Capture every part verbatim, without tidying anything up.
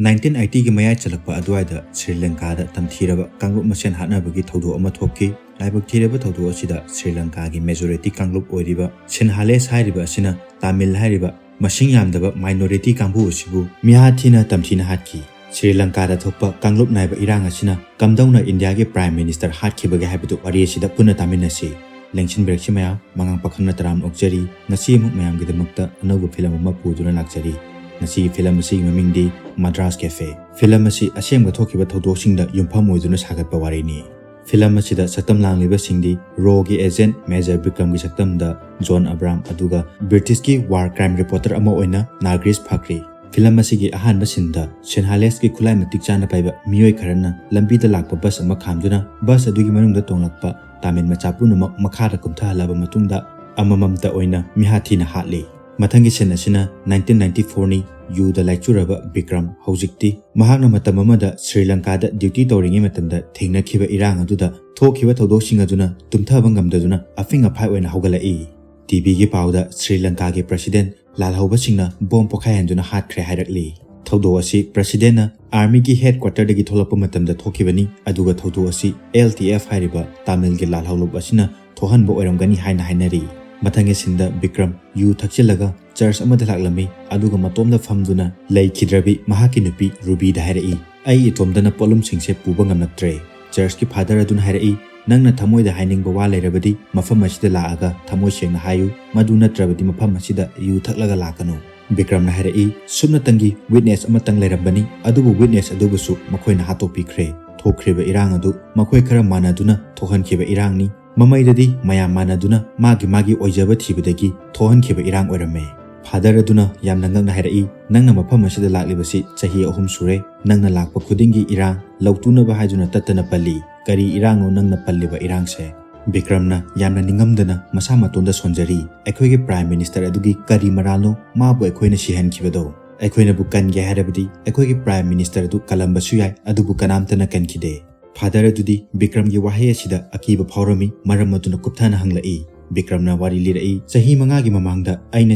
Nineteen ꯑꯩꯠꯇꯤꯒꯤ ꯃꯌꯥꯏ ꯆꯜꯂꯛꯄ ꯑꯗꯨꯋꯥꯏꯗ ꯁ꯭ꯔꯤ ꯂꯪꯀꯥꯗ ꯇꯝꯊꯤꯔꯕ ꯀꯥꯡꯂꯨꯞ ꯃꯁꯦꯟ ꯍꯥꯠꯅꯕꯒꯤ ꯊꯧꯗꯣꯛ ꯑꯃ ꯊꯣꯛꯈꯤ꯫ ꯂꯥꯏꯕꯛ ꯊꯤꯔꯕ ꯊꯧꯗꯣꯛ ꯑꯁꯤꯗ ꯁ꯭ꯔꯤ ꯂꯪꯀꯥꯒꯤ ꯃꯦꯖꯣꯔꯤꯇꯤ ꯀꯥꯡꯂꯨꯞ ꯑꯣꯏꯔꯤꯕ ꯁꯤꯟꯍꯥꯂꯦꯁ ꯍꯥꯏꯔꯤꯕ ꯑꯁꯤꯅ ꯇꯥꯃꯤꯜ ꯍꯥꯏꯔꯤꯕ ꯃꯁꯤꯡ ꯌꯥꯝꯗꯕ ꯃꯥꯏꯅꯣꯔꯤꯇꯤ ꯀꯥꯡꯕꯨ ꯑꯁꯤꯕꯨ ꯃꯤꯍꯥꯠ ꯊꯤꯅ ꯇꯝꯊꯤꯅ ꯍꯥꯠꯈꯤ꯫ ꯁ꯭ꯔꯤ ꯂꯪꯀꯥꯗ ꯊꯣꯛꯄ ꯀꯥꯡꯂꯨꯞ ꯅꯥꯏꯕ ꯏꯔꯥꯡ ꯑꯁꯤꯅ ꯀꯝꯗꯧꯅ ꯏꯟꯗꯤꯌꯥꯒꯤ ꯄ꯭ꯔꯥꯏꯝ ꯃꯤꯅꯤꯁꯇꯔ ꯍꯥꯠꯈꯤꯕꯒꯦ ꯍꯥꯏꯕꯗꯨ ꯋꯥꯔꯤ ꯑꯁꯤꯗ ꯄꯨꯟꯅ ꯇꯥꯃꯤꯟꯅꯁꯤ꯫ ꯂꯦꯡꯁꯤꯟꯕꯤꯔꯛꯁꯤ ꯃꯌꯥꯝ, ꯃꯉꯥꯡ ꯄꯥꯈꯪꯅ ꯇꯔꯥꯝꯅ ꯑꯣꯛꯆꯔꯤ꯫ ꯉꯁꯤ ꯑꯃꯨꯛ ꯃꯌꯥꯝꯒꯤꯗꯃꯛꯇ ꯑꯅꯧꯕ ꯐꯤꯂꯝ ꯑꯃ ꯄꯨꯗꯨꯅ ꯂꯥꯛꯆꯔꯤ꯫ ꯉꯁꯤꯒꯤ ꯐꯤꯂꯝ ꯑꯁꯤꯒꯤ ꯃꯃꯤꯡꯗꯤ ꯃꯗ꯭ꯔꯥꯁ ꯀꯦꯐꯦ꯫ ꯐꯤꯂꯝ ꯑꯁꯤ ꯑꯁꯦꯡꯕ ꯊꯣꯛꯈꯤꯕ ꯊꯧꯗꯣꯛꯁꯤꯡꯗ ꯌꯨꯝꯐꯝ ꯑꯣꯏꯗꯨꯅ ꯁꯥꯒꯠꯄ ꯋꯥꯔꯤꯅꯤ꯫ ꯐꯤꯂꯝ ꯑꯁꯤꯗ ꯁꯛꯇꯝ ꯂꯥꯡꯂꯤꯕꯁꯤꯡꯗꯤ ꯔꯣꯒꯤ ꯑꯦꯖꯦꯟꯠ ꯃꯦꯖꯔ ꯕꯤꯀ꯭ꯔꯝꯒꯤ ꯁꯛꯇꯝꯗ ꯖꯣꯟ ꯑꯕ꯭ꯔꯥꯝ, ꯑꯗꯨꯒ ꯕ꯭ꯔꯤꯇꯤꯁꯀꯤ ꯋꯥꯔ ꯀ꯭ꯔꯥꯏꯝ ꯔꯤꯄꯣꯔꯇꯔ ꯑꯃ ꯑꯣꯏꯅ ꯅꯥꯔꯒꯤꯁ ꯐꯥꯀ꯭ꯔꯤ꯫ ꯐꯤꯂꯝ ꯑꯁꯤꯒꯤ ꯑꯍꯥꯟꯕ ꯁꯤꯟꯗ ꯁꯤꯟꯍꯥꯂꯦꯁꯀꯤ ꯈꯨꯠꯂꯥꯏ ꯃꯇꯤꯛ ꯆꯥꯅ ꯄꯥꯏꯕ ꯃꯤꯑꯣꯏ ꯈꯔꯅ ꯂꯝꯕꯤꯗ ꯂꯥꯛꯄ ꯕꯁ ꯑꯃ ꯈꯥꯝꯗꯨꯅ ꯕꯁ ꯑꯗꯨꯒꯤ ꯃꯅꯨꯡꯗ ꯇꯣꯡꯂꯛꯄ ꯇꯥꯃꯤꯜ ꯃꯆꯥ ꯄꯨꯝꯅꯃꯛ ꯃꯈꯥꯗ ꯀꯨꯝꯊꯍꯜꯂꯕ ꯃꯇꯨꯡꯗ ꯑꯃꯃꯝꯇ ꯑꯣꯏꯅ ꯃꯤꯍꯥꯠ ꯊꯤꯅ ꯍꯥꯠꯂꯤ꯫ ꯃꯊꯪꯒꯤ ꯁꯤꯟ ꯑꯁꯤꯅ ꯅꯥꯏꯟꯇꯤꯟ ꯅꯥꯏꯟꯇꯤ ꯐꯣꯔꯅꯤ꯫ ꯌꯨꯗ ꯂꯥꯏꯆꯨꯔꯕ ꯕꯤꯀ꯭ꯔꯝ ꯍꯧꯖꯤꯛꯇꯤ ꯃꯍꯥꯛꯅ ꯃꯇꯝ ꯑꯃꯗ ꯁ꯭ꯔꯤ ꯂꯪꯀꯥꯗ ꯗ꯭ꯌꯨꯇꯤ ꯇꯧꯔꯤꯉꯩ ꯃꯇꯝꯗ ꯊꯦꯡꯅꯈꯤꯕ ꯏꯔꯥꯡ ꯑꯗꯨꯗ ꯊꯣꯛꯈꯤꯕ ꯊꯧꯗꯣꯛꯁꯤꯡ ꯑꯗꯨꯅ ꯇꯨꯝꯊꯕ ꯉꯝꯗꯗꯨꯅ ꯑꯐꯤꯡ ꯑꯐꯥꯏ ꯑꯣꯏꯅ ꯍꯧꯒꯠꯂꯛꯏ꯫ ꯇꯤꯚꯤꯒꯤ ꯄꯥꯎꯗ ꯁ꯭ꯔꯤ ꯂꯪꯀꯥꯒꯤ ꯄ꯭ꯔꯁꯤꯗꯦꯟ ꯂꯥꯜꯍꯧꯕꯁꯤꯡꯅ ꯕꯣꯝ ꯄꯣꯈꯥꯏꯍꯟꯗꯨꯅ ꯍꯥꯠꯈ꯭ꯔꯦ ꯍꯥꯏꯔꯛꯂꯤ꯫ ꯊꯧꯗꯣꯛ ꯑꯁꯤ ꯄ꯭ꯔꯁꯤꯗꯦꯟꯅ ꯑꯥꯔꯃꯤꯒꯤ ꯍꯦꯗ ꯀ꯭ꯋꯥꯇꯔꯗꯒꯤ ꯊꯣꯛꯂꯛꯄ ꯃꯇꯝꯗ ꯊꯣꯛꯈꯤꯕꯅꯤ, ꯑꯗꯨꯒ ꯊꯧꯗꯣꯛ ꯑꯁꯤ ꯑꯦꯜ ꯇꯤ ꯑꯦꯐ ꯍꯥꯏꯔꯤꯕ ꯇꯥꯃꯤꯜꯒꯤ ꯂꯥꯜꯍꯧꯂꯨꯞ ꯑꯁꯤꯅ ꯊꯣꯛꯍꯟꯕ ꯑꯣꯏꯔꯝꯒꯅꯤ ꯍꯥꯏꯅ ꯍꯥꯏꯅꯔꯤ꯫ ꯃꯊꯪꯒꯤ ꯁꯤꯟꯗ ꯕꯤꯀ꯭ꯔꯝ ꯌꯨ ꯊꯛꯆꯤꯜꯂꯒ ꯆꯔꯆ ꯑꯃꯗ ꯂꯥꯛꯂꯝꯃꯤ, ꯑꯗꯨꯒ ꯃꯇꯣꯝꯗ ꯐꯝꯗꯨꯅ ꯂꯩꯈꯤꯗ꯭ꯔꯕꯤ ꯃꯍꯥꯛꯀꯤ ꯅꯨꯄꯤ ꯔꯨꯕꯤꯗ ꯍꯥꯏꯔꯛꯏ, "ꯑꯩ ꯏꯇꯣꯝꯗꯅ ꯄꯣꯠꯂꯨꯝꯁꯤꯡꯁꯦ ꯄꯨꯕ ꯉꯝꯂꯛꯇ꯭ꯔꯦ꯫" ꯆꯔꯆꯀꯤ ꯐꯥꯗꯔ ꯑꯗꯨꯅ ꯍꯥꯏꯔꯛꯏ, "ꯅꯪꯅ ꯊꯃꯣꯏꯗ ꯍꯥꯏꯅꯤꯡꯕ ꯋꯥ ꯂꯩꯔꯕꯗꯤ ꯃꯐꯝ ꯑꯁꯤꯗ ꯂꯥꯛꯑꯒ ꯊꯃꯣꯏ ꯁꯦꯡꯅ ꯍꯥꯏꯌꯨ, ꯃꯗꯨ ꯅꯠꯇ꯭ꯔꯕꯗꯤ ꯃꯐꯝ ꯑꯁꯤꯗ ꯌꯨ ꯊꯛꯂꯒ ꯂꯥꯛꯀꯅꯨ꯫" ꯕꯤꯀ꯭ꯔꯝꯅ ꯍꯥꯏꯔꯛꯏ, "ꯁꯨꯞꯅꯇꯪꯒꯤ ꯋꯤꯠꯅꯦꯁ ꯑꯃꯇꯪ ꯂꯩꯔꯝꯕꯅꯤ, ꯑꯗꯨꯕꯨ ꯋꯤꯠꯅꯦꯁ ꯑꯗꯨꯕꯨꯁꯨ ꯃꯈꯣꯏꯅ ꯍꯥꯠꯇꯣꯛꯄꯤꯈ꯭ꯔꯦ꯫ ꯊꯣꯛꯈ꯭ꯔꯤꯕ ꯏꯔꯥꯡ ꯑꯗꯨ ꯃꯈꯣꯏ ꯈꯔ ꯃꯥꯟꯅꯗꯨꯅ ꯊꯣꯛꯍꯟꯈꯤꯕ ꯏꯔꯥꯡꯅꯤ꯫ ꯃꯃꯩꯗꯗꯤ ꯃꯌꯥꯝ ꯃꯥꯟꯅꯗꯨꯅ ꯃꯥꯒꯤ ꯃꯥꯒꯤ ꯑꯣꯏꯖꯕ ꯊꯤꯕꯗꯒꯤ ꯊꯣꯛꯍꯟꯈꯤꯕ ꯏꯔꯥꯡ ꯑꯣꯏꯔꯝꯃꯦ꯫" ꯐꯥꯗꯔ ꯑꯗꯨꯅ ꯌꯥꯝꯅ ꯉꯛꯅ ꯍꯥꯏꯔꯛꯏ, "ꯅꯪꯅ ꯃꯐꯝ ꯑꯁꯤꯗ ꯂꯥꯛꯂꯤꯕꯁꯤ ꯆꯍꯤ ꯑꯍꯨꯝ ꯁꯨꯔꯦ꯫ ꯅꯪꯅ ꯂꯥꯛꯄ ꯈꯨꯗꯤꯡꯒꯤ ꯏꯔꯥꯡ ꯂꯧꯇꯨꯅꯕ ꯍꯥꯏꯗꯨꯅ ꯇꯠꯇꯅ ꯄꯜꯂꯤ꯫ ꯀꯔꯤ ꯏꯔꯥꯡꯅꯣ ꯅꯪꯅ ꯄꯜꯂꯤꯕ ꯏꯔꯥꯡꯁꯦ?" ꯕꯤꯀ꯭ꯔꯝꯅ ꯌꯥꯝꯅ ꯅꯤꯡꯉꯝꯗꯅ ꯃꯁꯥ ꯃꯇꯣꯟꯗ ꯁꯣꯟꯖꯔꯤ, "ꯑꯩꯈꯣꯏꯒꯤ ꯄ꯭ꯔꯥꯏꯝ ꯃꯤꯅꯤꯁꯇꯔ ꯑꯗꯨꯒꯤ ꯀꯔꯤ ꯃꯔꯥꯜꯅꯣ ꯃꯥꯕꯨ ꯑꯩꯈꯣꯏꯅ ꯁꯤꯍꯟꯈꯤꯕꯗꯣ? ꯑꯩꯈꯣꯏꯅꯕꯨ ꯀꯟꯒꯦ ꯍꯥꯏꯔꯕꯗꯤ ꯑꯩꯈꯣꯏꯒꯤ ꯄ꯭ꯔꯥꯏꯝ ꯃꯤꯅꯤꯁꯇꯔ ꯑꯗꯨ ꯀꯜꯂꯝꯕꯁꯨ ꯌꯥꯏ, ꯑꯗꯨꯕꯨ ꯀꯅꯥꯝꯇꯅ ꯀꯟꯈꯤꯗꯦ꯫" ꯐꯥꯗꯔ ꯑꯗꯨꯗꯤ ꯕꯤꯀ꯭ꯔꯝꯒꯤ ꯋꯥꯍꯩ ꯑꯁꯤꯗ ꯑꯀꯤꯕ ꯐꯥꯎꯔꯝꯃꯤ, ꯃꯔꯝ ꯑꯗꯨꯅ ꯀꯨꯞꯊꯅ ꯍꯪꯂꯛꯏ, ꯕꯤꯀ꯭ꯔꯝꯅ ꯋꯥꯔꯤ ꯂꯤꯔꯛꯏ, "ꯆꯍꯤ ꯃꯉꯥꯒꯤ ꯃꯃꯥꯡꯗ ꯑꯩꯅ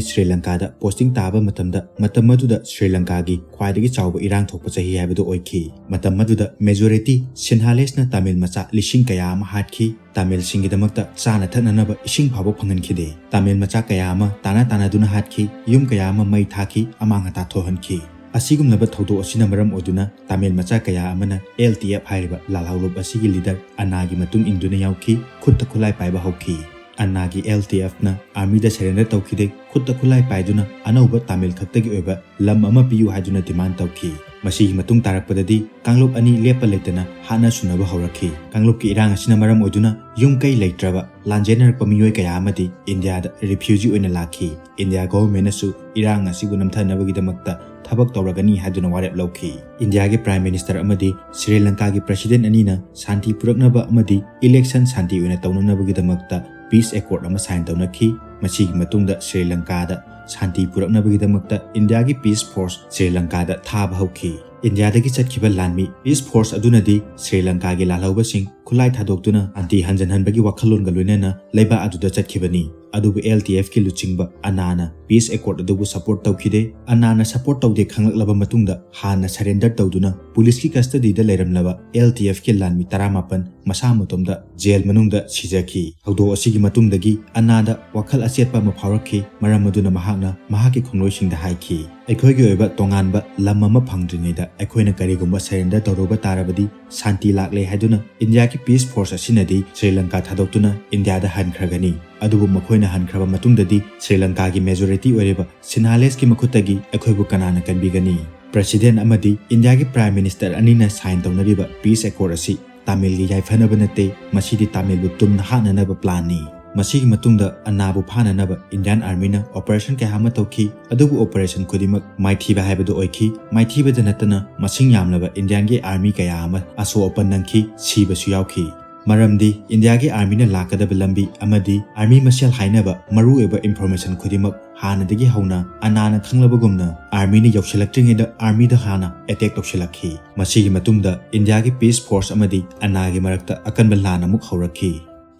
ꯁ꯭ꯔꯤ ꯂꯪꯀꯥꯗ ꯄꯣꯁꯇꯤꯡ ꯇꯥꯕ ꯃꯇꯝꯗ, ꯃꯇꯝ ꯑꯗꯨꯗ ꯁ꯭ꯔꯤ ꯂꯪꯀꯥꯒꯤ ꯈ꯭ꯋꯥꯏꯗꯒꯤ ꯆꯥꯎꯕ ꯏꯔꯥꯡ ꯊꯣꯛꯄ ꯆꯍꯤ ꯍꯥꯏꯕꯗꯨ ꯑꯣꯏꯈꯤ꯫ ꯃꯇꯝ ꯑꯗꯨꯗ ꯃꯦꯖꯣꯔꯤꯇꯤ ꯁꯤꯟꯍꯥꯂꯦꯁꯅ ꯇꯥꯃꯤꯜ ꯃꯆꯥ ꯂꯤꯁꯤꯡ ꯀꯌꯥ ꯑꯃ ꯍꯥꯠꯈꯤ꯫ ꯇꯥꯃꯤꯜꯁꯤꯡꯒꯤꯗꯃꯛꯇ ꯆꯥꯅ ꯊꯛꯅꯅꯕ ꯏꯁꯤꯡ ꯐꯥꯎꯕ ꯐꯪꯍꯟꯈꯤꯗꯦ꯫ ꯇꯥꯃꯤꯜ ꯃꯆꯥ ꯀꯌꯥ ꯑꯃ ꯇꯥꯅ ꯇꯥꯅꯗꯨꯅ ꯍꯥꯠꯈꯤ, ꯌꯨꯝ ꯀꯌꯥ ꯑꯃ ꯃꯩ ꯊꯥꯈꯤ, ꯑꯃꯥꯡ ꯑꯇꯥ ꯊꯣꯛꯍꯟꯈꯤ꯫ ꯑꯁꯤꯒꯨꯝꯂꯕ ꯊꯧꯗꯣꯛ ꯑꯁꯤꯅ ꯃꯔꯝ ꯑꯣꯏꯗꯨꯅ ꯇꯥꯃꯤꯜ ꯃꯆꯥ ꯀꯌꯥ ꯑꯃꯅ ꯑꯦꯜ ꯇꯤ ꯑꯦꯐ ꯍꯥꯏꯔꯤꯕ ꯂꯥꯜꯍꯧꯂꯨꯞ ꯑꯁꯤꯒꯤ ꯂꯤꯗꯔ ꯑꯅꯥꯒꯤ ꯃꯇꯨꯡ ꯏꯟꯗꯨꯅ ꯌꯥꯎꯈꯤ, ꯈꯨꯠꯇ ꯈꯨꯠꯂꯥꯏ ꯄꯥꯏꯕ ꯍꯧꯈꯤ꯫ ꯑꯅꯥꯒꯤ ꯑꯦꯜ ꯇꯤ ꯑꯦꯐꯅ ꯑꯥꯔꯃꯤꯗ ꯁꯔꯦꯟꯗꯔ ꯇꯧꯈꯤꯗꯦ, ꯈꯨꯠꯇ ꯈꯨꯠꯂꯥꯏ ꯄꯥꯏꯗꯨꯅ ꯑꯅꯧꯕ ꯇꯥꯃꯤꯜ ꯈꯛꯇꯒꯤ ꯑꯣꯏꯕ ꯂꯝ ꯑꯃ ꯄꯤꯌꯨ ꯍꯥꯏꯗꯨꯅ ꯗꯤꯃꯥꯟ ꯇꯧꯈꯤ꯫ ꯃꯁꯤꯒꯤ ꯃꯇꯨꯡ ꯇꯥꯔꯛꯄꯗꯗꯤ ꯀꯥꯡꯂꯨꯞ ꯑꯅꯤ ꯂꯦꯞꯄ ꯂꯩꯇꯅ ꯍꯥꯠꯅ ꯁꯨꯅꯕ ꯍꯧꯔꯛꯈꯤ꯫ ꯀꯥꯡꯂꯨꯞꯀꯤ ꯏꯔꯥꯡ ꯑꯁꯤꯅ ꯃꯔꯝ ꯑꯣꯏꯗꯨꯅ ꯌꯨꯝ ꯀꯩ ꯂꯩꯇ꯭ꯔꯕ ꯂꯥꯟꯖꯦꯟꯅꯔꯛꯄ ꯃꯤꯑꯣꯏ ꯀꯌꯥ ꯑꯃꯗꯤ ꯏꯟꯗꯤꯌꯥꯗ ꯔꯤꯐ꯭ꯌꯨꯖꯤ ꯑꯣꯏꯅ ꯂꯥꯛꯈꯤ꯫ ꯏꯟꯗꯤꯌꯥ ꯒꯣꯚꯔꯟꯃꯦꯟꯠꯅꯁꯨ ꯏꯔꯥꯡ ꯑꯁꯤꯕꯨ ꯅꯝꯊꯅꯕꯒꯤꯗꯃꯛꯇ ꯊꯕꯛ ꯇꯧꯔꯒꯅꯤ ꯍꯥꯏꯗꯨꯅ ꯋꯥꯔꯦꯞ ꯂꯧꯈꯤ꯫ ꯏꯟꯗꯤꯌꯥꯒꯤ ꯄ꯭ꯔꯥꯏꯝ ꯃꯤꯅꯤꯁꯇꯔ ꯑꯃꯗꯤ ꯁ꯭ꯔꯤ ꯂꯪꯀꯥꯒꯤ ꯄ꯭ꯔꯁꯤꯗꯦꯟꯠ ꯑꯅꯤꯅ ꯁꯥꯟꯇꯤ ꯄꯨꯔꯛꯅꯕ ꯑꯃꯗꯤ ꯏꯂꯦꯛꯁꯟ ꯁꯥꯟꯇꯤ ꯑꯣꯏꯅ ꯇꯧꯅꯅꯕꯒꯤꯗꯃꯛꯇ ꯄꯤꯁ ꯑꯦꯀꯣꯔꯗ ꯑꯃ ꯁꯥꯏꯟ ꯇꯧꯅꯈꯤ꯫ ꯃꯁꯤꯒꯤ ꯃꯇꯨꯡꯗ ꯁ꯭ꯔꯤ ꯂꯪꯀꯥꯗ ꯁꯥꯟꯇꯤ ꯄꯨꯔꯛꯅꯕꯒꯤꯗꯃꯛꯇ ꯏꯟꯗꯤꯌꯥꯒꯤ ꯄꯤꯁ ꯐꯣꯔꯁ ꯁ꯭ꯔꯤ ꯂꯪꯀꯥꯗ ꯊꯥꯕ ꯍꯧꯈꯤ꯫ ꯏꯟꯗꯤꯌꯥꯗꯒꯤ ꯆꯠꯈꯤꯕ ꯂꯥꯟꯃꯤ ꯄꯤꯁ ꯐꯣꯔꯁ ꯑꯗꯨꯅꯗꯤ ꯁ꯭ꯔꯤ ꯂꯪꯀꯥꯒꯤ ꯂꯥꯜꯍꯧꯕꯁꯤꯡ ꯈꯨꯠꯂꯥꯏ ꯊꯥꯗꯣꯛꯇꯨꯅ ꯁꯥꯟꯇꯤ ꯍꯟꯖꯤꯟꯍꯟꯕꯒꯤ ꯋꯥꯈꯜꯂꯣꯟꯒ ꯂꯣꯏꯅꯅ ꯂꯩꯕꯥꯛ ꯑꯗꯨꯗ ꯆꯠꯈꯤꯕꯅꯤ꯫ ꯑꯗꯨꯕꯨ ꯑꯦꯜ ꯇꯤ ꯑꯦꯐꯀꯤ ꯂꯨꯆꯤꯡꯕ ꯑꯅꯥꯅ ꯄꯤꯁ ꯑꯦꯀꯣꯔꯗ ꯑꯗꯨꯕꯨ ꯁꯄꯣꯔꯠ ꯇꯧꯈꯤꯗꯦ꯫ ꯑꯅꯥꯅ ꯁꯄꯣꯔꯠ ꯇꯧꯗꯦ ꯈꯪꯂꯛꯂꯕ ꯃꯇꯨꯡꯗ ꯍꯥꯟꯅ ꯁꯔꯦꯟꯗꯔ ꯇꯧꯗꯨꯅ ꯄꯨꯂꯤꯁꯀꯤ ꯀꯁꯇꯗꯤꯗ ꯂꯩꯔꯝꯂꯕ ꯑꯦꯜ ꯇꯤ ꯑꯦꯐꯀꯤ ꯂꯥꯟꯃꯤ ꯇꯔꯥꯃꯥꯄꯟ ꯃꯁꯥ ꯃꯇꯣꯝꯗ ꯖꯦꯜ ꯃꯅꯨꯡꯗ ꯁꯤꯖꯈꯤ꯫ ꯊꯧꯗꯣꯛ ꯑꯁꯤꯒꯤ ꯃꯇꯨꯡꯗꯒꯤ ꯑꯅꯥꯗ ꯋꯥꯈꯜ ꯑꯆꯦꯠꯄ ꯑꯃ ꯐꯥꯎꯔꯛꯈꯤ, ꯃꯔꯝ ꯑꯗꯨꯅ ꯃꯍꯥꯛꯅ ꯃꯍꯥꯛꯀꯤ ꯈꯣꯡꯂꯣꯏꯁꯤꯡꯗ ꯍꯥꯏꯈꯤ, "ꯑꯩꯈꯣꯏꯒꯤ ꯑꯣꯏꯕ ꯇꯣꯉꯥꯟꯕ ꯂꯝ ꯑꯃ ꯐꯪꯗ꯭ꯔꯤꯉꯩꯗ ꯑꯩꯈꯣꯏꯅ ꯀꯔꯤꯒꯨꯝꯕ ꯁꯔꯦꯟꯗꯔ ꯇꯧꯔꯨꯕ ꯇꯥꯔꯕꯗꯤ ꯁꯥꯟꯇꯤ ꯂꯥꯛꯂꯦ ꯍꯥꯏꯗꯨꯅ ꯏꯟꯗꯤꯌꯥꯒꯤ ꯄꯤꯁ ꯐꯣꯔꯁ ꯑꯁꯤꯅꯗꯤ ꯁ꯭ꯔꯤ ꯂꯪꯀꯥ ꯊꯥꯗꯣꯛꯇꯨꯅ ꯏꯟꯗꯤꯌꯥꯗ ꯍꯟꯈ꯭ꯔꯒꯅꯤ꯫ ꯑꯗꯨꯕꯨ ꯃꯈꯣꯏꯅ ꯍꯟꯈ꯭ꯔꯕ ꯃꯇꯨꯡꯗꯗꯤ ꯁ꯭ꯔꯤ ꯂꯪꯀꯥꯒꯤ ꯃꯦꯖꯣꯔꯤꯇꯤ ꯑꯣꯏꯔꯤꯕ ꯁꯤꯟꯍꯥꯂꯦꯁꯀꯤ ꯃꯈꯨꯠꯇꯒꯤ ꯑꯩꯈꯣꯏꯕꯨ ꯀꯅꯥꯅ ꯀꯟꯕꯤꯒꯅꯤ?" ꯄ꯭ꯔꯁꯤꯗꯦꯟꯠ ꯑꯃꯗꯤ ꯏꯟꯗꯤꯌꯥꯒꯤ ꯄ꯭ꯔꯥꯏꯝ ꯃꯤꯅꯤꯁꯇꯔ ꯑꯅꯤꯅ ꯁꯥꯏꯟ ꯇꯧꯅꯔꯤꯕ ꯄꯤꯁ ꯑꯦꯀꯣꯔꯗ ꯑꯁꯤ ꯇꯥꯃꯤꯜꯒꯤ ꯌꯥꯏꯐꯅꯕ ꯅꯠꯇꯦ, ꯃꯁꯤꯗꯤ ꯇꯥꯃꯤꯜꯕꯨ ꯇꯨꯝꯅ ꯍꯥꯠꯅꯅꯕ ꯄ꯭ꯂꯥꯟꯅꯤ꯫ ꯃꯁꯤꯒꯤ ꯃꯇꯨꯡꯗ ꯑꯅꯥꯕꯨ ꯐꯥꯅꯅꯕ ꯏꯟꯗꯤꯌꯥꯟ ꯑꯥꯔꯃꯤꯅ ꯑꯣꯄꯔꯦꯁꯟ ꯀꯌꯥ ꯑꯃ ꯇꯧꯈꯤ, ꯑꯗꯨꯕꯨ ꯑꯣꯄꯔꯦꯁꯟ ꯈꯨꯗꯤꯡꯃꯛ ꯃꯥꯏꯊꯤꯕ ꯍꯥꯏꯕꯗꯨ ꯑꯣꯏꯈꯤ꯫ ꯃꯥꯏꯊꯤꯕꯗ ꯅꯠꯇꯅ ꯃꯁꯤꯡ ꯌꯥꯝꯂꯕ ꯏꯟꯗꯤꯌꯥꯟꯒꯤ ꯑꯥꯔꯃꯤ ꯀꯌꯥ ꯑꯃ ꯑꯁꯣꯛ ꯑꯄꯟ ꯅꯪꯈꯤ, ꯁꯤꯕꯁꯨ ꯌꯥꯎꯈꯤ꯫ ꯃꯔꯝꯗꯤ ꯏꯟꯗꯤꯌꯥꯒꯤ ꯑꯥꯔꯃꯤꯅ ꯂꯥꯛꯀꯗꯕ ꯂꯝꯕꯤ ꯑꯃꯗꯤ ꯑꯥꯔꯃꯤ ꯃꯁꯦꯜ ꯍꯥꯏꯅꯕ ꯃꯔꯨꯑꯣꯏꯕ ꯏꯟꯐꯣꯔꯃꯦꯁꯟ ꯈꯨꯗꯤꯡꯃꯛ ꯍꯥꯟꯅꯗꯒꯤ ꯍꯧꯅ ꯑꯅꯥꯅ ꯈꯪꯂꯕꯒꯨꯝꯅ ꯑꯥꯔꯃꯤꯅ ꯌꯧꯁꯤꯜꯂꯛꯇ꯭ꯔꯤꯉꯩꯗ ꯑꯥꯔꯃꯤꯗ ꯍꯥꯟꯅ ꯑꯦꯇꯦꯛ ꯇꯧꯁꯤꯜꯂꯛꯈꯤ꯫ ꯃꯁꯤꯒꯤ ꯃꯇꯨꯡꯗ ꯏꯟꯗꯤꯌꯥꯒꯤ ꯄꯤꯁ ꯐꯣꯔꯁ ꯑꯃꯗꯤ ꯑꯅꯥꯒꯤ ꯃꯔꯛꯇ ꯑꯀꯟꯕ ꯂꯥꯟ ꯑꯃꯨꯛ ꯍꯧꯔꯛꯈꯤ꯫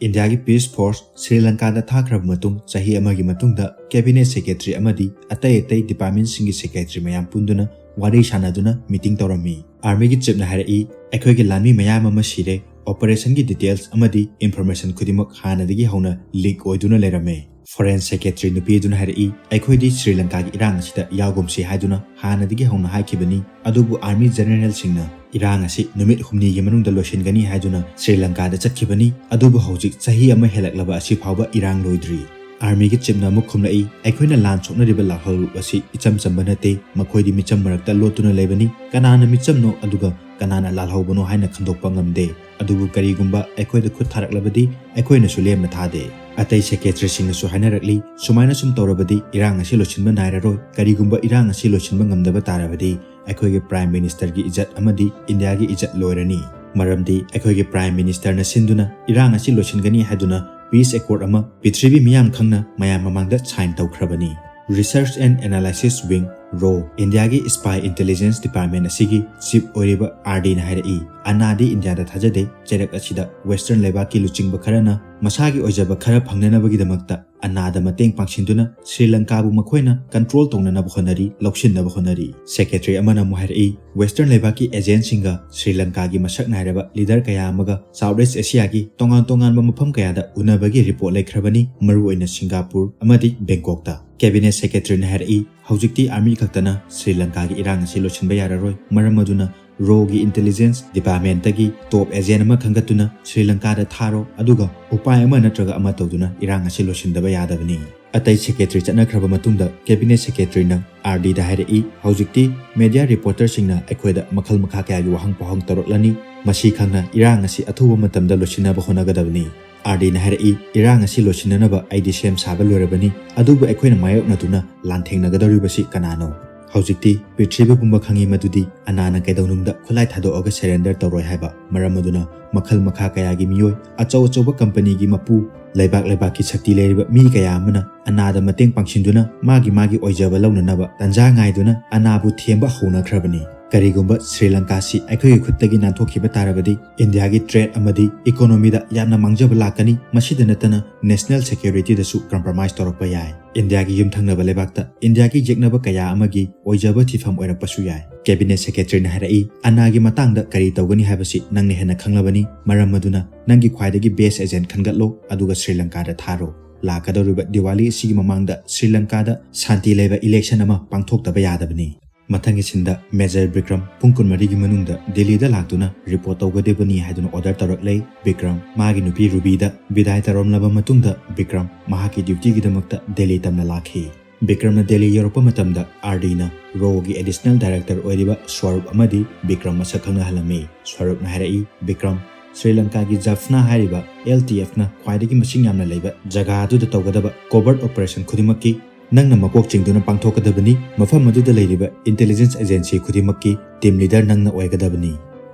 ꯏꯟꯗꯤꯌꯥꯒꯤ ꯄꯤꯁ ꯐꯣꯔꯁ ꯁ꯭ꯔꯤ ꯂꯪꯀꯥꯗ ꯊꯥꯈ꯭ꯔꯕ ꯃꯇꯨꯡ ꯆꯍꯤ ꯑꯃꯒꯤ ꯃꯇꯨꯡꯗ ꯀꯦꯕꯤꯅꯦꯠ ꯁꯦꯀ꯭ꯔꯦꯇꯔꯤ ꯑꯃꯗꯤ ꯑꯇꯩ ꯑꯇꯩ ꯗꯤꯄꯥꯔꯠꯃꯦꯟꯁꯤꯡꯒꯤ ꯁꯦꯀ꯭ꯔꯦꯇꯔꯤ ꯃꯌꯥꯝ ꯄꯨꯟꯗꯨꯅ ꯋꯥꯔꯤ ꯁꯥꯟꯅꯗꯨꯅ ꯃꯤꯇꯤꯡ ꯇꯧꯔꯝꯃꯤ꯫ ꯑꯥꯔꯃꯤꯒꯤ ꯆꯤꯞꯅ ꯍꯥꯏꯔꯛꯏ, "ꯑꯩꯈꯣꯏꯒꯤ ꯂꯥꯟꯃꯤ ꯃꯌꯥꯝ ꯑꯃ ꯁꯤꯔꯦ꯫ ꯑꯣꯄꯔꯦꯁꯟꯒꯤ ꯗꯤꯇꯦꯜꯁ ꯑꯃꯗꯤ ꯏꯟꯐꯣꯔꯃꯦꯁꯟ ꯈꯨꯗꯤꯡꯃꯛ ꯍꯥꯟꯅꯗꯒꯤ ꯍꯧꯅ ꯂꯤꯛ ꯑꯣꯏꯗꯨꯅ ꯂꯩꯔꯝꯃꯦ꯫" ꯐꯣꯔꯦꯟ ꯁꯦꯀ꯭ꯔꯦꯇꯔꯤ ꯅꯨꯄꯤ ꯑꯗꯨꯅ ꯍꯥꯏꯔꯛꯏ, "ꯑꯩꯈꯣꯏꯗꯤ ꯁ꯭ꯔꯤ ꯂꯪꯀꯥꯒꯤ ꯏꯔꯥꯡ ꯑꯁꯤꯗ ꯌꯥꯎꯒꯨꯝꯁꯤ ꯍꯥꯏꯗꯨꯅ ꯍꯥꯟꯅꯗꯒꯤ ꯍꯧꯅ ꯍꯥꯏꯈꯤꯕꯅꯤ, ꯑꯗꯨꯕꯨ ꯑꯥꯔꯃꯤ ꯖꯦꯅꯦꯔꯦꯜꯁꯤꯡꯅ ꯏꯔꯥꯡ ꯑꯁꯤ ꯅꯨꯃꯤꯠ ꯍꯨꯝꯅꯤꯒꯤ ꯃꯅꯨꯡꯗ ꯂꯣꯏꯁꯤꯟꯒꯅꯤ ꯍꯥꯏꯗꯨꯅ ꯁ꯭ꯔꯤ ꯂꯪꯀꯥꯗ ꯆꯠꯈꯤꯕꯅꯤ, ꯑꯗꯨꯕꯨ ꯍꯧꯖꯤꯛ ꯆꯍꯤ ꯑꯃ ꯍꯦꯜꯂꯛꯂꯕ ꯑꯁꯤ ꯐꯥꯎꯕ ꯏꯔꯥꯡ ꯂꯣꯏꯗ꯭ꯔꯤ꯫" ꯑꯥꯔꯃꯤꯒꯤ ꯆꯤꯞꯅ ꯑꯃꯨꯛ ꯈꯨꯝꯂꯛꯏ, "ꯑꯩꯈꯣꯏꯅ ꯂꯥꯟ ꯁꯣꯛꯅꯔꯤꯕ ꯂꯥꯜꯍꯧꯂꯨꯞ ꯑꯁꯤ ꯏꯆꯝ ꯆꯝꯕ ꯅꯠꯇꯦ, ꯃꯈꯣꯏꯗꯤ ꯃꯤꯆꯝ ꯃꯔꯛꯇ ꯂꯣꯠꯇꯨꯅ ꯂꯩꯕꯅꯤ꯫ ꯀꯅꯥꯅ ꯃꯤꯆꯝꯅꯣ ꯑꯗꯨꯒ ꯀꯅꯥꯅ ꯂꯥꯜꯍꯧꯕꯅꯣ ꯍꯥꯏꯅ ꯈꯪꯗꯣꯛꯄ ꯉꯝꯗꯦ꯫ ꯑꯗꯨꯕꯨ ꯀꯔꯤꯒꯨꯝꯕ ꯑꯩꯈꯣꯏꯗ ꯈꯨꯠ ꯊꯥꯔꯛꯂꯕꯗꯤ ꯑꯩꯈꯣꯏꯅꯁꯨ ꯂꯦꯝꯅ ꯊꯥꯗꯦ꯫" ꯑꯇꯩ ꯁꯦꯀ꯭ꯔꯦꯇꯔꯤꯁꯤꯡꯅꯁꯨ ꯍꯥꯏꯅꯔꯛꯂꯤ, "ꯁꯨꯃꯥꯏꯅ ꯁꯨꯝ ꯇꯧꯔꯕꯗꯤ ꯏꯔꯥꯡ ꯑꯁꯤ ꯂꯣꯏꯁꯤꯟꯕ ꯅꯥꯏꯔꯔꯣꯏ꯫ ꯀꯔꯤꯒꯨꯝꯕ ꯏꯔꯥꯡ ꯑꯁꯤ ꯂꯣꯏꯁꯤꯟꯕ ꯉꯝꯗꯕ ꯇꯥꯔꯕꯗꯤ ꯑꯩꯈꯣꯏꯒꯤ ꯄ꯭ꯔꯥꯏꯝ ꯃꯤꯅꯤꯁꯇꯔꯒꯤ ꯏꯖꯠ ꯑꯃꯗꯤ ꯏꯟꯗꯤꯌꯥꯒꯤ ꯏꯖꯠ ꯂꯣꯏꯔꯅꯤ꯫ ꯃꯔꯝꯗꯤ ꯑꯩꯈꯣꯏꯒꯤ ꯄ꯭ꯔꯥꯏꯝ ꯃꯤꯅꯤꯁꯇꯔꯅ ꯁꯤꯟꯗꯨꯅ ꯏꯔꯥꯡ ꯑꯁꯤ ꯂꯣꯏꯁꯤꯟꯒꯅꯤ ꯍꯥꯏꯗꯨꯅ ꯄꯤꯁ ꯑꯦꯀꯣꯔꯗ ꯑꯃ ꯄ꯭ꯔꯤꯊꯤꯕꯤ ꯃꯤꯌꯥꯝ ꯈꯪꯅ ꯃꯌꯥꯝ ꯃꯃꯥꯡꯗ ꯁꯥꯏꯟ ꯇꯧꯈ꯭ꯔꯕꯅꯤ꯫" Research and Analysis Wing, ꯔꯣ, ꯏꯟꯗꯤꯌꯥꯒꯤ ꯁ꯭ꯄꯥꯏ ꯏꯟꯇꯦꯂꯤꯖꯦꯟꯁ ꯗꯤꯄꯥꯔꯠꯃꯦꯟ ꯑꯁꯤꯒꯤ ꯆꯤꯞ ꯑꯣꯏꯔꯤꯕ ꯑꯥꯔ ꯗꯤꯅ ꯍꯥꯏꯔꯛꯏ, "ꯑꯅꯥꯗꯤ ꯏꯟꯗꯤꯌꯥꯗ ꯊꯥꯖꯗꯦ꯫ ꯆꯩꯔꯛ ꯑꯁꯤꯗ ꯋꯦꯁꯇꯔꯟ ꯂꯩꯕꯥꯛꯀꯤ ꯂꯨꯆꯤꯡꯕ ꯈꯔꯅ ꯃꯁꯥꯒꯤ ꯑꯣꯏꯖꯕ ꯈꯔ ꯐꯪꯅꯅꯕꯒꯤꯗꯃꯛꯇ ꯑꯅꯥꯗ ꯃꯇꯦꯡ ꯄꯥꯡꯁꯤꯟꯗꯨꯅ ꯁ꯭ꯔꯤ ꯂꯪꯀꯥꯕꯨ ꯃꯈꯣꯏꯅ ꯀꯟꯇ꯭ꯔꯣꯜ ꯇꯧꯅꯅꯕ ꯍꯣꯠꯅꯔꯤ, ꯂꯧꯁꯤꯟꯅꯕ ꯍꯣꯠꯅꯔꯤ꯫" ꯁꯦꯀ꯭ꯔꯦꯇꯔꯤ ꯑꯃꯅ ꯑꯃꯨꯛ ꯍꯥꯏꯔꯛꯏ, "ꯋꯦꯁꯇꯔꯟ ꯂꯩꯕꯥꯛꯀꯤ ꯑꯦꯖꯦꯟꯁꯤꯡꯒ ꯁ꯭ꯔꯤ ꯂꯪꯀꯥꯒꯤ ꯃꯁꯛ ꯅꯥꯏꯔꯕ ꯂꯤꯗꯔ ꯀꯌꯥ ꯑꯃꯒ ꯁꯥꯎꯠ ꯏꯁ ꯑꯦꯁꯤꯌꯥꯒꯤ ꯇꯣꯉꯥꯟ ꯇꯣꯉꯥꯟꯕ ꯃꯐꯝ ꯀꯌꯥꯗ ꯎꯅꯕꯒꯤ ꯔꯤꯄꯣꯔꯠ ꯂꯩꯈ꯭ꯔꯕꯅꯤ, ꯃꯔꯨꯑꯣꯏꯅ ꯁꯤꯡꯒꯥꯄꯨꯔ ꯑꯃꯗꯤ ꯕꯦꯡꯀꯣꯛꯇ꯫" ꯀꯦꯕꯤꯅꯦꯠ ꯁꯦꯀ꯭ꯔꯦꯇꯔꯤꯅ ꯍꯥꯏꯔꯛꯏ, "ꯍꯧꯖꯤꯛꯇꯤ ꯑꯥꯔꯃꯤ ꯈꯛꯇꯅ ꯁ꯭ꯔꯤ ꯂꯪꯀꯥꯒꯤ ꯏꯔꯥꯡ ꯑꯁꯤ ꯂꯣꯏꯁꯤꯟꯕ ꯌꯥꯔꯔꯣꯏ꯫ ꯃꯔꯝ ꯑꯗꯨꯅ ꯔꯣꯒꯤ ꯏꯟꯇꯦꯂꯤꯖꯦꯟꯁ ꯗꯤꯄꯥꯔꯠꯃꯦꯟꯇꯒꯤ ꯇꯣꯞ ꯑꯦꯖꯦꯟ ꯑꯃ ꯈꯟꯒꯠꯇꯨꯅ ꯁ꯭ꯔꯤ ꯂꯪꯀꯥꯗ ꯊꯥꯔꯣ, ꯑꯗꯨꯒ ꯎꯄꯥꯏ ꯑꯃ ꯅꯠꯇ꯭ꯔꯒ ꯑꯃ ꯇꯧꯗꯨꯅ ꯏꯔꯥꯡ ꯑꯁꯤ ꯂꯣꯏꯁꯤꯟꯗꯕ ꯌꯥꯗꯕꯅꯤ꯫" ꯑꯇꯩ ꯁꯦꯀ꯭ꯔꯦꯇꯔꯤ ꯆꯠꯅꯈ꯭ꯔꯕ ꯃꯇꯨꯡꯗ ꯀꯦꯕꯤꯅꯦꯠ ꯁꯦꯀ꯭ꯔꯦꯇꯔꯤꯅ ꯑꯥꯔ ꯗꯤꯗ ꯍꯥꯏꯔꯛꯏ, "ꯍꯧꯖꯤꯛꯇꯤ ꯃꯦꯗꯤꯌꯥ ꯔꯤꯄꯣꯔꯇꯔꯁꯤꯡꯅ ꯑꯩꯈꯣꯏꯗ ꯃꯈꯜ ꯃꯈꯥ ꯀꯌꯥꯒꯤ ꯋꯥꯍꯪ ꯄꯥꯎꯍꯪ ꯇꯧꯔꯛꯂꯅꯤ꯫ ꯃꯁꯤ ꯈꯪꯅ ꯏꯔꯥꯡ ꯑꯁꯤ ꯑꯊꯨꯕ ꯃꯇꯝꯗ ꯂꯣꯏꯁꯤꯟꯅꯕ ꯍꯣꯠꯅꯒꯗꯕꯅꯤ꯫" ꯑꯥꯔ ꯗꯤꯅ ꯍꯥꯏꯔꯛꯏ, "ꯏꯔꯥꯡ ꯑꯁꯤ ꯂꯣꯏꯁꯤꯟꯅꯅꯕ ꯑꯩꯗꯤ ꯁꯦꯝ ꯁꯥꯕ ꯂꯣꯏꯔꯕꯅꯤ, ꯑꯗꯨꯕꯨ ꯑꯩꯈꯣꯏꯅ ꯃꯥꯌꯣꯛꯅꯗꯨꯅ ꯂꯥꯟꯊꯦꯡꯅꯒꯗꯧꯔꯤꯕꯁꯤ ꯀꯅꯥꯅꯣ? ꯍꯧꯖꯤꯛꯇꯤ ꯄ꯭ꯔꯤꯊꯤꯕꯤ ꯄꯨꯝꯕ ꯈꯪꯉꯤ ꯃꯗꯨꯗꯤ ꯑꯅꯥꯅ ꯀꯩꯗꯧꯅꯨꯡꯗ ꯈꯨꯠꯂꯥꯏ ꯊꯥꯗꯣꯛꯑꯒ ꯁꯔꯦꯟꯗꯔ ꯇꯧꯔꯣꯏ ꯍꯥꯏꯕ꯫ ꯃꯔꯝ ꯑꯗꯨꯅ ꯃꯈꯜ ꯃꯈꯥ ꯀꯌꯥꯒꯤ ꯃꯤꯑꯣꯏ, ꯑꯆꯧ ꯑꯆꯧꯕ ꯀꯝꯄꯅꯤꯒꯤ ꯃꯄꯨ, ꯂꯩꯕꯥꯛ ꯂꯩꯕꯥꯛꯀꯤ ꯁꯛꯇꯤ ꯂꯩꯔꯤꯕ ꯃꯤ ꯀꯌꯥ ꯑꯃꯅ ꯑꯅꯥꯗ ꯃꯇꯦꯡ ꯄꯥꯡꯁꯤꯟꯗꯨꯅ ꯃꯥꯒꯤ ꯃꯥꯒꯤ ꯑꯣꯏꯖꯕ ꯂꯧꯅꯅꯕ ꯇꯥꯟꯖꯥ ꯉꯥꯏꯗꯨꯅ ꯑꯅꯥꯕꯨ ꯊꯦꯝꯕ ꯍꯧꯅꯈ꯭ꯔꯕꯅꯤ꯫ ꯀꯔꯤꯒꯨꯝꯕ ꯁ꯭ꯔꯤ ꯂꯪꯀꯥꯁꯤ ꯑꯩꯈꯣꯏꯒꯤ ꯈꯨꯠꯇꯒꯤ ꯅꯥꯟꯊꯣꯛꯈꯤꯕ ꯇꯥꯔꯕꯗꯤ ꯏꯟꯗꯤꯌꯥꯒꯤ ꯇ꯭ꯔꯦꯗ ꯑꯃꯗꯤ ꯏꯀꯣꯅꯣꯃꯤꯗ ꯌꯥꯝꯅ ꯃꯥꯡꯖꯕ ꯂꯥꯛꯀꯅꯤ꯫ ꯃꯁꯤꯗ ꯅꯠꯇꯅ ꯅꯦꯁꯅꯦꯜ ꯁꯦꯀ꯭ꯌꯨꯔꯤꯇꯤꯗꯁꯨ ꯀꯝꯄ꯭ꯔꯣꯃꯥꯏꯁ ꯇꯧꯔꯛꯄ ꯌꯥꯏ꯫ ꯏꯟꯗꯤꯌꯥꯒꯤ ꯌꯨꯝꯊꯪꯅꯕ ꯂꯩꯕꯥꯛꯇ ꯏꯟꯗꯤꯌꯥꯒꯤ ꯌꯦꯛꯅꯕ ꯀꯌꯥ ꯑꯃꯒꯤ ꯑꯣꯏꯖꯕ ꯊꯤꯐꯝ ꯑꯣꯏꯔꯛꯄꯁꯨ ꯌꯥꯏ꯫ ꯀꯦꯕꯤꯅꯦꯠ ꯁꯦꯀ꯭ꯔꯦꯇꯔꯤꯅ ꯍꯥꯏꯔꯛꯏ, "ꯑꯅꯥꯒꯤ ꯃꯇꯥꯡꯗ ꯀꯔꯤ ꯇꯧꯒꯅꯤ ꯍꯥꯏꯕꯁꯤ ꯅꯪꯅ ꯍꯦꯟꯅ ꯈꯪꯂꯕꯅꯤ꯫ ꯃꯔꯝ ꯑꯗꯨꯅ ꯅꯪꯒꯤ ꯈ꯭ꯋꯥꯏꯗꯒꯤ ꯕꯦꯁ ꯑꯦꯖꯦꯟ ꯈꯟꯒꯠꯂꯣ, ꯑꯗꯨꯒ ꯁ꯭ꯔꯤ ꯂꯪꯀꯥꯗ ꯊꯥꯔꯣ꯫ ꯂꯥꯛꯀꯗꯧꯔꯤꯕ ꯗꯤꯋꯥꯂꯤ ꯑꯁꯤꯒꯤ ꯃꯃꯥꯡꯗ ꯁ꯭ꯔꯤ ꯂꯪꯀꯥꯗ ꯁꯥꯟꯇꯤ ꯂꯩꯕ ꯏꯂꯦꯛꯁꯟ ꯑꯃ ꯄꯥꯡꯊꯣꯛꯇꯕ ꯌꯥꯗꯕꯅꯤ"꯫ ꯃꯊꯪꯒꯤ ꯁꯤꯟꯗ ꯃꯦꯖꯔ ꯕꯤꯀ꯭ꯔꯝ ꯄꯨꯡ ꯀꯨꯟꯃꯔꯤꯒꯤ ꯃꯅꯨꯡꯗ ꯗꯤꯜꯂꯤꯗ ꯂꯥꯛꯇꯨꯅ ꯔꯤꯄꯣꯔꯠ ꯇꯧꯒꯗꯕꯅꯤ ꯍꯥꯏꯗꯨꯅ ꯑꯣꯔꯗꯔ ꯇꯧꯔꯛꯂꯦ꯫ ꯕꯤꯀ꯭ꯔꯝ ꯃꯥꯒꯤ ꯅꯨꯄꯤ ꯔꯨꯕꯤꯗ ꯕꯤꯗꯥꯏ ꯇꯧꯔꯝꯂꯕ ꯃꯇꯨꯡꯗ ꯕꯤꯀ꯭ꯔꯝ ꯃꯍꯥꯛꯀꯤ ꯗ꯭ꯌꯨꯇꯤꯒꯤꯗꯃꯛꯇ ꯗꯦꯜꯂꯤ ꯇꯝꯅ ꯂꯥꯛꯈꯤ꯫ ꯕꯤꯀ꯭ꯔꯝꯅ ꯗꯦꯜꯂꯤ ꯌꯧꯔꯛꯄ ꯃꯇꯝꯗ ꯑꯥꯔ ꯗꯤꯅ ꯔꯣꯒꯤ ꯑꯦꯗꯤꯁꯅꯦꯜ ꯗꯥꯏꯔꯦꯛꯇꯔ ꯑꯣꯏꯔꯤꯕ ꯁ꯭ꯋꯔꯨꯞ ꯑꯃꯗꯤ ꯕꯤꯀ꯭ꯔꯝ ꯃꯁꯛ ꯈꯪꯅꯍꯜꯂꯝꯃꯤ꯫ ꯁ꯭ꯋꯔꯨꯞꯅ ꯍꯥꯏꯔꯛꯏ, "ꯕꯤꯀ꯭ꯔꯝ, ꯁ꯭ꯔꯤ ꯂꯪꯀꯥꯒꯤ ꯖꯐꯅꯥ ꯍꯥꯏꯔꯤꯕ ꯑꯦꯜ ꯇꯤ ꯑꯦꯐꯅ ꯈ꯭ꯋꯥꯏꯗꯒꯤ ꯃꯁꯤꯡ ꯌꯥꯝꯅ ꯂꯩꯕ ꯖꯒꯥ ꯑꯗꯨꯗ ꯇꯧꯒꯗꯕ ꯀꯣꯚꯔꯠ ꯑꯣꯄꯔꯦꯁꯟ ꯈꯨꯗꯤꯡꯃꯛꯀꯤ ꯅꯪꯅ ꯃꯀꯣꯛ ꯆꯤꯡꯗꯨꯅ ꯄꯥꯡꯊꯣꯛꯀꯗꯕꯅꯤ꯫ ꯃꯐꯝ ꯑꯗꯨꯗ ꯂꯩꯔꯤꯕ ꯏꯟꯇꯦꯂꯤꯖꯦꯟꯁ ꯑꯦꯖꯦꯟꯁꯤ ꯈꯨꯗꯤꯡꯃꯛꯀꯤ ꯇꯤꯝ ꯂꯤꯗꯔ ꯅꯪꯅ ꯑꯣꯏꯒꯗꯕꯅꯤ"꯫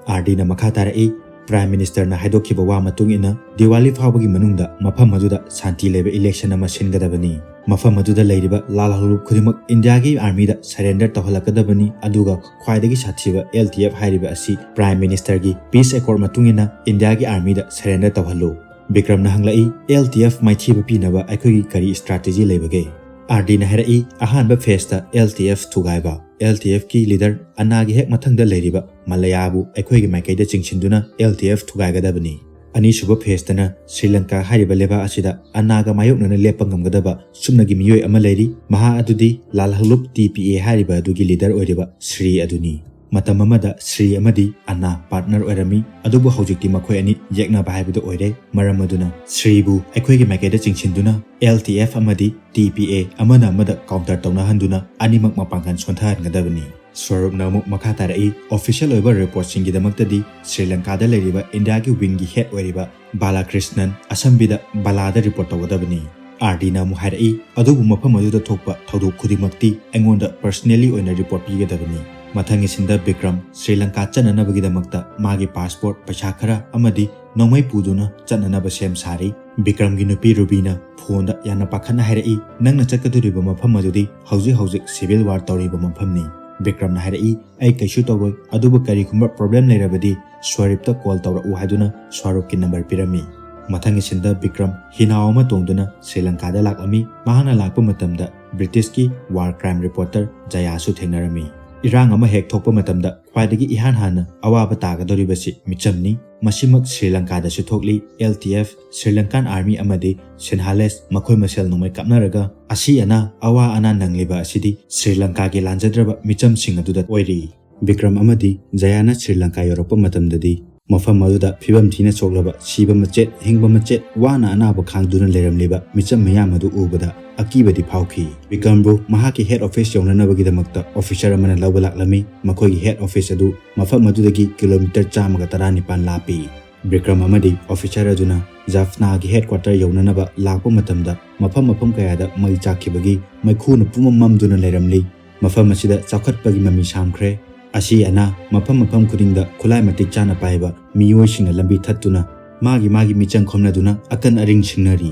ꯑꯥꯔ ꯗꯤꯅ ꯃꯈꯥ ꯇꯥꯔꯛꯏ, "ꯄ꯭ꯔꯥꯏꯝ ꯃꯤꯅꯤꯁꯇꯔꯅ ꯍꯥꯏꯗꯣꯛꯈꯤꯕ ꯋꯥ ꯃꯇꯨꯡ ꯏꯟꯅ ꯗꯤꯋꯥꯂꯤ ꯐꯥꯎꯕꯒꯤ ꯃꯅꯨꯡꯗ ꯃꯐꯝ ꯑꯗꯨꯗ ꯁꯥꯟꯇꯤ ꯂꯩꯕ ꯏꯂꯦꯛꯁꯟ ꯑꯃ ꯁꯤꯟꯒꯗꯕꯅꯤ꯫ ꯃꯐꯝ ꯑꯗꯨꯗ ꯂꯩꯔꯤꯕ ꯂꯥꯜꯍꯧꯂꯨꯞ ꯈꯨꯗꯤꯡꯃꯛ ꯏꯟꯗꯤꯌꯥꯒꯤ ꯑꯥꯔꯃꯤꯗ ꯁꯔꯦꯟꯗꯔ ꯇꯧꯍꯜꯂꯛꯀꯗꯕꯅꯤ, ꯑꯗꯨꯒ ꯈ꯭ꯋꯥꯏꯗꯒꯤ ꯁꯥꯊꯤꯕ ꯑꯦꯜ ꯇꯤ ꯑꯦꯐ ꯍꯥꯏꯔꯤꯕ ꯑꯁꯤ ꯄ꯭ꯔꯥꯏꯝ ꯃꯤꯅꯤꯁꯇꯔꯒꯤ ꯄꯤꯁ ꯑꯦꯀꯣꯔꯗ ꯃꯇꯨꯡ ꯏꯟꯅ ꯏꯟꯗꯤꯌꯥꯒꯤ ꯑꯥꯔꯃꯤꯗ ꯁꯔꯦꯟꯗꯔ ꯇꯧꯍꯜꯂꯨ"꯫ ꯕꯤꯀ꯭ꯔꯝꯅ ꯍꯪꯂꯛꯏ, "ꯑꯦꯜ ꯇꯤ ꯑꯦꯐ ꯃꯥꯏꯊꯤꯕ ꯄꯤꯅꯕ ꯑꯩꯈꯣꯏꯒꯤ ꯀꯔꯤ ꯁ꯭ꯇ꯭ꯔꯥꯇꯦꯖꯤ ꯂꯩꯕꯒꯦ?" ꯑꯥꯔ ꯗꯤꯅ ꯍꯥꯏꯔꯛꯏ, "ꯑꯍꯥꯟꯕ ꯐꯦꯖꯇ ꯑꯦꯜ ꯇꯤ ꯑꯦꯐ ꯊꯨꯒꯥꯏꯕ, ꯑꯦꯜ ꯇꯤ ꯑꯦꯐꯀꯤ ꯂꯤꯗꯔ ꯑꯅꯥꯒꯤ ꯍꯦꯛ ꯃꯊꯪꯗ ꯂꯩꯔꯤꯕ ꯃꯂꯌꯥꯕꯨ ꯑꯩꯈꯣꯏꯒꯤ ꯃꯥꯏꯀꯩꯗ ꯆꯤꯡꯁꯤꯟꯗꯨꯅ ꯑꯦꯜ ꯇꯤ ꯑꯦꯐ ꯊꯨꯒꯥꯏꯒꯗꯕꯅꯤ꯫ ꯑꯅꯤꯁꯨꯕ ꯐꯦꯖꯇꯅ ꯁ꯭ꯔꯤ ꯂꯪꯀꯥ ꯍꯥꯏꯔꯤꯕ ꯂꯩꯕꯥꯛ ꯑꯁꯤꯗ ꯑꯅꯥꯒ ꯃꯥꯌꯣꯛꯅꯅ ꯂꯦꯞꯄ ꯉꯝꯒꯗꯕ ꯁꯨꯞꯅꯒꯤ ꯃꯤꯑꯣꯏ ꯑꯃ ꯂꯩꯔꯤ꯫ ꯃꯍꯥꯛ ꯑꯗꯨꯗꯤ ꯂꯥꯜꯍꯧꯂꯨꯞ ꯇꯤ ꯄꯤ ꯑꯦ ꯍꯥꯏꯔꯤꯕ ꯑꯗꯨꯒꯤ ꯂꯤꯗꯔ ꯑꯣꯏꯔꯤꯕ ꯁ꯭ꯔꯤ ꯑꯗꯨꯅꯤ꯫ ꯃꯇꯝ ꯑꯃꯗ ꯁ꯭ꯔꯤ ꯑꯃꯗꯤ ꯑꯅꯥ ꯄꯥꯔꯠꯅꯔ ꯑꯣꯏꯔꯝꯃꯤ, ꯑꯗꯨꯕꯨ ꯍꯧꯖꯤꯛꯇꯤ ꯃꯈꯣꯏ ꯑꯅꯤ ꯌꯦꯛꯅꯕ ꯍꯥꯏꯕꯗꯨ ꯑꯣꯏꯔꯦ꯫ ꯃꯔꯝ ꯑꯗꯨꯅ ꯁ꯭ꯔꯤꯕꯨ ꯑꯩꯈꯣꯏꯒꯤ ꯃꯥꯏꯀꯩꯗ ꯆꯤꯡꯁꯤꯟꯗꯨꯅ ꯑꯦꯜ ꯇꯤ ꯑꯦꯐ ꯑꯃꯗꯤ ꯇꯤ ꯄꯤ ꯑꯦ ꯑꯃꯅ ꯑꯃꯗ ꯀꯥꯎꯟꯇꯔ ꯇꯧꯅꯍꯟꯗꯨꯅ ꯑꯅꯤꯃꯛ ꯃꯄꯥꯡꯒꯜ ꯁꯣꯟꯊꯍꯟꯒꯗꯕꯅꯤ"꯫ ꯁ꯭ꯋꯔꯨꯞꯅ ꯑꯃꯨꯛ ꯃꯈꯥ ꯇꯥꯔꯛꯏ, "ꯑꯣꯐꯤꯁꯤꯌꯦꯜ ꯑꯣꯏꯕ ꯔꯤꯄꯣꯔꯠꯁꯤꯡꯒꯤꯗꯃꯛꯇꯗꯤ ꯁ꯭ꯔꯤ ꯂꯪꯀꯥꯗ ꯂꯩꯔꯤꯕ ꯏꯟꯗꯤꯌꯥꯒꯤ ꯋꯤꯡꯒꯤ ꯍꯦꯗ ꯑꯣꯏꯔꯤꯕ ꯕꯥꯂꯥꯀ꯭ꯔꯤꯁꯅꯟ ꯑꯁꯝꯕꯤꯗ ꯕꯂꯥꯗ ꯔꯤꯄꯣꯔꯠ ꯇꯧꯒꯗꯕꯅꯤ"꯫ ꯑꯥꯔ ꯗꯤꯅ ꯑꯃꯨꯛ ꯍꯥꯏꯔꯛꯏ, "ꯑꯗꯨꯕꯨ ꯃꯐꯝ ꯑꯗꯨꯗ ꯊꯣꯛꯄ ꯊꯧꯗꯣꯛ ꯈꯨꯗꯤꯡꯃꯛꯇꯤ ꯑꯩꯉꯣꯟꯗ ꯄꯔꯁꯅꯦꯜꯂꯤ ꯑꯣꯏꯅ ꯔꯤꯄꯣꯔꯠ ꯄꯤꯒꯗꯕꯅꯤ"꯫ ꯃꯊꯪꯒꯤ ꯁꯤꯟꯗ ꯕꯤꯀ꯭ꯔꯝ ꯁ꯭ꯔꯤ ꯂꯪꯀꯥ ꯆꯠꯅꯅꯕꯒꯤꯗꯃꯛꯇ ꯃꯥꯒꯤ ꯄꯥꯁꯄꯣꯔꯠ, ꯄꯩꯁꯥ ꯈꯔ ꯑꯃꯗꯤ ꯅꯣꯡꯃꯩ ꯄꯨꯗꯨꯅ ꯆꯠꯅꯅꯕ ꯁꯦꯝ ꯁꯥꯔꯤ꯫ ꯕꯤꯀ꯭ꯔꯝꯒꯤ ꯅꯨꯄꯤ ꯔꯨꯕꯤꯅ ꯐꯣꯟꯗ ꯌꯥꯝꯅ ꯄꯥꯈꯠꯅ ꯍꯥꯏꯔꯛꯏ, "ꯅꯪꯅ ꯆꯠꯀꯗꯧꯔꯤꯕ ꯃꯐꯝ ꯑꯗꯨꯗꯤ ꯍꯧꯖꯤꯛ ꯍꯧꯖꯤꯛ ꯁꯤꯚꯤꯜ ꯋꯥꯔ ꯇꯧꯔꯤꯕ ꯃꯐꯝꯅꯤ"꯫ ꯕꯤꯀ꯭ꯔꯝꯅ ꯍꯥꯏꯔꯛꯏ, "ꯑꯩ ꯀꯩꯁꯨ ꯇꯧꯔꯣꯏ, ꯑꯗꯨꯕꯨ ꯀꯔꯤꯒꯨꯝꯕ problem ꯂꯩꯔꯕꯗꯤ ꯁ꯭ꯋꯔꯨꯞꯇ call ꯇꯧꯔꯛꯎ" ꯍꯥꯏꯗꯨꯅ ꯁ꯭ꯋꯔꯨꯞꯀꯤ number ꯄꯤꯔꯝꯃꯤ꯫ ꯃꯊꯪꯒꯤ sceneꯗ ꯕꯤꯀ꯭ꯔꯝ ꯍꯤꯅꯥꯎ ꯑꯃ ꯇꯣꯡꯗꯨꯅ ꯁ꯭ꯔꯤ ꯂꯪꯀꯥꯗ ꯂꯥꯛꯂꯝꯃꯤ꯫ ꯃꯍꯥꯛꯅ ꯂꯥꯛꯄ ꯃꯇꯝꯗ Britishꯀꯤ war crime reporter ꯖꯌꯥꯁꯨ ꯊꯦꯡꯅꯔꯝꯃꯤ꯫ ꯏꯔꯥꯡ ꯑꯃ ꯍꯦꯛ ꯊꯣꯛꯄ ꯃꯇꯝꯗ ꯈ꯭ꯋꯥꯏꯗꯒꯤ ꯏꯍꯥꯟ ꯍꯥꯟꯅ ꯑꯋꯥꯕ ꯇꯥꯒꯗꯧꯔꯤꯕꯁꯤ ꯃꯤꯆꯝꯅꯤ꯫ ꯃꯁꯤꯃꯛ ꯁ꯭ꯔꯤ ꯂꯪꯀꯥꯗꯁꯨ ꯊꯣꯛꯂꯤ꯫ L T F, Sri Lankan Army ꯑꯃꯗꯤ Sinhalese ꯃꯈꯣꯏ ꯃꯁꯦꯜ ꯅꯣꯡꯃꯩ ꯀꯥꯞꯅꯔꯒ ꯑꯁꯤ ꯑꯅꯥ, ꯑꯋꯥ ꯑꯅꯥ ꯅꯪꯂꯤꯕ ꯑꯁꯤꯗꯤ ꯁ꯭ꯔꯤ ꯂꯪꯀꯥꯒꯤ ꯂꯥꯟꯖꯗ꯭ꯔꯕ ꯃꯤꯆꯝꯁꯤꯡ ꯑꯗꯨꯗ ꯑꯣꯏꯔꯤ꯫ ꯕꯤꯀ꯭ꯔꯝ ꯑꯃꯗꯤ ꯖꯌꯥꯅ ꯁ꯭ꯔꯤ ꯂꯪꯀꯥ ꯌꯧꯔꯛꯄ ꯃꯇꯝꯗꯗꯤ ꯃꯐꯝ ꯑꯗꯨꯗ ꯐꯤꯕꯝ ꯊꯤꯅ ꯁꯣꯛꯂꯕ, ꯁꯤꯕ ꯃꯆꯦꯠ, ꯍꯤꯡꯕ ꯃꯆꯦꯠ, ꯋꯥꯅ ꯑꯅꯥꯕ ꯈꯥꯡꯗꯨꯅ ꯂꯩꯔꯝꯂꯤꯕ ꯃꯤꯆꯝ ꯃꯌꯥꯝ ꯑꯗꯨ ꯎꯕꯗ ꯑꯀꯤꯕꯗꯤ ꯐꯥꯎꯈꯤ꯫ ꯕꯤꯀ꯭ꯔꯝꯕꯨ ꯃꯍꯥꯛꯀꯤ head office ꯌꯧꯅꯅꯕꯒꯤꯗꯃꯛꯇ officer ꯑꯃꯅ ꯂꯧꯕ ꯂꯥꯛꯂꯝꯃꯤ꯫ ꯃꯈꯣꯏꯒꯤ head office ꯑꯗꯨ ꯃꯐꯝ ꯑꯗꯨꯗꯒꯤ kilometre ꯆꯥꯝꯃꯒ ꯇꯔꯥꯅꯤꯄꯥꯟ ꯂꯥꯞꯄꯤ꯫ ꯕꯤꯀ꯭ꯔꯝ ꯑꯃꯗꯤ officer ꯑꯗꯨꯅ ꯖꯐꯅꯥꯒꯤ headquarter ꯌꯧꯅꯅꯕ ꯂꯥꯛꯄ ꯃꯇꯝꯗ ꯃꯐꯝ ꯃꯐꯝ ꯀꯌꯥꯗ ꯃꯩ ꯆꯥꯛꯈꯤꯕꯒꯤ ꯃꯩꯈꯨꯅ ꯄꯨꯝꯃꯝ ꯃꯝꯗꯨꯅ ꯂꯩꯔꯝꯂꯤ꯫ ꯃꯐꯝ ꯑꯁꯤꯗ ꯆꯥꯎꯈꯠꯄꯒꯤ ꯃꯃꯤ ꯁꯥꯝꯈ꯭ꯔꯦ꯫ ꯑꯁꯤ ꯑꯅꯥ ꯃꯐꯝ ꯃꯐꯝ ꯈꯨꯗꯤꯡꯗ ꯈꯨꯠꯂꯥꯏ ꯃꯇꯤꯛ ꯆꯥꯅ ꯄꯥꯏꯕ ꯃꯤꯑꯣꯏꯁꯤꯡꯅ ꯂꯝꯕꯤ ꯊꯠꯇꯨꯅ ꯃꯥꯒꯤ ꯃꯥꯒꯤ ꯃꯤꯆꯪ ꯈꯣꯝꯅꯗꯨꯅ ꯑꯀꯟ ꯑꯔꯤꯡ ꯁꯤꯡꯅꯔꯤ꯫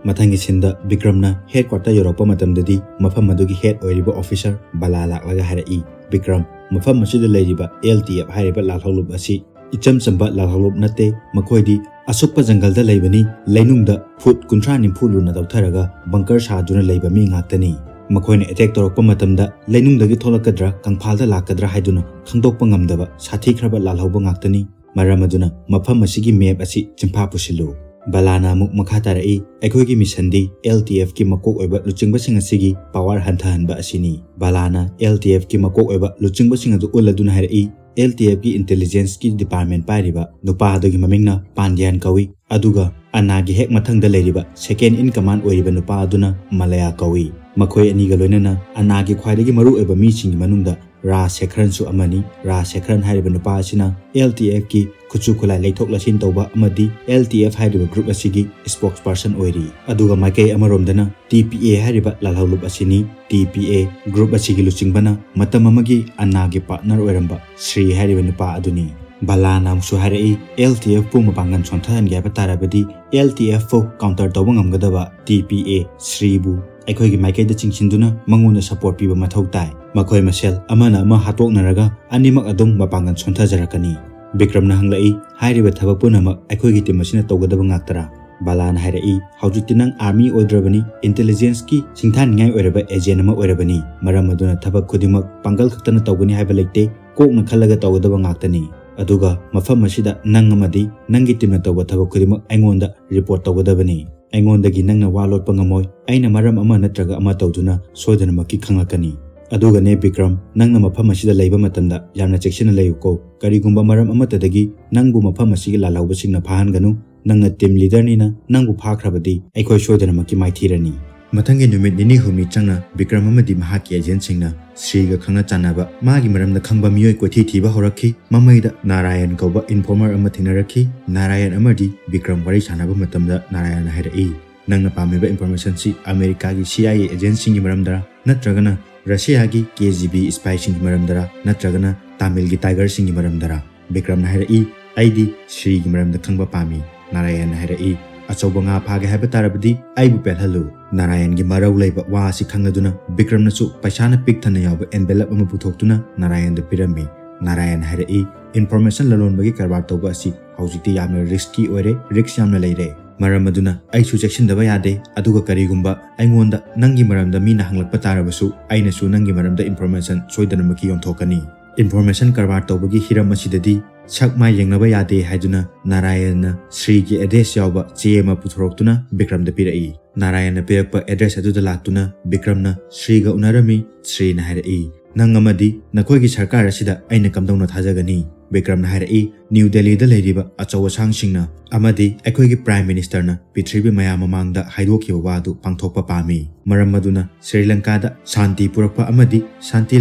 ꯃꯊꯪꯒꯤ sceneꯗ ꯕꯤꯀ꯭ꯔꯝꯅ headquarter ꯌꯧꯔꯛꯄ ꯃꯇꯝꯗꯗꯤ ꯃꯐꯝ ꯑꯗꯨꯒꯤ head ꯑꯣꯏꯔꯤꯕ officer ꯕꯂꯥ ꯂꯥꯛꯂꯒ ꯍꯥꯏꯔꯛꯏ, "ꯕꯤꯀ꯭ꯔꯝ, ꯃꯐꯝ ꯑꯁꯤꯗ ꯂꯩꯔꯤꯕ L T F ꯍꯥꯏꯔꯤꯕ ꯂꯥꯜꯍꯧꯂꯨꯞ ꯑꯁꯤ ꯏꯆꯝ ꯆꯝꯕ ꯂꯥꯜꯍꯧꯂꯨꯞ ꯅꯠꯇꯦ꯫ ꯃꯈꯣꯏꯗꯤ ꯑꯁꯨꯛꯄ ꯖꯪꯒꯜꯗ ꯂꯩꯕꯅꯤ, ꯂꯩꯅꯨꯡꯗ ꯐꯨꯠ ꯀꯨꯟꯊ꯭ꯔꯥ ꯅꯤꯐꯨ ꯂꯨꯅ ꯇꯧꯊꯔꯒ bunker ꯁꯥꯗꯨꯅ ꯂꯩꯕ ꯃꯤ ꯉꯥꯛꯇꯅꯤ꯫ ꯃꯈꯣꯏꯅ attack ꯇꯧꯔꯛꯄ ꯃꯇꯝꯗ ꯂꯩꯅꯨꯡꯗꯒꯤ ꯊꯣꯛꯂꯛꯀꯗ꯭ꯔꯥ, ꯀꯪꯐꯥꯜꯗ ꯂꯥꯛꯀꯗ꯭ꯔꯥ ꯍꯥꯏꯗꯨꯅ ꯈꯪꯗꯣꯛꯄ ꯉꯝꯗꯕ ꯁꯥꯊꯤꯈ꯭ꯔꯕ ꯂꯥꯜꯍꯧꯕ ꯉꯥꯛꯇꯅꯤ꯫ ꯃꯔꯝ ꯑꯗꯨꯅ ꯃꯐꯝ ꯑꯁꯤꯒꯤ map ꯑꯁꯤ ꯆꯤꯟꯐꯥ ꯄꯨꯁꯤꯜꯂꯨ"꯫ ꯕꯂꯥꯅ ꯑꯃꯨꯛ ꯃꯈꯥ ꯇꯥꯔꯛꯏ, "ꯑꯩꯈꯣꯏꯒꯤ missionꯗꯤ L T Fꯀꯤ ꯃꯀꯣꯛ ꯑꯣꯏꯕ ꯂꯨꯆꯤꯡꯕꯁꯤꯡ ꯑꯁꯤꯒꯤ power ꯍꯟꯊꯍꯟꯕ ꯑꯁꯤꯅꯤ"꯫ ꯕꯂꯥꯅ L T Fꯀꯤ ꯃꯀꯣꯛ ꯑꯣꯏꯕ ꯂꯨꯆꯤꯡꯕꯁꯤꯡ ꯑꯗꯨ ꯎꯠꯂꯗꯨꯅ ꯍꯥꯏꯔꯛꯏ, "L T Fꯀꯤ intelligenceꯀꯤ department ꯄꯥꯏꯔꯤꯕ ꯅꯨꯄꯥ ꯑꯗꯨꯒꯤ ꯃꯃꯤꯡꯅ ꯄꯥꯟꯗ꯭ꯌꯥꯟ ꯀꯧꯏ, ꯑꯗꯨꯒ ꯑꯅꯥꯒꯤ ꯍꯦꯛ ꯃꯊꯪꯗ ꯂꯩꯔꯤꯕ second in command ꯑꯣꯏꯔꯤꯕ ꯅꯨꯄꯥ ꯑꯗꯨꯅ ꯃꯂꯌꯥ ꯀꯧꯏ꯫ ꯃꯈꯣꯏ ꯑꯅꯤꯒ ꯂꯣꯏꯅꯅ ꯑꯅꯥꯒꯤ ꯈ꯭ꯋꯥꯏꯗꯒꯤ ꯃꯔꯨꯑꯣꯏꯕ ꯃꯤꯁꯤꯡꯒꯤ ꯃꯅꯨꯡꯗ ꯔꯥꯖ ꯁꯦꯈꯔꯟꯁꯨ ꯑꯃꯅꯤ꯫ ꯔꯥꯖ ꯁꯦꯈꯔꯟ ꯍꯥꯏꯔꯤꯕ ꯅꯨꯄꯥ ꯑꯁꯤꯅ L T Fꯀꯤ ꯈꯨꯠꯁꯨ ꯈꯨꯠꯂꯥꯏ ꯂꯩꯊꯣꯛ ꯂꯩꯁꯤꯟ ꯇꯧꯕ ꯑꯃꯗꯤ L T F ꯍꯥꯏꯔꯤꯕ group ꯑꯁꯤꯒꯤ spokesperson ꯑꯣꯏꯔꯤ꯫ ꯑꯗꯨꯒ ꯃꯥꯏꯀꯩ ꯑꯃꯔꯣꯝꯗꯅ T P A ꯍꯥꯏꯔꯤꯕ ꯂꯥꯜꯍꯧꯂꯨꯞ ꯑꯁꯤꯅꯤ꯫ T P A group ꯑꯁꯤꯒꯤ ꯂꯨꯆꯤꯡꯕꯅ ꯃꯇꯝ ꯑꯃꯒꯤ ꯑꯅꯥꯒꯤ partner ꯑꯣꯏꯔꯝꯕ ꯁ꯭ꯔꯤ ꯍꯥꯏꯔꯤꯕ ꯅꯨꯄꯥ ꯑꯗꯨꯅꯤ꯫ ꯕꯂꯥꯅ ꯑꯃꯨꯛꯁꯨ ꯍꯥꯏꯔꯛꯏ, "L T Fꯄꯨ ꯃꯄꯥꯡꯒꯜ ꯁꯣꯟꯊꯍꯟꯒꯦ ꯍꯥꯏꯕ ꯇꯥꯔꯕꯗꯤ L T Fꯄꯨ counter ꯇꯧꯕ ꯉꯝꯒꯗꯕ T P A ꯁ꯭ꯔꯤꯕꯨ ꯑꯩꯈꯣꯏꯒꯤ ꯃꯥꯏꯀꯩꯗ ꯆꯤꯡꯁꯤꯟꯗꯨꯅ ꯃꯉꯣꯟꯗ support ꯄꯤꯕ ꯃꯊꯧ ꯇꯥꯏ꯫ ꯃꯈꯣꯏ ꯃꯁꯦꯜ ꯑꯃꯅ ꯑꯃ ꯍꯥꯠꯇꯣꯛꯅꯔꯒ ꯑꯅꯤꯃꯛ ꯑꯗꯨꯝ ꯃꯄꯥꯡꯒꯜ ꯁꯣꯟꯊꯖꯔꯛꯀꯅꯤ꯫ ꯕꯤꯀ꯭ꯔꯝꯅ ꯍꯪꯂꯛꯏ, "ꯍꯥꯏꯔꯤꯕ ꯊꯕꯛ ꯄꯨꯝꯅꯃꯛ ꯑꯩꯈꯣꯏꯒꯤ team ꯑꯁꯤꯅ ꯇꯧꯒꯗꯕ ꯉꯥꯛꯇꯔꯥ?" ꯕꯥꯂꯥꯅ ꯍꯥꯏꯔꯛꯏ, "ꯍꯧꯖꯤꯛꯇꯤ ꯅꯪ army ꯑꯣꯏꯗ꯭ꯔꯕꯅꯤ, intelligence ꯀꯤ ꯁꯤꯡꯊꯥꯅꯤꯡꯉꯥꯏ ꯑꯣꯏꯔꯕ agent ꯑꯃ ꯑꯣꯏꯔꯕꯅꯤ꯫ ꯃꯔꯝ ꯑꯗꯨꯅ ꯊꯕꯛ ꯈꯨꯗꯤꯡꯃꯛ ꯄꯥꯡꯒꯜ ꯈꯛꯇꯅ ꯇꯧꯒꯅꯤ ꯍꯥꯏꯕ ꯂꯩꯇꯦ, ꯀꯣꯛꯅ ꯈꯜꯂꯒ ꯇꯧꯒꯗꯕ ꯉꯥꯛꯇꯅꯤ꯫ ꯑꯗꯨꯒ ꯃꯐꯝ ꯑꯁꯤꯗ ꯅꯪ ꯑꯃꯗꯤ ꯅꯪꯒꯤ team ꯅ ꯇꯧꯕ ꯊꯕꯛ ꯈꯨꯗꯤꯡꯃꯛ ꯑꯩꯉꯣꯟꯗ report ꯇꯧꯒꯗꯕꯅꯤ꯫ ꯑꯩꯉꯣꯟꯗꯒꯤ ꯅꯪꯅ ꯋꯥ ꯂꯣꯠꯄ ꯉꯝꯃꯣꯏ꯫ ꯑꯩꯅ ꯃꯔꯝ ꯑꯃ ꯅꯠꯇ꯭ꯔꯒ ꯑꯃ ꯇꯧꯗꯨꯅ ꯁꯣꯏꯗꯅꯃꯛꯀꯤ ꯈꯪꯂꯛꯀꯅꯤ꯫ ꯑꯗꯨꯒꯅꯦ ꯕꯤꯀ꯭ꯔꯝ, ꯅꯪꯅ ꯃꯐꯝ ꯑꯁꯤꯗ ꯂꯩꯕ ꯃꯇꯝꯗ ꯌꯥꯝꯅ ꯆꯦꯛꯁꯤꯟꯅ ꯂꯩꯌꯨꯀꯣ꯫ ꯀꯔꯤꯒꯨꯝꯕ ꯃꯔꯝ ꯑꯃꯠꯇꯗꯒꯤ ꯅꯪꯕꯨ ꯃꯐꯝ ꯑꯁꯤꯒꯤ ꯂꯥꯜꯍꯧꯕꯁꯤꯡꯅ ꯐꯥꯍꯟꯒꯅꯨ꯫ ꯅꯪꯅ team leader ꯅꯤꯅ, ꯅꯪꯕꯨ ꯐꯥꯈ꯭ꯔꯕꯗꯤ ꯑꯩꯈꯣꯏ ꯁꯣꯏꯗꯅꯃꯛꯀꯤ ꯃꯥꯏꯊꯤꯔꯅꯤ꯫ ꯃꯊꯪꯒꯤ ꯅꯨꯃꯤꯠ ꯅꯤꯅꯤ ꯍꯨꯝꯅꯤ ꯆꯪꯅ ꯕꯤꯀ꯭ꯔꯝ ꯑꯃꯗꯤ ꯃꯍꯥꯛꯀꯤ agent ꯁꯤꯡꯅ ꯁ꯭ꯔꯤꯒ ꯈꯪꯅ ꯆꯥꯟꯅꯕ, ꯃꯥꯒꯤ ꯃꯔꯝꯗ ꯈꯪꯕ ꯃꯤꯑꯣꯏ ꯀꯣꯏꯊꯤ ꯊꯤꯕ ꯍꯧꯔꯛꯈꯤ꯫ ꯃꯃꯩꯗ ꯅꯥꯔꯥꯌꯟ ꯀꯧꯕ informer ꯑꯃ ꯊꯦꯡꯅꯔꯛꯈꯤ꯫ ꯅꯥꯔꯥꯌꯟ ꯑꯃꯗꯤ ꯕꯤꯀ꯭ꯔꯝ ꯋꯥꯔꯤ ꯁꯥꯟꯅꯕ ꯃꯇꯝꯗ ꯅꯥꯔꯥꯌꯟꯅ ꯍꯥꯏꯔꯛꯏ, "ꯅꯪꯅ ꯄꯥꯝꯃꯤꯕ information ꯁꯤ ꯑꯃꯦꯔꯤꯀꯥꯒꯤ C I A agent ꯁꯤꯡꯒꯤ ꯃꯔꯝꯗꯔ, ꯅꯠꯇ꯭ꯔꯒꯅ ꯔꯁꯤꯌꯥꯒꯤ K G B spy ꯁꯤꯡꯒꯤ ꯃꯔꯝꯗꯔ, ꯅꯠꯇ꯭ꯔꯒꯅ ꯇꯥꯃꯤꯜꯒꯤ tiger ꯁꯤꯡꯒꯤ ꯃꯔꯝꯗꯔ?" ꯕꯤꯀ꯭ꯔꯝꯅ ꯍꯥꯏꯔꯛꯏ, "ꯑꯩꯗꯤ ꯁ꯭ꯔꯤꯒꯤ ꯃꯔꯝꯗ ꯈꯪꯕ ꯄꯥꯝꯃꯤ꯫" ꯅꯥꯔꯥꯌꯟꯅ ꯍꯥꯏꯔꯛꯏ, "ꯑꯆꯧꯕ ꯉꯥ ꯐꯥꯒꯦ ꯍꯥꯏꯕ ꯇꯥꯔꯕꯗꯤ ꯑꯩꯕꯨ ꯄꯦꯜꯍꯜꯂꯨ꯫" ꯅꯥꯔꯥꯌꯟꯒꯤ ꯃꯔꯧ ꯂꯩꯕ ꯋꯥ ꯑꯁꯤ ꯈꯪꯂꯗꯨꯅ ꯕꯤꯀ꯭ꯔꯝꯅꯁꯨ ꯄꯩꯁꯥꯅ ꯄꯤꯛ ꯊꯟꯅ ꯌꯥꯎꯕ envelope ꯑꯃ ꯄꯨꯊꯣꯛꯇꯨꯅ ꯅꯥꯔꯥꯌꯟꯗ ꯄꯤꯔꯝꯃꯤ꯫ ꯅꯥꯔꯥꯌꯟꯅ ꯍꯥꯏꯔꯛꯏ, "Information ꯂꯂꯣꯟꯕꯒꯤ ꯀꯔꯕꯥꯔ ꯇꯧꯕ ꯑꯁꯤ ꯍꯧꯖꯤꯛꯇꯤ ꯌꯥꯝꯅ risky ꯑꯣꯏꯔꯦ, risk ꯌꯥꯝꯅ ꯂꯩꯔꯦ꯫ ꯃꯔꯝ ꯑꯗꯨꯅ ꯑꯩꯁꯨ ꯆꯦꯛꯁꯤꯟꯗꯕ ꯌꯥꯗꯦ꯫ ꯑꯗꯨꯒ ꯀꯔꯤꯒꯨꯝꯕ ꯑꯩꯉꯣꯟꯗ ꯅꯪꯒꯤ ꯃꯔꯝꯗ ꯃꯤꯅ ꯍꯪꯂꯛꯄ ꯇꯥꯔꯕꯁꯨ, ꯑꯩꯅꯁꯨ ꯅꯪꯒꯤ ꯃꯔꯝꯗ information ꯁꯣꯏꯗꯅꯃꯛꯀꯤ ꯌꯣꯟꯊꯣꯛꯀꯅꯤ꯫" Information ꯀꯔꯕꯥꯔ ꯇꯧꯕꯒꯤ ꯍꯤꯔꯝ ꯑꯁꯤꯗꯗꯤ ꯁꯛ ꯃꯥꯏ ꯌꯦꯡꯅꯕ ꯌꯥꯗꯦ ꯍꯥꯏꯗꯨꯅ ꯅꯥꯔꯥꯌꯟꯅ ꯁ꯭ꯔꯤꯒꯤ address ꯌꯥꯎꯕ ꯆꯦ ꯑꯃ ꯄꯨꯊꯣꯔꯛꯇꯨꯅ ꯕꯤꯀ꯭ꯔꯝꯗ ꯄꯤꯔꯛꯏ꯫ ꯅꯥꯔꯥꯌꯟꯅ ꯄꯤꯔꯛꯄ address ꯑꯗꯨꯗ ꯂꯥꯛꯇꯨꯅ ꯕꯤꯀ꯭ꯔꯝꯅ ꯁ꯭ꯔꯤꯒ ꯎꯅꯔꯝꯃꯤ꯫ ꯁ꯭ꯔꯤꯅ ꯍꯥꯏꯔꯛꯏ, "ꯅꯪ ꯑꯃꯗꯤ ꯅꯈꯣꯏꯒꯤ ꯁꯔꯀꯥꯔ ꯑꯁꯤꯗ ꯑꯩꯅ ꯀꯝꯗꯧꯅ ꯊꯥꯖꯒꯅꯤ?" ꯕꯤꯀ꯭ꯔꯝꯅ ꯍꯥꯏꯔꯛꯏ, "ꯅ꯭ꯌꯨ ꯗꯦꯜꯂꯤꯗ ꯂꯩꯔꯤꯕ ꯑꯆꯧ ꯑꯁꯥꯡꯁꯤꯡꯅ ꯑꯃꯗꯤ ꯑꯩꯈꯣꯏꯒꯤ Prime Minister ꯅ ꯄ꯭ꯔꯤꯊꯤꯕꯤ ꯃꯌꯥꯝ ꯃꯃꯥꯡꯗ ꯍꯥꯏꯗꯣꯛꯈꯤꯕ ꯋꯥꯗꯨ ꯄꯥꯡꯊꯣꯛꯄ ꯄꯥꯝꯃꯤ꯫ ꯃꯔꯝ ꯑꯗꯨꯅ ꯁ꯭ꯔꯤ ꯂꯪꯀꯥꯗ ꯁꯥꯟꯇꯤ ꯄꯨꯔꯛꯄ ꯑꯃꯗꯤ ꯁꯥꯟꯇꯤ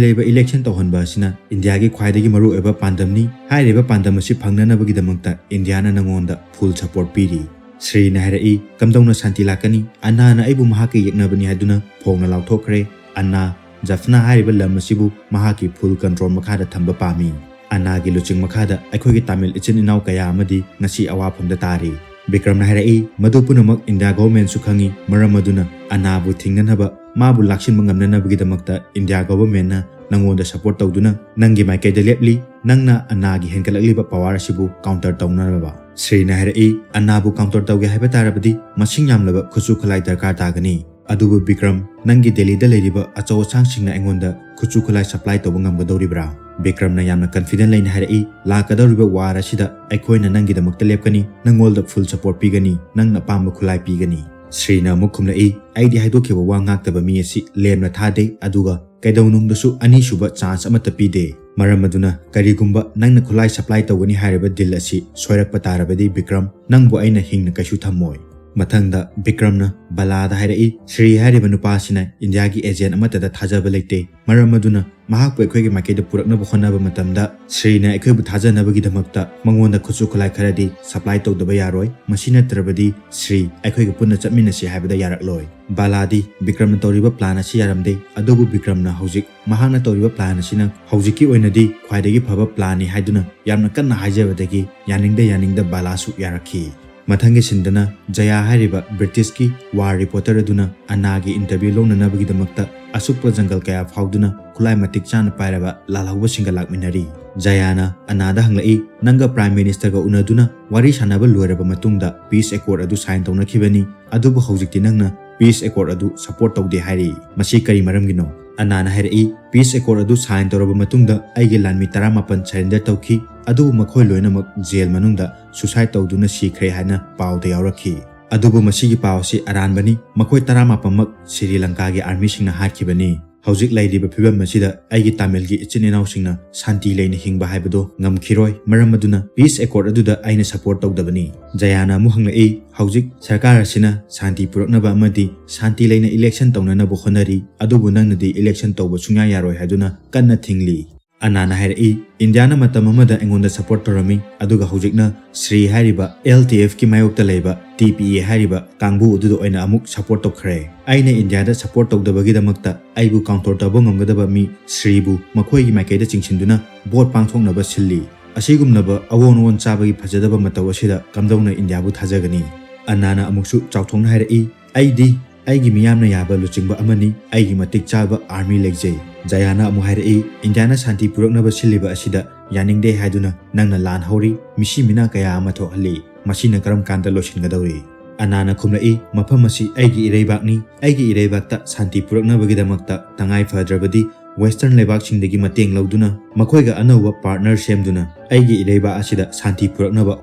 ꯂꯩꯕ election ꯇꯧꯍꯟꯕ ꯑꯁꯤꯅ ꯏꯟꯗꯤꯌꯥꯒꯤ ꯈ꯭ꯋꯥꯏꯗꯒꯤ ꯃꯔꯨꯑꯣꯏꯕ ꯄꯥꯟꯗꯝꯅꯤ꯫ ꯍꯥꯏꯔꯤꯕ ꯄꯥꯟꯗꯝ ꯑꯁꯤ ꯐꯪꯅꯅꯕꯒꯤꯗꯃꯛꯇ ꯏꯟꯗꯤꯌꯥꯅ ꯅꯉꯣꯟꯗ full support ꯄꯤꯔꯤ꯫" ꯁ꯭ꯔꯤꯅ ꯍꯥꯏꯔꯛꯏ, "ꯀꯝꯗꯧꯅ ꯁꯥꯟꯇꯤ ꯂꯥꯛꯀꯅꯤ? ꯑꯅꯥꯅ ꯑꯩꯕꯨ ꯃꯍꯥꯛꯀꯤ ꯌꯦꯛꯅꯕꯅꯤ ꯍꯥꯏꯗꯨꯅ ꯐꯣꯡꯅ ꯂꯥꯎꯊꯣꯛꯈ꯭ꯔꯦ꯫ ꯑꯅꯥ, ꯖꯐꯅꯥ ꯍꯥꯏꯔꯤꯕ ꯂꯝ ꯑꯁꯤꯕꯨ ꯃꯍꯥꯛꯀꯤ full control ꯃꯈꯥꯗ ꯊꯝꯕ ꯄꯥꯝꯃꯤ꯫ ꯑꯅꯥꯒꯤ ꯂꯨꯆꯤꯡ ꯃꯈꯥꯗ ꯑꯩꯈꯣꯏꯒꯤ ꯇꯥꯃꯤꯜ ꯏꯆꯤꯟ ꯏꯅꯥꯎ ꯀꯌꯥ ꯑꯃꯗꯤ ꯉꯁꯤ ꯑꯋꯥꯐꯝꯗ ꯇꯥꯔꯤ꯫ ꯕꯤꯀ꯭ꯔꯝꯅ ꯍꯥꯏꯔꯛꯏ, "ꯃꯗꯨ ꯄꯨꯝꯅꯃꯛ ꯏꯟꯗꯤꯌꯥ ꯒꯣꯚꯔꯟꯃꯦꯟꯠꯁꯨ ꯈꯪꯏ, ꯃꯔꯝ ꯑꯗꯨꯅ ꯑꯅꯥꯕꯨ ꯊꯤꯡꯅꯅꯕ, ꯃꯥꯕꯨ ꯂꯥꯛꯁꯤꯟꯕ ꯉꯝꯅꯅꯕꯒꯤꯗꯃꯛꯇ ꯏꯟꯗꯤꯌꯥ ꯒꯣꯚꯔꯟꯃꯦꯟꯠꯅ ꯅꯪꯉꯣꯟꯗ ꯁꯄꯣꯔꯠ ꯇꯧꯗꯨꯅ ꯅꯪꯒꯤ ꯃꯥꯏꯀꯩꯗ ꯂꯦꯞꯂꯤ, ꯅꯪꯅ ꯑꯅꯥꯒꯤ ꯍꯦꯟꯒꯠꯂꯛꯂꯤꯕ ꯄꯋꯥꯔ ꯑꯁꯤꯕꯨ ꯀꯥꯎꯟꯇꯔ ꯇꯧꯅꯅꯕ꯫" ꯁ꯭ꯔꯤꯅ ꯍꯥꯏꯔꯛꯏ, "ꯑꯅꯥꯕꯨ ꯀꯥꯎꯟꯇꯔ ꯇꯧꯒꯦ ꯍꯥꯏꯕ ꯇꯥꯔꯕꯗꯤ ꯃꯁꯤꯡ ꯌꯥꯝꯂꯕ ꯈꯨꯠꯁꯨ ꯈꯨꯠꯂꯥꯏ ꯗꯔꯀꯥꯔ ꯇꯥꯒꯅꯤ꯫ ꯑꯗꯨꯕꯨ ꯕꯤꯀ꯭ꯔꯝ, ꯅꯪꯒꯤ ꯗꯦꯜꯂꯤꯗ ꯂꯩꯔꯤꯕ ꯑꯆꯧ ꯑꯁꯥꯡꯁꯤꯡꯅ ꯑꯩꯉꯣꯟꯗ ꯈꯨꯠꯁꯨ ꯈꯨꯠꯂꯥꯏ ꯁꯄ꯭ꯂꯥꯏ ꯇꯧꯕ ꯉꯝꯒꯗꯧꯔꯤꯕ꯭ꯔꯥ?" ꯕꯤꯀ꯭ꯔꯝꯅ ꯌꯥꯝꯅ ꯀꯟꯐꯤꯗꯦꯟꯠ ꯂꯩꯅ ꯍꯥꯏꯔꯛꯏ, "ꯂꯥꯛꯀꯗꯧꯔꯤꯕ ꯋꯥꯔ ꯑꯁꯤꯗ ꯑꯩꯈꯣꯏꯅ ꯅꯪꯒꯤꯗꯃꯛꯇ ꯂꯦꯞꯀꯅꯤ, ꯅꯪꯉꯣꯟꯗ ꯐꯨꯜ ꯁꯄꯣꯔꯠ ꯄꯤꯒꯅꯤ, ꯅꯪꯅ ꯑꯄꯥꯝꯕ ꯈꯨꯠꯂꯥꯏ ꯄꯤꯒꯅꯤ꯫" ꯁ꯭ꯔꯤꯅ ꯑꯃꯨꯛ ꯈꯨꯝꯂꯛꯏ, "ꯑꯩꯗꯤ ꯍꯥꯏꯗꯣꯛꯈꯤꯕ ꯋꯥ ꯉꯥꯛꯇꯕ ꯃꯤ ꯑꯁꯤ ꯂꯦꯝꯅ ꯊꯥꯗꯦ, ꯑꯗꯨꯒ ꯀꯩꯗꯧꯅꯨꯡꯗꯁꯨ ꯑꯅꯤꯁꯨꯕ ꯆꯥꯟꯁ ꯑꯃꯠꯇ ꯄꯤꯗꯦ꯫ ꯃꯔꯝ ꯑꯗꯨꯅ ꯀꯔꯤꯒꯨꯝꯕ ꯅꯪꯅ ꯈꯨꯠꯂꯥꯏ ꯁꯄ꯭ꯂꯥꯏ ꯇꯧꯒꯅꯤ ꯍꯥꯏꯔꯤꯕ ꯗꯤꯜ ꯑꯁꯤ ꯁꯣꯏꯔꯛꯄ ꯇꯥꯔꯕꯗꯤ ꯕꯤꯀ꯭ꯔꯝ, ꯅꯪꯕꯨ ꯑꯩꯅ ꯍꯤꯡꯅ ꯀꯩꯁꯨ ꯊꯝꯃꯣꯏ꯫" ꯃꯊꯪꯗ ꯕꯤꯀ꯭ꯔꯝꯅ ꯕꯂꯥꯗ ꯍꯥꯏꯔꯛꯏ, "ꯁ꯭ꯔꯤ ꯍꯥꯏꯔꯤꯕ ꯅꯨꯄꯥ ꯑꯁꯤꯅ ꯏꯟꯗꯤꯌꯥꯒꯤ ꯑꯦꯖꯦꯟꯠ ꯑꯃꯠꯇꯗ ꯊꯥꯖꯕ ꯂꯩꯇꯦ꯫ ꯃꯔꯝ ꯑꯗꯨꯅ ꯃꯍꯥꯛꯄꯨ ꯑꯩꯈꯣꯏꯒꯤ ꯃꯥꯏꯀꯩꯗ ꯄꯨꯔꯛꯅꯕ ꯍꯣꯠꯅꯕ ꯃꯇꯝꯗ ꯁ꯭ꯔꯤꯅ ꯑꯩꯈꯣꯏꯕꯨ ꯊꯥꯖꯅꯕꯒꯤꯗꯃꯛꯇ ꯃꯉꯣꯟꯗ ꯈꯨꯠꯁꯨ ꯈꯨꯠꯂꯥꯏ ꯈꯔꯗꯤ ꯁꯄ꯭ꯂꯥꯏ ꯇꯧꯗꯕ ꯌꯥꯔꯣꯏ꯫ ꯃꯁꯤ ꯅꯠꯇ꯭ꯔꯕꯗꯤ ꯁ꯭ꯔꯤ ꯑꯩꯈꯣꯏꯒ ꯄꯨꯟꯅ ꯆꯠꯃꯤꯟꯅꯁꯤ ꯍꯥꯏꯕꯗ ꯌꯥꯔꯛꯂꯣꯏ꯫" ꯕꯂꯥꯗꯤ ꯕꯤꯀ꯭ꯔꯝꯅ ꯇꯧꯔꯤꯕ ꯄ꯭ꯂꯥꯟ ꯑꯁꯤ ꯌꯥꯔꯝꯗꯦ, ꯑꯗꯨꯕꯨ ꯕꯤꯀ꯭ꯔꯝꯅ ꯍꯧꯖꯤꯛ ꯃꯍꯥꯛꯅ ꯇꯧꯔꯤꯕ ꯄ꯭ꯂꯥꯟ ꯑꯁꯤꯅ ꯍꯧꯖꯤꯛꯀꯤ ꯑꯣꯏꯅꯗꯤ ꯈ꯭ꯋꯥꯏꯗꯒꯤ ꯐꯕ ꯄ꯭ꯂꯥꯟꯅꯤ ꯍꯥꯏꯗꯨꯅ ꯌꯥꯝꯅ ꯀꯟꯅ ꯍꯥꯏꯖꯕꯗꯒꯤ ꯌꯥꯅꯤꯡꯗ ꯌꯥꯅꯤꯡꯗ ꯕꯂꯥꯁꯨ ꯌꯥꯔꯛꯈꯤ꯫ ꯃꯊꯪꯒꯤ ꯁꯤꯟꯗꯅ ꯖꯌꯥ ꯍꯥꯏꯔꯤꯕ ꯕ꯭ꯔꯤꯇꯤꯁꯀꯤ ꯋꯥꯔ ꯔꯤꯄꯣꯔꯇꯔ ꯑꯗꯨꯅ ꯑꯅꯥꯒꯤ ꯏꯟꯇꯔꯚ꯭ꯌꯨ ꯂꯧꯅꯅꯕꯒꯤꯗꯃꯛꯇ ꯑꯁꯨꯛꯄ ꯖꯪꯒꯜ ꯀꯌꯥ ꯐꯥꯎꯗꯨꯅ ꯈꯨꯠꯂꯥꯏ ꯃꯇꯤꯛ ꯆꯥꯅ ꯄꯥꯏꯔꯕ ꯂꯥꯜꯍꯧꯕꯁꯤꯡꯒ ꯂꯥꯛꯃꯤꯟꯅꯔꯤ꯫ ꯖꯌꯥꯅ ꯑꯅꯥꯗ ꯍꯪꯂꯛꯏ, "ꯅꯪꯒ ꯄ꯭ꯔꯥꯏꯝ ꯃꯤꯅꯤꯁꯇꯔꯒ ꯎꯅꯗꯨꯅ ꯋꯥꯔꯤ ꯁꯥꯟꯅꯕ ꯂꯣꯏꯔꯕ ꯃꯇꯨꯡꯗ ꯄꯤꯁ ꯑꯦꯀꯣꯔꯗ ꯑꯗꯨ ꯁꯥꯏꯟ ꯇꯧꯅꯈꯤꯕꯅꯤ, ꯑꯗꯨꯕꯨ ꯍꯧꯖꯤꯛꯇꯤ ꯅꯪꯅ ꯄꯤꯁ ꯑꯦꯀꯣꯔꯗ ꯑꯗꯨ ꯁꯄꯣꯔꯠ ꯇꯧꯗꯦ ꯍꯥꯏꯔꯤ꯫ ꯃꯁꯤ ꯀꯔꯤ ꯃꯔꯝꯒꯤꯅꯣ?" ꯑꯅꯥꯅ ꯍꯥꯏꯔꯛꯏ, "ꯄꯤꯁ ꯑꯦꯀꯣꯔꯗ ꯑꯗꯨ ꯁꯥꯏꯟ ꯇꯧꯔꯕ ꯃꯇꯨꯡꯗ ꯑꯩꯒꯤ ꯂꯥꯟꯃꯤ ꯇꯔꯥꯃꯥꯄꯟ ꯁꯔꯦꯟꯗꯔ ꯇꯧꯈꯤ, ꯑꯗꯨꯕꯨ ꯃꯈꯣꯏ ꯂꯣꯏꯅꯃꯛ ꯖꯦꯜ ꯃꯅꯨꯡꯗ ꯁꯨꯁꯥꯏꯗ ꯇꯧꯗꯨꯅ ꯁꯤꯈ꯭ꯔꯦ ꯍꯥꯏꯅ ꯄꯥꯎꯗ ꯌꯥꯎꯔꯛꯈꯤ꯫ ꯑꯗꯨꯕꯨ ꯃꯁꯤꯒꯤ ꯄꯥꯎ ꯑꯁꯤ ꯑꯔꯥꯟꯕꯅꯤ꯫ ꯃꯈꯣꯏ ꯇꯔꯥꯃꯥꯄꯟꯃꯛ ꯁ꯭ꯔꯤ ꯂꯪꯀꯥꯒꯤ ꯑꯥꯔꯃꯤꯁꯤꯡꯅ ꯍꯥꯠꯈꯤꯕꯅꯤ꯫ ꯍꯧꯖꯤꯛ ꯂꯩꯔꯤꯕ ꯐꯤꯕꯝ ꯑꯁꯤꯗ ꯑꯩꯒꯤ ꯇꯥꯃꯤꯜꯒꯤ ꯏꯆꯤꯟ ꯏꯅꯥꯎꯁꯤꯡꯅ ꯁꯥꯟꯇꯤ ꯂꯩꯅ ꯍꯤꯡꯕ ꯍꯥꯏꯕꯗꯨ ꯉꯝꯈꯤꯔꯣꯏ꯫ ꯃꯔꯝ ꯑꯗꯨꯅ ꯄꯤꯁ ꯑꯦꯀꯣꯔꯗ ꯑꯗꯨꯗ ꯑꯩꯅ ꯁꯄꯣꯔꯠ ꯇꯧꯗꯕꯅꯤ꯫" ꯖꯌꯥꯅ ꯑꯃꯨꯛ ꯍꯪꯂꯛꯏ, "ꯍꯧꯖꯤꯛ ꯁꯔꯀꯥꯔ ꯑꯁꯤꯅ ꯁꯥꯟꯇꯤ ꯄꯨꯔꯛꯅꯕ ꯑꯃꯗꯤ ꯁꯥꯟꯇꯤ ꯂꯩꯅ ꯏꯂꯦꯛꯁꯟ ꯇꯧꯅꯅꯕ ꯍꯣꯠꯅꯔꯤ, ꯑꯗꯨꯕꯨ ꯅꯪꯅꯗꯤ ꯏꯂꯦꯛꯁꯟ ꯇꯧꯕ ꯁꯨꯡꯌꯥ ꯌꯥꯔꯣꯏ ꯍꯥꯏꯗꯨꯅ ꯀꯟꯅ ꯊꯤꯡꯂꯤ꯫" ꯑꯅꯥꯅ ꯍꯥꯏꯔꯛꯏ, "ꯏꯟꯗꯤꯌꯥꯅ ꯃꯇꯝ ꯑꯃꯗ ꯑꯩꯉꯣꯟꯗ ꯁꯄꯣꯔꯠ ꯇꯧꯔꯝꯃꯤ, ꯑꯗꯨꯒ ꯍꯧꯖꯤꯛꯅ ꯁ꯭ꯔꯤ ꯍꯥꯏꯔꯤꯕ ꯑꯦꯜ ꯇꯤ ꯑꯦꯐꯀꯤ ꯃꯥꯌꯣꯛꯇ ꯂꯩꯕ ꯇꯤ ꯄꯤ ꯑꯦ ꯍꯥꯏꯔꯤꯕ ꯀꯥꯡꯕꯨ ꯑꯗꯨꯗ ꯑꯣꯏꯅ ꯑꯃꯨꯛ ꯁꯄꯣꯔꯠ ꯇꯧꯈ꯭ꯔꯦ꯫ ꯑꯩꯅ ꯏꯟꯗꯤꯌꯥꯗ ꯁꯄꯣꯔꯠ ꯇꯧꯗꯕꯒꯤꯗꯃꯛꯇ ꯑꯩꯕꯨ ꯀꯥꯎꯟꯇꯔ ꯇꯧꯕ ꯉꯝꯒꯗꯕ ꯃꯤ ꯁ꯭ꯔꯤꯕꯨ ꯃꯈꯣꯏꯒꯤ ꯃꯥꯏꯀꯩꯗ ꯆꯤꯡꯁꯤꯟꯗꯨꯅ ꯚꯣꯠ ꯄꯥꯡꯊꯣꯛꯅꯕ ꯁꯤꯜꯂꯤ꯫ ꯑꯁꯤꯒꯨꯝꯂꯕ ꯑꯑꯣꯟ ꯑꯑꯣꯟ ꯆꯥꯕꯒꯤ ꯐꯖꯗꯕ ꯃꯇꯧ ꯑꯁꯤꯗ ꯀꯝꯗꯧꯅ ꯏꯟꯗꯤꯌꯥꯕꯨ ꯊꯥꯖꯒꯅꯤ? ꯑꯅꯥꯅ ꯑꯃꯨꯛꯁꯨ ꯆꯥꯎꯊꯣꯛꯅ ꯍꯥꯏꯔꯛꯏ, "ꯑꯩꯗꯤ ꯑꯩꯒꯤ ꯃꯤꯌꯥꯝꯅ ꯌꯥꯕ ꯂꯨꯆꯤꯡꯕ ꯑꯃꯅꯤ, ꯑꯩꯒꯤ ꯃꯇꯤꯛ ꯆꯥꯕ ꯑꯥꯔꯃꯤ ꯂꯩꯖꯩ"꯫ ꯖꯌꯥꯅ ꯑꯃꯨꯛ ꯍꯥꯏꯔꯛꯏ, "ꯏꯟꯗꯤꯌꯥꯅ ꯁꯥꯟꯇꯤ ꯄꯨꯔꯛꯅꯕ ꯁꯤꯜꯂꯤꯕ ꯑꯁꯤꯗ ꯌꯥꯅꯤꯡꯗꯦ ꯍꯥꯏꯗꯨꯅ ꯅꯪꯅ ꯂꯥꯟ ꯍꯧꯔꯤ, ꯃꯤꯁꯤ ꯃꯤꯅꯥ ꯀꯌꯥ ꯑꯃ ꯊꯣꯛꯍꯜꯂꯤ, ꯃꯁꯤꯅ ꯀꯔꯝ ꯀꯥꯟꯗ ꯂꯣꯏꯁꯤꯟꯒꯗꯧꯔꯤ?" ꯑꯅꯥꯅ ꯈꯨꯝꯂꯛꯏ, "ꯃꯐꯝ ꯑꯁꯤ ꯑꯩꯒꯤ ꯏꯔꯩꯕꯥꯛꯅꯤ, ꯑꯩꯒꯤ ꯏꯔꯩꯕꯥꯛꯇ ꯁꯥꯟꯇꯤ ꯄꯨꯔꯛꯅꯕꯒꯤꯗꯃꯛꯇ ꯇꯉꯥꯏ ꯐꯗ꯭ꯔꯕꯗꯤ ꯋꯦꯁꯇꯔꯟ ꯂꯩꯕꯥꯛꯁꯤꯡꯗꯒꯤ ꯃꯇꯦꯡ ꯂꯧꯗꯨꯅ ꯃꯈꯣꯏꯒ ꯑꯅꯧꯕ ꯄꯥꯔꯠꯅꯔ ꯁꯦꯝꯗꯨꯅ ꯑꯩꯒꯤ ꯏꯔꯩꯕꯥꯛ ꯑꯁꯤꯗ ꯁꯥꯟꯇꯤ ꯄꯨꯔꯛꯅꯕ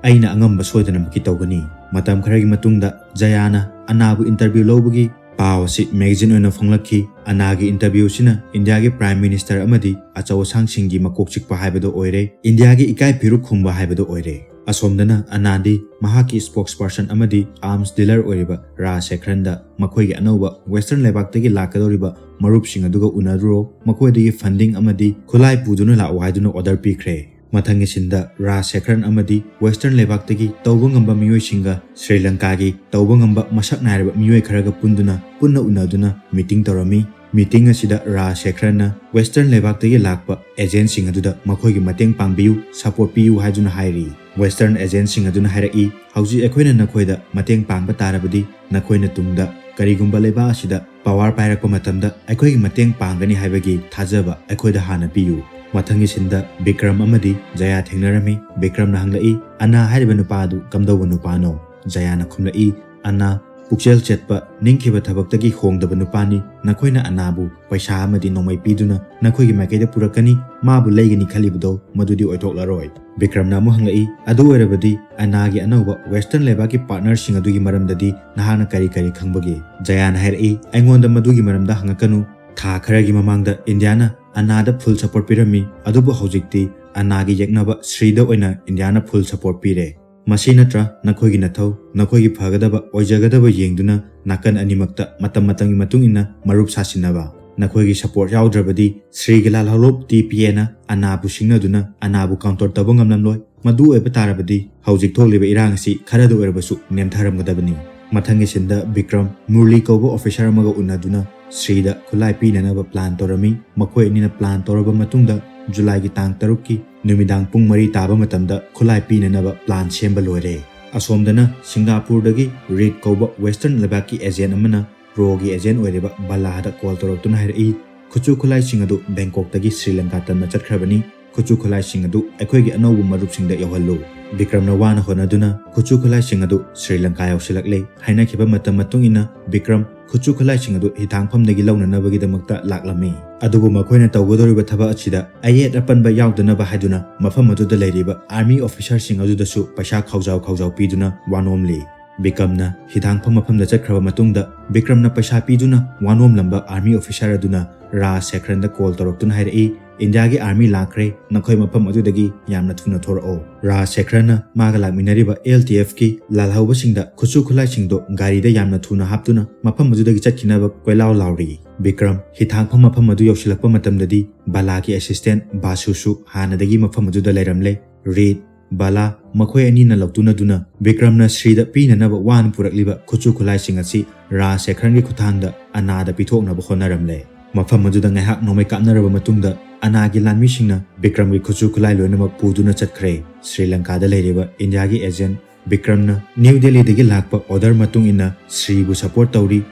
ꯑꯩꯅ ꯑꯉꯝꯕ ꯁꯣꯏꯗꯅꯃꯛꯀꯤ ꯇꯧꯒꯅꯤ"꯫ ꯃꯇꯝ ꯈꯔꯒꯤ ꯃꯇꯨꯡꯗ ꯖꯌꯥꯅ ꯑꯅꯥꯕꯨ ꯏꯟꯇꯔꯚ꯭ꯌꯨ ꯂꯧꯕꯒꯤ ꯄꯥꯎ ꯑꯁꯤ ꯃꯦꯒꯥꯖꯤꯟ ꯑꯣꯏꯅ ꯐꯣꯡꯂꯛꯈꯤ꯫ ꯑꯅꯥꯒꯤ ꯏꯟꯇꯔꯚ꯭ꯌꯨꯁꯤꯅ ꯏꯟꯗꯤꯌꯥꯒꯤ ꯄ꯭ꯔꯥꯏꯝ ꯃꯤꯅꯤꯁꯇꯔ ꯑꯃꯗꯤ ꯑꯆꯧ ꯑꯁꯥꯡꯁꯤꯡꯒꯤ ꯃꯀꯣꯛ ꯆꯤꯛꯄ ꯍꯥꯏꯕꯗꯨ ꯑꯣꯏꯔꯦ, ꯏꯟꯗꯤꯌꯥꯒꯤ ꯏꯀꯥꯏ ꯐꯤꯔꯨꯛ ꯈꯨꯝꯕ ꯍꯥꯏꯕꯗꯨ ꯑꯣꯏꯔꯦ꯫ ꯑꯁꯣꯝꯗꯅ ꯑꯅꯥꯗꯤ ꯃꯍꯥꯛꯀꯤ ꯁ꯭ꯄꯣꯛꯁ ꯄꯔꯁꯟ ꯑꯃꯗꯤ ꯑꯥꯔꯝꯁ ꯗꯤꯂꯔ ꯑꯣꯏꯔꯤꯕ ꯔꯥꯖ ꯁꯦꯈꯔꯟꯗ ꯃꯈꯣꯏꯒꯤ ꯑꯅꯧꯕ ꯋꯦꯁꯇꯔꯟ ꯂꯩꯕꯥꯛꯇꯒꯤ ꯂꯥꯛꯀꯗꯧꯔꯤꯕ ꯃꯔꯨꯞꯁꯤꯡ ꯑꯗꯨꯒ ꯎꯅꯔꯨꯔꯣ, ꯃꯈꯣꯏꯗꯒꯤ ꯐꯟꯗꯤꯡ ꯑꯃꯗꯤ ꯈꯨꯠꯂꯥꯏ ꯄꯨꯗꯨꯅ ꯂꯥꯛꯎ ꯍꯥꯏꯗꯨꯅ ꯑꯣꯔꯗꯔ ꯄꯤꯈ꯭ꯔꯦ꯫ ꯃꯊꯪꯒꯤ ꯁꯤꯟꯗ ꯔꯥꯖ ꯁꯦꯈꯔꯟ ꯑꯃꯗꯤ ꯋꯦꯁꯇꯔꯟ ꯂꯩꯕꯥꯛꯇꯒꯤ ꯇꯧꯕ ꯉꯝꯕ ꯃꯤꯑꯣꯏꯁꯤꯡꯒ ꯁ꯭ꯔꯤ ꯂꯪꯀꯥꯒꯤ ꯇꯧꯕ ꯉꯝꯕ ꯃꯁꯛ ꯅꯥꯏꯔꯕ ꯃꯤꯑꯣꯏ ꯈꯔꯒ ꯄꯨꯟꯗꯨꯅ ꯄꯨꯟꯅ ꯎꯅꯗꯨꯅ ꯃꯤꯇꯤꯡ ꯇꯧꯔꯝꯃꯤ꯫ ꯃꯤꯇꯤꯡ ꯑꯁꯤꯗ ꯔꯥꯖ ꯁꯦꯈꯔꯟꯅ ꯋꯦꯁꯇꯔꯟ ꯂꯩꯕꯥꯛꯇꯒꯤ ꯂꯥꯛꯄ ꯑꯦꯖꯦꯟꯠꯁꯤꯡ ꯑꯗꯨꯗ ꯃꯈꯣꯏꯒꯤ ꯃꯇꯦꯡ ꯄꯥꯡꯕꯤꯌꯨ, ꯁꯄꯣꯔꯠ ꯄꯤꯌꯨ ꯍꯥꯏꯗꯨꯅ ꯍꯥꯏꯔꯤ꯫ ꯋꯦꯁꯇꯔꯟ ꯑꯦꯖꯦꯟꯠꯁꯤꯡ ꯑꯗꯨꯅ ꯍꯥꯏꯔꯛꯏ, "ꯍꯧꯖꯤꯛ ꯑꯩꯈꯣꯏꯅ ꯅꯈꯣꯏꯗ ꯃꯇꯦꯡ ꯄꯥꯡꯕ ꯇꯥꯔꯕꯗꯤ ꯅꯈꯣꯏꯅ ꯇꯨꯡꯗ ꯀꯔꯤꯒꯨꯝꯕ ꯂꯩꯕꯥꯛ ꯑꯁꯤꯗ ꯄꯋꯥꯔ ꯄꯥꯏꯔꯛꯄ ꯃꯇꯝꯗ ꯑꯩꯈꯣꯏꯒꯤ ꯃꯇꯦꯡ ꯄꯥꯡꯒꯅꯤ ꯍꯥꯏꯕꯒꯤ ꯊꯥꯖꯕ ꯑꯩꯈꯣꯏꯗ ꯍꯥꯟꯅ ꯄꯤꯌꯨ"꯫ ꯃꯊꯪꯒꯤ ꯁꯤꯟꯗ ꯕꯤꯀ꯭ꯔꯝ ꯑꯃꯗꯤ ꯖꯌꯥ ꯊꯦꯡꯅꯔꯝꯃꯤ꯫ ꯕꯤꯀ꯭ꯔꯝꯅ ꯍꯪꯂꯛꯏ, "ꯑꯅꯥ ꯍꯥꯏꯔꯤꯕ ꯅꯨꯄꯥ ꯑꯗꯨ ꯀꯝꯗꯧꯕ ꯅꯨꯄꯥꯅꯣ?" ꯖꯌꯥꯅ ꯈꯨꯝꯂꯛꯏ, "ꯑꯅꯥ ꯄꯨꯛꯆꯦꯜ ꯆꯦꯠꯄ, ꯅꯤꯡꯈꯤꯕ ꯊꯕꯛꯇꯒꯤ ꯍꯣꯡꯗꯕ ꯅꯨꯄꯥꯅꯤ꯫ ꯅꯈꯣꯏꯅ ꯑꯅꯥꯕꯨ ꯄꯩꯁꯥ ꯑꯃꯗꯤ ꯅꯣꯡꯃꯩ ꯄꯤꯗꯨꯅ ꯅꯈꯣꯏꯒꯤ ꯃꯥꯏꯀꯩꯗ ꯄꯨꯔꯛꯀꯅꯤ, ꯃꯥꯕꯨ ꯂꯩꯒꯅꯤ ꯈꯜꯂꯤꯕꯗꯣ ꯃꯗꯨꯗꯤ ꯑꯣꯏꯊꯣꯛꯂꯔꯣꯏ"꯫ ꯕꯤꯀ꯭ꯔꯝꯅ ꯑꯃꯨꯛ ꯍꯪꯂꯛꯏ, "ꯑꯗꯨ ꯑꯣꯏꯔꯕꯗꯤ ꯑꯅꯥꯒꯤ ꯑꯅꯧꯕ ꯋꯦꯁꯇꯔꯟ ꯂꯩꯕꯥꯛꯀꯤ ꯄꯥꯔꯠꯅꯔꯁꯤꯡ ꯑꯗꯨꯒꯤ ꯃꯔꯝꯗꯗꯤ ꯅꯍꯥꯛꯅ ꯀꯔꯤ ꯀꯔꯤ ꯈꯪꯕꯒꯦ?" ꯖꯌꯥꯅ ꯍꯥꯏꯔꯛꯏ, "ꯑꯩꯉꯣꯟꯗ ꯃꯗꯨꯒꯤ ꯃꯔꯝꯗ ꯍꯪꯉꯛꯀꯅꯨ꯫ ꯊꯥ ꯈꯔꯒꯤ ꯃꯃꯥꯡꯗ ꯏꯟꯗꯤꯌꯥꯅ ꯑꯅꯥꯗ ꯐꯨꯜ ꯁꯄꯣꯔꯠ ꯄꯤꯔꯝꯃꯤ, ꯑꯗꯨꯕꯨ ꯍꯧꯖꯤꯛꯇꯤ ꯑꯅꯥꯒꯤ ꯌꯦꯛꯅꯕ ꯁ꯭ꯔꯤꯗ ꯑꯣꯏꯅ ꯏꯟꯗꯤꯌꯥꯅ ꯐꯨꯜ ꯁꯄꯣꯔꯠ ꯄꯤꯔꯦ꯫ ꯃꯁꯤ ꯅꯠꯇ꯭ꯔ ꯅꯈꯣꯏꯒꯤ ꯅꯊꯧ? ꯅꯈꯣꯏꯒꯤ ꯐꯒꯗꯕ, ꯑꯣꯏꯖꯒꯗꯕ ꯌꯦꯡꯗꯨꯅ ꯅꯥꯀꯟ ꯑꯅꯤꯃꯛꯇ ꯃꯇꯝ ꯃꯇꯝꯒꯤ ꯃꯇꯨꯡ ꯏꯟꯅ ꯃꯔꯨꯞ ꯁꯥꯁꯤꯟꯅꯕ꯫ ꯅꯈꯣꯏꯒꯤ ꯁꯄꯣꯔꯠ ꯌꯥꯎꯗ꯭ꯔꯕꯗꯤ ꯁ꯭ꯔꯤꯒꯤ ꯂꯥꯜꯍꯧꯂꯨꯞ ꯇꯤ ꯄꯤ ꯑꯦꯅ ꯑꯅꯥꯕꯨ ꯁꯤꯡꯅꯗꯨꯅ ꯑꯅꯥꯕꯨ ꯀꯥꯎꯟꯇꯔ ꯇꯧꯕ ꯉꯝꯂꯝꯂꯣꯏ꯫ ꯃꯗꯨ ꯑꯣꯏꯕ ꯇꯥꯔꯕꯗꯤ ꯍꯧꯖꯤꯛ ꯊꯣꯛꯂꯤꯕ ꯏꯔꯥꯡ ꯑꯁꯤ ꯈꯔꯗ ꯑꯣꯏꯔꯕꯁꯨ ꯅꯦꯝꯊꯔꯝꯒꯗꯕꯅꯤ"꯫ ꯃꯊꯪꯒꯤ ꯁꯤꯟꯗ ꯕꯤꯀ꯭ꯔꯝ ꯃꯨꯔꯂꯤ ꯀꯧꯕ ꯑꯣꯐꯤꯁꯥꯔ ꯑꯃꯒ ꯎꯅꯗꯨꯅ ꯁ꯭ꯔꯤꯗ ꯈꯨꯠꯂꯥꯏ ꯄꯤꯅꯅꯕ ꯄ꯭ꯂꯥꯟ ꯇꯧꯔꯝꯃꯤ꯫ ꯃꯈꯣꯏ ꯑꯅꯤꯅ ꯄ꯭ꯂꯥꯟ ꯇꯧꯔꯕ ꯃꯇꯨꯡꯗ ꯖꯨꯂꯥꯏꯒꯤ ꯇꯥꯡ ꯇꯔꯨꯛꯀꯤ ꯅꯨꯃꯤꯗꯥꯡ ꯄꯨꯡ ꯃꯔꯤ ꯇꯥꯕ ꯃꯇꯝꯗ ꯈꯨꯠꯂꯥꯏ ꯄꯤꯅꯅꯕ ꯄ꯭ꯂꯥꯟ ꯁꯦꯝꯕ ꯂꯣꯏꯔꯦ꯫ ꯑꯁꯣꯝꯗꯅ ꯁꯤꯡꯒꯥꯄꯨꯔꯗꯒꯤ ꯔꯤꯗ ꯀꯧꯕ ꯋꯦꯁꯇꯔꯟ ꯂꯩꯕꯥꯛꯀꯤ ꯑꯦꯖꯦꯟ ꯑꯃꯅ ꯔꯣꯒꯤ ꯑꯦꯖꯦꯟ ꯑꯣꯏꯔꯤꯕ ꯕꯂꯥꯗ ꯀꯣꯜ ꯇꯧꯔꯛꯇꯨꯅ ꯍꯥꯏꯔꯛꯏ, "ꯈꯨꯠꯁꯨ ꯈꯨꯠꯂꯥꯏꯁꯤꯡ ꯑꯗꯨ ꯕꯦꯡꯀꯣꯛꯇꯒꯤ ꯁ꯭ꯔꯤꯂꯪꯀꯥ ꯇꯝꯅ ꯆꯠꯈ꯭ꯔꯕꯅꯤ꯫ ꯈꯨꯠꯁꯨ ꯈꯨꯠꯂꯥꯏꯁꯤꯡ ꯑꯗꯨ ꯑꯩꯈꯣꯏꯒꯤ ꯑꯅꯧꯕ ꯃꯔꯨꯞꯁꯤꯡꯗ ꯌꯧꯍꯜꯂꯨ꯫" ꯕꯤꯀ꯭ꯔꯝꯅ ꯋꯥꯅ ꯍꯣꯠꯅꯗꯨꯅ ꯈꯨꯠꯁꯨ ꯈꯨꯠꯂꯥꯏꯁꯤꯡ ꯑꯗꯨ ꯁ꯭ꯔꯤꯂꯪꯀꯥ ꯌꯧꯁꯤꯜꯂꯛꯂꯦ꯫ ꯍꯥꯏꯅꯈꯤꯕ ꯃꯇꯝ ꯃꯇꯨꯡ ꯏꯟꯅ ꯕꯤꯀ꯭ꯔꯝ ꯈꯨꯠꯁꯨ ꯈꯨꯠꯂꯥꯏꯁꯤꯡ ꯑꯗꯨ ꯍꯤꯊꯥꯡꯐꯝꯗꯒꯤ ꯂꯧꯅꯅꯕꯒꯤꯗꯃꯛꯇ ꯂꯥꯛꯂꯝꯃꯤ꯫ ꯑꯗꯨꯕꯨ ꯃꯈꯣꯏꯅ ꯇꯧꯒꯗꯧꯔꯤꯕ ꯊꯕꯛ ꯑꯁꯤꯗ ꯑꯌꯦꯠ ꯑꯄꯟꯕ ꯌꯥꯎꯗꯅꯕ ꯍꯥꯏꯗꯨꯅ ꯃꯐꯝ ꯑꯗꯨꯗ ꯂꯩꯔꯤꯕ ꯑꯥꯔꯃꯤ ꯑꯣꯐꯤꯁꯥꯔꯁꯤꯡ ꯑꯗꯨꯗꯁꯨ ꯄꯩꯁꯥ ꯈꯥꯎꯖꯥꯎ ꯈꯥꯎꯖꯥꯎ ꯄꯤꯗꯨꯅ ꯋꯥ ꯅꯣꯝꯂꯤ꯫ ꯕꯤꯀ꯭ꯔꯝꯅ ꯍꯤꯊꯥꯡꯐꯝ ꯃꯐꯝꯗ ꯆꯠꯈ꯭ꯔꯕ ꯃꯇꯨꯡꯗ ꯕꯤꯀ꯭ꯔꯝꯅ ꯄꯩꯁꯥ ꯄꯤꯗꯨꯅ ꯋꯥ ꯅꯣꯝꯂꯝꯕ ꯑꯥꯔꯃꯤ ꯑꯣꯐꯤꯁꯥꯔ ꯑꯗꯨꯅ ꯔꯥꯖ ꯁꯦꯈ꯭ꯔꯟꯗ ꯀꯣꯜ ꯇꯧꯔꯛꯇꯨꯅ ꯍꯥꯏꯔꯛꯏ, "ꯏꯟꯗꯤꯌꯥꯒꯤ ꯑꯥꯔꯃꯤ ꯂꯥꯛꯈ꯭ꯔꯦ, ꯅꯈꯣꯏ ꯃꯐꯝ ꯑꯗꯨꯗꯒꯤ ꯌꯥꯝꯅ ꯊꯨꯅ ꯊꯣꯔꯛꯑꯣ꯫" ꯔꯥꯖ ꯁꯦꯈ꯭ꯔꯟꯅ ꯃꯥꯒ ꯂꯥꯛꯃꯤꯟꯅꯔꯤꯕ ꯑꯦꯜ ꯇꯤ ꯑꯦꯐꯀꯤ ꯂꯥꯜꯍꯧꯕꯁꯤꯡꯗ ꯈꯨꯠꯁꯨ ꯈꯨꯠꯂꯥꯏꯁꯤꯡꯗꯣ ꯒꯥꯔꯤꯗ ꯌꯥꯝꯅ ꯊꯨꯅ ꯍꯥꯞꯇꯨꯅ ꯃꯐꯝ ꯑꯗꯨꯗꯒꯤ ꯆꯠꯈꯤꯅꯕ ꯀꯣꯏꯂꯥꯎ ꯂꯥꯎꯔꯤ꯫ ꯕꯤꯀ꯭ꯔꯝ ꯍꯤꯊꯥꯡꯐꯝ ꯃꯐꯝ ꯑꯗꯨ ꯌꯧꯁꯤꯜꯂꯛꯄ ꯃꯇꯝꯗꯗꯤ ꯕꯂꯥꯒꯤ ꯑꯦꯁꯤꯁꯇꯦꯟ ꯕꯥꯁꯨꯁꯨ ꯍꯥꯟꯅꯗꯒꯤ ꯃꯐꯝ ꯑꯗꯨꯗ ꯂꯩꯔꯝꯂꯦ꯫ ꯔꯤꯗ, ꯕꯂꯥ ꯃꯈꯣꯏ ꯑꯅꯤꯅ ꯂꯧꯇꯨꯅꯗꯨꯅ ꯕꯤꯀ꯭ꯔꯝꯅ ꯁ꯭ꯔꯤꯗ ꯄꯤꯅꯅꯕ ꯋꯥꯅ ꯄꯨꯔꯛꯂꯤꯕ ꯈꯨꯠꯁꯨ ꯈꯨꯠꯂꯥꯏꯁꯤꯡ ꯑꯁꯤ ꯔꯥꯖ ꯁꯦꯈ꯭ꯔꯟꯒꯤ ꯈꯨꯠꯊꯥꯡꯗ ꯑꯅꯥꯗ ꯄꯤꯊꯣꯛꯅꯕ ꯍꯣꯠꯅꯔꯝꯂꯦ꯫ ꯃꯐꯝ ꯑꯗꯨꯗ ꯉꯥꯏꯍꯥꯛ ꯅꯣꯡꯃꯩ ꯀꯥꯞꯅꯔꯕ ꯃꯇꯨꯡꯗ ꯑꯅꯥꯒꯤ ꯂꯥꯟꯃꯤꯁꯤꯡꯅ ꯕꯤꯀ꯭ꯔꯝꯒꯤ ꯈꯨꯠꯁꯨ ꯈꯨꯠꯂꯥꯏ ꯂꯣꯏꯅꯃꯛ ꯄꯨꯗꯨꯅ ꯆꯠꯈ꯭ꯔꯦ꯫ ꯁ꯭ꯔꯤꯂꯪꯀꯥꯗ ꯂꯩꯔꯤꯕ ꯏꯟꯗꯤꯌꯥꯒꯤ ꯑꯦꯖꯦꯟ ꯕꯤꯀ꯭ꯔꯝꯅ ꯅ꯭ꯌꯨ ꯗꯦꯜꯂꯤꯗꯒꯤ ꯂꯥꯛꯄ ꯑꯣꯔꯗꯔ ꯃꯇꯨꯡ ꯏꯟꯅ ꯁ꯭ꯔꯤꯕꯨ ꯁꯄꯣꯔꯠ ꯇꯧꯔꯤ,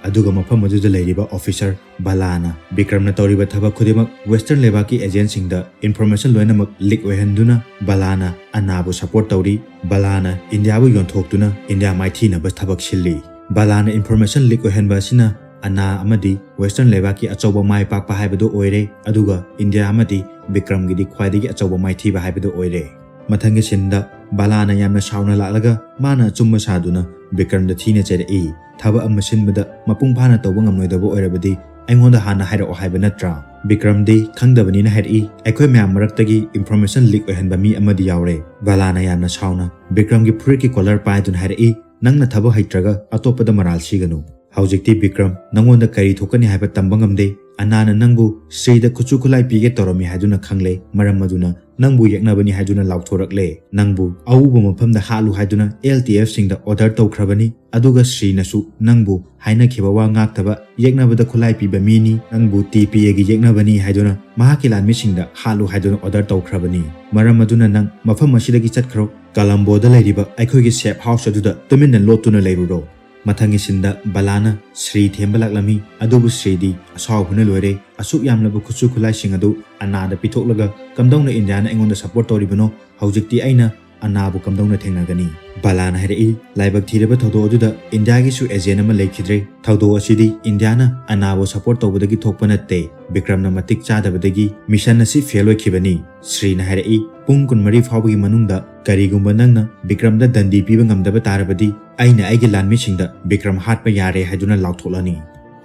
ꯑꯗꯨꯒ ꯃꯐꯝ ꯑꯗꯨꯗ ꯂꯩꯔꯤꯕ ꯑꯣꯐꯤꯁꯥꯔ ꯕꯂꯥꯅ ꯕꯤꯀ꯭ꯔꯝꯅ ꯇꯧꯔꯤꯕ ꯊꯕꯛ ꯈꯨꯗꯤꯡꯃꯛ ꯋꯦꯁꯇꯔꯟ ꯂꯩꯕꯥꯛꯀꯤ ꯑꯦꯖꯦꯟꯁꯤꯡꯗ ꯏꯟꯐꯣꯔꯃꯦꯁꯟ ꯂꯣꯏꯅꯃꯛ ꯂꯤꯛ ꯑꯣꯏꯍꯟꯗꯨꯅ ꯕꯂꯥꯅ ꯑꯅꯥꯕꯨ ꯁꯄꯣꯔꯠ ꯇꯧꯔꯤ꯫ ꯕꯂꯥꯅ ꯏꯟꯗꯤꯌꯥꯕꯨ ꯌꯣꯟꯊꯣꯛꯇꯨꯅ ꯏꯟꯗꯤꯌꯥ ꯃꯥꯏꯊꯤꯅꯕ ꯊꯕꯛ ꯁꯤꯜꯂꯤ꯫ ꯕꯂꯥꯅ ꯏꯟꯐꯣꯔꯃꯦꯁꯟ ꯂꯤꯛ ꯑꯣꯏꯍꯟꯕ ꯑꯁꯤꯅ ꯑꯅꯥ ꯑꯃꯗꯤ ꯋꯦꯁꯇꯔꯟ ꯂꯩꯕꯥꯛꯀꯤ ꯑꯆꯧꯕ ꯃꯥꯏ ꯄꯥꯛꯄ ꯍꯥꯏꯕꯗꯨ ꯑꯣꯏꯔꯦ, ꯑꯗꯨꯒ ꯏꯟꯗꯤꯌꯥ ꯑꯃꯗꯤ ꯕꯤꯀ꯭ꯔꯝꯒꯤꯗꯤ ꯈ꯭ꯋꯥꯏꯗꯒꯤ ꯑꯆꯧꯕ ꯃꯥꯏꯊꯤꯕ ꯍꯥꯏꯕꯗꯨ ꯑꯣꯏꯔꯦ꯫ ꯃꯊꯪꯒꯤ ꯁꯤꯟꯗ ꯕꯂꯥꯅ ꯌꯥꯝꯅ ꯁꯥꯎꯅ ꯂꯥꯛꯂꯒ ꯃꯥꯅ ꯑꯆꯨꯝꯕ ꯁꯥꯗꯨꯅ ꯕꯤꯀ꯭ꯔꯝꯗ ꯊꯤꯅ ꯆꯩꯔꯛꯏ꯫ "ꯊꯕꯛ ꯑꯃ ꯁꯤꯟꯕꯗ ꯃꯄꯨꯡ ꯐꯥꯅ ꯇꯧꯕ ꯉꯝꯂꯣꯏꯗꯕ ꯑꯣꯏꯔꯕꯗꯤ ꯑꯩꯉꯣꯟꯗ ꯍꯥꯟꯅ ꯍꯥꯏꯔꯛꯑꯣ ꯍꯥꯏꯕ ꯅꯠꯇ꯭ꯔꯥ?" ꯕꯤꯀ꯭ꯔꯝꯗꯤ ꯈꯪꯗꯕꯅꯤꯅ ꯍꯥꯏꯔꯛꯏ, "ꯑꯩꯈꯣꯏ ꯃꯌꯥꯝ ꯃꯔꯛꯇꯒꯤ ꯏꯟꯐꯣꯔꯃꯦꯁꯟ ꯂꯤꯛ ꯑꯣꯏꯍꯟꯕ ꯃꯤ ꯑꯃꯗꯤ ꯌꯥꯎꯔꯦ꯫" ꯕꯂꯥꯅ ꯌꯥꯝꯅ ꯁꯥꯎꯅ ꯕꯤꯀ꯭ꯔꯝꯒꯤ ꯐꯨꯔꯤꯠꯀꯤ ꯀꯣꯂꯔ ꯄꯥꯏꯗꯨꯅ ꯍꯥꯏꯔꯛꯏ, "ꯅꯪꯅ ꯊꯕꯛ ꯍꯩꯇ꯭ꯔꯒ ꯑꯇꯣꯞꯄꯗ ꯃꯔꯥꯜ ꯁꯤꯒꯅꯨ꯫ ꯍꯧꯖꯤꯛꯇꯤ ꯕꯤꯀ꯭ꯔꯝ ꯅꯪꯉꯣꯟꯗ ꯀꯔꯤ ꯊꯣꯛꯀꯅꯤ ꯍꯥꯏꯕ ꯇꯝꯕ ꯉꯝꯗꯦ꯫ ꯑꯅꯥꯅ ꯅꯪꯕꯨ ꯁ꯭ꯔꯤꯗ ꯈꯨꯠꯁꯨ ꯈꯨꯠꯂꯥꯏ ꯄꯤꯒꯦ ꯇꯧꯔꯝꯃꯤ ꯍꯥꯏꯗꯨꯅ ꯈꯪꯂꯦ, ꯃꯔꯝ ꯑꯗꯨꯅ ꯅꯪꯕꯨ ꯌꯦꯛꯅꯕꯅꯤ ꯍꯥꯏꯗꯨꯅ ꯂꯥꯎꯊꯣꯔꯛꯂꯦ꯫ ꯅꯪꯕꯨ ꯑꯎꯕ ꯃꯐꯝꯗ ꯍꯥꯠꯂꯨ ꯍꯥꯏꯗꯨꯅ L T F ꯁꯤꯡꯗ order ꯇꯧꯈ꯭ꯔꯕꯅꯤ, ꯑꯗꯨꯒ ꯁ꯭ꯔꯤꯅꯁꯨ ꯅꯪꯕꯨ ꯍꯥꯏꯅꯈꯤꯕ ꯋꯥ ꯉꯥꯛꯇꯕ ꯌꯦꯛꯅꯕꯗ ꯈꯨꯠꯂꯥꯏ ꯄꯤꯕ ꯃꯤꯅꯤ, ꯅꯪꯕꯨ T P A ꯒꯤ ꯌꯦꯛꯅꯕꯅꯤ ꯍꯥꯏꯗꯨꯅ ꯃꯍꯥꯛꯀꯤ ꯂꯥꯟꯃꯤꯁꯤꯡꯗ ꯍꯥꯠꯂꯨ ꯍꯥꯏꯗꯨꯅ order ꯇꯧꯈ꯭ꯔꯕꯅꯤ꯫ ꯃꯔꯝ ꯑꯗꯨꯅ ꯅꯪ ꯃꯐꯝ ꯑꯁꯤꯗꯒꯤ ꯆꯠꯈ꯭ꯔꯣ, ꯀꯂꯝꯕꯣꯗ ꯂꯩꯔꯤꯕ ꯑꯩꯈꯣꯏꯒꯤ safe house ꯑꯗꯨꯗ ꯇꯨꯃꯤꯟꯅ ꯂꯣꯠꯇꯨꯅ ꯂꯩꯔꯨꯔꯣ꯫ ꯃꯊꯪꯒꯤ ꯁꯤꯟꯗ ꯕꯂꯥꯅ ꯁ꯭ꯔꯤ ꯊꯦꯝꯕ ꯂꯥꯛꯂꯝꯃꯤ, ꯑꯗꯨꯕꯨ ꯁ꯭ꯔꯤꯗꯤ ꯑꯁꯥꯎꯕꯅ ꯂꯣꯏꯔꯦ꯫ ꯑꯁꯨꯛ ꯌꯥꯝꯂꯕ ꯈꯨꯠꯁꯨ ꯈꯨꯠꯂꯥꯏꯁꯤꯡ ꯑꯗꯨ ꯑꯅꯥꯗ ꯄꯤꯊꯣꯛꯂꯒ ꯀꯝꯗꯧꯅ ꯏꯟꯗꯤꯌꯥꯅ ꯑꯩꯉꯣꯟꯗ support ꯇꯧꯔꯤꯕꯅꯣ? ꯍꯧꯖꯤꯛꯇꯤ ꯑꯩꯅ ꯑꯅꯥꯕꯨ ꯀꯝꯗꯧꯅ ꯊꯦꯡꯅꯒꯅꯤ? ꯕꯂꯥꯅ ꯍꯥꯏꯔꯛꯏ, ꯂꯥꯏꯕꯛ ꯊꯤꯔꯕ ꯊꯧꯗꯣꯛ ꯑꯗꯨꯗ ꯏꯟꯗꯤꯌꯥꯒꯤꯁꯨ agent ꯑꯃ ꯂꯩꯈꯤꯗ꯭ꯔꯦ꯫ ꯊꯧꯗꯣꯛ ꯑꯁꯤꯗꯤ ꯏꯟꯗꯤꯌꯥꯅ ꯑꯅꯥꯕꯨ support ꯇꯧꯕꯗꯒꯤ ꯊꯣꯛꯄ ꯅꯠꯇꯦ꯫ ꯕꯤꯀ꯭ꯔꯝꯅ ꯃꯇꯤꯛ ꯆꯥꯗꯕꯗꯒꯤ mission ꯑꯁꯤ fail ꯑꯣꯏꯈꯤꯕꯅꯤ꯫ ꯁ꯭ꯔꯤꯅ ꯍꯥꯏꯔꯛꯏ, ꯄꯨꯡ ꯀꯨꯟꯃꯔꯤ ꯐꯥꯎꯕꯒꯤ ꯃꯅꯨꯡꯗ ꯀꯔꯤꯒꯨꯝꯕ ꯅꯪꯅ ꯕꯤꯀ꯭ꯔꯝꯗ ꯗꯟꯗꯤ ꯄꯤꯕ ꯉꯝꯗꯕ ꯇꯥꯔꯕꯗꯤ ꯑꯩꯅ ꯑꯩꯒꯤ ꯂꯥꯟꯃꯤꯁꯤꯡꯗ ꯕꯤꯀ꯭ꯔꯝ ꯍꯥꯠꯄ ꯌꯥꯔꯦ ꯍꯥꯏꯗꯨꯅ ꯂꯥꯎꯊꯣꯛꯂꯅꯤ꯫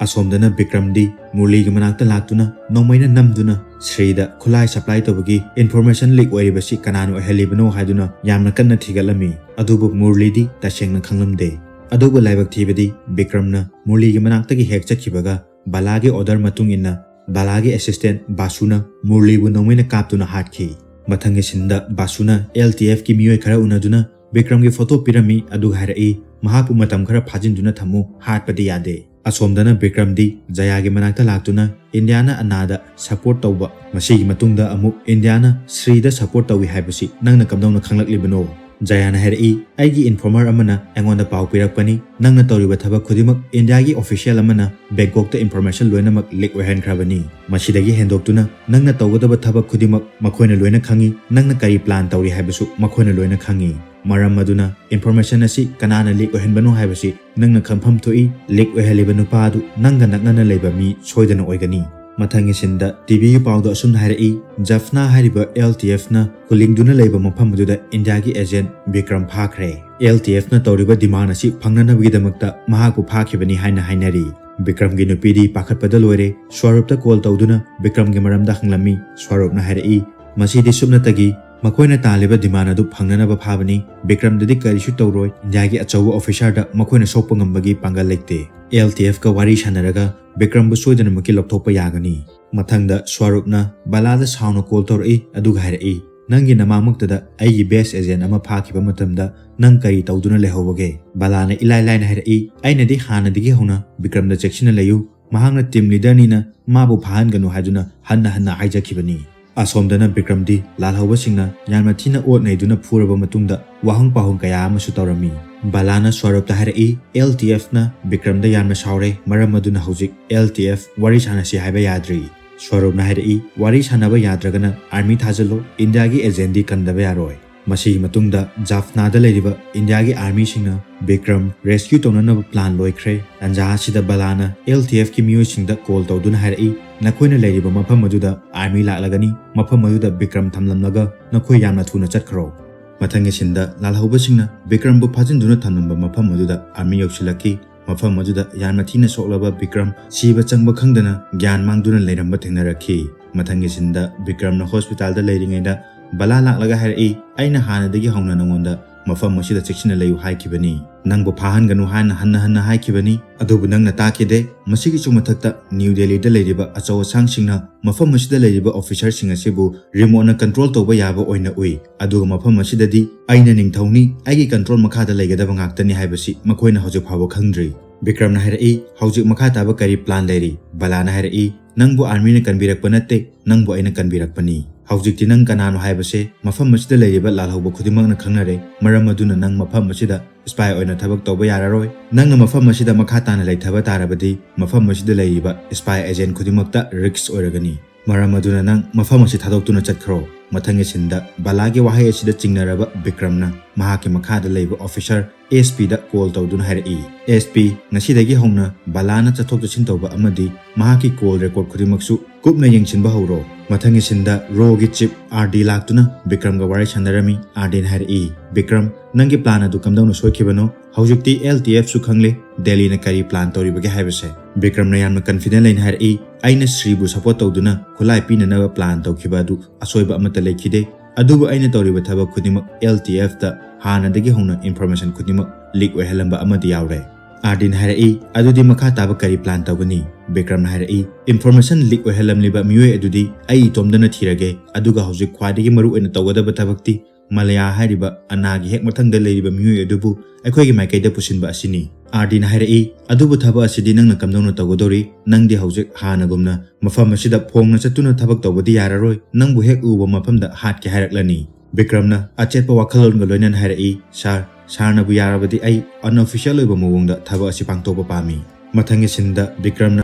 ꯑꯁꯣꯝꯗꯅ ꯕꯤꯀ꯭ꯔꯝꯗꯤ ꯃꯨꯔꯂꯤꯒꯤ ꯃꯅꯥꯛꯇ ꯂꯥꯛꯇꯨꯅ ꯅꯣꯡꯃꯩꯅ ꯅꯝꯗꯨꯅ ꯁ꯭ꯔꯤꯗ ꯈꯨꯠꯂꯥꯏ supply ꯇꯧꯕꯒꯤ information leak ꯑꯣꯏꯔꯤꯕꯁꯤ ꯀꯅꯥꯅ ꯑꯣꯏꯍꯜꯂꯤꯕꯅꯣ ꯍꯥꯏꯗꯨꯅ ꯌꯥꯝꯅ ꯀꯟꯅ ꯊꯤꯒꯠꯂꯝꯃꯤ꯫ ꯑꯗꯨꯕꯨ ꯃꯨꯔꯂꯤꯗꯤ ꯇꯁꯦꯡꯅ ꯈꯪꯂꯝꯗꯦ꯫ ꯑꯗꯨꯕꯨ ꯂꯥꯏꯕꯛ ꯊꯤꯕꯗꯤ ꯕꯤꯀ꯭ꯔꯝꯅ ꯃꯨꯔꯂꯤꯒꯤ ꯃꯅꯥꯛꯇꯒꯤ ꯍꯦꯛ ꯆꯠꯈꯤꯕꯒ ꯕꯂꯥꯒꯤ order ꯃꯇꯨꯡ ꯏꯟꯅ ꯕꯂꯥꯒꯤ assistant ꯕꯥꯁꯨꯅ ꯃꯨꯔꯂꯤꯕꯨ ꯅꯣꯡꯃꯩꯅ ꯀꯥꯞꯇꯨꯅ ꯍꯥꯠꯈꯤ꯫ ꯃꯊꯪꯒꯤ ꯁꯤꯟꯗ ꯕꯥꯁꯨꯅ L T F ꯀꯤ ꯃꯤꯑꯣꯏ ꯈꯔ ꯎꯅꯗꯨꯅ ꯕꯤꯀ꯭ꯔꯝꯒꯤ photo ꯄꯤꯔꯝꯃꯤ, ꯑꯗꯨꯒ ꯍꯥꯏꯔꯛꯏ, ꯃꯍꯥꯛꯄꯨ ꯃꯇꯝ ꯈꯔ ꯐꯥꯖꯤꯟꯗꯨꯅ ꯊꯝꯃꯨ, ꯍꯥꯠꯄꯗꯤ ꯌꯥꯗꯦ꯫ ꯑꯁꯣꯝꯗꯅ ꯕꯤꯀ꯭ꯔꯝꯗꯤ ꯖꯌꯥꯒꯤ ꯃꯅꯥꯛꯇ ꯂꯥꯛꯇꯨꯅ ꯏꯟꯗꯤꯌꯥꯅ ꯑꯅꯥꯗ support ꯇꯧꯕ, ꯃꯁꯤꯒꯤ ꯃꯇꯨꯡꯗ ꯑꯃꯨꯛ ꯏꯟꯗꯤꯌꯥꯅ ꯁ꯭ꯔꯤꯗ support ꯇꯧꯏ ꯍꯥꯏꯕꯁꯤ ꯅꯪꯅ ꯀꯝꯗꯧꯅ ꯈꯪꯂꯛꯂꯤꯕꯅꯣ? ꯖꯌꯥꯅ ꯍꯥꯏꯔꯛꯏ, ꯑꯩꯒꯤ informer ꯑꯃꯅ ꯑꯩꯉꯣꯟꯗ ꯄꯥꯎ ꯄꯤꯔꯛꯄꯅꯤ, ꯅꯪꯅ ꯇꯧꯔꯤꯕ ꯊꯕꯛ ꯈꯨꯗꯤꯡꯃꯛ ꯏꯟꯗꯤꯌꯥꯒꯤ official ꯑꯃꯅ ꯕꯦꯡꯀꯣꯛꯇ information ꯂꯣꯏꯅꯃꯛ leak ꯑꯣꯏꯍꯟꯈ꯭ꯔꯕꯅꯤ꯫ ꯃꯁꯤꯗꯒꯤ ꯍꯦꯟꯗꯣꯛꯇꯨꯅ ꯅꯪꯅ ꯇꯧꯒꯗꯕ ꯊꯕꯛ ꯈꯨꯗꯤꯡꯃꯛ ꯃꯈꯣꯏꯅ ꯂꯣꯏꯅ ꯈꯪꯏ, ꯅꯪꯅ ꯀꯔꯤ plan ꯇꯧꯔꯤ ꯍꯥꯏꯕꯁꯨ ꯃꯈꯣꯏꯅ ꯂꯣꯏꯅ ꯈꯪꯏ꯫ ꯃꯔꯝ ꯑꯗꯨꯅ information ꯑꯁꯤ ꯀꯅꯥꯅ leak ꯑꯣꯏꯍꯟꯕꯅꯣ ꯍꯥꯏꯕꯁꯤ ꯅꯪꯅ ꯈꯪꯐꯝ ꯊꯣꯛꯏ꯫ Leak ꯑꯣꯏꯍꯜꯂꯤꯕ ꯅꯨꯄꯥ ꯑꯗꯨ ꯅꯪꯒ ꯅꯛꯅꯅ ꯂꯩꯕ ꯃꯤ ꯁꯣꯏꯗꯅ ꯑꯣꯏꯒꯅꯤ꯫ ꯃꯊꯪꯒꯤ ꯁꯤꯟꯗ T V ꯒꯤ ꯄꯥꯎꯗ ꯑꯁꯨꯝꯅ ꯍꯥꯏꯔꯛꯏ, ꯖꯐꯅꯥ ꯍꯥꯏꯔꯤꯕ L T F ꯅ ꯈꯨꯂꯤꯡꯗꯨꯅ ꯂꯩꯕ ꯃꯐꯝ ꯑꯗꯨꯗ ꯏꯟꯗꯤꯌꯥꯒꯤ agent Bikram ꯐꯥꯈ꯭ꯔꯦ꯫ L T F ꯅ ꯇꯧꯔꯤꯕ demand ꯑꯁꯤ ꯐꯪꯅꯅꯕꯒꯤꯗꯃꯛꯇ ꯃꯍꯥꯛꯄꯨ ꯐꯥꯈꯤꯕꯅꯤ ꯍꯥꯏꯅ ꯍꯥꯏꯅꯔꯤ꯫ ꯕꯤꯀ꯭ꯔꯝꯒꯤ ꯅꯨꯄꯤꯗꯤ ꯄꯥꯈꯠꯄꯗ ꯂꯣꯏꯔꯦ꯫ ꯁ꯭ꯋꯔꯨꯞꯇ call ꯇꯧꯗꯨꯅ ꯕꯤꯀ꯭ꯔꯝꯒꯤ ꯃꯔꯝꯗ ꯍꯪꯂꯝꯃꯤ꯫ ꯁ꯭ꯋꯔꯨꯞꯅ ꯍꯥꯏꯔꯛꯏ, ꯃꯁꯤꯗꯤ ꯁꯨꯞꯅꯇꯒꯤ ꯃꯈꯣꯏꯅ ꯇꯥꯜꯂꯤꯕ demand ꯑꯗꯨ ꯐꯪꯅꯅꯕ ꯐꯥꯕꯅꯤ꯫ ꯕꯤꯀ꯭ꯔꯝꯗꯗꯤ ꯀꯔꯤꯁꯨ ꯇꯧꯔꯣꯏ꯫ ꯏꯟꯗꯤꯌꯥꯒꯤ ꯑꯆꯧꯕ officerꯗ ꯃꯈꯣꯏꯅ ꯁꯣꯛꯄ ꯉꯝꯕꯒꯤ ꯄꯥꯡꯒꯜ ꯂꯩꯇꯦ꯫ ꯑꯦꯜ ꯇꯤ ꯑꯦꯐꯀ ꯋꯥꯔꯤ ꯁꯥꯟꯅꯔꯒ ꯕꯤꯀ꯭ꯔꯝꯕꯨ ꯁꯣꯏꯗꯅꯃꯛꯀꯤ ꯂꯧꯊꯣꯛꯄ ꯌꯥꯒꯅꯤ꯫ ꯃꯊꯪꯗ ꯁ꯭ꯋꯔꯨꯞꯅ ꯕꯂꯥꯗ ꯁꯥꯎꯅ call ꯇꯧꯔꯛꯏ, ꯑꯗꯨꯒ ꯍꯥꯏꯔꯛꯏ, "ꯅꯪꯒꯤ ꯅꯃꯥꯡꯃꯛꯇꯗ ꯑꯩꯒꯤ best agent ꯑꯃ ꯐꯥꯈꯤꯕ ꯃꯇꯝꯗ ꯅꯪ ꯀꯔꯤ ꯇꯧꯗꯨꯅ ꯂꯩꯍꯧꯕꯒꯦ?" ꯕꯂꯥꯅ ꯏꯂꯥꯏ ꯂꯥꯏꯅ ꯍꯥꯏꯔꯛꯏ, "ꯑꯩꯅꯗꯤ ꯍꯥꯟꯅꯗꯒꯤ ꯍꯧꯅ ꯕꯤꯀ꯭ꯔꯝꯗ ꯆꯦꯛꯁꯤꯟꯅ ꯂꯩꯌꯨ, ꯃꯍꯥꯛꯅ team leaderꯅꯤꯅ ꯃꯥꯕꯨ ꯐꯥꯍꯟꯒꯅꯨ ꯍꯥꯏꯗꯨꯅ ꯍꯟꯅ ꯍꯟꯅ ꯍꯥꯏꯖꯈꯤꯕꯅꯤ"꯫ ꯑꯁꯣꯝꯗꯅ ꯕꯤꯀ꯭ꯔꯝꯗꯤ ꯂꯥꯜꯍꯧꯕꯁꯤꯡꯅ ꯌꯥꯝꯅ ꯊꯤꯅ ꯑꯣꯠ ꯅꯩꯗꯨꯅ ꯐꯨꯔꯕ ꯃꯇꯨꯡꯗ ꯋꯥꯍꯪ ꯄꯥꯎꯍꯪ ꯀꯌꯥ ꯑꯃꯁꯨ ꯇꯧꯔꯝꯃꯤ꯫ ꯕꯂꯥꯅ ꯁ꯭ꯋꯔꯨꯞꯇ ꯍꯥꯏꯔꯛꯏ, "ꯑꯦꯜ ꯇꯤ ꯑꯦꯐꯅ ꯕꯤꯀ꯭ꯔꯝꯗ ꯌꯥꯝꯅ ꯁꯥꯎꯔꯦ, ꯃꯔꯝ ꯑꯗꯨꯅ ꯍꯧꯖꯤꯛ ꯑꯦꯜ ꯇꯤ ꯑꯦꯐ ꯋꯥꯔꯤ ꯁꯥꯟꯅꯁꯤ ꯍꯥꯏꯕ ꯌꯥꯗ꯭ꯔꯤ"꯫ ꯁ꯭ꯋꯔꯨꯞꯅ ꯍꯥꯏꯔꯛꯏ, "ꯋꯥꯔꯤ ꯁꯥꯟꯅꯕ ꯌꯥꯗ꯭ꯔꯒꯅ army ꯊꯥꯖꯤꯜꯂꯣ, ꯏꯟꯗꯤꯌꯥꯒꯤ agentꯗꯤ ꯀꯟꯗꯕ ꯌꯥꯔꯣꯏ"꯫ ꯃꯁꯤꯒꯤ ꯃꯇꯨꯡꯗ ꯖꯥꯐꯅꯥꯗ ꯂꯩꯔꯤꯕ ꯏꯟꯗꯤꯌꯥꯒꯤ armyꯁꯤꯡꯅ ꯕꯤꯀ꯭ꯔꯝ rescue ꯇꯧꯅꯅꯕ plan ꯂꯣꯏꯈ꯭ꯔꯦ꯫ ꯇꯥꯟꯖꯥ ꯑꯁꯤꯗ ꯕꯂꯥꯅ ꯑꯦꯜ ꯇꯤ ꯑꯦꯐꯀꯤ ꯃꯤꯑꯣꯏꯁꯤꯡꯗ call ꯇꯧꯗꯨꯅ ꯍꯥꯏꯔꯛꯏ, "ꯅꯈꯣꯏꯅ ꯂꯩꯔꯤꯕ ꯃꯐꯝ ꯑꯗꯨꯗ army ꯂꯥꯛꯂꯒꯅꯤ, ꯃꯐꯝ ꯑꯗꯨꯗ ꯕꯤꯀ꯭ꯔꯝ ꯊꯝꯂꯝꯂꯒ ꯅꯈꯣꯏ ꯌꯥꯝꯅ ꯊꯨꯅ ꯆꯠꯈ꯭ꯔꯣ"꯫ ꯃꯊꯪꯒꯤ sceneꯗ ꯂꯥꯜꯍꯧꯕꯁꯤꯡꯅ ꯕꯤꯀ꯭ꯔꯝꯕꯨ ꯐꯥꯖꯤꯟꯗꯨꯅ ꯊꯝꯂꯝꯕ ꯃꯐꯝ ꯑꯗꯨꯗ army ꯌꯧꯁꯤꯜꯂꯛꯈꯤ꯫ ꯃꯐꯝ ꯑꯗꯨꯗ ꯌꯥꯝꯅ ꯊꯤꯅ ꯁꯣꯛꯂꯕ ꯕꯤꯀ꯭ꯔꯝ ꯁꯤꯕ ꯆꯪꯕ ꯈꯪꯗꯅ ꯒ꯭ꯌꯥꯟ ꯃꯥꯡꯗꯨꯅ ꯂꯩꯔꯝꯕ ꯊꯦꯡꯅꯔꯛꯈꯤ꯫ ꯃꯊꯪꯒꯤ sceneꯗ ꯕꯤꯀ꯭ꯔꯝꯅ hospitalꯗ ꯂꯩꯔꯤꯉꯩꯗ ꯕꯂꯥ ꯂꯥꯛꯂꯒ ꯍꯥꯏꯔꯛꯏ, "ꯑꯩꯅ ꯍꯥꯟꯅꯗꯒꯤ ꯍꯧꯅ ꯅꯉꯣꯟꯗ ꯃꯐꯝ ꯑꯁꯤꯗ ꯆꯦꯛꯁꯤꯟꯅ ꯂꯩꯌꯨ ꯍꯥꯏꯈꯤꯕꯅꯤ꯫ ꯅꯪꯕꯨ ꯐꯥꯍꯟꯒꯅꯨ ꯍꯥꯏꯅ ꯍꯟꯅ ꯍꯟꯅ ꯍꯥꯏꯈꯤꯕꯅꯤ, ꯑꯗꯨꯕꯨ ꯅꯪꯅ ꯇꯥꯈꯤꯗꯦ꯫ ꯃꯁꯤꯒꯤꯁꯨ ꯃꯊꯛꯇ ꯅ꯭ꯌꯨ ꯗꯦꯜꯂꯤꯗ ꯂꯩꯔꯤꯕ ꯑꯆꯧ ꯑꯁꯥꯡꯁꯤꯡꯅ ꯃꯐꯝ ꯑꯁꯤꯗ ꯂꯩꯔꯤꯕ officerꯁꯤꯡ ꯑꯁꯤꯕꯨ remoteꯅ control ꯇꯧꯕ ꯌꯥꯕ ꯑꯣꯏꯅ ꯎꯏ꯫ ꯑꯗꯨꯒ ꯃꯐꯝ ꯑꯁꯤꯗꯗꯤ ꯑꯩꯅ ꯅꯤꯡꯊꯧꯅꯤ, ꯑꯩꯒꯤ control ꯃꯈꯥꯗ ꯂꯩꯒꯗꯕ ꯉꯥꯛꯇꯅꯤ ꯍꯥꯏꯕꯁꯤ ꯃꯈꯣꯏꯅ ꯍꯧꯖꯤꯛ ꯐꯥꯎꯕ ꯈꯪꯗ꯭ꯔꯤ"꯫ ꯕꯤꯀ꯭ꯔꯝꯅ ꯍꯥꯏꯔꯛꯏ, "ꯍꯧꯖꯤꯛ ꯃꯈꯥ ꯇꯥꯕ ꯀꯔꯤ plan ꯂꯩꯔꯤ?" ꯕꯂꯥꯅ ꯍꯥꯏꯔꯛꯏ, "ꯅꯪꯕꯨ armyꯅ ꯀꯟꯕꯤꯔꯛꯄ ꯅꯠꯇꯦ, ꯅꯪꯕꯨ ꯑꯩꯅ ꯀꯟꯕꯤꯔꯛꯄꯅꯤ꯫ ꯍꯧꯖꯤꯛꯇꯤ ꯅꯪ ꯀꯅꯥꯅꯣ ꯍꯥꯏꯕꯁꯦ ꯃꯐꯝ ꯑꯁꯤꯗ ꯂꯩꯔꯤꯕ ꯂꯥꯜꯍꯧꯕ ꯈꯨꯗꯤꯡꯃꯛꯅ ꯈꯪꯅꯔꯦ, ꯃꯔꯝ ꯑꯗꯨꯅ ꯅꯪ ꯃꯐꯝ ꯑꯁꯤꯗ spy ꯑꯣꯏꯅ ꯊꯕꯛ ꯇꯧꯕ ꯌꯥꯔꯔꯣꯏ꯫ ꯅꯪꯅ ꯃꯐꯝ ꯑꯁꯤꯗ ꯃꯈꯥ ꯇꯥꯅ ꯂꯩꯊꯕ ꯇꯥꯔꯕꯗꯤ ꯃꯐꯝ ꯑꯁꯤꯗ ꯂꯩꯔꯤꯕ spy agent ꯈꯨꯗꯤꯡꯃꯛꯇ risk ꯑꯣꯏꯔꯒꯅꯤ꯫ ꯃꯔꯝ ꯑꯗꯨꯅ ꯅꯪ ꯃꯐꯝ ꯑꯁꯤ ꯊꯥꯗꯣꯛꯇꯨꯅ ꯆꯠꯈ꯭ꯔꯣ"꯫ ꯃꯊꯪꯒꯤ sceneꯗ ꯕꯂꯥꯒꯤ ꯋꯥꯍꯩ ꯑꯁꯤꯗ ꯆꯤꯡꯅꯔꯕ ꯕꯤꯀ꯭ꯔꯝꯅ ꯃꯍꯥꯛꯀꯤ ꯃꯈꯥꯗ ꯂꯩꯕ officer ꯑꯦꯁ ꯄꯤꯗ call ꯇꯧꯗꯨꯅ ꯍꯥꯏꯔꯛꯏ, "ꯑꯦꯁ ꯄꯤ, ꯉꯁꯤꯗꯒꯤ ꯍꯧꯅ ꯕꯂꯥꯅ ꯆꯠꯊꯣꯛ ꯆꯠꯁꯤꯟ ꯇꯧꯕ ꯑꯃꯗꯤ ꯃꯍꯥꯛꯀꯤ call record ꯈꯨꯗꯤꯡꯃꯛꯁꯨ ꯀꯨꯞꯅ ꯌꯦꯡꯁꯤꯟꯕ ꯍꯧꯔꯣ"꯫ ꯃꯊꯪꯒꯤ sceneꯗ ꯔꯣꯒꯤ chief ꯑꯥꯔ ꯗꯤ ꯂꯥꯛꯇꯨꯅ ꯕꯤꯀ꯭ꯔꯝꯒ ꯋꯥꯔꯤ ꯁꯥꯟꯅꯔꯝꯃꯤ꯫ ꯑꯥꯔ ꯗꯤꯅ ꯍꯥꯏꯔꯛꯏ, "ꯕꯤꯀ꯭ꯔꯝ, ꯅꯪꯒꯤ plan ꯑꯗꯨ ꯀꯝꯗꯧꯅ ꯁꯣꯏꯈꯤꯕꯅꯣ? ꯍꯧꯖꯤꯛꯇꯤ ꯑꯦꯜ ꯇꯤ ꯑꯦꯐꯁꯨ ꯈꯪꯂꯦ ꯗꯦꯜꯂꯤꯅ ꯀꯔꯤ plan ꯇꯧꯔꯤꯕꯒꯦ ꯍꯥꯏꯕꯁꯦ"꯫ ꯕꯤꯀ꯭ꯔꯝꯅ ꯌꯥꯝꯅ confident ꯂꯩꯅ ꯍꯥꯏꯔꯛꯏ, "ꯑꯩꯅ ꯁ꯭ꯔꯤꯕꯨ support ꯇꯧꯗꯨꯅ ꯈꯨꯠꯂꯥꯏ ꯄꯤꯅꯅꯕ plan ꯇꯧꯈꯤꯕ ꯑꯗꯨ ꯑꯁꯣꯏꯕ ꯑꯃꯠꯇ ꯂꯩꯈꯤꯗꯦ꯫ ꯑꯗꯨꯕꯨ ꯑꯩꯅ ꯇꯧꯔꯤꯕ ꯊꯕꯛ ꯈꯨꯗꯤꯡꯃꯛ L T F ꯇ ꯍꯥꯟꯅꯗꯒꯤ ꯍꯧꯅ information ꯈꯨꯗꯤꯡꯃꯛ leak ꯑꯣꯏꯍꯜꯂꯝꯕ ꯑꯃꯗꯤ ꯌꯥꯎꯔꯦ꯫ ꯑꯥꯔꯗꯤꯅ ꯍꯥꯏꯔꯛꯏ, "ꯑꯗꯨꯗꯤ ꯃꯈꯥ ꯇꯥꯕ ꯀꯔꯤ plan ꯇꯧꯒꯅꯤ?" ꯕꯤꯀ꯭ꯔꯝꯅ ꯍꯥꯏꯔꯛꯏ, "Information leak ꯑꯣꯏꯍꯜꯂꯝꯂꯤꯕ ꯃꯤꯑꯣꯏ ꯑꯗꯨꯗꯤ ꯑꯩ ꯏꯇꯣꯝꯗꯅ ꯊꯤꯔꯒꯦ, ꯑꯗꯨꯒ ꯍꯧꯖꯤꯛ ꯈ꯭ꯋꯥꯏꯗꯒꯤ ꯃꯔꯨꯑꯣꯏꯅ ꯇꯧꯒꯗꯕ ꯊꯕꯛꯇꯤ ꯃꯥꯂꯌꯥ ꯍꯥꯏꯔꯤꯕ ꯑꯅꯥꯒꯤ ꯍꯦꯛ ꯃꯊꯪꯗ ꯂꯩꯔꯤꯕ ꯃꯤꯑꯣꯏ ꯑꯗꯨꯕꯨ ꯑꯩꯈꯣꯏꯒꯤ ꯃꯥꯏꯀꯩꯗ ꯄꯨꯁꯤꯟꯕ ꯑꯁꯤꯅꯤ꯫" ꯑꯥꯔꯗꯤꯅ ꯍꯥꯏꯔꯛꯏ, "ꯑꯗꯨꯕꯨ ꯊꯕꯛ ꯑꯁꯤꯗꯤ ꯅꯪꯅ ꯀꯝꯗꯧꯅ ꯇꯧꯒꯗꯧꯔꯤ? ꯅꯪꯗꯤ ꯍꯧꯖꯤꯛ ꯍꯥꯟꯅꯒꯨꯝꯅ ꯃꯐꯝ ꯑꯁꯤꯗ ꯐꯣꯡꯅ ꯆꯠꯇꯨꯅ ꯊꯕꯛ ꯇꯧꯕꯗꯤ ꯌꯥꯔꯔꯣꯏ꯫ ꯅꯪꯕꯨ ꯍꯦꯛ ꯎꯕ ꯃꯐꯝꯗ ꯍꯥꯠꯀꯦ ꯍꯥꯏꯔꯛꯂꯅꯤ꯫" ꯕꯤꯀ꯭ꯔꯝꯅ ꯑꯆꯦꯠꯄ ꯋꯥꯈꯜꯂꯣꯟꯒ ꯂꯣꯏꯅꯅ ꯍꯥꯏꯔꯛꯏ, "ꯁꯥꯔ, ꯁꯥꯔꯅꯕꯨ ꯌꯥꯔꯕꯗꯤ ꯑꯩ unofficial ꯑꯣꯏꯕ ꯃꯑꯣꯡꯗ ꯊꯕꯛ ꯑꯁꯤ ꯄꯥꯡꯊꯣꯛꯄ ꯄꯥꯝꯃꯤ꯫" ꯃꯊꯪꯒꯤ ꯁꯤꯟꯗ ꯕꯤꯀ꯭ꯔꯝꯅ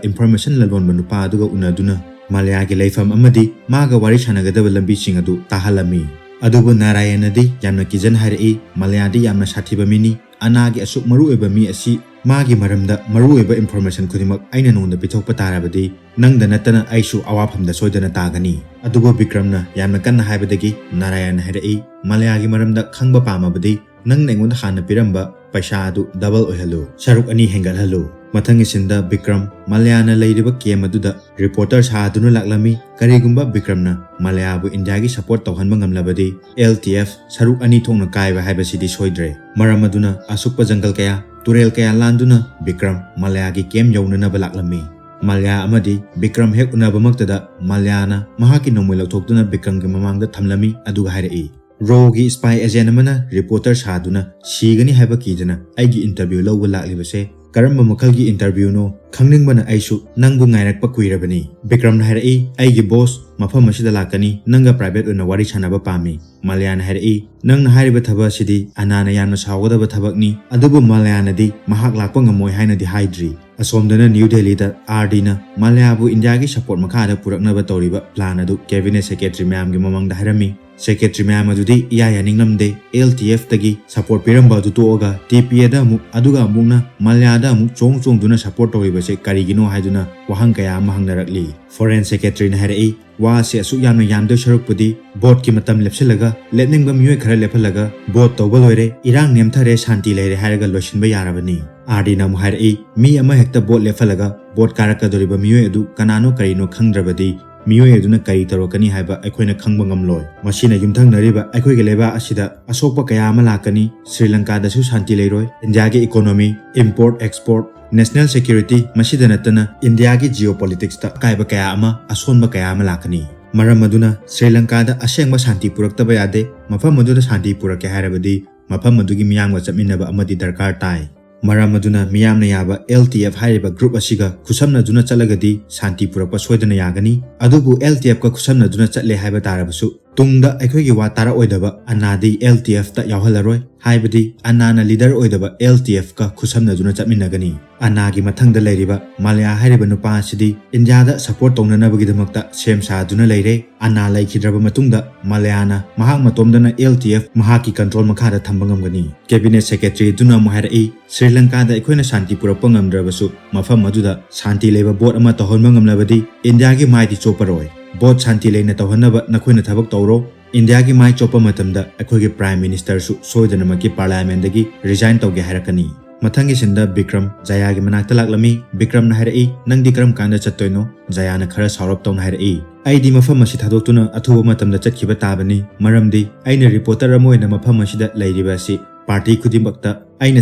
information ꯂꯂꯣꯟꯕ ꯅꯨꯄꯥ ꯑꯗꯨꯒ ꯎꯅꯗꯨꯅ ꯃꯥꯂꯌꯥꯒꯤ ꯂꯩꯐꯝ ꯑꯃꯗꯤ ꯃꯥꯒ ꯋꯥꯔꯤ ꯁꯥꯟꯅꯒꯗꯕ ꯂꯝꯕꯤꯁꯤꯡ ꯑꯗꯨ ꯇꯥꯍꯜꯂꯝꯃꯤ꯫ ꯑꯗꯨꯕꯨ ꯅꯥꯔꯥꯌꯟꯅꯗꯤ ꯌꯥꯝꯅ ꯀꯤꯖꯅ ꯍꯥꯏꯔꯛꯏ, "ꯃꯥꯂꯌꯥꯗꯤ ꯌꯥꯝꯅ ꯁꯥꯊꯤꯕ ꯃꯤꯅꯤ꯫ ꯑꯅꯥꯒꯤ ꯑꯁꯨꯛ ꯃꯔꯨꯑꯣꯏꯕ ꯃꯤ ꯑꯁꯤ ꯃꯥꯒꯤ ꯃꯔꯝꯗ ꯃꯔꯨꯑꯣꯏꯕ information ꯈꯨꯗꯤꯡꯃꯛ ꯑꯩꯅ ꯅꯉꯣꯟꯗ ꯄꯤꯊꯣꯛꯄ ꯇꯥꯔꯕꯗꯤ ꯅꯪꯗ ꯅꯠꯇꯅ ꯑꯩꯁꯨ ꯑꯋꯥꯐꯝꯗ ꯁꯣꯏꯗꯅ ꯇꯥꯒꯅꯤ꯫" ꯑꯗꯨꯕꯨ ꯕꯤꯀ꯭ꯔꯝꯅ ꯌꯥꯝꯅ ꯀꯟꯅ ꯍꯥꯏꯕꯗꯒꯤ ꯅꯥꯔꯥꯌꯟꯅ ꯍꯥꯏꯔꯛꯏ, "ꯃꯥꯂꯌꯥꯒꯤ ꯃꯔꯝꯗ ꯈꯪꯕ ꯄꯥꯝꯃꯕꯗꯤ ꯅꯪꯅ ꯑꯩꯉꯣꯟꯗ ꯍꯥꯟꯅ ꯄꯤꯔꯝꯕ ꯄꯩꯁꯥ ꯑꯗꯨ double ꯑꯣꯏꯍꯜꯂꯨ, ꯁꯔꯨꯛ ꯑꯅꯤ ꯍꯦꯟꯒꯠꯍꯜꯂꯨ꯫" ꯃꯊꯪꯒꯤ ꯁꯤꯟꯗ ꯕꯤꯀ꯭ꯔꯝ ꯃꯥꯂꯌꯥꯅ ꯂꯩꯔꯤꯕ camp ꯑꯗꯨꯗ reporter ꯁꯥꯗꯨꯅ ꯂꯥꯛꯂꯝꯃꯤ꯫ ꯀꯔꯤꯒꯨꯝꯕ ꯕꯤꯀ꯭ꯔꯝꯅ ꯃꯥꯂꯌꯥꯕꯨ ꯏꯟꯗꯤꯌꯥꯒꯤ support ꯇꯧꯍꯟꯕ ꯉꯝꯂꯕꯗꯤ L T F ꯁꯔꯨꯛ ꯑꯅꯤ ꯊꯣꯛꯅ ꯀꯥꯏꯕ ꯍꯥꯏꯕꯁꯤꯗꯤ ꯁꯣꯏꯗ꯭ꯔꯦ꯫ ꯃꯔꯝ ꯑꯗꯨꯅ ꯑꯁꯨꯛꯄ ꯖꯪꯒꯜ ꯀꯌꯥ, ꯇꯨꯔꯦꯜ ꯀꯌꯥ ꯂꯥꯟꯗꯨꯅ ꯕꯤꯀ꯭ꯔꯝ ꯃꯥꯂꯌꯥꯒꯤ camp ꯌꯧꯅꯅꯕ ꯂꯥꯛꯂꯝꯃꯤ꯫ ꯃꯥꯂꯌꯥ ꯑꯃꯗꯤ ꯕꯤꯀ꯭ꯔꯝ ꯍꯦꯛ ꯎꯅꯕꯃꯛꯇꯗ ꯃꯥꯂꯌꯥꯅ ꯃꯍꯥꯛꯀꯤ ꯅꯣꯡꯃꯩ ꯂꯧꯊꯣꯛꯇꯨꯅ ꯕꯤꯀ꯭ꯔꯝꯒꯤ ꯃꯃꯥꯡꯗ ꯊꯝꯂꯝꯃꯤ, ꯑꯗꯨꯒ ꯍꯥꯏꯔꯛꯏ, "ꯔꯣꯒꯤ spy agent ꯑꯃꯅ reporter ꯁꯥꯗꯨꯅ ꯁꯤꯒꯅꯤ ꯍꯥꯏꯕ ꯀꯤꯗꯅ ꯑꯩꯒꯤ interview ꯂꯧꯕ ꯂꯥꯛꯂꯤꯕꯁꯦ ꯀꯔꯝꯕ ꯃꯈꯜꯒꯤ interview ꯅꯣ ꯈꯪꯅꯤꯡꯕꯅ ꯑꯩꯁꯨ ꯅꯪꯕꯨ ꯉꯥꯏꯔꯛꯄ ꯀꯨꯏꯔꯕꯅꯤ꯫" ꯕꯤꯀ꯭ꯔꯝꯅ ꯍꯥꯏꯔꯛꯏ, "ꯑꯩꯒꯤ boss ꯃꯐꯝ ꯑꯁꯤꯗ ꯂꯥꯛꯀꯅꯤ, ꯅꯪꯒ private ꯑꯣꯏꯅ ꯋꯥꯔꯤ ꯁꯥꯟꯅꯕ ꯄꯥꯝꯃꯤ꯫" ꯃꯥꯂꯌꯥꯅ ꯍꯥꯏꯔꯛꯏ, "ꯅꯪꯅ ꯍꯥꯏꯔꯤꯕ ꯊꯕꯛ ꯑꯁꯤꯗꯤ ꯑꯅꯥꯅ ꯌꯥꯝꯅ ꯁꯥꯎꯒꯗꯕ ꯊꯕꯛꯅꯤ꯫" ꯑꯗꯨꯕꯨ ꯃꯥꯂꯌꯥꯅꯗꯤ ꯃꯍꯥꯛ ꯂꯥꯛꯄ ꯉꯝꯃꯣꯏ ꯍꯥꯏꯅꯗꯤ ꯍꯥꯏꯗ꯭ꯔꯤ꯫ ꯑꯁꯣꯝꯗꯅ ꯅ꯭ꯌꯨ ꯗꯦꯜꯂꯤꯗ ꯑꯥꯔꯗꯤꯅ ꯃꯥꯂꯌꯥꯕꯨ ꯏꯟꯗꯤꯌꯥꯒꯤ support ꯃꯈꯥꯗ ꯄꯨꯔꯛꯅꯕ ꯇꯧꯔꯤꯕ plan ꯑꯗꯨ cabinet secretary ꯃꯌꯥꯝꯒꯤ ꯃꯃꯥꯡꯗ ꯍꯥꯏꯔꯝꯃꯤ꯫ Secretary ꯃꯌꯥꯝ ꯑꯗꯨꯗꯤ ꯏꯌꯥ ꯌꯥꯅꯤꯡꯂꯝꯗꯦ꯫ L T F ꯇꯒꯤ support ꯄꯤꯔꯝꯕ ꯑꯗꯨ ꯇꯣꯛꯑꯒ T P A ꯗ ꯑꯃꯨꯛ, ꯑꯗꯨꯒ ꯑꯃꯨꯛꯅ ꯃꯥꯂꯌꯥꯗ ꯑꯃꯨꯛ ꯆꯣꯡ ꯆꯣꯡꯗꯨꯅ support ꯇꯧꯔꯤꯕꯁꯦ ꯀꯔꯤꯒꯤꯅꯣ ꯍꯥꯏꯗꯨꯅ ꯋꯥꯍꯪ ꯀꯌꯥ ꯑꯃ ꯍꯪꯅꯔꯛꯂꯤ꯫ Foreign secretary ꯅ ꯍꯥꯏꯔꯛꯏ, "ꯋꯥꯁꯦ ꯑꯁꯨꯛ ꯌꯥꯝꯅ ꯌꯥꯝꯗꯣꯏ ꯁꯔꯨꯛꯄꯨꯗꯤ vote ꯀꯤ ꯃꯇꯝ ꯂꯦꯞꯁꯤꯜꯂꯒ ꯂꯦꯞꯅꯤꯡꯕ ꯃꯤꯑꯣꯏ ꯈꯔ ꯂꯦꯞꯍꯜꯂꯒ vote ꯇꯧꯕ ꯂꯣꯏꯔꯦ, ꯏꯔꯥꯡ ꯅꯦꯝꯊꯔꯦ, ꯁꯥꯟꯇꯤ ꯂꯩꯔꯦ ꯍꯥꯏꯔꯒ ꯂꯣꯏꯁꯤꯟꯕ ꯌꯥꯔꯕꯅꯤ꯫" ꯑꯥꯔꯗꯤꯅ ꯑꯃꯨꯛ ꯍꯥꯏꯔꯛꯏ, "ꯃꯤ ꯑꯃꯍꯦꯛꯇ vote ꯂꯦꯞꯍꯜꯂꯒ vote ꯀꯥꯔꯛꯀꯗꯧꯔꯤꯕ ꯃꯤꯑꯣꯏ ꯑꯗꯨ ꯀꯅꯥꯅꯣ ꯀꯔꯤꯅꯣ ꯈꯪꯗ꯭ꯔꯕꯗꯤ ꯃꯤꯑꯣꯏ ꯑꯗꯨꯅ ꯀꯔꯤ ꯇꯧꯔꯛꯀꯅꯤ ꯍꯥꯏꯕ ꯑꯩꯈꯣꯏꯅ ꯈꯪꯕ ꯉꯝꯂꯣꯏ꯫ ꯃꯁꯤꯅ ꯌꯨꯝꯊꯪꯅꯔꯤꯕ ꯑꯩꯈꯣꯏꯒꯤ ꯂꯩꯕꯥꯛ ꯑꯁꯤꯗ ꯑꯁꯣꯛꯄ ꯀꯌꯥ ꯑꯃ ꯂꯥꯛꯀꯅꯤ꯫ ꯁ꯭ꯔꯤ ꯂꯪꯀꯥꯗꯁꯨ ꯁꯥꯟꯇꯤ ꯂꯩꯔꯣꯏ꯫ ꯏꯟꯗꯤꯌꯥꯒꯤ economy, import, export, national security, ꯃꯁꯤꯗ ꯅꯠꯇꯅ ꯏꯟꯗꯤꯌꯥꯒꯤ geopolitics ꯇ ꯑꯀꯥꯏꯕ ꯀꯌꯥ ꯑꯃ, ꯑꯁꯣꯟꯕ ꯀꯌꯥ ꯑꯃ ꯂꯥꯛꯀꯅꯤ꯫ ꯃꯔꯝ ꯑꯗꯨꯅ ꯁ꯭ꯔꯤ ꯂꯪꯀꯥꯗ ꯑꯁꯦꯡꯕ ꯁꯥꯟꯇꯤ ꯄꯨꯔꯛꯇꯕ ꯌꯥꯗꯦ꯫ ꯃꯐꯝ ꯑꯗꯨꯗ ꯁꯥꯟꯇꯤ ꯄꯨꯔꯛꯀꯦ ꯍꯥꯏꯔꯕꯗꯤ ꯃꯐꯝ ꯑꯗꯨꯒꯤ ꯃꯤꯌꯥꯝꯒ ꯆꯠꯃꯤꯟꯅꯕ ꯑꯃꯗꯤ ꯗꯔꯀꯥꯔ ꯇꯥꯏ꯫ ꯃꯔꯝ ꯑꯗꯨꯅ ꯃꯤꯌꯥꯝꯅ ꯌꯥꯕ L T F ꯍꯥꯏꯔꯤꯕ group ꯑꯁꯤꯒ ꯈꯨꯠꯁꯝꯅꯗꯨꯅ ꯆꯠꯂꯒꯗꯤ ꯁꯥꯟꯇꯤ ꯄꯨꯔꯛꯄ ꯁꯣꯏꯗꯅ ꯌꯥꯒꯅꯤ꯫ ꯑꯗꯨꯕꯨ L T F ꯀ ꯈꯨꯠꯁꯝꯅꯗꯨꯅ ꯆꯠꯂꯦ ꯍꯥꯏꯕ ꯇꯥꯔꯕꯁꯨ ꯇꯨꯡꯗ ꯑꯩꯈꯣꯏꯒꯤ ꯋꯥ ꯇꯥꯔꯛꯑꯣꯏꯗꯕ ꯑꯅꯥꯗꯤ L T F ꯇ ꯌꯥꯎꯍꯜꯂꯔꯣꯏ꯫ ꯍꯥꯏꯕꯗꯤ ꯑꯅꯥꯅ leader ꯑꯣꯏꯗꯕ L T F ꯀ ꯈꯨꯠꯁꯝꯅꯗꯨꯅ ꯆꯠꯃꯤꯟꯅꯒꯅꯤ꯫ ꯑꯅꯥꯒꯤ ꯃꯊꯪꯗ ꯂꯩꯔꯤꯕ ꯃꯥꯂꯌꯥ ꯍꯥꯏꯔꯤꯕ ꯅꯨꯄꯥ ꯑꯁꯤꯗꯤ ꯏꯟꯗꯤꯌꯥꯗ support ꯇꯧꯅꯅꯕꯒꯤꯗꯃꯛꯇ ꯁꯦꯝ ꯁꯥꯗꯨꯅ ꯂꯩꯔꯦ꯫ ꯑꯅꯥ ꯂꯩꯈꯤꯗ꯭ꯔꯕ ꯃꯇꯨꯡꯗ ꯃꯥꯂꯌꯥꯅ ꯃꯍꯥꯛ ꯃꯇꯣꯝꯗꯅ L T F ꯃꯍꯥꯛꯀꯤ control ꯃꯈꯥꯗ ꯊꯝꯕ ꯉꯝꯒꯅꯤ꯫ Cabinet Secretary ꯑꯗꯨꯅ ꯑꯃꯨꯛ ꯍꯥꯏꯔꯛꯏ, ꯁ꯭ꯔꯤ ꯂꯪꯀꯥꯗ ꯑꯩꯈꯣꯏꯅ ꯁꯥꯟꯇꯤ ꯄꯨꯔꯛꯄ ꯉꯝꯗ꯭ꯔꯕꯁꯨ ꯃꯐꯝ ꯑꯗꯨꯗ ꯁꯥꯟꯇꯤ ꯂꯩꯕ vote ꯑꯃ ꯇꯧꯍꯟꯕ ꯉꯝꯂꯕꯗꯤ ꯏꯟꯗꯤꯌꯥꯒꯤ ꯃꯥꯏꯗꯤ ꯆꯣꯞꯄꯔꯣꯏ꯫ Vote ꯁꯥꯟꯇꯤ ꯂꯩꯅ ꯇꯧꯍꯟꯅꯕ ꯅꯈꯣꯏꯅ ꯊꯕꯛ ꯇꯧꯔꯣ꯫ ꯏꯟꯗꯤꯌꯥꯒꯤ ꯃꯥꯏ ꯆꯣꯞꯄ ꯃꯇꯝꯗ ꯑꯩꯈꯣꯏꯒꯤ Prime Minister ꯁꯨ ꯁꯣꯏꯗꯅꯃꯛꯀꯤ Parliament ꯗꯒꯤ resign ꯇꯧꯒꯦ ꯍꯥꯏꯔꯛꯀꯅꯤ꯫ ꯃꯊꯪꯒꯤ scene ꯗ ꯕꯤꯀ꯭ꯔꯝ ꯖꯌꯥꯒꯤ ꯃꯅꯥꯛꯇ ꯂꯥꯛꯂꯝꯃꯤ꯫ ꯕꯤꯀ꯭ꯔꯝꯅ ꯍꯥꯏꯔꯛꯏ, "ꯅꯪꯗꯤ ꯀꯔꯝ ꯀꯥꯟꯗ ꯆꯠꯇꯣꯏꯅꯣ?" ꯖꯌꯥꯅ ꯈꯔ ꯁꯥꯎꯔꯞ ꯇꯧꯅ ꯍꯥꯏꯔꯛꯏ, "ꯑꯩꯗꯤ ꯃꯐꯝ ꯑꯁꯤ ꯊꯥꯗꯣꯛꯇꯨꯅ ꯑꯊꯨꯕ ꯃꯇꯝꯗ ꯆꯠꯈꯤꯕ ꯇꯥꯕꯅꯤ, ꯃꯔꯝꯗꯤ ꯑꯩꯅ reporter ꯑꯃ ꯑꯣꯏꯅ ꯃꯐꯝ ꯑꯁꯤꯗ ꯂꯩꯔꯤꯕ ꯑꯁꯤ party ꯈꯨꯗꯤꯡꯃꯛꯇ ꯑꯩꯅ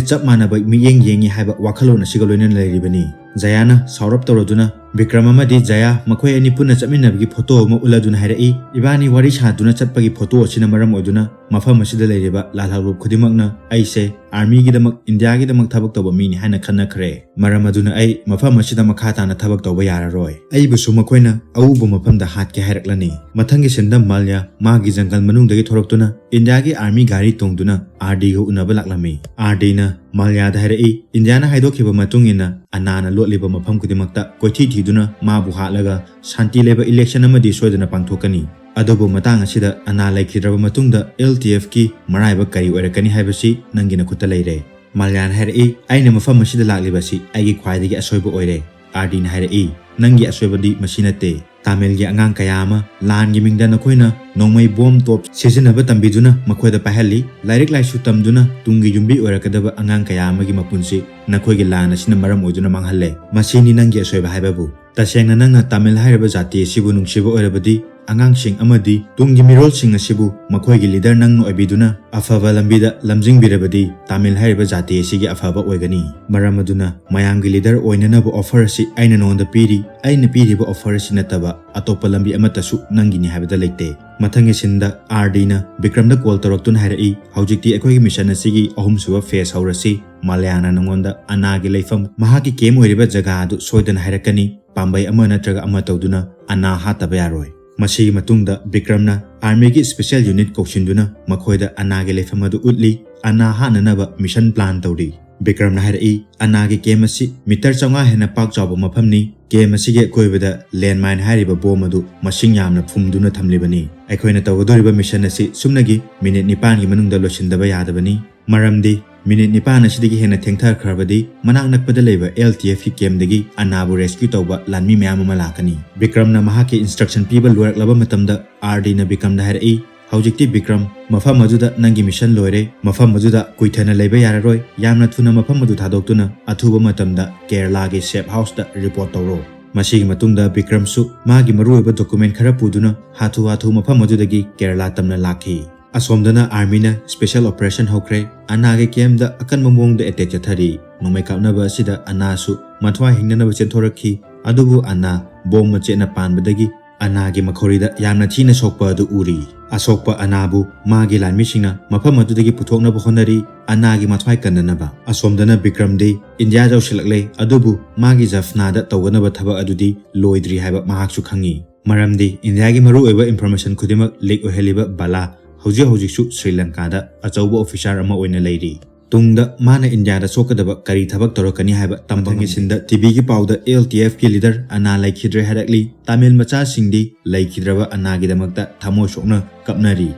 ꯆꯞ ꯃꯥꯟꯅꯕ ꯃꯤꯠꯌꯦꯡ ꯌꯦꯡꯉꯤ ꯍꯥꯏꯕ ꯋꯥꯈꯜꯂꯣꯟ ꯑꯁꯤꯒ ꯂꯣꯏꯅꯅ ꯂꯩꯔꯤꯕꯅꯤ꯫" ꯖꯌꯥꯅ ꯁꯥꯎꯔꯞ ꯇꯧꯔꯗꯨꯅ, "ꯕꯤꯀ꯭ꯔꯝ ꯑꯃꯗꯤ ꯖꯌꯥ ꯃꯈꯣꯏ ꯑꯅꯤ ꯄꯨꯟꯅ ꯆꯠꯃꯤꯟꯅꯕꯒꯤ photo ꯑꯃ ꯎꯠꯂꯗꯨꯅ ꯍꯥꯏꯔꯛꯏ, ꯏꯕꯥꯅꯤ ꯋꯥꯔꯤ ꯁꯥꯗꯨꯅ ꯆꯠꯄꯒꯤ photo ꯑꯁꯤꯅ ꯃꯔꯝ ꯑꯣꯏꯗꯨꯅ ꯃꯐꯝ ꯑꯁꯤꯗ ꯂꯩꯔꯤꯕ ꯂꯥꯜꯍꯧꯂꯨꯞ ꯈꯨꯗꯤꯡꯃꯛꯅ ꯑꯩꯁꯦ army ꯒꯤꯗꯃꯛ, ꯏꯟꯗꯤꯌꯥꯒꯤꯗꯃꯛ ꯊꯕꯛ ꯇꯧꯕ ꯃꯤꯅꯤ ꯍꯥꯏꯅ ꯈꯟꯅꯈ꯭ꯔꯦ꯫ ꯃꯔꯝ ꯑꯗꯨꯅ ꯑꯩ ꯃꯐꯝ ꯑꯁꯤꯗ ꯃꯈꯥ ꯇꯥꯅ ꯊꯕꯛ ꯇꯧꯕ ꯌꯥꯔꯔꯣꯏ꯫ ꯑꯩꯕꯨꯁꯨ ꯃꯈꯣꯏꯅ ꯑꯎꯕ ꯃꯐꯝꯗ ꯍꯥꯠꯀꯦ ꯍꯥꯏꯔꯛꯂꯅꯤ꯫" ꯃꯊꯪꯒꯤ scene ꯗ ꯃꯥꯂꯌꯥ ꯃꯥꯒꯤ ꯖꯪꯒꯜ ꯃꯅꯨꯡꯗꯒꯤ ꯊꯣꯔꯛꯇꯨꯅ ꯏꯟꯗꯤꯌꯥꯒꯤ army ꯒꯥꯔꯤ ꯇꯣꯡꯗꯨꯅ R D ꯒ ꯎꯅꯕ ꯂꯥꯛꯂꯝꯃꯤ꯫ R D ꯅ ꯃꯥꯂꯌꯥꯗ ꯍꯥꯏꯔꯛꯏ, ꯏꯟꯗꯤꯌꯥꯅ ꯍꯥꯏꯗꯣꯛꯈꯤꯕ ꯃꯇꯨꯡ ꯏꯟꯅ ꯑꯅꯥꯅ ꯂꯣꯠꯂꯤꯕ ꯃꯐꯝ ꯈꯨꯗꯤꯡꯃꯛꯇ ꯀꯣꯏꯊꯤ ꯊꯤꯗꯨꯅ ꯃꯥꯕꯨ ꯍꯥꯠꯂꯒ ꯁꯥꯟꯇꯤ ꯂꯩꯕ election ꯑꯃꯗꯤ ꯁꯣꯏꯗꯅ ꯄꯥꯡꯊꯣꯛꯀꯅꯤ꯫ ꯑꯗꯨꯕꯨ ꯃꯇꯥꯡ ꯑꯁꯤꯗ ꯑꯅꯥ ꯂꯩꯈꯤꯗ꯭ꯔꯕ ꯃꯇꯨꯡꯗ L T F ꯀꯤ ꯃꯔꯥꯏꯕꯛ ꯀꯔꯤ ꯑꯣꯏꯔꯛꯀꯅꯤ ꯍꯥꯏꯕꯁꯤ ꯅꯪꯒꯤ ꯅꯈꯨꯠꯇ ꯂꯩꯔꯦ꯫ ꯃꯥꯂꯌꯥꯅ ꯍꯥꯏꯔꯛꯏ, "ꯑꯩꯅ ꯃꯐꯝ ꯑꯁꯤꯗ ꯂꯥꯛꯂꯤꯕ ꯑꯁꯤ ꯑꯩꯒꯤ ꯈ꯭ꯋꯥꯏꯗꯒꯤ ꯑꯁꯣꯏꯕ ꯑꯣꯏꯔꯦ꯫" R D ꯅ ꯍꯥꯏꯔꯛꯏ, "ꯅꯪꯒꯤ ꯑꯁꯣꯏꯕꯗꯤ ꯃꯁꯤ ꯅꯠꯇꯦ꯫ ꯇꯥꯃꯤꯜꯒꯤ ꯑꯉꯥꯡ ꯀꯌꯥ ꯑꯃ ꯂꯥꯟꯒꯤ ꯃꯤꯡꯗ ꯅꯈꯣꯏꯅ ꯅꯣꯡꯃꯩ, bomb, ꯇꯣꯞ ꯁꯤꯖꯤꯟꯅꯕ ꯇꯝꯕꯤꯗꯨꯅ ꯃꯈꯣꯏꯗ ꯄꯥꯏꯍꯜꯂꯤ꯫ ꯂꯥꯏꯔꯤꯛ ꯂꯥꯏꯁꯨ ꯇꯝꯗꯨꯅ ꯇꯨꯡꯒꯤ ꯌꯨꯝꯕꯤ ꯑꯣꯏꯔꯛꯀꯗꯕ ꯑꯉꯥꯡ ꯀꯌꯥ ꯑꯃꯒꯤ ꯃꯄꯨꯟꯁꯤ ꯅꯈꯣꯏꯒꯤ ꯂꯥꯟ ꯑꯁꯤꯅ ꯃꯔꯝ ꯑꯣꯏꯗꯨꯅ ꯃꯥꯡꯍꯜꯂꯦ꯫ ꯃꯁꯤꯅꯤ ꯅꯪꯒꯤ ꯑꯁꯣꯏꯕ ꯍꯥꯏꯕꯕꯨ꯫" ꯇꯁꯦꯡꯅ ꯅꯪꯅ ꯇꯥꯃꯤꯜ ꯍꯥꯏꯔꯤꯕ ꯖꯥꯇꯤ ꯑꯁꯤꯕꯨ ꯅꯨꯡꯁꯤꯕ ꯑꯣꯏꯔꯕꯗꯤ, ꯑꯉꯥꯡꯁꯤꯡ ꯑꯃꯗꯤ ꯇꯨꯡꯒꯤ ꯃꯤꯔꯣꯜꯁꯤꯡ ꯑꯁꯤꯕꯨ ꯃꯈꯣꯏꯒꯤ ꯂꯤꯗꯔ ꯅꯪꯅ ꯑꯣꯏꯕꯤꯗꯨꯅ ꯑꯐꯕ ꯂꯝꯕꯤꯗ ꯂꯝꯖꯤꯡꯕꯤꯔꯕꯗꯤ, ꯇꯥꯃꯤꯜ ꯍꯥꯏꯔꯤꯕ ꯖꯥꯇꯤ ꯑꯁꯤꯒꯤ ꯑꯐꯕ ꯑꯣꯏꯒꯅꯤ꯫ ꯃꯔꯝ ꯑꯗꯨꯅ ꯃꯌꯥꯝꯒꯤ ꯂꯤꯗꯔ ꯑꯣꯏꯅꯅꯕ ꯑꯣꯐꯔ ꯑꯁꯤ ꯑꯩꯅ ꯅꯉꯣꯟꯗ ꯄꯤꯔꯤ꯫ ꯑꯩꯅ ꯄꯤꯔꯤꯕ ꯑꯣꯐꯔ ꯑꯁꯤ ꯅꯠꯇꯕ ꯑꯇꯣꯞꯄ ꯂꯝꯕꯤ ꯑꯃꯠꯇꯁꯨ ꯅꯪꯒꯤꯅꯤ ꯍꯥꯏꯕꯗ ꯂꯩꯇꯦ꯫ ꯃꯊꯪꯒꯤ ꯁꯤꯟꯗ ꯑꯥꯔ ꯗꯤꯅ ꯕꯤꯀ꯭ꯔꯝꯗ ꯀꯣꯜ ꯇꯧꯔꯛꯇꯨꯅ ꯍꯥꯏꯔꯛꯏ, "ꯍꯧꯖꯤꯛꯇꯤ ꯑꯩꯈꯣꯏꯒꯤ ꯃꯤꯁꯟ ꯑꯁꯤꯒꯤ ꯑꯍꯨꯝꯁꯨꯕ ꯐꯦꯁ ꯍꯧꯔꯁꯤ꯫ ꯃꯥꯂꯌꯥꯅ ꯅꯉꯣꯟꯗ ꯑꯅꯥꯒꯤ ꯂꯩꯐꯝ, ꯃꯍꯥꯛꯀꯤ ꯀꯦꯝ ꯑꯣꯏꯔꯤꯕ ꯖꯒꯥ ꯑꯗꯨ ꯁꯣꯏꯗꯅ ꯍꯥꯏꯔꯛꯀꯅꯤ꯫ ꯄꯥꯝꯕꯩ ꯑꯃ ꯅꯠꯇ꯭ꯔꯒ ꯑꯃ ꯇꯧꯗꯨꯅ ꯑꯅꯥ ꯍꯥꯠꯇꯕ ꯌꯥꯔꯣꯏ"꯫ ꯃꯁꯤꯒꯤ ꯃꯇꯨꯡꯗ ꯕꯤꯀ꯭ꯔꯝꯅ ꯑꯥꯔꯃꯤꯒꯤ ꯁ꯭ꯄꯦꯁꯦꯜ ꯌꯨꯅꯤꯠ ꯀꯧꯁꯤꯟꯗꯨꯅ ꯃꯈꯣꯏꯗ ꯑꯅꯥꯒꯤ ꯂꯩꯐꯝ ꯑꯗꯨ ꯎꯠꯂꯤ꯫ ꯑꯅꯥ ꯍꯥꯠꯅꯅꯕ ꯃꯤꯁꯟ ꯄ꯭ꯂꯥꯟ ꯇꯧꯔꯤ꯫ ꯕꯤꯀ꯭ꯔꯝꯅ ꯍꯥꯏꯔꯛꯏ, "ꯑꯅꯥꯒꯤ ꯀꯦꯝ ꯑꯁꯤ ꯃꯤꯇꯔ ꯆꯥꯝꯃꯉꯥ ꯍꯦꯟꯅ ꯄꯥꯛ ꯆꯥꯎꯕ ꯃꯐꯝꯅꯤ꯫ ꯀꯦꯝ ꯑꯁꯤꯒꯤ ꯑꯀꯣꯏꯕꯗ ꯂꯦꯟꯃꯥꯏꯟ ꯍꯥꯏꯔꯤꯕ ꯕꯣꯝ ꯑꯗꯨ ꯃꯁꯤꯡ ꯌꯥꯝꯅ ꯐꯨꯝꯗꯨꯅ ꯊꯝꯂꯤꯕꯅꯤ꯫ ꯑꯩꯈꯣꯏꯅ ꯇꯧꯒꯗꯧꯔꯤꯕ ꯃꯤꯁꯟ ꯑꯁꯤ ꯁꯨꯞꯅꯒꯤ ꯃꯤꯅꯤꯠ ꯅꯤꯄꯥꯟꯒꯤ ꯃꯅꯨꯡꯗ ꯂꯣꯏꯁꯤꯟꯗꯕ ꯌꯥꯗꯕꯅꯤ꯫ ꯃꯔꯝꯗꯤ ꯃꯤꯅꯤꯠ ꯅꯤꯄꯥꯟ ꯑꯁꯤꯗꯒꯤ ꯍꯦꯟꯅ ꯊꯦꯡꯊꯈ꯭ꯔꯕꯗꯤ ꯃꯅꯥꯛ ꯅꯛꯄꯗ ꯂꯩꯕ ꯑꯦꯜ ꯇꯤ ꯑꯦꯐꯀꯤ ꯀꯦꯝꯗꯒꯤ ꯑꯅꯥꯕꯨ ꯔꯦꯁꯀ꯭ꯌꯨ ꯇꯧꯕ ꯂꯥꯟꯃꯤ ꯃꯌꯥꯝ ꯑꯃ ꯂꯥꯛꯀꯅꯤ"꯫ ꯕꯤꯀ꯭ꯔꯝꯅ ꯃꯍꯥꯛꯀꯤ ꯏꯟꯁꯇ꯭ꯔꯛꯁꯟ ꯄꯤꯕ ꯂꯣꯏꯔꯛꯂꯕ ꯃꯇꯝꯗ ꯑꯥꯔ ꯗꯤꯅ ꯕꯤꯀ꯭ꯔꯝꯗ ꯍꯥꯏꯔꯛꯏ, "ꯍꯧꯖꯤꯛꯇꯤ ꯕꯤꯀ꯭ꯔꯝ, ꯃꯐꯝ ꯑꯗꯨꯗ ꯅꯪꯒꯤ ꯃꯤꯁꯟ ꯂꯣꯏꯔꯦ꯫ ꯃꯐꯝ ꯑꯗꯨꯗ ꯀꯨꯏꯊꯅ ꯂꯩꯕ ꯌꯥꯔꯔꯣꯏ꯫ ꯌꯥꯝꯅ ꯊꯨꯅ ꯃꯐꯝ ꯑꯗꯨ ꯊꯥꯗꯣꯛꯇꯨꯅ ꯑꯊꯨꯕ ꯃꯇꯝꯗ ꯀꯦꯔꯂꯥꯒꯤ ꯁꯦꯐ ꯍꯥꯎꯁꯇ ꯔꯤꯄꯣꯔꯠ ꯇꯧꯔꯣ"꯫ ꯃꯁꯤꯒꯤ ꯃꯇꯨꯡꯗ ꯕꯤꯀ꯭ꯔꯝꯁꯨ ꯃꯥꯒꯤ ꯃꯔꯨꯑꯣꯏꯕ ꯗꯣꯀꯨꯃꯦꯟ ꯈꯔ ꯄꯨꯗꯨꯅ ꯍꯥꯊꯨ ꯍꯥꯊꯨ ꯃꯐꯝ ꯑꯗꯨꯗꯒꯤ ꯀꯦꯔꯂꯥ ꯇꯝꯅ ꯂꯥꯛꯈꯤ꯫ ꯑꯁꯣꯝꯗꯅ ꯑꯥꯔꯃꯤꯅ ꯁ꯭ꯄꯦꯁꯦꯜ ꯑꯣꯄꯔꯦꯁꯟ ꯍꯧꯈ꯭ꯔꯦ꯫ ꯑꯅꯥꯒꯤ ꯀꯦꯝꯗ ꯑꯀꯟꯕ ꯃꯑꯣꯡꯗ ꯑꯦꯇꯦꯛ ꯆꯠꯊꯔꯤ꯫ ꯅꯣꯡꯃꯩ ꯀꯥꯞꯅꯕ ꯑꯁꯤꯗ ꯑꯅꯥꯁꯨ ꯃꯊ꯭ꯋꯥꯏ ꯍꯤꯡꯅꯅꯕ ꯆꯦꯟꯊꯣꯔꯛꯈꯤ꯫ ꯑꯗꯨꯕꯨ ꯑꯅꯥ ꯕꯣꯝ ꯃꯆꯦꯠꯅ ꯄꯥꯟꯕꯗꯒꯤ ꯑꯅꯥꯒꯤ ꯃꯈꯧꯔꯤꯗ ꯌꯥꯝꯅ ꯊꯤꯅ ꯁꯣꯛꯄ ꯑꯗꯨ ꯎꯔꯤ꯫ ꯑꯁꯣꯛꯄ ꯑꯅꯥꯕꯨ ꯃꯥꯒꯤ ꯂꯥꯟꯃꯤꯁꯤꯡꯅ ꯃꯐꯝ ꯑꯗꯨꯗꯒꯤ ꯄꯨꯊꯣꯛꯅꯕ ꯍꯣꯠꯅꯔꯤ꯫ ꯑꯅꯥꯒꯤ ꯃꯊ꯭ꯋꯥꯏ ꯀꯟꯅꯅꯕ꯫ ꯑꯁꯣꯝꯗꯅ ꯕꯤꯀ꯭ꯔꯝꯗꯤ ꯏꯟꯗꯤꯌꯥ ꯌꯧꯁꯤꯜꯂꯛꯂꯦ, ꯑꯗꯨꯕꯨ ꯃꯥꯒꯤ ꯖꯐꯅꯥꯗ ꯇꯧꯒꯗꯕ ꯊꯕꯛ ꯑꯗꯨꯗꯤ ꯂꯣꯏꯗ꯭ꯔꯤ ꯍꯥꯏꯕ ꯃꯍꯥꯛꯁꯨ ꯈꯪꯉꯤ꯫ ꯃꯔꯝꯗꯤ ꯏꯟꯗꯤꯌꯥꯒꯤ ꯃꯔꯨꯑꯣꯏꯕ ꯏꯟꯐꯣꯔꯃꯦꯁꯟ ꯈꯨꯗꯤꯡꯃꯛ ꯂꯤꯛ ꯑꯣꯏꯍꯜꯂꯤꯕ ꯕꯂꯥ ꯍꯧꯖꯤꯛ ꯍꯧꯖꯤꯛꯁꯨ ꯁ꯭ꯔꯤ ꯂꯪꯀꯥꯗ ꯑꯆꯧꯕ ꯑꯣꯐꯤꯁꯥꯔ ꯑꯃ ꯑꯣꯏꯅ ꯂꯩꯔꯤ꯫ ꯇꯨꯡꯗ ꯃꯥꯅ ꯏꯟꯗꯤꯌꯥꯗ ꯁꯣꯛꯀꯗꯕ ꯀꯔꯤ ꯊꯕꯛ ꯇꯧꯔꯛꯀꯅꯤ ꯍꯥꯏꯕ ꯇꯝꯕ ꯉꯝꯗꯦ꯫ ꯃꯊꯪꯒꯤ ꯁꯤꯟꯗ ꯇꯤ ꯚꯤꯒꯤ ꯄꯥꯎꯗ ꯑꯦꯜ ꯇꯤ ꯑꯦꯐꯀꯤ ꯂꯤꯗꯔ ꯑꯅꯥ ꯂꯩꯈꯤꯗ꯭ꯔꯦ ꯍꯥꯏꯔꯛꯂꯤ꯫ ꯇꯥꯃꯤꯜ ꯃꯆꯥꯁꯤꯡꯗꯤ ꯂꯩꯈꯤꯗ꯭ꯔꯕ ꯑꯅꯥꯒꯤꯗꯃꯛꯇ ꯊꯃꯣꯏ ꯁꯣꯛꯅ ꯀꯞꯅꯔꯤ꯫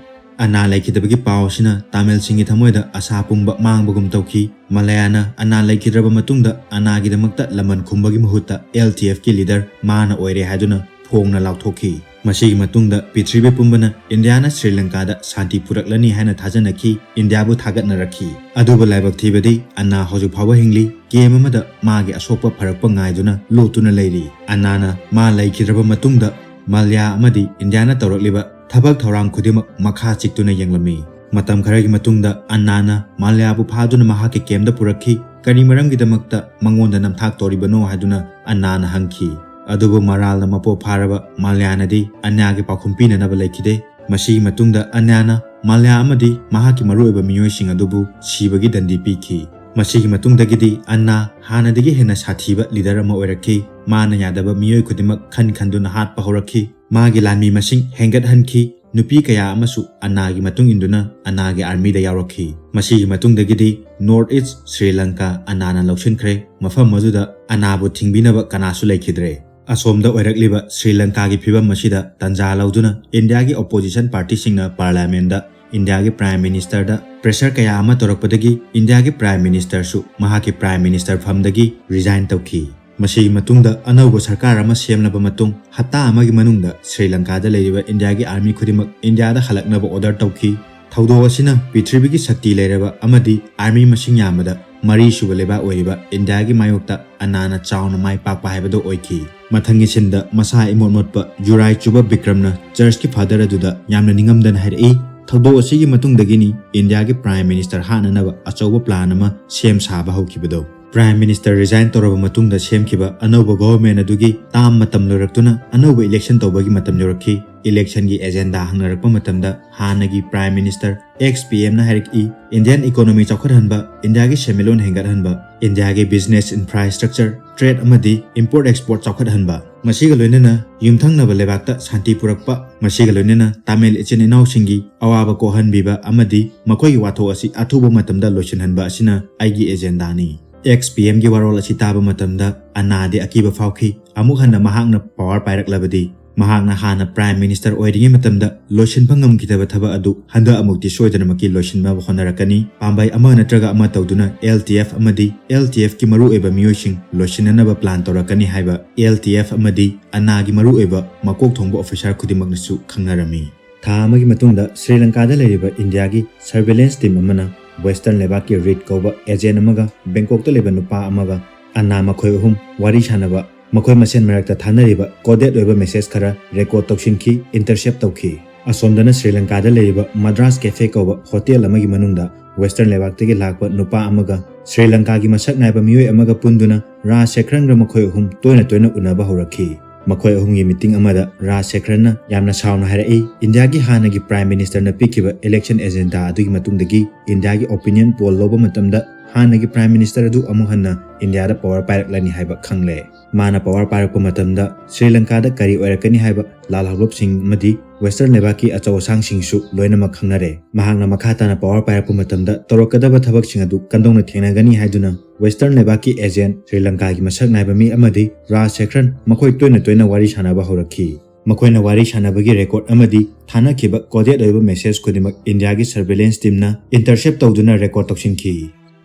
ꯑꯅꯥ ꯂꯩꯈꯤꯗꯕꯒꯤ ꯄꯥꯎ ꯑꯁꯤꯅ ꯇꯥꯃꯤꯜꯁꯤꯡꯒꯤ ꯊꯃꯣꯏꯗ ꯑꯁꯥ ꯄꯨꯝꯕ ꯃꯥꯡꯕꯒꯨꯝ ꯇꯧꯈꯤ꯫ ꯃꯂꯌꯥꯅ ꯑꯅꯥ ꯂꯩꯈꯤꯗ꯭ꯔꯕ ꯃꯇꯨꯡꯗ ꯑꯅꯥꯒꯤꯗꯃꯛꯇ ꯂꯃꯟ ꯈꯨꯝꯕꯒꯤ ꯃꯍꯨꯠꯇ ꯑꯦꯜ ꯇꯤ ꯑꯦꯐꯀꯤ ꯂꯤꯗꯔ ꯃꯥꯅ ꯑꯣꯏꯔꯦ ꯍꯥꯏꯗꯨꯅ ꯐꯣꯡꯅ ꯂꯥꯎꯊꯣꯛꯈꯤ꯫ ꯃꯁꯤꯒꯤ ꯃꯇꯨꯡꯗ ꯄ꯭ꯔꯤꯊꯤꯕꯤ ꯄꯨꯝꯕꯅ ꯏꯟꯗꯤꯌꯥꯅ ꯁ꯭ꯔꯤ ꯂꯪꯀꯥꯗ ꯁꯥꯟꯇꯤ ꯄꯨꯔꯛꯂꯅꯤ ꯍꯥꯏꯅ ꯊꯥꯖꯅꯈꯤ, ꯏꯟꯗꯤꯌꯥꯕꯨ ꯊꯥꯒꯠꯅꯔꯛꯈꯤ꯫ ꯑꯗꯨꯕꯨ ꯂꯥꯏꯕꯛ ꯊꯤꯕꯗꯤ ꯑꯟꯅꯥ ꯍꯧꯖꯤꯛ ꯐꯥꯎꯕ ꯍꯤꯡꯂꯤ꯫ ꯒꯦꯝ ꯑꯃꯗ ꯃꯥꯒꯤ ꯑꯁꯣꯛꯄ ꯐꯔꯛꯄ ꯉꯥꯏꯗꯨꯅ ꯂꯣꯠꯇꯨꯅ ꯂꯩꯔꯤ꯫ ꯑꯟꯅꯥꯅ ꯃꯥ ꯂꯩꯈꯤꯗ꯭ꯔꯕ ꯃꯇꯨꯡꯗ ꯃꯥꯜꯌꯥ ꯑꯃꯗꯤ ꯏꯟꯗꯤꯌꯥꯅ ꯇꯧꯔꯛꯂꯤꯕ ꯊꯕꯛ ꯊꯧꯔꯥꯡ ꯈꯨꯗꯤꯡꯃꯛ ꯃꯈꯥ ꯆꯤꯛꯇꯨꯅ ꯌꯦꯡꯂꯝꯃꯤ꯫ ꯃꯇꯝ ꯈꯔꯒꯤ ꯃꯇꯨꯡꯗ ꯑꯟꯅꯥꯅ ꯃꯥꯜꯌꯥꯕꯨ ꯐꯥꯗꯨꯅ ꯃꯍꯥꯛꯀꯤ ꯀꯦꯝꯗ ꯄꯨꯔꯛꯈꯤ꯫ ꯀꯔꯤ ꯃꯔꯝꯒꯤꯗꯃꯛꯇ ꯃꯉꯣꯟꯗ ꯅꯝꯊꯥꯛ ꯇꯧꯔꯤꯕꯅꯣ ꯍꯥꯏꯗꯨꯅ ꯑꯟꯅꯥꯅ ꯍꯪꯈꯤ꯫ ꯑꯗꯨꯕꯨ ꯃꯔꯥꯜꯅ ꯃꯄꯣꯞ ꯐꯥꯔꯕ ꯃꯥꯜꯌꯥꯅꯗꯤ ꯑꯟꯅꯥꯒꯤ ꯄꯥꯎꯈꯨꯝ ꯄꯤꯅꯅꯕ ꯂꯩꯈꯤꯗꯦ꯫ ꯃꯁꯤꯒꯤ ꯃꯇꯨꯡꯗ ꯑꯟꯅꯥꯅ ꯃꯥꯜꯌꯥ ꯑꯃꯗꯤ ꯃꯍꯥꯛꯀꯤ ꯃꯔꯨꯑꯣꯏꯕ ꯃꯤꯑꯣꯏꯁꯤꯡ ꯑꯗꯨꯕꯨ ꯁꯤꯕꯒꯤ ꯗꯟꯗꯤ ꯄꯤꯈꯤ꯫ ꯃꯁꯤꯒꯤ ꯃꯇꯨꯡꯗꯒꯤꯗꯤ ꯑꯟꯅꯥ ꯍꯥꯟꯅꯗꯒꯤ ꯍꯦꯟꯅ ꯁꯥꯊꯤꯕ ꯂꯤꯗꯔ ꯑꯃ ꯑꯣꯏꯔꯛꯈꯤ꯫ ꯃꯥꯅ ꯌꯥꯗꯕ ꯃꯤꯑꯣꯏ ꯈꯨꯗꯤꯡꯃꯛ ꯈꯟ ꯈꯟꯗꯨꯅ ꯍꯥꯠꯄ ꯍꯧꯔꯛꯈꯤ꯫ ꯃꯥꯒꯤ ꯂꯥꯟꯃꯤ ꯃꯁꯤꯡ ꯍꯦꯟꯒꯠꯍꯟꯈꯤ꯫ ꯅꯨꯄꯤ ꯀꯌꯥ ꯑꯃꯁꯨ ꯑꯟꯅꯥꯒꯤ ꯃꯇꯨꯡ ꯏꯟꯗꯨꯅ ꯑꯟꯅꯥꯒꯤ ꯑꯥꯔꯃꯤꯗ ꯌꯥꯎꯔꯛꯈꯤ꯫ ꯃꯁꯤꯒꯤ ꯃꯇꯨꯡꯗꯒꯤꯗꯤ ꯅꯣꯔꯠ ꯏꯁ ꯁ꯭ꯔꯤ ꯂꯪꯀꯥ ꯑꯟꯅꯥꯅ ꯂꯧꯁꯤꯟꯈ꯭ꯔꯦ꯫ ꯃꯐꯝ ꯑꯗꯨꯗ ꯑꯟꯅꯥꯕꯨ ꯊꯤꯡꯕꯤꯅꯕ ꯀꯅꯥꯁꯨ ꯂꯩꯈꯤꯗ꯭ꯔꯦ꯫ ꯑꯁꯣꯝꯗ ꯑꯣꯏꯔꯛꯂꯤꯕ ꯁ꯭ꯔꯤ ꯂꯪꯀꯥꯒꯤ ꯐꯤꯕꯝ ꯑꯁꯤꯗ ꯇꯟꯖꯥ ꯂꯧꯗꯨꯅ ꯏꯟꯗꯤꯌꯥꯒꯤ ꯑꯣꯄꯣꯖꯤꯁꯟ ꯄꯥꯔꯇꯤꯁꯤꯡꯅ ꯄꯥꯔꯂꯤꯌꯥꯃꯦꯟꯗ ꯏꯟꯗꯤꯌꯥꯒꯤ ꯄ꯭ꯔꯥꯏꯝ ꯃꯤꯅꯤꯁꯇꯔꯗ ꯄ꯭ꯔꯦꯁꯔ ꯀꯌꯥ ꯑꯃ ꯇꯧꯔꯛꯄꯗꯒꯤ ꯏꯟꯗꯤꯌꯥꯒꯤ ꯄ꯭ꯔꯥꯏꯝ ꯃꯤꯅꯤꯁꯇꯔꯁꯨ ꯃꯍꯥꯛꯀꯤ ꯄ꯭ꯔꯥꯏꯝ ꯃꯤꯅꯤꯁꯇꯔ ꯐꯝꯗꯒꯤ ꯔꯤꯖꯥꯏꯟ ꯇꯧꯈꯤ꯫ ꯃꯁꯤꯒꯤ ꯃꯇꯨꯡꯗ ꯑꯅꯧꯕ ꯁꯔꯀꯥꯔ ꯑꯃ ꯁꯦꯝꯂꯕ ꯃꯇꯨꯡ ꯍꯞꯇꯥ ꯑꯃꯒꯤ ꯃꯅꯨꯡꯗ ꯁ꯭ꯔꯤ ꯂꯪꯀꯥꯗ ꯂꯩꯔꯤꯕ ꯏꯟꯗꯤꯌꯥꯒꯤ ꯑꯥꯔꯃꯤ ꯈꯨꯗꯤꯡꯃꯛ ꯏꯟꯗꯤꯌꯥꯗ ꯍꯜꯂꯛꯅꯕ ꯑꯣꯔꯗꯔ ꯇꯧꯈꯤ꯫ ꯊꯧꯗꯣꯛ ꯑꯁꯤꯅ ꯄ꯭ꯔꯤꯊꯤꯕꯤꯒꯤ ꯁꯛꯇꯤ ꯂꯩꯔꯕ ꯑꯃꯗꯤ ꯑꯥꯔꯃꯤ ꯃꯁꯤꯡ ꯌꯥꯝꯕꯗ ꯃꯔꯤꯁꯨꯕ ꯂꯩꯕꯥꯛ ꯑꯣꯏꯔꯤꯕ ꯏꯟꯗꯤꯌꯥꯒꯤ ꯃꯥꯌꯣꯛꯇ ꯑꯟꯅꯥꯅ ꯆꯥꯎꯅ ꯃꯥꯏ ꯄꯥꯛꯄ ꯍꯥꯏꯕꯗꯨ ꯑꯣꯏꯈꯤ꯫ ꯃꯊꯪꯒꯤ ꯁꯤꯟꯗ ꯃꯁꯥ ꯏꯃꯣꯠ ꯃꯣꯠꯄ ꯖꯨꯔꯥꯏ ꯆꯨꯕ ꯕꯤꯀ꯭ꯔꯝꯅ ꯆꯔꯆꯀꯤ ꯐꯥꯗꯔ ꯑꯗꯨꯗ ꯌꯥꯝꯅ ꯅꯤꯡꯉꯝꯗꯅ ꯍꯥꯏꯔꯛꯏ, ꯊꯧꯗꯣꯛ ꯑꯁꯤꯒꯤ ꯃꯇꯨꯡꯗꯒꯤꯅꯤ ꯏꯟꯗꯤꯌꯥꯒꯤ ꯄ꯭ꯔꯥꯏꯝ ꯃꯤꯅꯤꯁꯇꯔ ꯍꯥꯠꯅꯅꯕ ꯑꯆꯧꯕ ꯄ꯭ꯂꯥꯟ ꯑꯃ ꯁꯦꯝ ꯁꯥꯕ ꯍꯧꯈꯤꯕꯗꯨ꯫ ꯄ꯭ꯔꯥꯏꯝ ꯃꯤꯅꯤꯁꯇꯔ ꯔꯤꯖꯥꯏꯟ ꯇꯧꯔꯕ ꯃꯇꯨꯡꯗ ꯁꯦꯝꯈꯤꯕ ꯑꯅꯧꯕ ꯒꯣꯚꯔꯟꯃꯦꯟꯠ ꯑꯗꯨꯒꯤ ꯇꯥꯝ ꯃꯇꯝ ꯂꯣꯏꯔꯛꯇꯨꯅ ꯑꯅꯧꯕ ꯏꯂꯦꯛꯁꯟ ꯇꯧꯕꯒꯤ ꯃꯇꯝ ꯌꯧꯔꯛꯈꯤ꯫ ꯏꯂꯦꯛꯁꯟꯒꯤ ꯑꯦꯖꯦꯟꯗꯥ ꯍꯪꯅꯔꯛꯄ ꯃꯇꯝꯗ ꯍꯥꯟꯅꯒꯤ ꯄ꯭ꯔꯥꯏꯝ ꯃꯤꯅꯤꯁꯇꯔ ꯑꯦꯛꯁ ꯄꯤ ꯑꯦꯝꯅ ꯍꯥꯏꯔꯛꯏ, ꯏꯟꯗꯤꯌꯥꯟ ꯏꯀꯣꯅꯣꯃꯤ ꯆꯥꯎꯈꯠꯍꯟꯕ, ꯏꯟꯗꯤꯌꯥꯒꯤ ꯁꯦꯟꯃꯤꯠꯂꯣꯟ ꯍꯦꯟꯒꯠꯍꯟꯕ, ꯏꯟꯗꯤꯌꯥꯒꯤ ꯕꯤꯖꯤꯅꯦꯁ ꯏꯟꯐ꯭ꯔꯥꯁ꯭ꯇ꯭ꯔꯛꯆꯔ, ꯇ꯭ꯔꯦꯗ ꯑꯃꯗꯤ ꯏꯝꯄꯣꯔꯠ ꯑꯦꯛꯁꯄꯣꯔꯠ ꯆꯥꯎꯈꯠꯍꯟꯕ, ꯃꯁꯤꯒ ꯂꯣꯏꯅꯅ ꯌꯨꯝꯊꯪꯅꯕ ꯂꯩꯕꯥꯛꯇ ꯁꯥꯟꯇꯤ ꯄꯨꯔꯛꯄ, ꯃꯁꯤꯒ ꯂꯣꯏꯅꯅ ꯇꯥꯃꯤꯜ ꯏꯆꯤꯟ ꯏꯅꯥꯎꯁꯤꯡꯒꯤ ꯑꯋꯥꯕ ꯀꯣꯛꯍꯟꯕꯤꯕ ꯑꯃꯗꯤ ꯃꯈꯣꯏꯒꯤ ꯋꯥꯊꯣꯛ ꯑꯁꯤ ꯑꯊꯨꯕ ꯃꯇꯝꯗ ꯂꯣꯏꯁꯤꯟꯍꯟꯕ ꯑꯁꯤꯅ ꯑꯩꯒꯤ ꯑꯦꯖꯦꯟꯗꯥꯅꯤ꯫ ꯑꯦꯛꯁ ꯄꯤ ꯑꯦꯝꯒꯤ ꯋꯥꯔꯣꯜ ꯑꯁꯤ ꯇꯥꯕ ꯃꯇꯝꯗ ꯑꯟꯅꯥꯗꯤ ꯑꯀꯤꯕ ꯐꯥꯎꯈꯤ꯫ ꯑꯃꯨꯛ ꯍꯟꯅ ꯃꯍꯥꯛꯅ ꯄꯥꯋꯔ ꯄꯥꯏꯔꯛꯂꯕꯗꯤ ꯃꯍꯥꯛꯅ ꯍꯥꯟꯅ Prime Minister ꯑꯣꯏꯔꯤꯉꯩ ꯃꯇꯝꯗ ꯂꯣꯏꯁꯤꯟꯕ ꯉꯝꯈꯤꯗꯕ ꯊꯕꯛ ꯑꯗꯨ ꯍꯟꯗꯛ ꯑꯃꯨꯛꯇꯤ ꯁꯣꯏꯗꯅꯃꯛꯀꯤ ꯂꯣꯏꯁꯤꯟꯅꯕ ꯍꯣꯠꯅꯔꯛꯀꯅꯤ꯫ ꯄꯥꯝꯕꯩ ꯑꯃ ꯅꯠꯇ꯭ꯔꯒ ꯑꯃ ꯇꯧꯗꯨꯅ L T F ꯑꯃꯗꯤ L T F ꯀꯤ ꯃꯔꯨꯑꯣꯏꯕ ꯃꯤꯑꯣꯏꯁꯤꯡ ꯂꯣꯏꯁꯤꯟꯅꯅꯕ plan ꯇꯧꯔꯛꯀꯅꯤ ꯍꯥꯏꯕ L T F ꯑꯃꯗꯤ ꯑꯅꯥꯒꯤ ꯃꯔꯨꯑꯣꯏꯕ ꯃꯀꯣꯛ ꯊꯣꯡꯕ officer ꯈꯨꯗꯤꯡꯃꯛꯅꯁꯨ ꯈꯪꯅꯔꯝꯃꯤ꯫ ꯊꯥ ꯑꯃꯒꯤ ꯃꯇꯨꯡꯗ ꯁ꯭ꯔꯤ ꯂꯪꯀꯥꯗ ꯂꯩꯔꯤꯕ ꯏꯟꯗꯤꯌꯥꯒꯤ surveillance team ꯑꯃꯅ Western ꯂꯩꯕꯥꯛꯀꯤ ꯔꯤꯠ ꯀꯧꯕ agent ꯑꯃꯒ ꯕꯦꯡꯀꯣꯛꯇ ꯂꯩꯕ ꯅꯨꯄꯥ ꯑꯃꯒ ꯑꯅꯥ ꯃꯈꯣꯏ ꯑꯍꯨꯝ ꯋꯥꯔꯤ ꯁꯥꯟꯅꯕ, ꯃꯈꯣꯏ ꯃꯁꯦꯟ ꯃꯔꯛꯇ ꯊꯥꯅꯔꯤꯕ coded ꯑꯣꯏꯕ message ꯈꯔ record ꯇꯧꯁꯤꯟꯈꯤ, intercept ꯇꯧꯈꯤ꯫ ꯑꯁꯣꯝꯗꯅ ꯁ꯭ꯔꯤ ꯂꯪꯀꯥꯗ ꯂꯩꯔꯤꯕ Madras Cafe ꯀꯧꯕ hotel ꯑꯃꯒꯤ ꯃꯅꯨꯡꯗ Western ꯂꯩꯕꯥꯛꯇꯒꯤ ꯂꯥꯛꯄ ꯅꯨꯄꯥ ꯑꯃꯒ ꯁ꯭ꯔꯤ ꯂꯪꯀꯥꯒꯤ ꯃꯁꯛ ꯅꯥꯏꯕ ꯃꯤꯑꯣꯏ ꯑꯃꯒ ꯄꯨꯟꯗꯨꯅ ꯔꯥꯖ ꯁꯦꯈ꯭ꯔꯟꯒ ꯃꯈꯣꯏ ꯑꯍꯨꯝ ꯇꯣꯏꯅ ꯇꯣꯏꯅ ꯎꯅꯕ ꯍꯧꯔꯛꯈꯤ꯫ ꯃꯈꯣꯏ ꯑꯍꯨꯝꯒꯤ meeting ꯑꯃꯗ ꯔꯥꯖ ꯁꯦꯈ꯭ꯔꯟꯅ ꯌꯥꯝꯅ ꯁꯥꯎꯅ ꯍꯥꯏꯔꯛꯏ, ꯏꯟꯗꯤꯌꯥꯒꯤ ꯍꯥꯟꯅꯒꯤ Prime Ministerꯅ ꯄꯤꯈꯤꯕ election agenda ꯑꯗꯨꯒꯤ ꯃꯇꯨꯡꯗꯒꯤ ꯏꯟꯗꯤꯌꯥꯒꯤ opinion poll ꯂꯧꯕ ꯃꯇꯝꯗ ꯍꯥꯟꯅꯒꯤ Prime Minister ꯑꯗꯨ ꯑꯃꯨꯛ ꯍꯟꯅ ꯏꯟꯗꯤꯌꯥꯗ power ꯄꯥꯏꯔꯛꯂꯅꯤ ꯍꯥꯏꯕ ꯈꯪꯂꯦ꯫ ꯃꯥꯅ power ꯄꯥꯏꯔꯛꯄ ꯃꯇꯝꯗ ꯁ꯭ꯔꯤ ꯂꯪꯀꯥꯗ ꯀꯔꯤ ꯑꯣꯏꯔꯛꯀꯅꯤ ꯍꯥꯏꯕ ꯂꯥꯜꯍꯧꯂꯨꯞꯁꯤꯡ ꯑꯃꯗꯤ Western ꯂꯩꯕꯥꯛꯀꯤ ꯑꯆꯧ ꯑꯁꯥꯡꯁꯤꯡꯁꯨ ꯂꯣꯏꯅꯃꯛ ꯈꯪꯅꯔꯦ꯫ ꯃꯍꯥꯛꯅ ꯃꯈꯥ ꯇꯥꯅ power ꯄꯥꯏꯔꯛꯄ ꯃꯇꯝꯗ ꯇꯧꯔꯛꯀꯗꯕ ꯊꯕꯛꯁꯤꯡ ꯑꯗꯨ ꯀꯝꯗꯧꯅ ꯊꯦꯡꯅꯒꯅꯤ ꯍꯥꯏꯗꯨꯅ Western ꯂꯩꯕꯥꯛꯀꯤ agent, ꯁ꯭ꯔꯤ ꯂꯪꯀꯥꯒꯤ ꯃꯁꯛ ꯅꯥꯏꯕ ꯃꯤ ꯑꯃꯗꯤ ꯔꯥꯖ ꯁꯦꯈ꯭ꯔꯟ ꯃꯈꯣꯏ ꯇꯣꯏꯅ ꯇꯣꯏꯅ ꯋꯥꯔꯤ ꯁꯥꯟꯅꯕ ꯍꯧꯔꯛꯈꯤ꯫ ꯃꯈꯣꯏꯅ ꯋꯥꯔꯤ ꯁꯥꯟꯅꯕꯒꯤ record ꯑꯃꯗꯤ ꯊꯥꯅꯈꯤꯕ coded ꯑꯣꯏꯕ message ꯈꯨꯗꯤꯡꯃꯛ ꯏꯟꯗꯤꯌꯥꯒꯤ surveillance teamꯅ intercept ꯇꯧꯗꯨꯅ record ꯇꯧꯁꯤꯟꯈꯤ꯫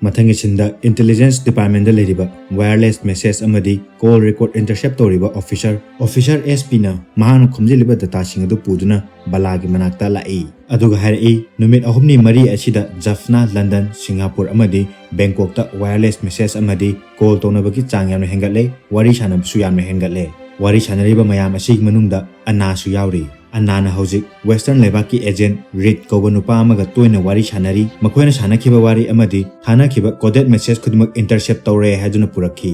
ꯃꯊꯪꯒꯤ ꯁꯤꯟꯗ intelligence departmentꯗ ꯂꯩꯔꯤꯕ wireless message ꯑꯃꯗꯤ call record intercept ꯇꯧꯔꯤꯕ officer, officer S Pꯅ ꯃꯍꯥꯛꯅ ꯈꯣꯝꯖꯤꯜꯂꯤꯕ dataꯁꯤꯡ ꯑꯗꯨ ꯄꯨꯗꯨꯅ ꯕꯂꯥꯒꯤ ꯃꯅꯥꯛꯇ ꯂꯥꯛꯏ꯫ ꯑꯗꯨꯒ ꯍꯥꯏꯔꯛꯏ, ꯅꯨꯃꯤꯠ ꯑꯍꯨꯝꯅꯤ ꯃꯔꯤ ꯑꯁꯤꯗ Jaffna, London, Singapore ꯑꯃꯗꯤ ꯕꯦꯡꯀꯣꯛꯇ wireless message ꯑꯃꯗꯤ call ꯇꯧꯅꯕꯒꯤ ꯆꯥꯡ ꯌꯥꯝꯅ ꯍꯦꯟꯒꯠꯂꯦ, ꯋꯥꯔꯤ ꯁꯥꯟꯅꯕꯁꯨ ꯌꯥꯝꯅ ꯍꯦꯟꯒꯠꯂꯦ꯫ ꯋꯥꯔꯤ ꯁꯥꯟꯅꯔꯤꯕ ꯃꯌꯥꯝ ꯑꯁꯤꯒꯤ ꯃꯅꯨꯡꯗ ꯑꯅꯥꯁꯨ ꯌꯥꯎꯔꯤ꯫ ꯑꯅꯥꯅ ꯍꯧꯖꯤꯛ Western ꯂꯩꯕꯥꯛꯀꯤ agent ꯔꯤꯠ ꯀꯧꯕ ꯅꯨꯄꯥ ꯑꯃꯒ ꯇꯣꯏꯅ ꯋꯥꯔꯤ ꯁꯥꯟꯅꯔꯤ꯫ ꯃꯈꯣꯏꯅ ꯁꯥꯟꯅꯈꯤꯕ ꯋꯥꯔꯤ ꯑꯃꯗꯤ ꯊꯥꯅꯈꯤꯕ coded message ꯈꯨꯗꯤꯡꯃꯛ intercept ꯇꯧꯔꯦ ꯍꯥꯏꯗꯨꯅ ꯄꯨꯔꯛꯈꯤ꯫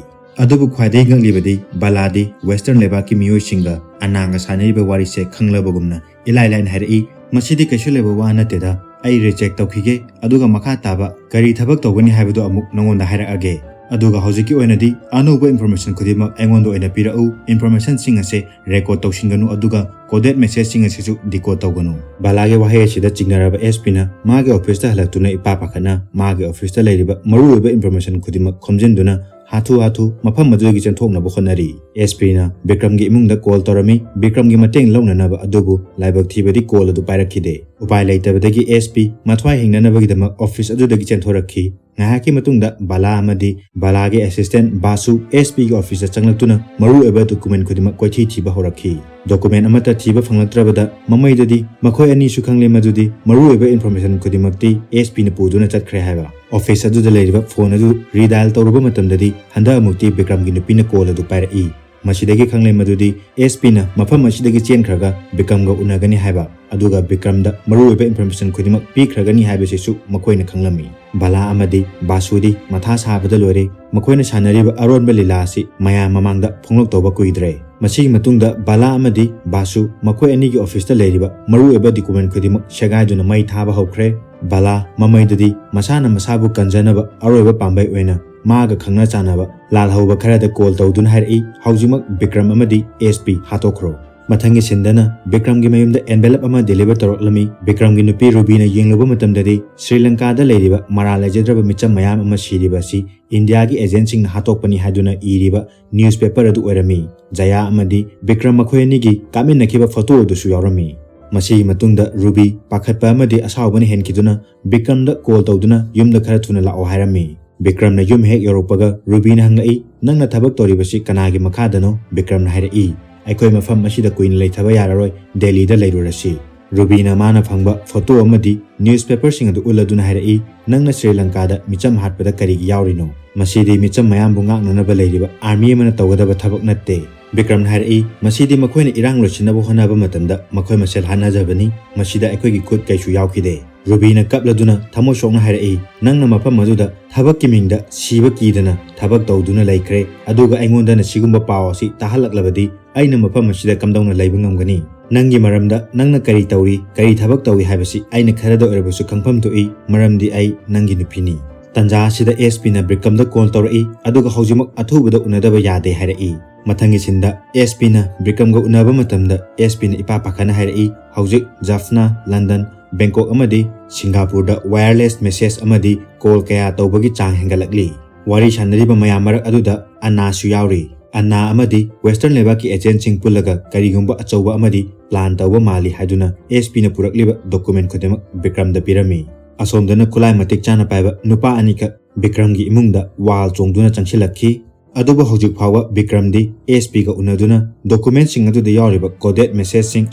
ꯑꯗꯨꯕꯨ ꯈ꯭ꯋꯥꯏꯗꯒꯤ ꯉꯛꯂꯤꯕꯗꯤ ꯕꯂꯥꯗꯤ Western ꯂꯩꯕꯥꯛꯀꯤ ꯃꯤꯑꯣꯏꯁꯤꯡꯒ ꯑꯅꯥꯒ ꯁꯥꯟꯅꯔꯤꯕ ꯋꯥꯔꯤꯁꯦ ꯈꯪꯂꯕꯒꯨꯝꯅ ꯏꯂꯥꯏ ꯂꯥꯏꯅ ꯍꯥꯏꯔꯛꯏ, "ꯃꯁꯤꯗꯤ ꯀꯩꯁꯨ ꯂꯩꯕ ꯋꯥ ꯅꯠꯇꯦꯗ, ꯑꯩ reject ꯇꯧꯈꯤꯒꯦ, ꯑꯗꯨꯒ ꯃꯈꯥ ꯇꯥꯕ ꯀꯔꯤ ꯊꯕꯛ ꯇꯧꯒꯅꯤ ꯍꯥꯏꯕꯗꯨ ꯑꯃꯨꯛ ꯅꯉꯣꯟꯗ ꯍꯥꯏꯔꯛꯑꯒꯦ꯫ ꯑꯗꯨꯒ ꯍꯧꯖꯤꯛꯀꯤ ꯑꯣꯏꯅꯗꯤ ꯑꯅꯧꯕ information ꯈꯨꯗꯤꯡꯃꯛ ꯑꯩꯉꯣꯟꯗ ꯑꯣꯏꯅ ꯄꯤꯔꯛꯎ, informationꯁꯤꯡ ꯑꯁꯦ record ꯇꯧꯁꯤꯟꯒꯅꯨ, ꯑꯗꯨꯒ coded messageꯁꯤꯡ ꯑꯁꯤꯁꯨ decode ꯇꯧꯒꯅꯨ꯫" ꯕꯂꯥꯒꯤ ꯋꯥꯍꯩ ꯑꯁꯤꯗ ꯆꯤꯡꯅꯔꯕ S Pꯅ ꯃꯥꯒꯤ officeꯇ ꯍꯜꯂꯛꯇꯨꯅ ꯏꯄꯥ ꯄꯥꯈꯠꯅ ꯃꯥꯒꯤ officeꯇ ꯂꯩꯔꯤꯕ ꯃꯔꯨꯑꯣꯏꯕ information ꯈꯨꯗꯤꯡꯃꯛ ꯈꯣꯝꯖꯤꯟꯗꯨꯅ ꯍꯥꯊꯨ ꯍꯥꯊꯨ ꯃꯐꯝ ꯑꯗꯨꯗꯒꯤ ꯆꯦꯟꯊꯣꯛꯅꯕ ꯍꯣꯠꯅꯔꯤ꯫ ꯑꯦꯁ ꯄꯤꯅ ꯕꯤꯀ꯭ꯔꯝꯒꯤ ꯏꯃꯨꯡꯗ ꯀꯣꯜ ꯇꯧꯔꯝꯃꯤ, ꯕꯤꯀ꯭ꯔꯝꯒꯤ ꯃꯇꯦꯡ ꯂꯧꯅꯅꯕ, ꯑꯗꯨꯕꯨ ꯂꯥꯏꯕꯛ ꯊꯤꯕꯗꯤ ꯀꯣꯜ ꯑꯗꯨ ꯄꯥꯏꯔꯛꯈꯤꯗꯦ꯫ ꯎꯄꯥꯏ ꯂꯩꯇꯕꯗꯒꯤ ꯑꯦꯁ ꯄꯤ ꯃꯊ꯭ꯋꯥꯏ ꯍꯤꯡꯅꯅꯕꯒꯤꯗꯃꯛ ꯑꯣꯐꯤꯁ ꯑꯗꯨꯗꯒꯤ ꯆꯦꯟꯊꯣꯔꯛꯈꯤ꯫ ꯉꯥꯏꯍꯥꯛꯀꯤ ꯃꯇꯨꯡꯗ ꯕꯥꯂꯥ ꯑꯃꯗꯤ ꯕꯥꯂꯥꯒꯤ ꯑꯦꯁꯤꯁꯇꯦꯟ ꯕꯥꯁꯨ ꯑꯦꯁ ꯄꯤꯒꯤ ꯑꯣꯐꯤꯁꯇ ꯆꯪꯂꯛꯇꯨꯅ ꯃꯔꯨꯑꯣꯏꯕ ꯗꯣꯀꯨꯃꯦꯟ ꯈꯨꯗꯤꯡꯃꯛ ꯀꯣꯏꯊꯤ ꯊꯤꯕ ꯍꯧꯔꯛꯈꯤ꯫ ꯗꯣꯀꯨꯃꯦꯟ ꯑꯃꯠꯇ ꯊꯤꯕ ꯐꯪꯂꯛꯇ꯭ꯔꯕꯗ ꯃꯃꯩꯗꯗꯤ ꯃꯈꯣꯏ ꯑꯅꯤꯁꯨ ꯈꯪꯂꯦ ꯃꯗꯨꯗꯤ ꯃꯔꯨꯑꯣꯏꯕ ꯏꯟꯐꯣꯔꯃꯦꯁꯟ ꯈꯨꯗꯤꯡꯃꯛꯇꯤ ꯑꯦꯁ ꯄꯤꯅ ꯄꯨꯗꯨꯅ ꯆꯠꯈ꯭ꯔꯦ ꯍꯥꯏꯕ꯫ ꯑꯣꯐꯤꯁ ꯑꯗꯨꯗ ꯂꯩꯔꯤꯕ ꯐꯣꯟ ꯑꯗꯨ ꯔꯤꯗꯥꯏꯜ ꯇꯧꯔꯨꯕ ꯃꯇꯝꯗꯗꯤ ꯍꯟꯗꯛ ꯑꯃꯨꯛꯇꯤ ꯕꯤꯀ꯭ꯔꯝꯒꯤ ꯅꯨꯄꯤꯅ ꯀꯣꯜ ꯑꯗꯨ ꯄꯥꯏꯔꯛꯏ꯫ ꯃꯁꯤꯗꯒꯤ ꯈꯪꯂꯦ ꯃꯗꯨꯗꯤ ꯑꯦꯁ ꯄꯤꯅ ꯃꯐꯝ ꯑꯁꯤꯗꯒꯤ ꯆꯦꯟꯈ꯭ꯔꯒ ꯕꯤꯀ꯭ꯔꯝꯒ ꯎꯅꯒꯅꯤ ꯍꯥꯏꯕ, ꯑꯗꯨꯒ ꯕꯤꯀ꯭ꯔꯝꯗ ꯃꯔꯨꯑꯣꯏꯕ ꯏꯟꯐꯣꯔꯃꯦꯁꯟ ꯈꯨꯗꯤꯡꯃꯛ ꯄꯤꯈ꯭ꯔꯒꯅꯤ ꯍꯥꯏꯕꯁꯤꯁꯨ ꯃꯈꯣꯏꯅ ꯈꯪꯂꯝꯃꯤ꯫ ꯕꯥꯂꯥ ꯑꯃꯗꯤ ꯕꯥꯁꯨꯗꯤ ꯃꯊꯥ ꯁꯥꯕꯗ ꯂꯣꯏꯔꯦ꯫ ꯃꯈꯣꯏꯅ ꯁꯥꯟꯅꯔꯤꯕ ꯑꯔꯣꯟꯕ ꯂꯤꯂꯥ ꯑꯁꯤ ꯃꯌꯥꯝ ꯃꯃꯥꯡꯗ ꯐꯣꯡꯂꯛꯇꯧꯕ ꯀꯨꯏꯗ꯭ꯔꯦ꯫ ꯃꯁꯤꯒꯤ ꯃꯇꯨꯡꯗ ꯕꯥꯂꯥ ꯑꯃꯗꯤ ꯕꯥꯁꯨ ꯃꯈꯣꯏ ꯑꯅꯤꯒꯤ ꯑꯣꯐꯤꯁꯇ ꯂꯩꯔꯤꯕ ꯃꯔꯨꯑꯣꯏꯕ ꯗꯣꯀꯨꯃꯦꯟ ꯈꯨꯗꯤꯡꯃꯛ ꯁꯦꯒꯥꯏꯗꯨꯅ ꯃꯩ ꯊꯥꯕ ꯍꯧꯈ꯭ꯔꯦ꯫ ꯕꯥꯂꯥ ꯃꯃꯩꯗꯗꯤ ꯃꯁꯥꯅ ꯃꯁꯥꯕꯨ ꯀꯟꯖꯅꯕ ꯑꯔꯣꯏꯕ ꯄꯥꯝꯕꯩ ꯑꯣꯏꯅ ꯃꯥꯒ ꯈꯪꯅ ꯆꯥꯟꯅꯕ ꯂꯥꯜꯍꯧꯕ ꯈꯔꯗ ꯀꯣꯜ ꯇꯧꯗꯨꯅ ꯍꯥꯏꯔꯛꯏ, "ꯍꯧꯖꯤꯛꯃꯛ ꯕꯤꯀ꯭ꯔꯝ ꯑꯃꯗꯤ ꯑꯦꯁ ꯄꯤ ꯍꯥꯠꯇꯣꯛꯈ꯭ꯔꯣ"꯫ ꯃꯊꯪꯒꯤ ꯁꯤꯟꯗꯅ ꯕꯤꯀ꯭ꯔꯝꯒꯤ ꯃꯌꯨꯝꯗ ꯑꯦꯟꯚꯦꯂꯞ ꯑꯃ ꯗꯦꯂꯤꯚꯔ ꯇꯧꯔꯛꯂꯝꯃꯤ꯫ ꯕꯤꯀ꯭ꯔꯝꯒꯤ ꯅꯨꯄꯤ ꯔꯨꯕꯤꯅ ꯌꯦꯡꯂꯨꯕ ꯃꯇꯝꯗꯗꯤ ꯁ꯭ꯔꯤ ꯂꯪꯀꯥꯗ ꯂꯩꯔꯤꯕ ꯃꯔꯥꯜ ꯂꯩꯖꯗ꯭ꯔꯕ ꯃꯤꯆꯝ ꯃꯌꯥꯝ ꯑꯃ ꯁꯤꯔꯤꯕ ꯑꯁꯤ ꯏꯟꯗꯤꯌꯥꯒꯤ ꯑꯦꯖꯦꯟꯁꯤꯡꯅ ꯍꯥꯠꯇꯣꯛꯄꯅꯤ ꯍꯥꯏꯗꯨꯅ ꯏꯔꯤꯕ ꯅ꯭ꯌꯨꯁꯄꯦꯄꯔ ꯑꯗꯨ ꯑꯣꯏꯔꯝꯃꯤ꯫ ꯖꯌꯥ ꯑꯃꯗꯤ ꯕꯤꯀ꯭ꯔꯝ ꯃꯈꯣꯏ ꯑꯅꯤꯒꯤ ꯀꯥꯞꯃꯤꯟꯅꯈꯤꯕ ꯐꯣꯇꯣ ꯑꯗꯨꯁꯨ ꯌꯥꯎꯔꯝꯃꯤ꯫ ꯃꯁꯤꯒꯤ ꯃꯇꯨꯡꯗ ꯔꯨꯕꯤ ꯄꯥꯈꯠꯄ ꯑꯃꯗꯤ ꯑꯁꯥꯎꯕꯅ ꯍꯦꯟꯈꯤꯗꯨꯅ ꯕꯤꯀ꯭ꯔꯝꯗ ꯀꯣꯜ ꯇꯧꯗꯨꯅ ꯌꯨꯝꯗ ꯈꯔ ꯊꯨꯅ ꯂꯥꯛꯑꯣ ꯍꯥꯏꯔꯝꯃꯤ꯫ ꯕꯤꯀ꯭ꯔꯝꯅ ꯌꯨꯝ ꯍꯦꯛ ꯌꯧꯔꯛꯄꯒ ꯔꯨꯕꯤꯅ ꯍꯪꯂꯛꯏ, "ꯅꯪꯅ ꯊꯕꯛ ꯇꯧꯔꯤꯕꯁꯤ ꯀꯅꯥꯒꯤ ꯃꯈꯥꯗꯅꯣ?" ꯕꯤꯀ꯭ꯔꯝꯅ ꯍꯥꯏꯔꯛꯏ, "ꯑꯩꯈꯣꯏ ꯃꯐꯝ ꯑꯁꯤꯗ ꯀꯨꯏꯅ ꯂꯩꯊꯕ ꯌꯥꯔꯔꯣꯏ, ꯗꯦꯜꯂꯤꯗ ꯂꯩꯔꯨꯔꯁꯤ"꯫ ꯔꯨꯕꯤꯅ ꯃꯥꯅ ꯐꯪꯕ ꯐꯣꯇꯣ ꯑꯃꯗꯤ ꯅ꯭ꯌꯨꯁꯄꯦꯄꯔꯁꯤꯡ ꯑꯗꯨ ꯎꯠꯂꯗꯨꯅ ꯍꯥꯏꯔꯛꯏ, "ꯅꯪꯅ ꯁ꯭ꯔꯤ ꯂꯪꯀꯥꯗ ꯃꯤꯆꯝ ꯍꯥꯠꯄꯗ ꯀꯔꯤꯒꯤ ꯌꯥꯎꯔꯤꯅꯣ? ꯃꯁꯤꯗꯤ ꯃꯤꯆꯝ ꯃꯌꯥꯝꯕꯨ ꯉꯥꯛꯅꯅꯕ ꯂꯩꯔꯤꯕ ꯑꯥꯔꯃꯤ ꯑꯃꯅ ꯇꯧꯒꯗꯕ ꯊꯕꯛ ꯅꯠꯇꯦ"꯫ ꯕꯤꯀ꯭ꯔꯝꯅ ꯍꯥꯏꯔꯛꯏ, "ꯃꯁꯤꯗꯤ ꯃꯈꯣꯏꯅ ꯏꯔꯥꯡ ꯂꯣꯏꯁꯤꯟꯅꯕ ꯍꯣꯠꯅꯕ ꯃꯇꯝꯗ ꯃꯈꯣꯏ ꯃꯁꯦꯜ ꯍꯥꯠꯅꯖꯕꯅꯤ, ꯃꯁꯤꯗ ꯑꯩꯈꯣꯏꯒꯤ ꯈꯨꯠ ꯀꯩꯁꯨ ꯌꯥꯎꯈꯤꯗꯦ"꯫ ꯔꯨꯕꯤꯅ ꯀꯞꯂꯗꯨꯅ ꯊꯃꯣꯏ ꯁꯣꯛꯅ ꯍꯥꯏꯔꯛꯏ, "ꯅꯪꯅ ꯃꯐꯝ ꯑꯗꯨꯗ ꯊꯕꯛꯀꯤ ꯃꯤꯡꯗ ꯁꯤꯕ ꯀꯤꯗꯅ ꯊꯕꯛ ꯇꯧꯗꯨꯅ ꯂꯩꯈ꯭ꯔꯦ, ꯑꯗꯨꯒ ꯑꯩꯉꯣꯟꯗꯅ ꯁꯤꯒꯨꯝꯕ ꯄꯥꯎ ꯑꯁꯤ ꯇꯥꯍꯜꯂꯛꯂꯕꯗꯤ ꯑꯩꯅ ꯃꯐꯝ ꯑꯁꯤꯗ ꯀꯝꯗꯧꯅ ꯂꯩꯕ ꯉꯝꯒꯅꯤ? ꯅꯪꯒꯤ ꯃꯔꯝꯗ ꯅꯪꯅ ꯀꯔꯤ ꯇꯧꯔꯤ, ꯀꯔꯤ ꯊꯕꯛ ꯇꯧꯏ ꯍꯥꯏꯕꯁꯤ ꯑꯩꯅ ꯈꯔꯗ ꯑꯣꯏꯔꯕꯁꯨ ꯈꯪꯐꯝ ꯊꯣꯛꯏ, ꯃꯔꯝꯗꯤ ꯑꯩ ꯅꯪꯒꯤ ꯅꯨꯄꯤꯅꯤ"꯫ ꯇꯟꯖꯥ ꯑꯁꯤꯗ ꯑꯦꯁ ꯄꯤꯅ ꯕꯤꯀ꯭ꯔꯝꯗ ꯀꯣꯜ ꯇꯧꯔꯛꯏ, ꯑꯗꯨꯒ ꯍꯧꯖꯤꯛꯃꯛ ꯑꯊꯨꯕꯗ ꯎꯅꯗꯕ ꯌꯥꯗꯦ ꯍꯥꯏꯔꯛꯏ꯫ ꯃꯊꯪꯒꯤ ꯁꯤꯟꯗ ꯑꯦꯁ ꯄꯤꯅ ꯕꯤꯀ꯭ꯔꯝꯒ ꯎꯅꯕ ꯃꯇꯝꯗ ꯑꯦꯁ ꯄꯤꯅ ꯏꯄꯥ ꯄꯥꯈꯠꯅ ꯍꯥꯏꯔꯛꯏ, "ꯍꯧꯖꯤꯛ ꯖꯐꯅꯥ, ꯂꯟꯗꯟ, ꯕꯦꯡꯀꯣꯛ ꯑꯃꯗꯤ ꯁꯤꯡꯒꯥꯄꯨꯔꯗ ꯋꯥꯌꯔꯂꯦꯁ ꯃꯦꯁꯦꯖ ꯑꯃꯗꯤ ꯀꯣꯜ ꯀꯌꯥ ꯇꯧꯕꯒꯤ ꯆꯥꯡ ꯍꯦꯟꯒꯠꯂꯛꯂꯤ"꯫ ꯋꯥꯔꯤ ꯁꯥꯟꯅꯔꯤꯕ ꯃꯌꯥꯝ ꯃꯔꯛ ꯑꯗꯨꯗ ꯑꯅꯥꯁꯨ ꯌꯥꯎꯔꯤ꯫ ꯑꯅꯥ ꯑꯃꯗꯤ Western ꯂꯩꯕꯥꯛꯀꯤ agentꯁꯤꯡ ꯄꯨꯜꯂꯒ ꯀꯔꯤꯒꯨꯝꯕ ꯑꯆꯧꯕ ꯑꯃꯗꯤ plan ꯇꯧꯕ ꯃꯥꯜꯂꯤ ꯍꯥꯏꯗꯨꯅ S Pꯅ ꯄꯨꯔꯛꯂꯤꯕ document ꯈꯨꯗꯤꯡꯃꯛ ꯕꯤꯀ꯭ꯔꯝꯗ ꯄꯤꯔꯝꯃꯤ꯫ ꯑꯁꯣꯝꯗꯅ ꯈꯨꯠꯂꯥꯏ ꯃꯇꯤꯛ ꯆꯥꯅ ꯄꯥꯏꯕ ꯅꯨꯄꯥ ꯑꯅꯤꯈꯛ ꯕꯤꯀ꯭ꯔꯝꯒꯤ ꯏꯃꯨꯡꯗ ꯋꯥꯜ ꯆꯣꯡꯗꯨꯅ ꯆꯪꯁꯤꯜꯂꯛꯈꯤ꯫ ꯑꯗꯨꯕꯨ ꯍꯧꯖꯤꯛ ꯐꯥꯎꯕ ꯕꯤꯀ꯭ꯔꯝꯗꯤ S Pꯒ ꯎꯅꯗꯨꯅ documentꯁꯤꯡ ꯑꯗꯨꯗ ꯌꯥꯎꯔꯤꯕ coded messageꯁꯤꯡ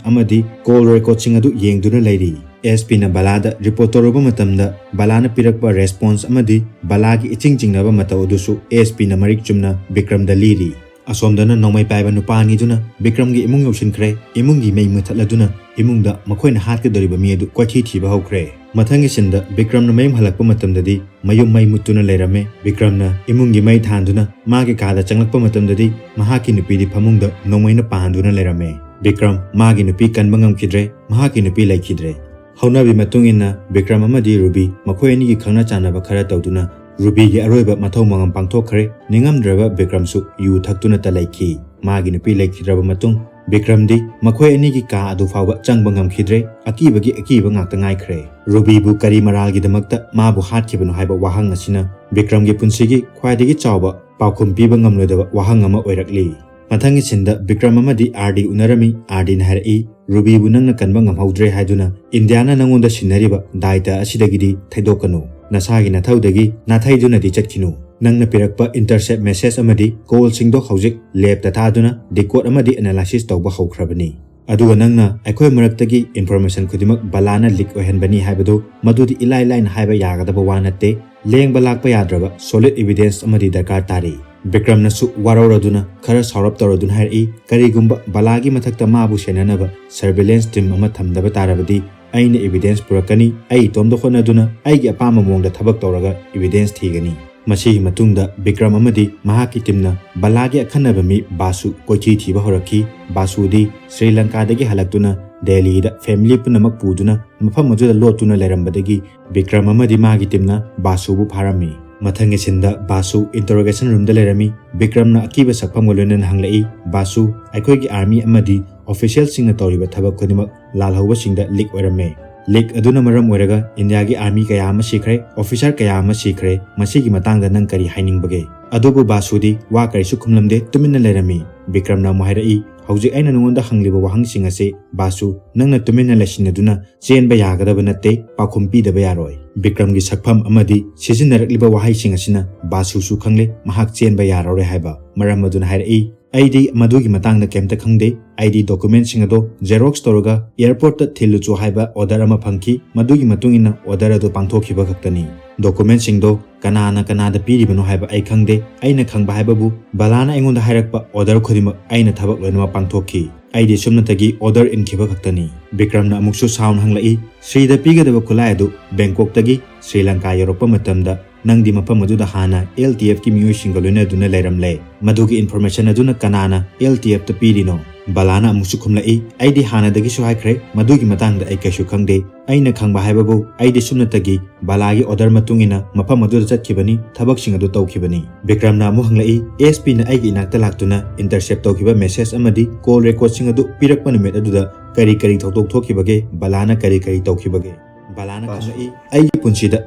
ꯑꯃꯗꯤ call recordꯁꯤꯡ ꯑꯗꯨ ꯌꯦꯡꯗꯨꯅ ꯂꯩꯔꯤ꯫ S Pꯅ ꯕꯂꯥꯗ report ꯇꯧꯔꯨꯕ ꯃꯇꯝꯗ ꯕꯂꯥꯅ ꯄꯤꯔꯛꯄ response ꯑꯃꯗꯤ ꯕꯂꯥꯒꯤ ꯏꯆꯤꯡ ꯆꯤꯡꯅꯕ ꯃꯇꯧ ꯑꯗꯨꯁꯨ S Pꯅ ꯃꯔꯤꯛ ꯆꯨꯝꯅ ꯕꯤꯀ꯭ꯔꯝꯗ ꯂꯤꯔꯤ꯫ ꯑꯁꯣꯝꯗꯅ ꯅꯣꯡꯃꯩ ꯄꯥꯏꯕ ꯅꯨꯄꯥ ꯑꯅꯤꯗꯨꯅ ꯕꯤꯀ꯭ꯔꯝꯒꯤ ꯏꯃꯨꯡ ꯌꯧꯁꯤꯟꯈ꯭ꯔꯦ꯫ ꯏꯃꯨꯡꯒꯤ ꯃꯩ ꯃꯨꯊꯠꯂꯗꯨꯅ ꯏꯃꯨꯡꯗ ꯃꯈꯣꯏꯅ ꯍꯥꯠꯀꯗꯧꯔꯤꯕ ꯃꯤ ꯑꯗꯨ ꯀꯣꯏꯊꯤ ꯊꯤꯕ ꯍꯧꯈ꯭ꯔꯦ꯫ ꯃꯊꯪꯒꯤ sceneꯗ ꯕꯤꯀ꯭ꯔꯝꯅ ꯃꯌꯨꯝ ꯍꯜꯂꯛꯄ ꯃꯇꯝꯗꯗꯤ ꯃꯌꯨꯝ ꯃꯩ ꯃꯨꯠꯇꯨꯅ ꯂꯩꯔꯝꯃꯦ꯫ ꯕꯤꯀ꯭ꯔꯝꯅ ꯏꯃꯨꯡꯒꯤ ꯃꯩ ꯊꯥꯟꯗꯨꯅ ꯃꯥꯒꯤ ꯀꯥꯗ ꯆꯪꯂꯛꯄ ꯃꯇꯝꯗꯗꯤ ꯃꯍꯥꯛꯀꯤ ꯅꯨꯄꯤꯗꯤ ꯐꯃꯨꯡꯗ ꯅꯣꯡꯃꯩꯅ ꯄꯥꯟꯗꯨꯅ ꯂꯩꯔꯝꯃꯦ꯫ ꯕꯤꯀ꯭ꯔꯝ ꯃꯥꯒꯤ ꯅꯨꯄꯤ ꯀꯟꯕ ꯉꯝꯈꯤꯗ꯭ꯔꯦ, ꯃꯍꯥꯛꯀꯤ ꯅꯨꯄꯤ ꯂꯩꯈꯤꯗ꯭ꯔꯦ꯫ ꯍꯧꯅꯕꯤ ꯃꯇꯨꯡ ꯏꯟꯅ ꯕꯤꯀ꯭ꯔꯝ ꯑꯃꯗꯤ ꯔꯨꯕꯤ ꯃꯈꯣꯏ ꯑꯅꯤꯒꯤ ꯈꯪꯅ ꯆꯥꯟꯅꯕ ꯈꯔ ꯇꯧꯗꯨꯅ ꯔꯨꯕꯤꯒꯤ ꯑꯔꯣꯏꯕ ꯃꯊꯧ ꯃꯉꯝ ꯄꯥꯡꯊꯣꯛꯈ꯭ꯔꯦ꯫ ꯅꯤꯡꯉꯝꯗ꯭ꯔꯕ ꯕꯤꯀ꯭ꯔꯝꯁꯨ ꯌꯨ ꯊꯛꯇꯨꯅ ꯇꯂꯩꯈꯤ꯫ ꯃꯥꯒꯤ ꯅꯨꯄꯤ ꯂꯩꯈꯤꯗ꯭ꯔꯕ ꯃꯇꯨꯡ ꯕꯤꯀ꯭ꯔꯝꯗꯤ ꯃꯈꯣꯏ ꯑꯅꯤꯒꯤ ꯀꯥ ꯑꯗꯨ ꯐꯥꯎꯕ ꯆꯪꯕ ꯉꯝꯈꯤꯗ꯭ꯔꯦ꯫ ꯑꯀꯤꯕꯒꯤ ꯑꯀꯤꯕ ꯉꯥꯛꯇ ꯉꯥꯏꯈ꯭ꯔꯦ꯫ ꯔꯨꯕꯤꯕꯨ ꯀꯔꯤ ꯃꯔꯥꯜꯒꯤꯗꯃꯛꯇ ꯃꯥꯕꯨ ꯍꯥꯠꯈꯤꯕꯅꯣ ꯍꯥꯏꯕ ꯋꯥꯍꯪ ꯑꯁꯤꯅ ꯕꯤꯀ꯭ꯔꯝꯒꯤ ꯄꯨꯟꯁꯤꯒꯤ ꯈ꯭ꯋꯥꯏꯗꯒꯤ ꯆꯥꯎꯕ ꯄꯥꯎꯈꯨꯝ ꯄꯤꯕ ꯉꯝꯂꯣꯏꯗꯕ ꯋꯥꯍꯪ ꯑꯃ ꯑꯣꯏꯔꯛꯂꯤ꯫ ꯃꯊꯪꯒꯤ sceneꯗ ꯕꯤꯀ꯭ꯔꯝ ꯑꯃꯗꯤ R D ꯎꯅꯔꯝꯃꯤ꯫ R Dꯅ ꯍꯥꯏꯔꯛꯏ, "ꯔꯨꯕꯤꯕꯨ ꯅꯪꯅ ꯀꯟꯕ ꯉꯝꯍꯧꯗ꯭ꯔꯦ ꯍꯥꯏꯗꯨꯅ ꯏꯟꯗꯤꯌꯥꯅ ꯅꯪꯉꯣꯟꯗ ꯁꯤꯟꯅꯔꯤꯕ ꯗꯥꯏꯇ ꯑꯁꯤꯗꯒꯤꯗꯤ ꯊꯩꯗꯣꯛꯀꯅꯨ꯫ ꯅꯁꯥꯒꯤ ꯅꯊꯧꯗꯒꯤ ꯅꯥꯊꯩꯗꯨꯅꯗꯤ ꯆꯠꯈꯤꯅꯨ꯫ ꯅꯪꯅ ꯄꯤꯔꯛꯄ intercept message ꯑꯃꯗꯤ callꯁꯤꯡꯗꯣ ꯍꯧꯖꯤꯛ labꯇ ꯊꯥꯗꯨꯅ decode ꯑꯃꯗꯤ analysis ꯇꯧꯕ ꯍꯧꯈ꯭ꯔꯕꯅꯤ꯫ ꯑꯗꯨꯒ ꯅꯪꯅ ꯑꯩꯈꯣꯏ ꯃꯔꯛꯇꯒꯤ information ꯈꯨꯗꯤꯡꯃꯛ ꯕꯂꯥꯅ leak ꯑꯣꯏꯍꯟꯕꯅꯤ ꯍꯥꯏꯕꯗꯨ ꯃꯗꯨꯗꯤ ꯏꯂꯥꯏ ꯂꯥꯏꯅ ꯍꯥꯏꯕ ꯌꯥꯒꯗꯕ ꯋꯥ ꯅꯠꯇꯦ꯫ ꯂꯦꯡꯕ ꯂꯥꯛꯄ ꯌꯥꯗ꯭ꯔꯕ solid evidence ꯑꯃꯗꯤ ꯗꯔꯀꯥꯔ ꯇꯥꯔꯤ꯫" ꯕꯤꯀ꯭ꯔꯝꯅꯁꯨ ꯋꯥꯔꯧꯔꯗꯨꯅ ꯈꯔ ꯁꯥꯎꯔꯞ ꯇꯧꯔꯗꯨꯅ ꯍꯥꯏꯔꯛꯏ, "ꯀꯔꯤꯒꯨꯝꯕ ꯕꯂꯥꯒꯤ ꯃꯊꯛꯇ ꯃꯥꯕꯨ ꯁꯦꯟꯅꯅꯕ surveillance team ꯑꯃ ꯊꯝꯗꯕ ꯇꯥꯔꯕꯗꯤ ꯑꯩꯅ evidence ꯄꯨꯔꯛꯀꯅꯤ꯫ ꯑꯩ ꯏꯇꯣꯝꯇ ꯍꯣꯠꯅꯗꯨꯅ ꯑꯩꯒꯤ ꯑꯄꯥꯝꯕ ꯃꯑꯣꯡꯗ ꯊꯕꯛ ꯇꯧꯔꯒ evidence ꯊꯤꯒꯅꯤ꯫" ꯃꯁꯤꯒꯤ ꯃꯇꯨꯡꯗ ꯕꯤꯀ꯭ꯔꯝ ꯑꯃꯗꯤ ꯃꯍꯥꯛꯀꯤ teamꯅ ꯕꯂꯥꯒꯤ ꯑꯈꯟꯅꯕ ꯃꯤ ꯕꯥꯁꯨ ꯀꯣꯏꯊꯤ ꯊꯤꯕ ꯍꯧꯔꯛꯈꯤ꯫ ꯕꯥꯁꯨꯗꯤ ꯁ꯭ꯔꯤ ꯂꯪꯀꯥꯗꯒꯤ ꯍꯜꯂꯛꯇꯨꯅ ꯗꯦꯜꯂꯤꯗ family ꯄꯨꯝꯅꯃꯛ ꯄꯨꯗꯨꯅ ꯃꯐꯝ ꯑꯗꯨꯗ ꯂꯣꯠꯇꯨꯅ ꯂꯩꯔꯝꯕꯗꯒꯤ ꯕꯤꯀ꯭ꯔꯝ ꯑꯃꯗꯤ ꯃꯥꯒꯤ teamꯅ ꯕꯥꯁꯨꯕꯨ ꯐꯥꯔꯝꯃꯤ꯫ ꯃꯊꯪꯒꯤ sceneꯗ ꯕꯥꯁꯨ interrogation roomꯗ ꯂꯩꯔꯝꯃꯤ꯫ ꯕꯤꯀ꯭ꯔꯝꯅ ꯑꯀꯤꯕ ꯁꯛꯐꯝꯒ ꯂꯣꯏꯅꯅ ꯍꯪꯂꯛꯏ, "ꯕꯥꯁꯨ, ꯑꯩꯈꯣꯏꯒꯤ army ꯑꯃꯗꯤ officialꯁꯤꯡꯅ ꯇꯧꯔꯤꯕ ꯊꯕꯛ ꯈꯨꯗꯤꯡꯃꯛ ꯂꯥꯜꯍꯧꯕꯁꯤꯡꯗ leak ꯑꯣꯏꯔꯝꯃꯦ꯫ ꯂꯤꯛ ꯑꯗꯨꯅ ꯃꯔꯝ ꯑꯣꯏꯔꯒ ꯏꯟꯗꯤꯌꯥꯒꯤ ꯑꯥꯔꯃꯤ ꯀꯌꯥ ꯑꯃ ꯁꯤꯈ꯭ꯔꯦ, ꯑꯣꯐꯤꯁꯥꯔ ꯀꯌꯥ ꯑꯃ ꯁꯤꯈ꯭ꯔꯦ, ꯃꯁꯤꯒꯤ ꯃꯇꯥꯡꯗ ꯅꯪ ꯀꯔꯤ ꯍꯥꯏꯅꯤꯡꯕꯒꯦ?" ꯑꯗꯨꯕꯨ ꯕꯥꯁꯨꯗꯤ ꯋꯥ ꯀꯔꯤꯁꯨ ꯈꯨꯝꯂꯝꯗꯦ, ꯇꯨꯃꯤꯟꯅ ꯂꯩꯔꯝꯃꯤ꯫ ꯕꯤꯀ꯭ꯔꯝꯅ ꯑꯃꯨꯛ ꯍꯥꯏꯔꯛꯏ, "ꯍꯧꯖꯤꯛ ꯑꯩꯅ ꯅꯉꯣꯟꯗ ꯍꯪꯂꯤꯕ ꯋꯥꯍꯪꯁꯤꯡ ꯑꯁꯤ ꯕꯥꯁꯨ, ꯅꯪꯅ ꯇꯨꯃꯤꯟꯅ ꯂꯩꯁꯤꯟꯅꯗꯨꯅ ꯆꯦꯟꯕ ꯌꯥꯒꯗꯕ ꯅꯠꯇꯦ, ꯄꯥꯎꯈꯨꯝ ꯄꯤꯗꯕ ꯌꯥꯔꯣꯏ꯫" ꯕꯤꯀ꯭ꯔꯝꯒꯤ ꯁꯛꯐꯝ ꯑꯃꯗꯤ ꯁꯤꯖꯤꯟꯅꯔꯛꯂꯤꯕ ꯋꯥꯍꯩꯁꯤꯡ ꯑꯁꯤꯅ ꯕꯥꯁꯨꯁꯨ ꯈꯪꯂꯦ ꯃꯍꯥꯛ ꯆꯦꯟꯕ ꯌꯥꯔꯔꯣꯏ ꯍꯥꯏꯕ꯫ ꯃꯔꯝ ꯑꯗꯨꯅ ꯍꯥꯏꯔꯛꯏ, "ꯑꯩꯗꯤ ꯃꯗꯨꯒꯤ ꯃꯇꯥꯡꯗ ꯀꯩꯝꯇ ꯈꯪꯗꯦ꯫ ꯑꯩꯗꯤ ꯗꯣꯀꯨꯃꯦꯟꯁꯤꯡ ꯑꯗꯣ ꯖꯦꯔꯣꯛꯁ ꯇꯧꯔꯒ ꯑꯦꯌꯔꯄꯣꯔꯠꯇ ꯊꯤꯜꯂꯨꯆꯣ ꯍꯥꯏꯕ ꯑꯣꯔꯗꯔ ꯑꯃ ꯐꯪꯈꯤ꯫ ꯃꯗꯨꯒꯤ ꯃꯇꯨꯡ ꯏꯟꯅ ꯑꯣꯔꯗꯔ ꯑꯗꯨ ꯄꯥꯡꯊꯣꯛꯈꯤꯕ ꯈꯛꯇꯅꯤ꯫ ꯗꯣꯀꯨꯃꯦꯟꯁꯤꯡꯗꯣ ꯀꯅꯥꯅ ꯀꯅꯥꯗ ꯄꯤꯔꯤꯕꯅꯣ ꯍꯥꯏꯕ ꯑꯩ ꯈꯪꯗꯦ꯫ ꯑꯩꯅ ꯈꯪꯕ ꯍꯥꯏꯕꯕꯨ ꯕꯂꯥꯅ ꯑꯩꯉꯣꯟꯗ ꯍꯥꯏꯔꯛꯄ ꯑꯣꯔꯗꯔ ꯈꯨꯗꯤꯡꯃꯛ ꯑꯩꯅ ꯊꯕꯛ ꯂꯣꯏꯅꯃꯛ ꯄꯥꯡꯊꯣꯛꯈꯤ꯫ ꯑꯩꯗꯤ ꯁꯨꯞꯅꯇꯒꯤ ꯑꯣꯔꯗꯔ ꯏꯟꯈꯤꯕ ꯈꯛꯇꯅꯤ꯫" ꯕꯤꯀ꯭ꯔꯝꯅ ꯑꯃꯨꯛꯁꯨ ꯁꯥꯎꯅ ꯍꯪꯂꯛꯏ, "ꯁ꯭ꯔꯤꯗ ꯄꯤꯒꯗꯕ ꯈꯨꯠꯂꯥꯏ ꯑꯗꯨ ꯕꯦꯡꯀꯣꯛꯇꯒꯤ ꯁ꯭ꯔꯤ ꯂꯪꯀꯥ ꯌꯧꯔꯛꯄ ꯃꯇꯝꯗ ꯅꯪꯗꯤ ꯃꯐꯝ ꯑꯗꯨꯗ ꯍꯥꯟꯅ ꯑꯦꯜ ꯇꯤ ꯑꯦꯐꯀꯤ ꯃꯤꯑꯣꯏꯁꯤꯡꯒ ꯂꯣꯏꯅꯗꯨꯅ ꯂꯩꯔꯝꯂꯦ꯫ ꯃꯗꯨꯒꯤ ꯏꯟꯐꯣꯔꯃꯦꯁꯟ ꯑꯗꯨꯅ ꯀꯅꯥꯅ ꯑꯦꯜ ꯇꯤ ꯑꯦꯐꯇ ꯄꯤꯔꯤꯅꯣ?" ꯕꯂꯥꯅ ꯑꯃꯨꯛꯁꯨ ꯈꯨꯝꯂꯛꯏ, "ꯑꯩꯗꯤ ꯍꯥꯟꯅꯗꯒꯤꯁꯨ ꯍꯥꯏꯈ꯭ꯔꯦ, ꯃꯗꯨꯒꯤ ꯃꯇꯥꯡꯗ ꯑꯩ ꯀꯩꯁꯨ ꯈꯪꯗꯦ꯫ ꯑꯩꯅ ꯈꯪꯕ ꯍꯥꯏꯕꯕꯨ ꯑꯩꯗꯤ ꯁꯨꯞꯅꯇꯒꯤ ꯕꯂꯥꯒꯤ ꯑꯣꯔꯗꯔ ꯃꯇꯨꯡ ꯏꯟꯅ ꯃꯐꯝ ꯑꯗꯨꯗ ꯆꯠꯈꯤꯕꯅꯤ, ꯊꯕꯛꯁꯤꯡ ꯑꯗꯨ ꯇꯧꯈꯤꯕꯅꯤ꯫" ꯕꯤꯀ꯭ꯔꯝꯅ ꯑꯃꯨꯛ ꯍꯪꯂꯛꯏ, "ꯑꯦꯁ ꯄꯤꯅ ꯑꯩꯒꯤ ꯏꯅꯥꯛꯇ ꯂꯥꯛꯇꯨꯅ ꯏꯟꯇꯔꯁꯦꯞ ꯇꯧꯈꯤꯕ ꯃꯦꯁꯦꯖ ꯑꯃꯗꯤ ꯀꯣꯜ ꯔꯦꯀꯣꯔꯗꯁꯤꯡ ꯑꯗꯨ ꯄꯤꯔꯛꯄ ꯅꯨꯃꯤꯠ ꯑꯗꯨꯗ ꯀꯔꯤ ꯀꯔꯤ ꯊꯧꯗꯣꯛ ꯊꯣꯛꯈꯤꯕꯒꯦ? ꯕꯂꯥꯅ ꯀꯔꯤ ꯀꯔꯤ ꯇꯧꯈꯤꯕꯒꯦ?" ꯕꯂꯥꯅ ꯈꯨꯝꯂꯛꯏ, "ꯑꯩꯒꯤ ꯄꯨꯟꯁꯤꯗ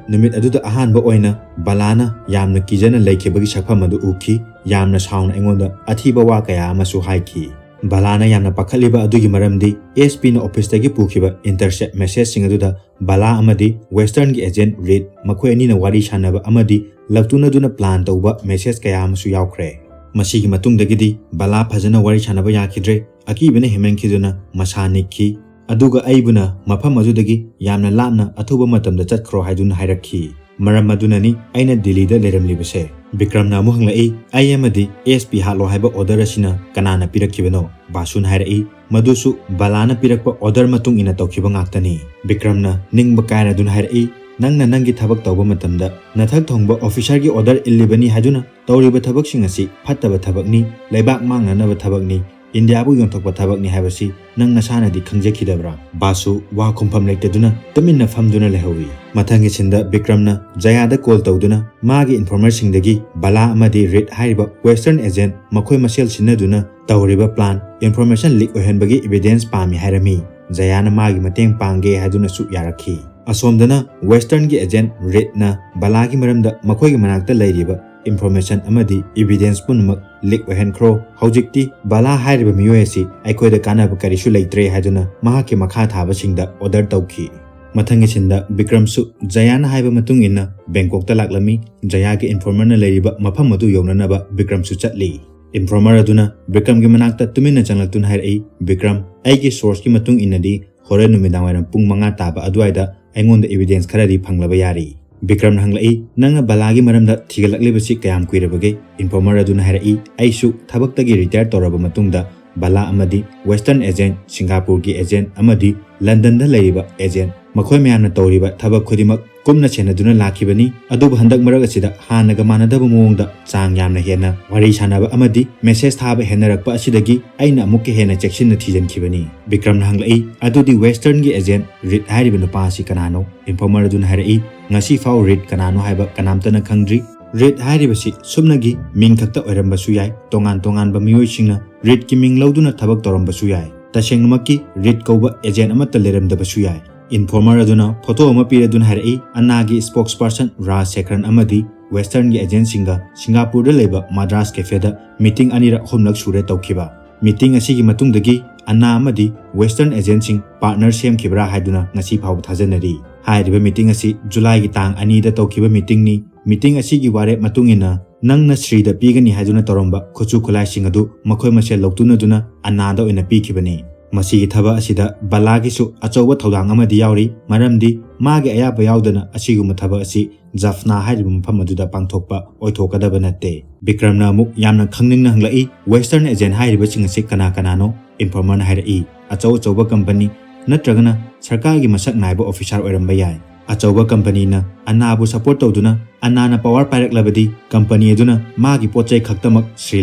ꯅꯨꯃꯤꯠ ꯑꯗꯨꯗ ꯑꯍꯥꯟꯕ ꯑꯣꯏꯅ ꯕꯂꯥꯅ ꯌꯥꯝꯅ ꯀꯤꯖꯅ ꯂꯩꯈꯤꯕꯒꯤ ꯁꯛꯐꯝ ꯑꯗꯨ ꯎꯈꯤ꯫ ꯌꯥꯝꯅ ꯁꯥꯎꯅ ꯑꯩꯉꯣꯟꯗ ꯑꯊꯤꯕ ꯋꯥ ꯀꯌꯥ ꯑꯃꯁꯨ ꯍꯥꯏꯈꯤ꯫" ꯕꯂꯥꯅ ꯌꯥꯝꯅ ꯄꯥꯈꯠꯂꯤꯕ ꯑꯗꯨꯒꯤ ꯃꯔꯝꯗꯤ ꯑꯦꯁ ꯄꯤꯅ ꯑꯣꯐꯤꯁꯇꯒꯤ ꯄꯨꯈꯤꯕ ꯏꯟꯇꯔꯁꯦꯞ ꯃꯦꯁꯦꯖꯁꯤꯡ ꯑꯗꯨꯗ ꯕꯂꯥ ꯑꯃꯗꯤ ꯋꯦꯁꯇꯔꯟꯒꯤ ꯑꯦꯖꯦꯟꯠ ꯔꯤꯗ ꯃꯈꯣꯏ ꯑꯅꯤꯅ ꯋꯥꯔꯤ ꯁꯥꯟꯅꯕ ꯑꯃꯗꯤ ꯂꯛꯇꯨꯅꯗꯨꯅ ꯄ꯭ꯂꯥꯟ ꯇꯧꯕ ꯃꯦꯁꯦꯖ ꯀꯌꯥ ꯑꯃꯁꯨ ꯌꯥꯎꯈ꯭ꯔꯦ꯫ ꯃꯁꯤꯒꯤ ꯃꯇꯨꯡꯗꯒꯤꯗꯤ ꯕꯂꯥ ꯐꯖꯅ ꯋꯥꯔꯤ ꯁꯥꯟꯅꯕ ꯌꯥꯈꯤꯗ꯭ꯔꯦ꯫ ꯑꯀꯤꯕꯅ ꯍꯦꯟꯃꯟꯈꯤꯗꯨꯅ ꯃꯁꯥ ꯅꯤꯛꯈꯤ꯫ ꯑꯗꯨꯒ ꯑꯩꯕꯨꯅ ꯃꯐꯝ ꯑꯗꯨꯗꯒꯤ ꯌꯥꯝꯅ ꯂꯥꯞꯅ ꯑꯊꯨꯕ ꯃꯇꯝꯗ ꯆꯠꯈ꯭ꯔꯣ ꯍꯥꯏꯗꯨꯅ ꯍꯥꯏꯔꯛꯈꯤ꯫ ꯃꯔꯝ ꯑꯗꯨꯅꯅꯤ ꯑꯩꯅ ꯗꯤꯜꯂꯤꯗ ꯂꯩꯔꯝꯂꯤꯕꯁꯦ꯫ ꯕꯤꯀ꯭ꯔꯝꯅ ꯑꯃꯨꯛ ꯍꯪꯂꯛꯏ, "ꯑꯩ ꯑꯃꯗꯤ ꯑꯦꯁ ꯄꯤ ꯍꯥꯠꯂꯣ ꯍꯥꯏꯕ ꯑꯣꯔꯗꯔ ꯑꯁꯤꯅ ꯀꯅꯥꯅ ꯄꯤꯔꯛꯈꯤꯕꯅꯣ?" ꯕꯥꯁꯨꯅ ꯍꯥꯏꯔꯛꯏ, "ꯃꯗꯨꯁꯨ ꯕꯂꯥꯅ ꯄꯤꯔꯛꯄ ꯑꯣꯔꯗꯔ ꯃꯇꯨꯡ ꯏꯟꯅ ꯇꯧꯈꯤꯕ ꯉꯥꯛꯇꯅꯤ꯫" ꯕꯤꯀ꯭ꯔꯝꯅ ꯅꯤꯡꯕ ꯀꯥꯏꯔꯗꯨꯅ ꯍꯥꯏꯔꯛꯏ, "ꯅꯪꯅ ꯅꯪꯒꯤ ꯊꯕꯛ ꯇꯧꯕ ꯃꯇꯝꯗ ꯅꯊꯛ ꯊꯣꯡꯕ ꯑꯣꯐꯤꯁꯥꯔꯒꯤ ꯑꯣꯔꯗꯔ ꯏꯜꯂꯤꯕꯅꯤ ꯍꯥꯏꯗꯨꯅ ꯇꯧꯔꯤꯕ ꯊꯕꯛꯁꯤꯡ ꯑꯁꯤ ꯐꯠꯇꯕ ꯊꯕꯛꯅꯤ, ꯂꯩꯕꯥꯛ ꯃꯥꯡꯅꯅꯕ ꯊꯕꯛꯅꯤ, ꯏꯟꯗꯤꯌꯥꯕꯨ ꯌꯣꯟꯊꯣꯛꯄ ꯊꯕꯛꯅꯤ ꯍꯥꯏꯕꯁꯤ ꯅꯪ ꯅꯁꯥꯅꯗꯤ ꯈꯪꯖꯈꯤꯗꯕ꯭ꯔꯥ?" ꯕꯥꯁꯨ ꯋꯥ ꯈꯨꯝꯐꯝ ꯂꯩꯇꯗꯨꯅ ꯇꯨꯃꯤꯟꯅ ꯐꯝꯗꯨꯅ ꯂꯩꯍꯧꯏ꯫ ꯃꯊꯪꯒꯤ ꯁꯤꯟꯗ ꯕꯤꯀ꯭ꯔꯝꯅ ꯖꯌꯥꯗ ꯀꯣꯜ ꯇꯧꯗꯨꯅ ꯃꯥꯒꯤ ꯏꯟꯐꯣꯔꯃꯔꯁꯤꯡꯗꯒꯤ ꯕꯂꯥ ꯑꯃꯗꯤ ꯔꯤꯗ ꯍꯥꯏꯔꯤꯕ ꯋꯦꯁꯇꯔꯟ ꯑꯦꯖꯦꯟꯠ ꯃꯈꯣꯏ ꯃꯁꯦꯜ ꯁꯤꯟꯅꯗꯨꯅ ꯇꯧꯔꯤꯕ ꯄ꯭ꯂꯥꯟ, ꯏꯟꯐꯣꯔꯃꯦꯁꯟ ꯂꯤꯛ ꯑꯣꯏꯍꯟꯕꯒꯤ ꯏꯚꯤꯗꯦꯟꯁ ꯄꯥꯝꯃꯤ ꯍꯥꯏꯔꯝꯃꯤ꯫ ꯖꯌꯥꯅ ꯃꯥꯒꯤ ꯃꯇꯦꯡ ꯄꯥꯡꯒꯦ ꯍꯥꯏꯗꯨꯅꯁꯨ ꯌꯥꯔꯛꯈꯤ꯫ ꯑꯁꯣꯝꯗꯅ Westernꯒꯤ agent Reedꯅ ꯕꯂꯥꯒꯤ ꯃꯔꯝꯗ ꯃꯈꯣꯏꯒꯤ ꯃꯅꯥꯛꯇ ꯂꯩꯔꯤꯕ information ꯑꯃꯗꯤ evidence ꯄꯨꯝꯅꯃꯛ leak ꯑꯣꯏꯍꯟꯈ꯭ꯔꯣ꯫ ꯍꯧꯖꯤꯛꯇꯤ ꯕꯂꯥ ꯍꯥꯏꯔꯤꯕ ꯃꯤꯑꯣꯏ ꯑꯁꯤ ꯑꯩꯈꯣꯏꯗ ꯀꯥꯟꯅꯕ ꯀꯔꯤꯁꯨ ꯂꯩꯇ꯭ꯔꯦ ꯍꯥꯏꯗꯨꯅ ꯃꯍꯥꯛꯀꯤ ꯃꯈꯥ ꯊꯥꯕꯁꯤꯡꯗ order ꯇꯧꯈꯤ꯫ ꯃꯊꯪꯒꯤ ꯁꯤꯟꯗ ꯕꯤꯀ꯭ꯔꯝꯁꯨ ꯖꯌꯥꯅ ꯍꯥꯏꯕ ꯃꯇꯨꯡ ꯏꯟꯅ ꯕꯦꯡꯀꯣꯛꯇ ꯂꯥꯛꯂꯝꯃꯤ꯫ ꯖꯌꯥꯒꯤ informerꯅ ꯂꯩꯔꯤꯕ ꯃꯐꯝ ꯑꯗꯨ ꯌꯧꯅꯅꯕ ꯕꯤꯀ꯭ꯔꯝꯁꯨ ꯆꯠꯂꯤ꯫ Informer ꯑꯗꯨꯅ ꯕꯤꯀ꯭ꯔꯝꯒꯤ ꯃꯅꯥꯛꯇ ꯇꯨꯃꯤꯟꯅ ꯆꯪꯂꯛꯇꯨꯅ ꯍꯥꯏꯔꯛꯏ, "ꯕꯤꯀ꯭ꯔꯝ, ꯑꯩꯒꯤ sourceꯀꯤ ꯃꯇꯨꯡ ꯏꯟꯅꯗꯤ ꯍꯣꯔꯦꯟ ꯅꯨꯃꯤꯗꯥꯡꯋꯥꯏꯔꯝ ꯄꯨꯡ ꯃꯉꯥ ꯇꯥꯕ ꯑꯗꯨꯋꯥꯏꯗ ꯑꯩꯉꯣꯟꯗ evidence ꯈꯔꯗꯤ ꯐꯪꯂꯕ ꯌꯥꯔꯤ꯫" ꯕꯤꯀ꯭ꯔꯝꯅ ꯍꯪꯂꯛꯏ, "ꯅꯪꯅ ꯕꯂꯥꯒꯤ ꯃꯔꯝꯗ ꯊꯤꯒꯠꯂꯛꯂꯤꯕꯁꯤ ꯀꯌꯥꯝ ꯀꯨꯏꯔꯕꯒꯦ?" Informer ꯑꯗꯨꯅ ꯍꯥꯏꯔꯛꯏ, "ꯑꯩꯁꯨ ꯊꯕꯛꯇꯒꯤ retire ꯇꯧꯔꯕ ꯃꯇꯨꯡꯗ ꯕꯂꯥ ꯑꯃꯗꯤ Western agent, ꯁꯤꯡꯒꯥꯄꯨꯔꯒꯤ agent ꯑꯃꯗꯤ ꯂꯟꯗꯟꯗ ꯂꯩꯔꯤꯕ agent, ꯃꯈꯣꯏ ꯃꯌꯥꯝꯅ ꯇꯧꯔꯤꯕ ꯊꯕꯛ ꯈꯨꯗꯤꯡꯃꯛ ꯀꯨꯞꯅ ꯁꯦꯟꯅꯗꯨꯅ ꯂꯥꯛꯈꯤꯕꯅꯤ꯫ ꯑꯗꯨꯕꯨ ꯍꯟꯗꯛ ꯃꯔꯛ ꯑꯁꯤꯗ ꯍꯥꯟꯅꯒ ꯃꯥꯟꯅꯗꯕ ꯃꯑꯣꯡꯗ ꯆꯥꯡ ꯌꯥꯝꯅ ꯍꯦꯟꯅ ꯋꯥꯔꯤ ꯁꯥꯟꯅꯕ ꯑꯃꯗꯤ message ꯊꯥꯕ ꯍꯦꯟꯅꯔꯛꯄ ꯑꯁꯤꯗꯒꯤ ꯑꯩꯅ ꯑꯃꯨꯛꯀ ꯍꯦꯟꯅ ꯆꯦꯛꯁꯤꯟꯅ ꯊꯤꯖꯤꯟꯈꯤꯕꯅꯤ꯫" ꯕꯤꯀ꯭ꯔꯝꯅ ꯍꯪꯂꯛꯏ, "ꯑꯗꯨꯗꯤ Westernꯒꯤ agent Reed ꯍꯥꯏꯔꯤꯕ ꯅꯨꯄꯥ ꯑꯁꯤ ꯀꯅꯥꯅꯣ?" Informer ꯑꯗꯨꯅ ꯍꯥꯏꯔꯛꯏ, "ꯉꯁꯤ ꯐꯥꯎ Reed ꯀꯅꯥꯅꯣ ꯍꯥꯏꯕ ꯀꯅꯥꯝꯇꯅ ꯈꯪꯗ꯭ꯔꯤ꯫ Reed ꯍꯥꯏꯔꯤꯕꯁꯤ ꯁꯨꯞꯅꯒꯤ ꯃꯤꯡ ꯈꯛꯇ ꯑꯣꯏꯔꯝꯕꯁꯨ ꯌꯥꯏ, ꯇꯣꯉꯥꯟ ꯇꯣꯉꯥꯟꯕ ꯃꯤꯑꯣꯏꯁꯤꯡꯅ Reedꯀꯤ ꯃꯤꯡ ꯂꯧꯗꯨꯅ ꯊꯕꯛ ꯇꯧꯔꯝꯕꯁꯨ ꯌꯥꯏ, ꯇꯁꯦꯡꯅꯃꯛꯀꯤ Reed ꯀꯧꯕ agent ꯑꯃꯠꯇ ꯂꯩꯔꯝꯗꯕꯁꯨ ꯌꯥꯏ꯫" Informer ꯑꯗꯨꯅ photo ꯑꯃ ꯄꯤꯔꯗꯨꯅ ꯍꯥꯏꯔꯛꯏ, "ꯑꯅꯥꯒꯤ spokesperson ꯔꯥꯖ ꯁꯦꯈꯔꯟ ꯑꯃꯗꯤ Westernꯒꯤ agentꯁꯤꯡꯒ ꯁꯤꯡꯒꯥꯄꯨꯔꯗ ꯂꯩꯕ ꯃꯗ꯭ꯔꯥꯁ cafeꯗ meeting ꯑꯅꯤꯔꯛ ꯑꯍꯨꯝꯂꯛ ꯁꯨꯔꯦ ꯇꯧꯈꯤꯕ꯫ Meeting ꯑꯁꯤꯒꯤ ꯃꯇꯨꯡꯗꯒꯤ ꯑꯅꯥ ꯑꯃꯗꯤ Western agentꯁꯤꯡ partner ꯁꯦꯝꯈꯤꯕ꯭ꯔꯥ ꯍꯥꯏꯗꯨꯅ ꯉꯁꯤ ꯐꯥꯎꯕ ꯊꯥꯖꯅꯔꯤ꯫ ꯍꯥꯏꯔꯤꯕ meeting ꯑꯁꯤ Julyꯒꯤ ꯇꯥꯡ ꯑꯅꯤꯗ ꯇꯧꯈꯤꯕ meetingꯅꯤ꯫ Meeting ꯑꯁꯤꯒꯤ ꯋꯥꯔꯦꯞ ꯃꯇꯨꯡ ꯏꯟꯅ ꯅꯪꯅ ꯁ꯭ꯔꯤꯗ ꯄꯤꯒꯅꯤ ꯍꯥꯏꯗꯨꯅ ꯇꯧꯔꯝꯕ ꯈꯨꯠꯁꯨ ꯈꯨꯠꯂꯥꯏꯁꯤꯡ ꯑꯗꯨ ꯃꯈꯣꯏ ꯃꯁꯦꯜ ꯂꯧꯇꯨꯅꯗꯨꯅ ꯑꯅꯥꯗ ꯑꯣꯏꯅ ꯄꯤꯈꯤꯕꯅꯤ꯫ ꯃꯁꯤꯒꯤ ꯊꯕꯛ ꯑꯁꯤꯗ ꯕꯂꯥꯒꯤꯁꯨ ꯑꯆꯧꯕ ꯊꯧꯗꯥꯡ ꯑꯃꯗꯤ ꯌꯥꯎꯔꯤ, ꯃꯔꯝꯗꯤ ꯃꯥꯒꯤ ꯑꯌꯥꯕ ꯌꯥꯎꯗꯅ ꯑꯁꯤꯒꯨꯝꯕ ꯊꯕꯛ ꯑꯁꯤ ꯖꯐꯅꯥ ꯍꯥꯏꯔꯤꯕ ꯃꯐꯝ ꯑꯗꯨꯗ ꯄꯥꯡꯊꯣꯛꯄ ꯑꯣꯏꯊꯣꯛꯀꯗꯕ ꯅꯠꯇꯦ꯫ ꯕꯤꯀ꯭ꯔꯝꯅ ꯑꯃꯨꯛ ꯌꯥꯝꯅ ꯈꯪꯅꯤꯡꯅ ꯍꯪꯂꯛꯏ, "Western agent ꯍꯥꯏꯔꯤꯕꯁꯤꯡ ꯑꯁꯤ ꯀꯅꯥ ꯀꯅꯥꯅꯣ?" Informerꯅ ꯍꯥꯏꯔꯛꯏ, "ꯑꯆꯧ ꯑꯆꯧꯕ company ꯅꯠꯇ꯭ꯔꯒꯅ ꯁꯔꯀꯥꯔꯒꯤ ꯃꯁꯛ ꯅꯥꯏꯕ officer ꯑꯣꯏꯔꯝꯕ ꯌꯥꯏ꯫ ꯑꯆꯧꯕ companyꯅ ꯑꯅꯥꯕꯨ support ꯇꯧꯗꯨꯅ ꯑꯅꯥꯅ power ꯄꯥꯏꯔꯛꯂꯕꯗꯤ company ꯑꯗꯨꯅ ꯃꯥꯒꯤ ꯄꯣꯠ ꯆꯩ ꯈꯛꯇꯃꯛ ꯁ꯭ꯔꯤ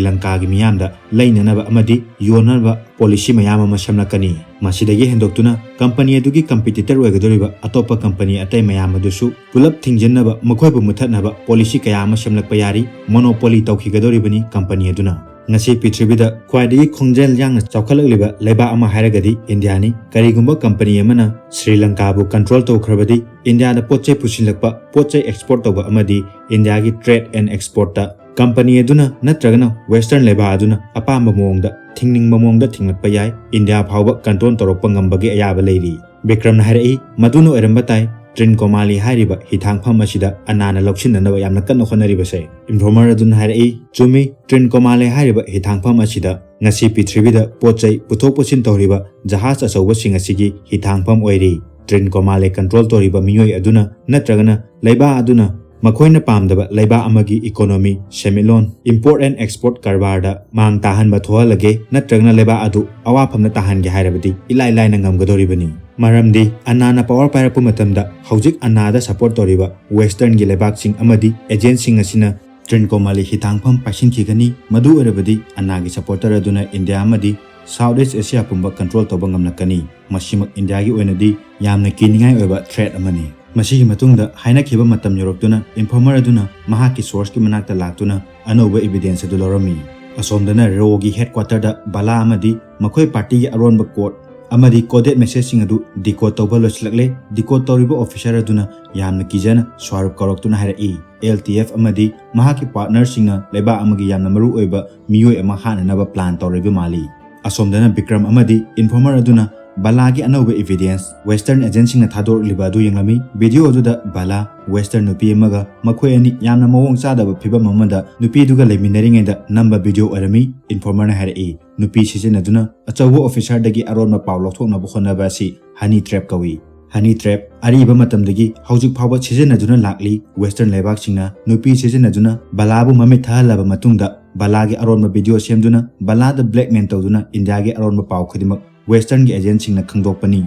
ꯂꯪꯀꯥꯒꯤ ꯃꯤꯌꯥꯝꯗ ꯂꯩꯅꯅꯕ ꯑꯃꯗꯤ ꯌꯣꯟꯅꯕ policy ꯃꯌꯥꯝ ꯑꯃ ꯁꯦꯝꯂꯛꯀꯅꯤ꯫ ꯃꯁꯤꯗꯒꯤ ꯍꯦꯟꯗꯣꯛꯇꯨꯅ company ꯑꯗꯨꯒꯤ competitor ꯑꯣꯏꯒꯗꯧꯔꯤꯕ ꯑꯇꯣꯞꯄ company ꯑꯇꯩ ꯃꯌꯥꯝ ꯑꯗꯨꯁꯨ ꯄꯨꯂꯞ ꯊꯤꯡꯖꯤꯟꯅꯕ, ꯃꯈꯣꯏꯕꯨ ꯃꯨꯊꯠꯅꯕ policy ꯀꯌꯥ ꯑꯃ ꯁꯦꯝꯂꯛꯄ ꯌꯥꯔꯤ꯫ Monopoly ꯇꯧꯈꯤꯒꯗꯧꯔꯤꯕꯅꯤ company ꯑꯗꯨꯅ꯫" ꯉꯁꯤ ꯄ꯭ꯔꯤꯊꯤꯕꯤꯗ ꯈ꯭ꯋꯥꯏꯗꯒꯤ ꯈꯣꯡꯖꯦꯜ ꯌꯥꯡꯅ ꯆꯥꯎꯈꯠꯂꯛꯂꯤꯕ ꯂꯩꯕꯥꯛ ꯑꯃ ꯍꯥꯏꯔꯒꯗꯤ ꯏꯟꯗꯤꯌꯥꯅꯤ꯫ ꯀꯔꯤꯒꯨꯝꯕ ꯀꯝꯄꯅꯤ ꯑꯃꯅ ꯁ꯭ꯔꯤ ꯂꯪꯀꯥꯕꯨ ꯀꯟꯇ꯭ꯔꯣꯜ ꯇꯧꯈ꯭ꯔꯕꯗꯤ, ꯏꯟꯗꯤꯌꯥꯗ ꯄꯣꯠ ꯆꯩ ꯄꯨꯁꯤꯜꯂꯛꯄ, ꯄꯣꯠ ꯆꯩ ꯑꯦꯛꯁꯄꯣꯔꯠ ꯇꯧꯕ ꯑꯃꯗꯤ ꯏꯟꯗꯤꯌꯥꯒꯤ ꯇ꯭ꯔꯦꯗ ꯑꯦꯟ ꯑꯦꯛꯁꯄꯣꯔꯠꯇ ꯀꯝꯄꯅꯤ ꯑꯗꯨꯅ ꯅꯠꯇ꯭ꯔꯒꯅ ꯋꯦꯁꯇꯔꯟ ꯂꯩꯕꯥꯛ ꯑꯗꯨꯅ ꯑꯄꯥꯝꯕ ꯃꯑꯣꯡꯗ, ꯊꯤꯡꯅꯤꯡꯕ ꯃꯑꯣꯡꯗ ꯊꯤꯡꯂꯛꯄ ꯌꯥꯏ꯫ ꯏꯟꯗꯤꯌꯥ ꯐꯥꯎꯕ ꯀꯟꯇ꯭ꯔꯣꯜ ꯇꯧꯔꯛꯄ ꯉꯝꯕꯒꯤ ꯑꯌꯥꯕ ꯂꯩꯔꯤ꯫ ꯕꯤꯀ꯭ꯔꯝꯅ ꯍꯥꯏꯔꯛꯏ, ꯃꯗꯨꯅ ꯑꯣꯏꯔꯝꯕ ꯇꯥꯏ ꯇ꯭ꯔꯤꯟꯀꯣꯃꯥꯂꯤ ꯍꯥꯏꯔꯤꯕ ꯍꯤꯊꯥꯡꯐꯝ ꯑꯁꯤꯗ ꯑꯅꯥꯅ ꯂꯧꯁꯤꯟꯅꯅꯕ ꯌꯥꯝꯅ ꯀꯟꯅ ꯍꯣꯠꯅꯔꯤꯕꯁꯦ꯫ ꯏꯟꯐꯣꯔꯃꯔ ꯑꯗꯨꯅ ꯍꯥꯏꯔꯛꯏ, ꯆꯨꯝꯃꯤ, ꯇ꯭ꯔꯤꯟꯀꯣꯃꯥꯂꯤ ꯍꯥꯏꯔꯤꯕ ꯍꯤꯊꯥꯡꯐꯝ ꯑꯁꯤꯗ ꯉꯁꯤ ꯄ꯭ꯔꯤꯊꯤꯕꯤꯗ ꯄꯣꯠ ꯆꯩ ꯄꯨꯊꯣꯛ ꯄꯨꯁꯤꯟ ꯇꯧꯔꯤꯕ ꯖꯍꯥꯖ ꯑꯆꯧꯕꯁꯤꯡ ꯑꯁꯤꯒꯤ ꯍꯤꯊꯥꯡꯐꯝ ꯑꯣꯏꯔꯤ꯫ ꯇ꯭ꯔꯤꯟꯀꯣꯃꯥꯂꯤ ꯀꯟꯇ꯭ꯔꯣꯜ ꯇꯧꯔꯤꯕ ꯃꯤꯑꯣꯏ ꯑꯗꯨꯅ ꯅꯠꯇ꯭ꯔꯒꯅ ꯂꯩꯕꯥꯛ ꯑꯗꯨꯅ ꯃꯈꯣꯏꯅ ꯄꯥꯝꯗꯕ ꯂꯩꯕꯥꯛ ꯑꯃꯒꯤ ꯏꯀꯣꯅꯣꯃꯤ, ꯁꯦꯟꯃꯤꯠꯂꯣꯟ, ꯏꯝꯄꯣꯔꯠ ꯑꯦꯟ ꯑꯦꯛꯁꯄꯣꯔꯠ ꯀꯔꯕꯥꯔꯗ ꯃꯥꯡ ꯇꯥꯍꯟꯕ ꯊꯣꯛꯍꯜꯂꯒꯦ ꯅꯠꯇ꯭ꯔꯒꯅ ꯂꯩꯕꯥꯛ ꯑꯗꯨ ꯑꯋꯥꯐꯝꯗ ꯇꯥꯍꯟꯒꯦ ꯍꯥꯏꯔꯕꯗꯤ ꯏꯂꯥꯏ ꯂꯥꯏꯅ ꯉꯝꯒꯗꯧꯔꯤꯕꯅꯤ꯫ ꯃꯔꯝꯗꯤ ꯑꯅꯥꯅ ꯄꯋꯥꯔ ꯄꯥꯏꯔꯛꯄ ꯃꯇꯝꯗ ꯍꯧꯖꯤꯛ ꯑꯅꯥꯗ ꯁꯄꯣꯔꯠ ꯇꯧꯔꯤꯕ ꯋꯦꯁꯇꯔꯟꯒꯤ ꯂꯩꯕꯥꯛꯁꯤꯡ ꯑꯃꯗꯤ ꯑꯦꯖꯦꯟꯁꯤꯡ ꯑꯁꯤꯅ ꯇ꯭ꯔꯤꯟꯀꯣꯃꯥꯂꯤ ꯍꯤꯊꯥꯡꯐꯝ ꯄꯥꯏꯁꯤꯟꯈꯤꯒꯅꯤ꯫ ꯃꯗꯨ ꯑꯣꯏꯔꯕꯗꯤ ꯑꯅꯥꯒꯤ ꯁꯄꯣꯔꯇꯔ ꯑꯗꯨꯅ ꯏꯟꯗꯤꯌꯥ ꯑꯃꯗꯤ ꯁꯥꯎꯠ ꯏꯁ ꯑꯦꯁꯤꯌꯥ ꯄꯨꯝꯕ ꯀꯟꯇ꯭ꯔꯣꯜ ꯇꯧꯕ ꯉꯝꯂꯛꯀꯅꯤ꯫ ꯃꯁꯤꯃꯛ ꯏꯟꯗꯤꯌꯥꯒꯤ ꯑꯣꯏꯅꯗꯤ ꯌꯥꯝꯅ ꯀꯤꯅꯤꯡꯉꯥꯏ ꯑꯣꯏꯕ ꯊ꯭ꯔꯦꯠ ꯑꯃꯅꯤ꯫ ꯃꯁꯤꯒꯤ ꯃꯇꯨꯡꯗ ꯍꯥꯏꯅꯈꯤꯕ ꯃꯇꯝ ꯌꯧꯔꯛꯇꯨꯅ ꯏꯟꯐꯣꯔꯃꯔ ꯑꯗꯨꯅ ꯃꯍꯥꯛꯀꯤ ꯁꯣꯔꯁꯀꯤ ꯃꯅꯥꯛꯇ ꯂꯥꯛꯇꯨꯅ ꯑꯅꯧꯕ ꯏꯕꯤꯗꯦꯟꯁ ꯑꯗꯨ ꯂꯧꯔꯝꯃꯤ꯫ ꯑꯁꯣꯝꯗꯅ ꯔꯣꯒꯤ ꯍꯦꯗꯀ꯭ꯋꯥꯇꯔꯗ ꯕꯂꯥ ꯑꯃꯗꯤ ꯃꯈꯣꯏ ꯄꯥꯔꯇꯤꯒꯤ ꯑꯔꯣꯟꯕ ꯀꯣꯗ ꯑꯃꯗꯤ ꯀꯣꯗꯦꯗ ꯃꯦꯁꯦꯖꯁꯤꯡ ꯑꯗꯨ ꯗꯤꯀꯣꯗ ꯇꯧꯕ ꯂꯣꯏꯁꯤꯜꯂꯛꯂꯦ꯫ ꯗꯤꯀꯣꯗ ꯇꯧꯔꯤꯕ ꯑꯣꯐꯤꯁꯔ ꯑꯗꯨꯅ ꯌꯥꯝꯅ ꯀꯤꯖꯅ ꯁ꯭ꯋꯥꯔꯨꯞ ꯀꯧꯔꯛꯇꯨꯅ ꯍꯥꯏꯔꯛꯏ, ꯑꯦꯜ ꯇꯤ ꯑꯦꯐ ꯑꯃꯗꯤ ꯃꯍꯥꯛꯀꯤ ꯄꯥꯔꯠꯅꯔꯁꯤꯡꯅ ꯂꯩꯕꯥꯛ ꯑꯃꯒꯤ ꯌꯥꯝꯅ ꯃꯔꯨ ꯑꯣꯏꯕ ꯃꯤꯑꯣꯏ ꯑꯃ ꯍꯥꯠꯅꯅꯕ ꯄ꯭ꯂꯥꯟ ꯇꯧꯔꯤꯕ ꯃꯥꯜꯂꯤ꯫ ꯑꯁꯣꯝꯗꯅ ꯕꯤꯀ꯭ꯔꯝ ꯑꯃꯗꯤ ꯏꯟꯐꯣꯔꯃꯔ ꯑꯗꯨꯅ ꯕꯂꯥꯒꯤ ꯑꯅꯧꯕ ꯏꯕꯤꯗꯦꯟꯁ ꯋꯦꯁꯇꯔꯟ ꯑꯦꯖꯦꯟꯁꯤꯡꯅ ꯊꯥꯗꯣꯔꯛꯂꯤꯕ ꯑꯗꯨ ꯌꯦꯡꯂꯝꯃꯤ꯫ ꯚꯤꯗꯤꯑꯣ ꯑꯗꯨꯗ ꯕꯂꯥ ꯋꯦꯁꯇꯔꯟ ꯅꯨꯄꯤ ꯑꯃꯒ ꯃꯈꯣꯏ ꯑꯅꯤ ꯌꯥꯝꯅ ꯃꯑꯣꯡ ꯆꯥꯗꯕ ꯐꯤꯕꯝ ꯑꯃꯗ ꯅꯨꯄꯤꯗꯨꯒ ꯂꯩꯃꯤꯟꯅꯔꯤꯉꯩꯗ ꯅꯝꯕ ꯚꯤꯗꯤꯑꯣ ꯑꯣꯏꯔꯝꯃꯤ꯫ ꯏꯟꯐꯣꯔꯃꯔꯅ ꯍꯥꯏꯔꯛꯏ, ꯅꯨꯄꯤ ꯁꯤꯖꯤꯟꯅꯗꯨꯅ ꯑꯆꯧꯕ ꯑꯣꯐꯤꯁꯔꯗꯒꯤ ꯑꯔꯣꯟꯕ ꯄꯥꯎ ꯂꯧꯊꯣꯛꯅꯕ ꯍꯣꯠꯅꯕ ꯑꯁꯤ ꯍꯅꯤ ꯇ꯭ꯔꯦꯞ ꯀꯧꯏ꯫ ꯍꯅꯤ ꯇ꯭ꯔꯦꯞ ꯑꯔꯤꯕ ꯃꯇꯝꯗꯒꯤ ꯍꯧꯖꯤꯛ ꯐꯥꯎꯕ ꯁꯤꯖꯤꯟꯅꯗꯨꯅ ꯂꯥꯛꯂꯤ꯫ ꯋꯦꯁꯇꯔꯟ ꯂꯩꯕꯥꯛꯁꯤꯡꯅ ꯅꯨꯄꯤ ꯁꯤꯖꯤꯟꯅꯗꯨꯅ ꯕꯂꯥꯕꯨ ꯃꯃꯤꯠ ꯊꯛꯍꯜꯂꯕ ꯃꯇꯨꯡꯗ ꯕꯂꯥꯒꯤ ꯑꯔꯣꯟꯕ ꯚꯤꯗꯤꯑꯣ ꯁꯦꯝꯗꯨꯅ ꯕꯂꯥꯗ ꯕ꯭ꯂꯦꯛꯃꯦꯜ ꯇꯧꯗꯨꯅ ꯏꯟꯗꯤꯌꯥꯒꯤ ꯑꯔꯣꯟꯕ ꯄꯥꯎ ꯈꯨꯗꯤꯡꯃꯛ ꯋꯦꯁꯇꯔꯟꯒꯤ ꯑꯦꯖꯦꯟꯁꯤꯡꯅ ꯈꯪꯗꯣꯛꯄꯅꯤ꯫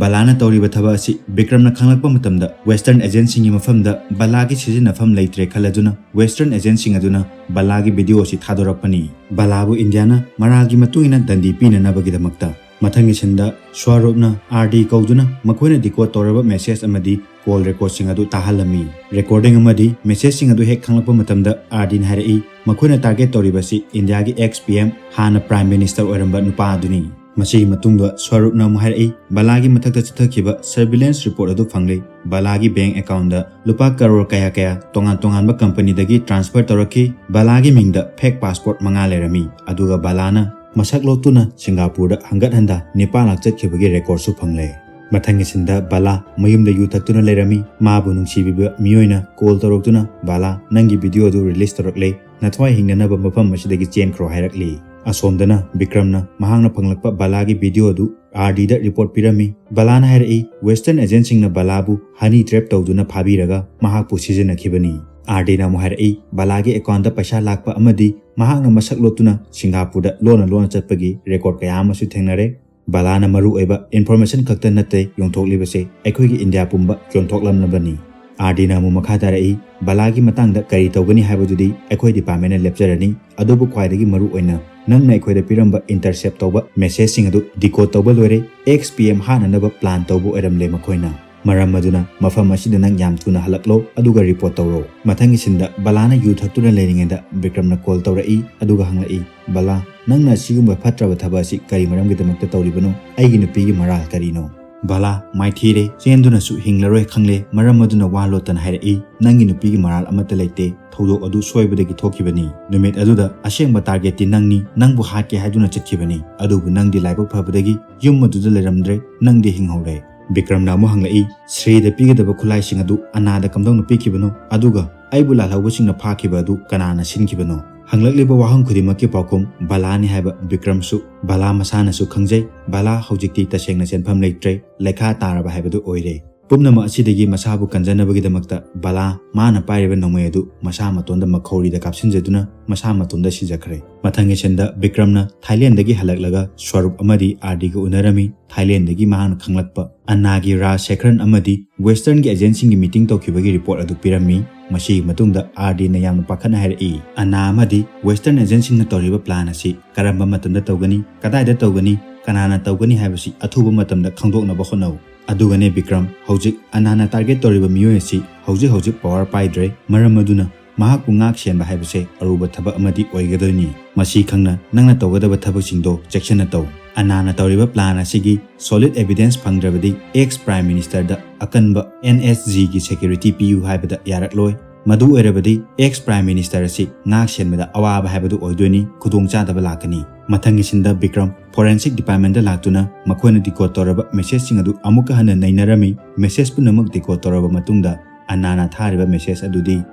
ꯕꯂꯥꯅ ꯇꯧꯔꯤꯕ ꯊꯕꯛ ꯑꯁꯤ ꯕꯤꯀ꯭ꯔꯝꯅ ꯈꯪꯂꯛꯄ ꯃꯇꯝꯗ ꯋꯦꯁꯇꯔꯟ ꯑꯦꯖꯦꯟꯁꯤꯡꯒꯤ ꯃꯐꯝꯗ ꯕꯂꯥꯒꯤ ꯁꯤꯖꯤꯟꯅꯐꯝ ꯂꯩꯇ꯭ꯔꯦ ꯈꯜꯂꯗꯨꯅ ꯋꯦꯁꯇꯔꯟ ꯑꯦꯖꯦꯟꯁꯤꯡ ꯑꯗꯨꯅ ꯕꯂꯥꯒꯤ ꯚꯤꯗꯤꯑꯣ ꯑꯁꯤ ꯊꯥꯗꯣꯔꯛꯄꯅꯤ꯫ ꯕꯂꯥꯕꯨ ꯏꯟꯗꯤꯌꯥꯅ ꯃꯔꯥꯜꯒꯤ ꯃꯇꯨꯡ ꯏꯟꯅ ꯗꯟꯗꯤ ꯄꯤꯅꯅꯕꯒꯤꯗꯃꯛꯇ꯫ ꯃꯊꯪꯒꯤ ꯁꯤꯟꯗ ꯁ꯭ꯋꯔꯨꯞꯅ ꯑꯥꯔ ꯗꯤ ꯀꯧꯗꯨꯅ ꯃꯈꯣꯏꯅ ꯗꯤꯀꯣꯗ ꯇꯧꯔꯕ ꯃꯦꯁꯦꯖ ꯑꯃꯗꯤ ꯀꯣꯜ ꯔꯦꯀꯣꯔꯗꯁꯤꯡ ꯑꯗꯨ ꯇꯥꯍꯜꯂꯝꯃꯤ꯫ ꯔꯦꯀꯣꯔꯗꯤꯡ ꯑꯃꯗꯤ ꯃꯦꯁꯦꯖꯁꯤꯡ ꯑꯗꯨ ꯍꯦꯛ ꯈꯪꯂꯛꯄ ꯃꯇꯝꯗ ꯑꯥꯔ ꯗꯤꯅ ꯍꯥꯏꯔꯛꯏ, ꯃꯈꯣꯏꯅ ꯇꯥꯔꯒꯦꯠ ꯇꯧꯔꯤꯕꯁꯤ ꯏꯟꯗꯤꯌꯥꯒꯤ ꯑꯦꯛꯁ ꯄꯤ ꯑꯦꯝ, ꯍꯥꯟꯅ ꯄ꯭ꯔꯥꯏꯝ ꯃꯤꯅꯤꯁꯇꯔ ꯑꯣꯏꯔꯝꯕ ꯅꯨꯄꯥ ꯑꯗꯨꯅꯤ꯫ ꯃꯁꯤꯒꯤ ꯃꯇꯨꯡꯗ ꯁ꯭ꯋꯔꯨꯞꯅ ꯑꯃꯨꯛ ꯍꯥꯏꯔꯛꯏ, ꯕꯂꯥꯒꯤ ꯃꯊꯛꯇ ꯆꯠꯊꯈꯤꯕ ꯁꯔꯚꯤꯂꯦꯟꯁ ꯔꯤꯄꯣꯔꯠ ꯑꯗꯨ ꯐꯪꯂꯦ꯫ ꯕꯂꯥꯒꯤ ꯕꯦꯡꯛ ꯑꯦꯀꯥꯎꯟꯗ ꯂꯨꯄꯥ ꯀꯔꯣꯔ ꯀꯌꯥ ꯀꯌꯥ ꯇꯣꯉꯥꯟ ꯇꯣꯉꯥꯟꯕ ꯀꯝꯄꯅꯤꯗꯒꯤ ꯇ꯭ꯔꯥꯟꯁꯐꯔ ꯇꯧꯔꯛꯈꯤ꯫ ꯕꯂꯥꯒꯤ ꯃꯤꯡꯗ ꯐꯦꯛ ꯄꯥꯁꯄꯣꯔꯠ ꯃꯉꯥ ꯂꯩꯔꯝꯃꯤ, ꯑꯗꯨꯒ ꯕꯂꯥꯅ ꯃꯁꯛ ꯂꯣꯠꯇꯨꯅ ꯁꯤꯡꯒꯥꯄꯨꯔꯗ ꯍꯪꯒꯠ ꯍꯟꯗ ꯅꯤꯄꯥꯜ ꯂꯥꯛ ꯆꯠꯈꯤꯕꯒꯤ ꯔꯦꯀꯣꯔꯗꯁꯨ ꯐꯪꯂꯦ꯫ ꯃꯊꯪꯒꯤ ꯁꯤꯟꯗ ꯕꯂꯥ ꯃꯌꯨꯝꯗ ꯌꯨ ꯊꯛꯇꯨꯅ ꯂꯩꯔꯝꯃꯤ꯫ ꯃꯥꯕꯨ ꯅꯨꯡꯁꯤꯕꯤꯕ ꯃꯤꯑꯣꯏꯅ ꯀꯣꯜ ꯇꯧꯔꯛꯇꯨꯅ, "ꯕꯂꯥ, ꯅꯪꯒꯤ ꯚꯤꯗꯤꯑꯣ ꯑꯗꯨ ꯔꯤꯂꯤꯁ ꯇꯧꯔꯛꯂꯦ, ꯅꯊ꯭ꯋꯥꯏ ꯍꯤꯡꯅꯅꯕ ꯃꯐꯝ ꯑꯁꯤꯗꯒꯤ ꯆꯦꯟꯈ꯭ꯔꯣ" ꯍꯥꯏꯔꯛꯂꯤ꯫ ꯑꯁꯣꯝꯗꯅ ꯕꯤꯀ꯭ꯔꯝꯅ ꯃꯍꯥꯛꯅ ꯐꯪꯂꯛꯄ ꯕꯂꯥꯒꯤ ꯚꯤꯗꯤꯑꯣ ꯑꯗꯨ ꯑꯥꯔ ꯗꯤꯗ ꯔꯤꯄꯣꯔꯠ ꯄꯤꯔꯝꯃꯤ꯫ ꯕꯂꯥꯅ ꯍꯥꯏꯔꯛꯏ, ꯋꯦꯁꯇꯔꯟ ꯑꯦꯖꯦꯟꯁꯤꯡꯅ ꯕꯂꯥꯕꯨ ꯍꯅꯤ ꯇ꯭ꯔꯦꯞ ꯇꯧꯗꯨꯅ ꯐꯥꯕꯤꯔꯒ ꯃꯍꯥꯛꯄꯨ ꯁꯤꯖꯤꯟꯅꯈꯤꯕꯅꯤ꯫ ꯑꯥꯔ ꯗꯤꯅ ꯑꯃꯨꯛ ꯍꯥꯏꯔꯛꯏ, ꯕꯂꯥꯒꯤ ꯑꯦꯀꯥꯎꯟꯗ ꯄꯩꯁꯥ ꯂꯥꯛꯄ ꯑꯃꯗꯤ ꯃꯍꯥꯛꯅ ꯃꯁꯛ ꯂꯣꯠꯇꯨꯅ ꯁꯤꯡꯒꯥꯄꯨꯔꯗ ꯂꯣꯟꯅ ꯂꯣꯟꯅ ꯆꯠꯄꯒꯤ ꯔꯦꯀꯣꯔꯗ ꯀꯌꯥ ꯑꯃꯁꯨ ꯊꯦꯡꯅꯔꯦ꯫ ꯕꯂꯥꯅ ꯃꯔꯨ ꯑꯣꯏꯕ ꯏꯟꯐꯣꯔꯃꯦꯁꯟ ꯈꯛꯇ ꯅꯠꯇꯦ ꯌꯣꯟꯊꯣꯛꯂꯤꯕꯁꯦ, ꯑꯩꯈꯣꯏꯒꯤ ꯏꯟꯗꯤꯌꯥ ꯄꯨꯝꯕ ꯌꯣꯟꯊꯣꯛꯂꯝꯂꯕꯅꯤ꯫ ꯑꯥꯔ ꯗꯤꯅ ꯑꯃꯨꯛ ꯃꯈꯥ ꯇꯥꯔꯛꯏ, ꯕꯂꯥꯒꯤ ꯃꯇꯥꯡꯗ ꯀꯔꯤ ꯇꯧꯒꯅꯤ ꯍꯥꯏꯕꯗꯨꯗꯤ ꯑꯩꯈꯣꯏ ꯗꯤꯄꯥꯔꯠꯃꯦꯟꯅ ꯂꯦꯞꯆꯔꯅꯤ, ꯑꯗꯨꯕꯨ ꯈ꯭ꯋꯥꯏꯗꯒꯤ ꯃꯔꯨ ꯑꯣꯏꯅ ꯅꯪꯅ ꯑꯩꯈꯣꯏꯗ ꯄꯤꯔꯝꯕ ꯏꯟꯇꯔꯁꯦꯞ ꯇꯧꯕ ꯃꯦꯁꯦꯖꯁꯤꯡ ꯑꯗꯨ ꯗꯤꯀꯣꯗ ꯇꯧꯕ ꯂꯣꯏꯔꯦ꯫ ꯑꯦꯛꯁ ꯄꯤ ꯑꯦꯝ ꯍꯥꯠꯅꯅꯕ ꯄ꯭ꯂꯥꯟ ꯇꯧꯕ ꯑꯣꯏꯔꯝꯂꯦ ꯃꯈꯣꯏꯅ꯫ ꯃꯔꯝ ꯑꯗꯨꯅ ꯃꯐꯝ ꯑꯁꯤꯗ ꯅꯪ ꯌꯥꯝ ꯊꯨꯅ ꯍꯜꯂꯛꯂꯣ, ꯑꯗꯨꯒ ꯔꯤꯄꯣꯔꯠ ꯇꯧꯔꯣ꯫ ꯃꯊꯪꯒꯤ ꯁꯤꯟꯗ ꯕꯂꯥꯅ ꯌꯨ ꯊꯛꯇꯨꯅ ꯂꯩꯔꯤꯉꯩꯗ ꯕꯤꯀ꯭ꯔꯝꯅ ꯀꯣꯜ ꯇꯧꯔꯛꯏ, ꯑꯗꯨꯒ ꯍꯪꯂꯛꯏ, "ꯕꯂꯥ, ꯅꯪꯅ ꯑꯁꯤꯒꯨꯝꯕ ꯐꯠꯇ꯭ꯔꯕ ꯊꯕꯛ ꯑꯁꯤ ꯀꯔꯤ ꯃꯔꯝꯒꯤꯗꯃꯛꯇ ꯇꯧꯔꯤꯕꯅꯣ? ꯑꯩꯒꯤ ꯅꯨꯄꯤꯒꯤ ꯃꯔꯥꯜ ꯀꯔꯤꯅꯣ?" ꯕꯂꯥ ꯃꯥꯏꯊꯤꯔꯦ, ꯆꯦꯟꯗꯨꯅꯁꯨ ꯍꯤꯡꯂꯔꯣꯏ ꯈꯪꯂꯦ, ꯃꯔꯝ ꯑꯗꯨꯅ ꯋꯥ ꯂꯣꯠꯇꯅ ꯍꯥꯏꯔꯛꯏ, "ꯅꯪꯒꯤ ꯅꯨꯄꯤꯒꯤ ꯃꯔꯥꯜ ꯑꯃꯠꯇ ꯂꯩꯇꯦ, ꯊꯧꯗꯣꯛ ꯑꯗꯨ ꯁꯣꯏꯕꯗꯒꯤ ꯊꯣꯛꯈꯤꯕꯅꯤ꯫ ꯅꯨꯃꯤꯠ ꯑꯗꯨꯗ ꯑꯁꯦꯡꯕ ꯇꯥꯔꯒꯦꯠꯇꯤ ꯅꯪꯅꯤ, ꯅꯪꯕꯨ ꯍꯥꯠꯀꯦ ꯍꯥꯏꯗꯨꯅ ꯆꯠꯈꯤꯕꯅꯤ, ꯑꯗꯨꯕꯨ ꯅꯪꯗꯤ ꯂꯥꯏꯕꯛ ꯐꯕꯗꯒꯤ ꯌꯨꯝ ꯑꯗꯨꯗ ꯂꯩꯔꯝꯗ꯭ꯔꯦ, ꯅꯪꯗꯤ ꯍꯤꯡꯍꯧꯔꯦ꯫" ꯕꯤꯀ꯭ꯔꯝꯅ ꯑꯃꯨꯛ ꯍꯪꯂꯛꯏ, "ꯁ꯭ꯔꯤꯗ ꯄꯤꯒꯗꯕ ꯈꯨꯠꯂꯥꯏꯁꯤꯡ ꯑꯗꯨ ꯑꯅꯥꯗ ꯀꯝꯗꯧꯅ ꯄꯤꯈꯤꯕꯅꯣ? ꯑꯗꯨꯒ ꯑꯩꯕꯨ ꯂꯥꯜꯍꯧꯕꯁꯤꯡꯅ ꯐꯥꯈꯤꯕ ꯑꯗꯨ ꯀꯅꯥꯅ ꯁꯤꯟꯈꯤꯕꯅꯣ?" ꯍꯪꯂꯛꯂꯤꯕ ꯋꯥꯍꯪ ꯈꯨꯗꯤꯡꯃꯛꯀꯤ ꯄꯥꯎꯈꯨꯝ ꯕꯂꯥꯅꯤ ꯍꯥꯏꯕ ꯕꯤꯀ꯭ꯔꯝꯁꯨ, ꯕꯂꯥ ꯃꯁꯥꯅꯁꯨ ꯈꯪꯖꯩ꯫ ꯕꯂꯥ ꯍꯧꯖꯤꯛꯇꯤ ꯇꯁꯦꯡꯅ ꯆꯦꯟꯐꯝ ꯂꯩꯇ꯭ꯔꯦ, ꯂꯩꯈꯥ ꯇꯥꯔꯕ ꯍꯥꯏꯕꯗꯨ ꯑꯣꯏꯔꯦ꯫ ꯄꯨꯝꯅꯃꯛ ꯑꯁꯤꯗꯒꯤ ꯃꯁꯥꯕꯨ ꯀꯟꯖꯅꯕꯒꯤꯗꯃꯛꯇ ꯕꯂꯥ ꯃꯥꯅ ꯄꯥꯏꯔꯤꯕ ꯅꯣꯡꯃꯩ ꯑꯗꯨ ꯃꯁꯥ ꯃꯇꯣꯟꯗ ꯃꯈꯧꯔꯤꯗ ꯀꯥꯞꯁꯤꯟꯖꯗꯨꯅ ꯃꯁꯥ ꯃꯇꯣꯟꯗ ꯁꯤꯖꯈ꯭ꯔꯦ꯫ ꯃꯊꯪꯒꯤ ꯁꯤꯟꯗ ꯕꯤꯀ꯭ꯔꯝꯅ ꯊꯥꯏꯂꯦꯟꯗꯒꯤ ꯍꯜꯂꯛꯂꯒ ꯁ꯭ꯋꯔꯨꯞ ꯑꯃꯗꯤ ꯑꯥꯔ ꯗꯤꯒ ꯎꯅꯔꯝꯃꯤ꯫ ꯊꯥꯏꯂꯦꯟꯗꯒꯤ ꯃꯍꯥꯛꯅ ꯈꯪꯂꯛꯄ ꯑꯅꯥꯒꯤ ꯔꯥꯖ ꯁꯦꯈꯔꯟ ꯑꯃꯗꯤ ꯋꯦꯁꯇꯔꯟꯒꯤ ꯑꯦꯖꯦꯟꯁꯤꯡꯒꯤ ꯃꯤꯇꯤꯡ ꯇꯧꯈꯤꯕꯒꯤ ꯔꯤꯄꯣꯔꯠ ꯑꯗꯨ ꯄꯤꯔꯝꯃꯤ꯫ ꯃꯁꯤꯒꯤ ꯃꯇꯨꯡꯗ ꯑꯥꯔ ꯗꯤꯅ ꯌꯥꯝꯅ ꯄꯥꯈꯠꯅ ꯍꯥꯏꯔꯛꯏ, "ꯑꯅꯥ ꯑꯃꯗꯤ ꯋꯦꯁꯇꯔꯟ ꯑꯦꯖꯦꯟꯁꯤꯡꯅ ꯇꯧꯔꯤꯕ ꯄ꯭ꯂꯥꯟ ꯑꯁꯤ ꯀꯔꯝꯕ ꯃꯇꯝꯗ ꯇꯧꯒꯅꯤ? ꯀꯗꯥꯏꯗ ꯇꯧꯒꯅꯤ? ꯀꯅꯥꯅ ꯇꯧꯒꯅꯤ ꯍꯥꯏꯕꯁꯤ ꯑꯊꯨꯕ ꯃꯇꯝꯗ ꯈꯪꯗꯣꯛꯅꯕ ꯍꯣꯠꯅꯧ꯫ ꯑꯗꯨꯒꯅꯦ ꯕꯤꯀ꯭ꯔꯝ, ꯍꯧꯖꯤꯛ ꯑꯅꯥꯅ ꯇꯥꯔꯒꯦꯠ ꯇꯧꯔꯤꯕ ꯃꯤꯑꯣꯏ ꯑꯁꯤ ꯍꯧꯖꯤꯛ ꯍꯧꯖꯤꯛ ꯄꯋꯥꯔ ꯄꯥꯏꯗ꯭ꯔꯦ꯫ ꯃꯔꯝ ꯑꯗꯨꯅ ꯃꯍꯥꯛꯄꯨ ꯉꯥꯛ ꯁꯦꯟꯕ ꯍꯥꯏꯕꯁꯦ ꯑꯔꯨꯕ ꯊꯕꯛ ꯑꯃꯗꯤ ꯑꯣꯏꯒꯗꯣꯏꯅꯤ꯫ ꯃꯁꯤ ꯈꯪꯅ ꯅꯪꯅ ꯇꯧꯒꯗꯕ ꯊꯕꯛꯁꯤꯡꯗꯣ ꯆꯦꯛꯁꯤꯟꯅ ꯇꯧ꯫ ꯑꯅꯥꯅ ꯇꯧꯔꯤꯕ ꯄ꯭ꯂꯥꯟ ꯑꯁꯤꯒꯤ ꯁꯣꯂꯤꯗ ꯑꯦꯚꯤꯗꯦꯟꯁ ꯐꯪꯗ꯭ꯔꯕꯗꯤ ꯑꯦꯛꯁ ꯄ꯭ꯔꯥꯏꯝ ꯃꯤꯅꯤꯁꯇꯔꯗ ꯑꯀꯟꯕ ꯑꯦꯟ ꯑꯦꯁ ꯖꯤꯒꯤ ꯁꯦꯀ꯭ꯌꯨꯔꯤꯇꯤ ꯄꯤꯌꯨ ꯍꯥꯏꯕꯗ ꯌꯥꯔꯛꯂꯣꯏ꯫ ꯃꯗꯨ ꯑꯣꯏꯔꯕꯗꯤ ꯑꯦꯛꯁ ꯄ꯭ꯔꯥꯏꯝ ꯃꯤꯅꯤꯁꯇꯔ ꯑꯁꯤ ꯉꯥꯛ ꯁꯦꯟꯕꯗ ꯑꯋꯥꯕ ꯍꯥꯏꯕꯗꯨ ꯑꯣꯏꯗꯣꯏꯅꯤ, ꯈꯨꯗꯣꯡꯆꯥꯗꯕ ꯂꯥꯛꯀꯅꯤ꯫ ꯃꯊꯪꯒꯤ ꯁꯤꯟꯗ ꯕꯤꯀ꯭ꯔꯝ ꯐꯣꯔꯦꯟꯁꯤꯛ ꯗꯤꯄꯥꯔꯠꯃꯦꯟꯗ ꯂꯥꯛꯇꯨꯅ ꯃꯈꯣꯏꯅ ꯗꯤꯀꯣꯗ ꯇꯧꯔꯕ ꯃꯦꯁꯦꯖꯁꯤꯡ ꯑꯗꯨ ꯑꯃꯨꯛꯀ ꯍꯟꯅ ꯅꯩꯅꯔꯝꯃꯤ꯫ ꯃꯦꯁꯦꯖ ꯄꯨꯝꯅꯃꯛ ꯗꯤꯀꯣꯗ ꯇꯧꯔꯕ ꯃꯇꯨꯡꯗ ꯑꯅꯥꯅ ꯊꯥꯔꯤꯕ ꯃꯦꯁꯦꯖ ꯑꯗꯨꯗꯤ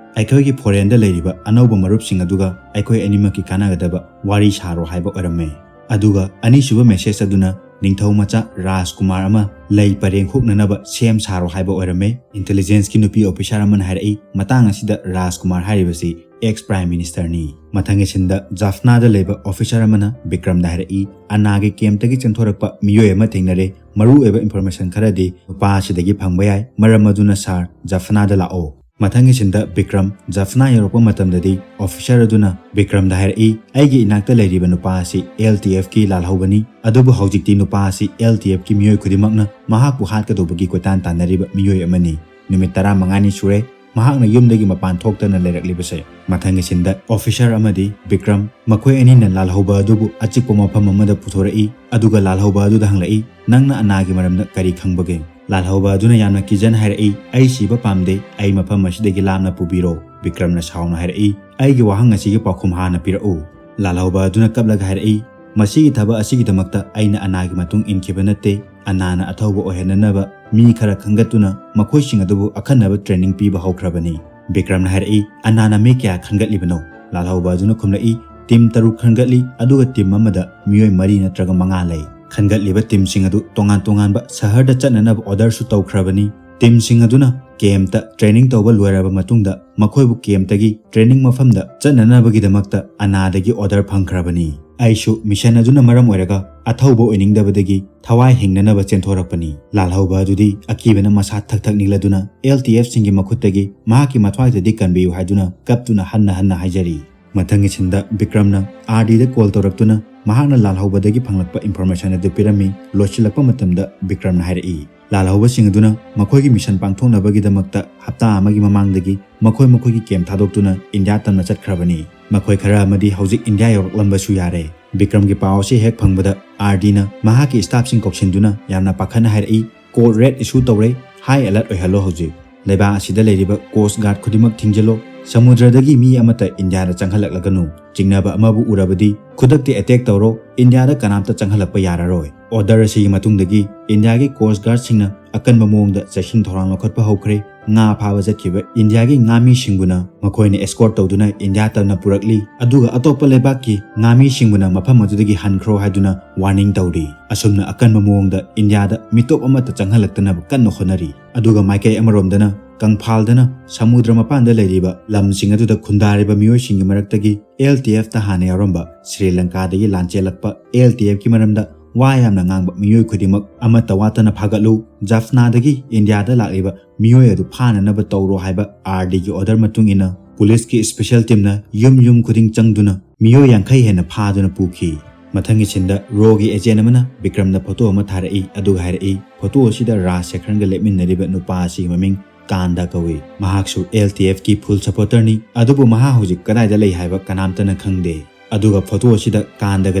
ꯑꯩꯈꯣꯏꯒꯤ ꯐꯣꯔꯦꯟꯗ ꯂꯩꯔꯤꯕ ꯑꯅꯧꯕ ꯃꯔꯨꯞꯁꯤꯡ ꯑꯗꯨꯒ ꯑꯩꯈꯣꯏ ꯑꯅꯤꯃꯛꯀꯤ ꯀꯥꯟꯅꯒꯗꯕ ꯋꯥꯔꯤ ꯁꯥꯔꯣ ꯍꯥꯏꯕ ꯑꯣꯏꯔꯝꯃꯦ꯫ ꯑꯗꯨꯒ ꯑꯅꯤꯁꯨꯕ ꯃꯦꯁꯦꯖ ꯑꯗꯨꯅ ꯅꯤꯡꯊꯧ ꯃꯆꯥ ꯔꯥꯖꯀꯨꯃꯥꯔ ꯑꯃ ꯂꯩ ꯄꯔꯦꯡ ꯍꯨꯛꯅꯅꯕ ꯁꯦꯝ ꯁꯥꯔꯣ ꯍꯥꯏꯕ ꯑꯣꯏꯔꯝꯃꯦ꯫ ꯏꯟꯇꯦꯂꯤꯖꯦꯟꯁꯀꯤ ꯅꯨꯄꯤ ꯑꯣꯐꯤꯁꯥꯔ ꯑꯃꯅ ꯍꯥꯏꯔꯛꯏ, ꯃꯇꯥꯡ ꯑꯁꯤꯗ ꯔꯥꯖꯀꯨꯃꯥꯔ ꯍꯥꯏꯔꯤꯕꯁꯤ ꯑꯦꯛꯁ ꯄ꯭ꯔꯥꯏꯝ ꯃꯤꯅꯤꯁꯇꯔꯅꯤ꯫ ꯃꯊꯪꯒꯤ ꯁꯤꯟꯗ ꯖꯐꯅꯥꯗ ꯂꯩꯕ ꯑꯣꯐꯤꯁꯥꯔ ꯑꯃꯅ ꯕꯤꯀ꯭ꯔꯝꯗ ꯍꯥꯏꯔꯛꯏ, ꯑꯅꯥꯒꯤ ꯀꯦꯝꯞꯇꯒꯤ ꯆꯦꯟꯊꯣꯔꯛꯄ ꯃꯤꯑꯣꯏ ꯑꯃ ꯊꯦꯡꯅꯔꯦ꯫ ꯃꯔꯨꯑꯣꯏꯕ ꯏꯟꯐꯣꯔꯃꯦꯁꯟ ꯈꯔꯗꯤ ꯅꯨꯄꯥ ꯑꯁꯤꯗꯒꯤ ꯐꯪꯕ ꯌꯥꯏ꯫ ꯃꯔꯝ ꯑꯗꯨꯅ ꯁꯥꯔ, ꯖꯐꯅꯥꯗ ꯂꯥꯛꯑꯣ꯫ ꯃꯊꯪꯒꯤ ꯁꯤꯟꯗ ꯕꯤꯀ꯭ꯔꯝ ꯖꯐꯅꯥ ꯌꯧꯔꯛꯄ ꯃꯇꯝꯗꯗꯤ ꯑꯣꯐꯤꯁꯥꯔ ꯑꯗꯨꯅ ꯕꯤꯀ꯭ꯔꯝꯗ ꯍꯥꯏꯔꯛꯏ, ꯑꯩꯒꯤ ꯏꯅꯥꯛꯇ ꯂꯩꯔꯤꯕ ꯅꯨꯄꯥ ꯑꯁꯤ ꯑꯦꯜ ꯇꯤ ꯑꯦꯐꯀꯤ ꯂꯥꯜꯍꯧꯕꯅꯤ꯫ ꯑꯗꯨꯕꯨ ꯍꯧꯖꯤꯛꯇꯤ ꯅꯨꯄꯥ ꯑꯁꯤ ꯑꯦꯜ ꯇꯤ ꯑꯦꯐꯀꯤ ꯃꯤꯑꯣꯏ ꯈꯨꯗꯤꯡꯃꯛꯅ ꯃꯍꯥꯛꯄꯨ ꯍꯥꯠꯀꯗꯧꯕꯒꯤ ꯀꯣꯏꯇꯥꯟ ꯇꯥꯟꯅꯔꯤꯕ ꯃꯤꯑꯣꯏ ꯑꯃꯅꯤ꯫ ꯅꯨꯃꯤꯠ ꯇꯔꯥꯃꯉꯥꯅꯤ ꯁꯨꯔꯦ ꯃꯍꯥꯛꯅ ꯌꯨꯝꯗꯒꯤ ꯃꯄꯥꯟ ꯊꯣꯛꯇꯅ ꯂꯩꯔꯛꯂꯤꯕꯁꯦ꯫ ꯃꯊꯪꯒꯤ ꯁꯤꯟꯗ ꯑꯣꯐꯤꯁꯥꯔ ꯑꯃꯗꯤ ꯕꯤꯀ꯭ꯔꯝ ꯃꯈꯣꯏ ꯑꯅꯤꯅ ꯂꯥꯜꯍꯧꯕ ꯑꯗꯨꯕꯨ ꯑꯆꯤꯛꯄ ꯃꯐꯝ ꯑꯃꯗ ꯄꯨꯊꯣꯔꯛꯏ, ꯑꯗꯨꯒ ꯂꯥꯜꯍꯧꯕ ꯑꯗꯨꯗ ꯍꯪꯂꯛꯏ, "ꯅꯪꯅ ꯑꯅꯥꯒꯤ ꯃꯔꯝꯗ ꯀꯔꯤ ꯈꯪꯕꯒꯦ?" ꯂꯥꯜꯍꯧꯕ ꯑꯗꯨꯅ ꯌꯥꯝꯅ ꯀꯤꯖꯅ ꯍꯥꯏꯔꯛꯏ, "ꯑꯩ ꯁꯤꯕ ꯄꯥꯝꯗꯦ, ꯑꯩ ꯃꯐꯝ ꯑꯁꯤꯗꯒꯤ ꯂꯥꯞꯅ ꯄꯨꯕꯤꯔꯣ꯫" ꯕꯤꯀ꯭ꯔꯝꯅ ꯁꯥꯎꯅ ꯍꯥꯏꯔꯛꯏ, "ꯑꯩꯒꯤ ꯋꯥꯍꯪ ꯑꯁꯤꯒꯤ ꯄꯥꯎꯈꯨꯝ ꯍꯥꯟꯅ ꯄꯤꯔꯛꯎ꯫" ꯂꯥꯜꯍꯧꯕ ꯑꯗꯨꯅ ꯀꯞꯂꯒ ꯍꯥꯏꯔꯛꯏ, "ꯃꯁꯤꯒꯤ ꯊꯕꯛ ꯑꯁꯤꯒꯤꯗꯃꯛꯇ ꯑꯩꯅ ꯑꯅꯥꯒꯤ ꯃꯇꯨꯡ ꯏꯟꯈꯤꯕ ꯅꯠꯇꯦ꯫ ꯑꯅꯥꯅ ꯑꯊꯧꯕ ꯑꯣꯏꯍꯟꯅꯅꯕ ꯃꯤ ꯈꯔ ꯈꯟꯒꯠꯇꯨꯅ ꯃꯈꯣꯏꯁꯤꯡ ꯑꯗꯨꯕꯨ ꯑꯈꯟꯅꯕ ꯇ꯭ꯔꯦꯅꯤꯡ ꯄꯤꯕ ꯍꯧꯈ꯭ꯔꯕꯅꯤ꯫" ꯕꯤꯀ꯭ꯔꯝꯅ ꯍꯥꯏꯔꯛꯏ, "ꯑꯅꯥꯅ ꯃꯤ ꯀꯌꯥ ꯈꯟꯒꯠꯂꯤꯕꯅꯣ?" ꯂꯥꯜꯍꯧꯕ ꯑꯗꯨꯅ ꯈꯨꯝꯂꯛꯏ, "ꯇꯤꯝ ꯇꯔꯨꯛ ꯈꯟꯒꯠꯂꯤ, ꯑꯗꯨꯒ ꯇꯤꯝ ꯑꯃꯗ ꯃꯤꯑꯣꯏ ꯃꯔꯤ ꯅꯠꯇ꯭ꯔꯒ ꯃꯉꯥ ꯂꯩ꯫ ꯈꯟꯒꯠꯂꯤꯕ ꯇꯤꯝꯁꯤꯡ ꯑꯗꯨ ꯇꯣꯉꯥꯟ ꯇꯣꯉꯥꯟꯕ ꯁꯍꯔꯗ ꯆꯠꯅꯅꯕ ꯑꯣꯔꯗꯔꯁꯨ ꯇꯧꯈ꯭ꯔꯕꯅꯤ꯫ ꯇꯤꯝꯁꯤꯡ ꯑꯗꯨꯅ ꯀꯦꯝꯞꯇ ꯇ꯭ꯔꯦꯅꯤꯡ ꯇꯧꯕ ꯂꯣꯏꯔꯕ ꯃꯇꯨꯡꯗ ꯃꯈꯣꯏꯕꯨ ꯀꯦꯝꯞꯇꯒꯤ ꯇ꯭ꯔꯦꯅꯤꯡ ꯃꯐꯝꯗ ꯆꯠꯅꯅꯕꯒꯤꯗꯃꯛꯇ ꯑꯅꯥꯗꯒꯤ ꯑꯣꯔꯗꯔ ꯐꯪꯈ꯭ꯔꯕꯅꯤ꯫ ꯑꯩꯁꯨ ꯃꯤꯁꯟ ꯑꯗꯨꯅ ꯃꯔꯝ ꯑꯣꯏꯔꯒ ꯑꯊꯧꯕ ꯑꯣꯏꯅꯤꯡꯗꯕꯗꯒꯤ ꯊꯋꯥꯏ ꯍꯤꯡꯅꯅꯕ ꯆꯦꯟꯊꯣꯔꯛꯄꯅꯤ꯫" ꯂꯥꯜꯍꯧꯕ ꯑꯗꯨꯗꯤ ꯑꯀꯤꯕꯅ ꯃꯁꯥ ꯊꯛ ꯊꯛ ꯅꯤꯛꯂꯗꯨꯅ ꯑꯦꯜ ꯇꯤ ꯑꯦꯐꯁꯤꯡꯒꯤ ꯃꯈꯨꯠꯇꯒꯤ ꯃꯍꯥꯛꯀꯤ ꯃꯊ꯭ꯋꯥꯏꯗꯗꯤ ꯀꯟꯕꯤꯌꯨ ꯍꯥꯏꯗꯨꯅ ꯀꯞꯇꯨꯅ ꯍꯟꯅ ꯍꯟꯅ ꯍꯥꯏꯖꯔꯤ꯫ ꯃꯊꯪꯒꯤ ꯁꯤꯟꯗ ꯕꯤꯀ꯭ꯔꯝꯅ ꯑꯥꯔ ꯗꯤꯗ ꯀꯣꯜ ꯇꯧꯔꯛꯇꯨꯅ ꯃꯍꯥꯛꯅ ꯂꯥꯜꯍꯧꯕꯗꯒꯤ ꯐꯪꯂꯛꯄ ꯏꯟꯐꯣꯔꯃꯦꯁꯟ ꯑꯗꯨ ꯄꯤꯔꯝꯃꯤ꯫ ꯂꯣꯏꯁꯤꯜꯂꯛꯄ ꯃꯇꯝꯗ ꯕꯤꯀ꯭ꯔꯝꯅ ꯍꯥꯏꯔꯛꯏ, ꯂꯥꯜꯍꯧꯕꯁꯤꯡ ꯑꯗꯨꯅ ꯃꯈꯣꯏꯒꯤ ꯃꯤꯁꯟ ꯄꯥꯡꯊꯣꯛꯅꯕꯒꯤꯗꯃꯛꯇ ꯍꯞꯇꯥ ꯑꯃꯒꯤ ꯃꯃꯥꯡꯗꯒꯤ ꯃꯈꯣꯏ ꯃꯈꯣꯏꯒꯤ ꯀꯦꯝ ꯊꯥꯗꯣꯛꯇꯨꯅ ꯏꯟꯗꯤꯌꯥ ꯇꯝꯅ ꯆꯠꯈ꯭ꯔꯕꯅꯤ꯫ ꯃꯈꯣꯏ ꯈꯔ ꯑꯃꯗꯤ ꯍꯧꯖꯤꯛ ꯏꯟꯗꯤꯌꯥ ꯌꯧꯔꯛꯂꯝꯕꯁꯨ ꯌꯥꯔꯦ꯫ ꯕꯤꯀ꯭ꯔꯝꯒꯤ ꯄꯥꯎ ꯑꯁꯤ ꯍꯦꯛ ꯐꯪꯕꯗ ꯑꯥꯔ ꯗꯤꯅ ꯃꯍꯥꯛꯀꯤ ꯁ꯭ꯇꯥꯐꯁꯤꯡ ꯀꯧꯁꯤꯟꯗꯨꯅ ꯌꯥꯝꯅ ꯄꯥꯈꯠꯅ ꯍꯥꯏꯔꯛꯏ, "ꯀꯣꯗ ꯔꯦꯗ ꯏꯁꯨ ꯇꯧꯔꯦ, ꯍꯥꯏ ꯑꯦꯂꯔꯠ ꯑꯣꯏꯍꯜꯂꯣ ꯍꯧꯖꯤꯛ꯫ ꯂꯩꯕꯥꯛ ꯑꯁꯤꯗ ꯂꯩꯔꯤꯕ ꯀꯣꯁ ꯒꯥꯔꯗ ꯈꯨꯗꯤꯡꯃꯛ ꯊꯤꯡꯖꯤꯜꯂꯣ, ꯁꯃꯨꯗ꯭ꯔꯗꯒꯤ ꯃꯤ ꯑꯃꯠꯇ ꯏꯟꯗꯤꯌꯥꯗ ꯆꯪꯍꯜꯂꯛꯂꯒꯅꯨ꯫ ꯆꯤꯡꯅꯕ ꯑꯃꯕꯨ ꯎꯔꯕꯗꯤ ꯈꯨꯗꯛꯇꯤ ꯑꯦꯇꯦꯛ ꯇꯧꯔꯣ, ꯏꯟꯗꯤꯌꯥꯗ ꯀꯅꯥꯝꯇ ꯆꯪꯍꯜꯂꯛꯄ ꯌꯥꯔꯔꯣꯏ"꯫ ꯑꯣꯔꯗꯔ ꯑꯁꯤꯒꯤ ꯃꯇꯨꯡꯗꯒꯤ ꯏꯟꯗꯤꯌꯥꯒꯤ ꯀꯣꯁ ꯒꯥꯔꯗꯁꯤꯡꯅ ꯑꯀꯟꯕ ꯃꯑꯣꯡꯗ ꯆꯦꯛꯁꯤꯟ ꯊꯧꯔꯥꯡ ꯂꯧꯈꯠꯄ ꯍꯧꯈ꯭ꯔꯦ꯫ ꯉꯥ ꯐꯥꯕ ꯆꯠꯈꯤꯕ ꯏꯟꯗꯤꯌꯥꯒꯤ ꯉꯥꯃꯤꯁꯤꯡꯕꯨꯅ ꯃꯈꯣꯏꯅ ꯑꯦꯁꯀꯣꯔꯠ ꯇꯧꯗꯨꯅ ꯏꯟꯗꯤꯌꯥ ꯇꯝꯅ ꯄꯨꯔꯛꯂꯤ, ꯑꯗꯨꯒ ꯑꯇꯣꯞꯄ ꯂꯩꯕꯥꯛꯀꯤ ꯉꯥꯃꯤꯁꯤꯡꯕꯨꯅ ꯃꯐꯝ ꯑꯗꯨꯗꯒꯤ ꯍꯟꯈ꯭ꯔꯣ ꯍꯥꯏꯗꯨꯅ ꯋꯥꯔꯅꯤꯡ ꯇꯧꯔꯤ꯫ ꯑꯁꯨꯝꯅ ꯑꯀꯟꯕ ꯃꯑꯣꯡꯗ ꯏꯟꯗꯤꯌꯥꯗ ꯃꯤꯇꯣꯞ ꯑꯃꯠꯇ ꯆꯪꯍꯜꯂꯛꯇꯅꯕ ꯀꯟꯅ ꯍꯣꯠꯅꯔꯤ꯫ ꯑꯗꯨꯒ ꯃꯥꯏꯀꯩ ꯑꯃꯔꯣꯝꯗꯅ ꯀꯪꯐꯥꯜꯗꯅ ꯁꯃꯨꯗ꯭ꯔ ꯃꯄꯥꯟꯗ ꯂꯩꯔꯤꯕ ꯂꯝꯁꯤꯡ ꯑꯗꯨꯗ ꯈꯨꯟꯗꯥꯔꯤꯕ ꯃꯤꯑꯣꯏꯁꯤꯡꯒꯤ ꯃꯔꯛꯇꯒꯤ ꯑꯦꯜ ꯇꯤ ꯑꯦꯐꯇ ꯍꯥꯟꯅ ꯌꯥꯎꯔꯝꯕ ꯁ꯭ꯔꯤ ꯂꯪꯀꯥꯗꯒꯤ ꯂꯥꯟ ꯆꯦꯜꯂꯛꯄ ꯑꯦꯜ ꯇꯤ ꯑꯦꯐꯀꯤ ꯃꯔꯝꯗ ꯋꯥ ꯌꯥꯝꯅ ꯉꯥꯡꯕ ꯃꯤꯑꯣꯏ ꯈꯨꯗꯤꯡꯃꯛ ꯑꯃꯠꯇ ꯋꯥꯠꯇꯅ ꯐꯥꯒꯠꯂꯨ꯫ ꯖꯐꯅꯥꯗꯒꯤ ꯏꯟꯗꯤꯌꯥꯗ ꯂꯥꯛꯂꯤꯕ ꯃꯤꯑꯣꯏ ꯑꯗꯨ ꯐꯥꯅꯅꯕ ꯇꯧꯔꯣ ꯍꯥꯏꯕ ꯑꯥꯔ ꯗꯤꯒꯤ ꯑꯣꯔꯗꯔ ꯃꯇꯨꯡ ꯏꯟꯅ ꯄꯨꯂꯤꯁꯀꯤ ꯁ꯭ꯄꯦꯁꯦꯜ ꯇꯤꯝꯅ ꯌꯨꯝ ꯌꯨꯝ ꯈꯨꯗꯤꯡ ꯆꯪꯗꯨꯅ ꯃꯤꯑꯣꯏ ꯌꯥꯡꯈꯩ ꯍꯦꯟꯅ ꯐꯥꯗꯨꯅ ꯄꯨꯈꯤ꯫ ꯃꯊꯪꯒꯤ ꯁꯤꯟꯗ ꯔꯣꯒꯤ ꯑꯦꯖꯦꯟ ꯑꯃꯅ ꯕꯤꯀ꯭ꯔꯝꯗ ꯐꯣꯇꯣ ꯑꯃ ꯊꯥꯔꯛꯏ, ꯑꯗꯨꯒ ꯍꯥꯏꯔꯛꯏ, ꯐꯣꯇꯣ ꯑꯁꯤꯗ ꯔꯥꯖ ꯁꯦꯈ꯭ꯔꯟꯒ ꯂꯦꯞꯃꯤꯟꯅꯔꯤꯕ ꯅꯨꯄꯥ ꯑꯁꯤꯒꯤ ꯃꯃꯤꯡ ꯀꯥꯟꯗ ꯀꯧꯏ꯫ ꯃꯍꯥꯛꯁꯨ ꯑꯦꯜ ꯇꯤ ꯑꯦꯐꯀꯤ ꯐꯨꯜ ꯁꯄꯣꯔꯇꯔꯅꯤ꯫ ꯑꯗꯨꯕꯨ ꯃꯍꯥꯛ ꯍꯧꯖꯤꯛ ꯀꯗꯥꯏꯗ ꯂꯩ ꯍꯥꯏꯕ ꯀꯅꯥꯝꯇꯅ ꯈꯪꯗꯦ꯫ ꯑꯗꯨꯒ ꯐꯣꯇꯣ ꯑꯁꯤꯗ ꯀꯥꯟꯗꯒ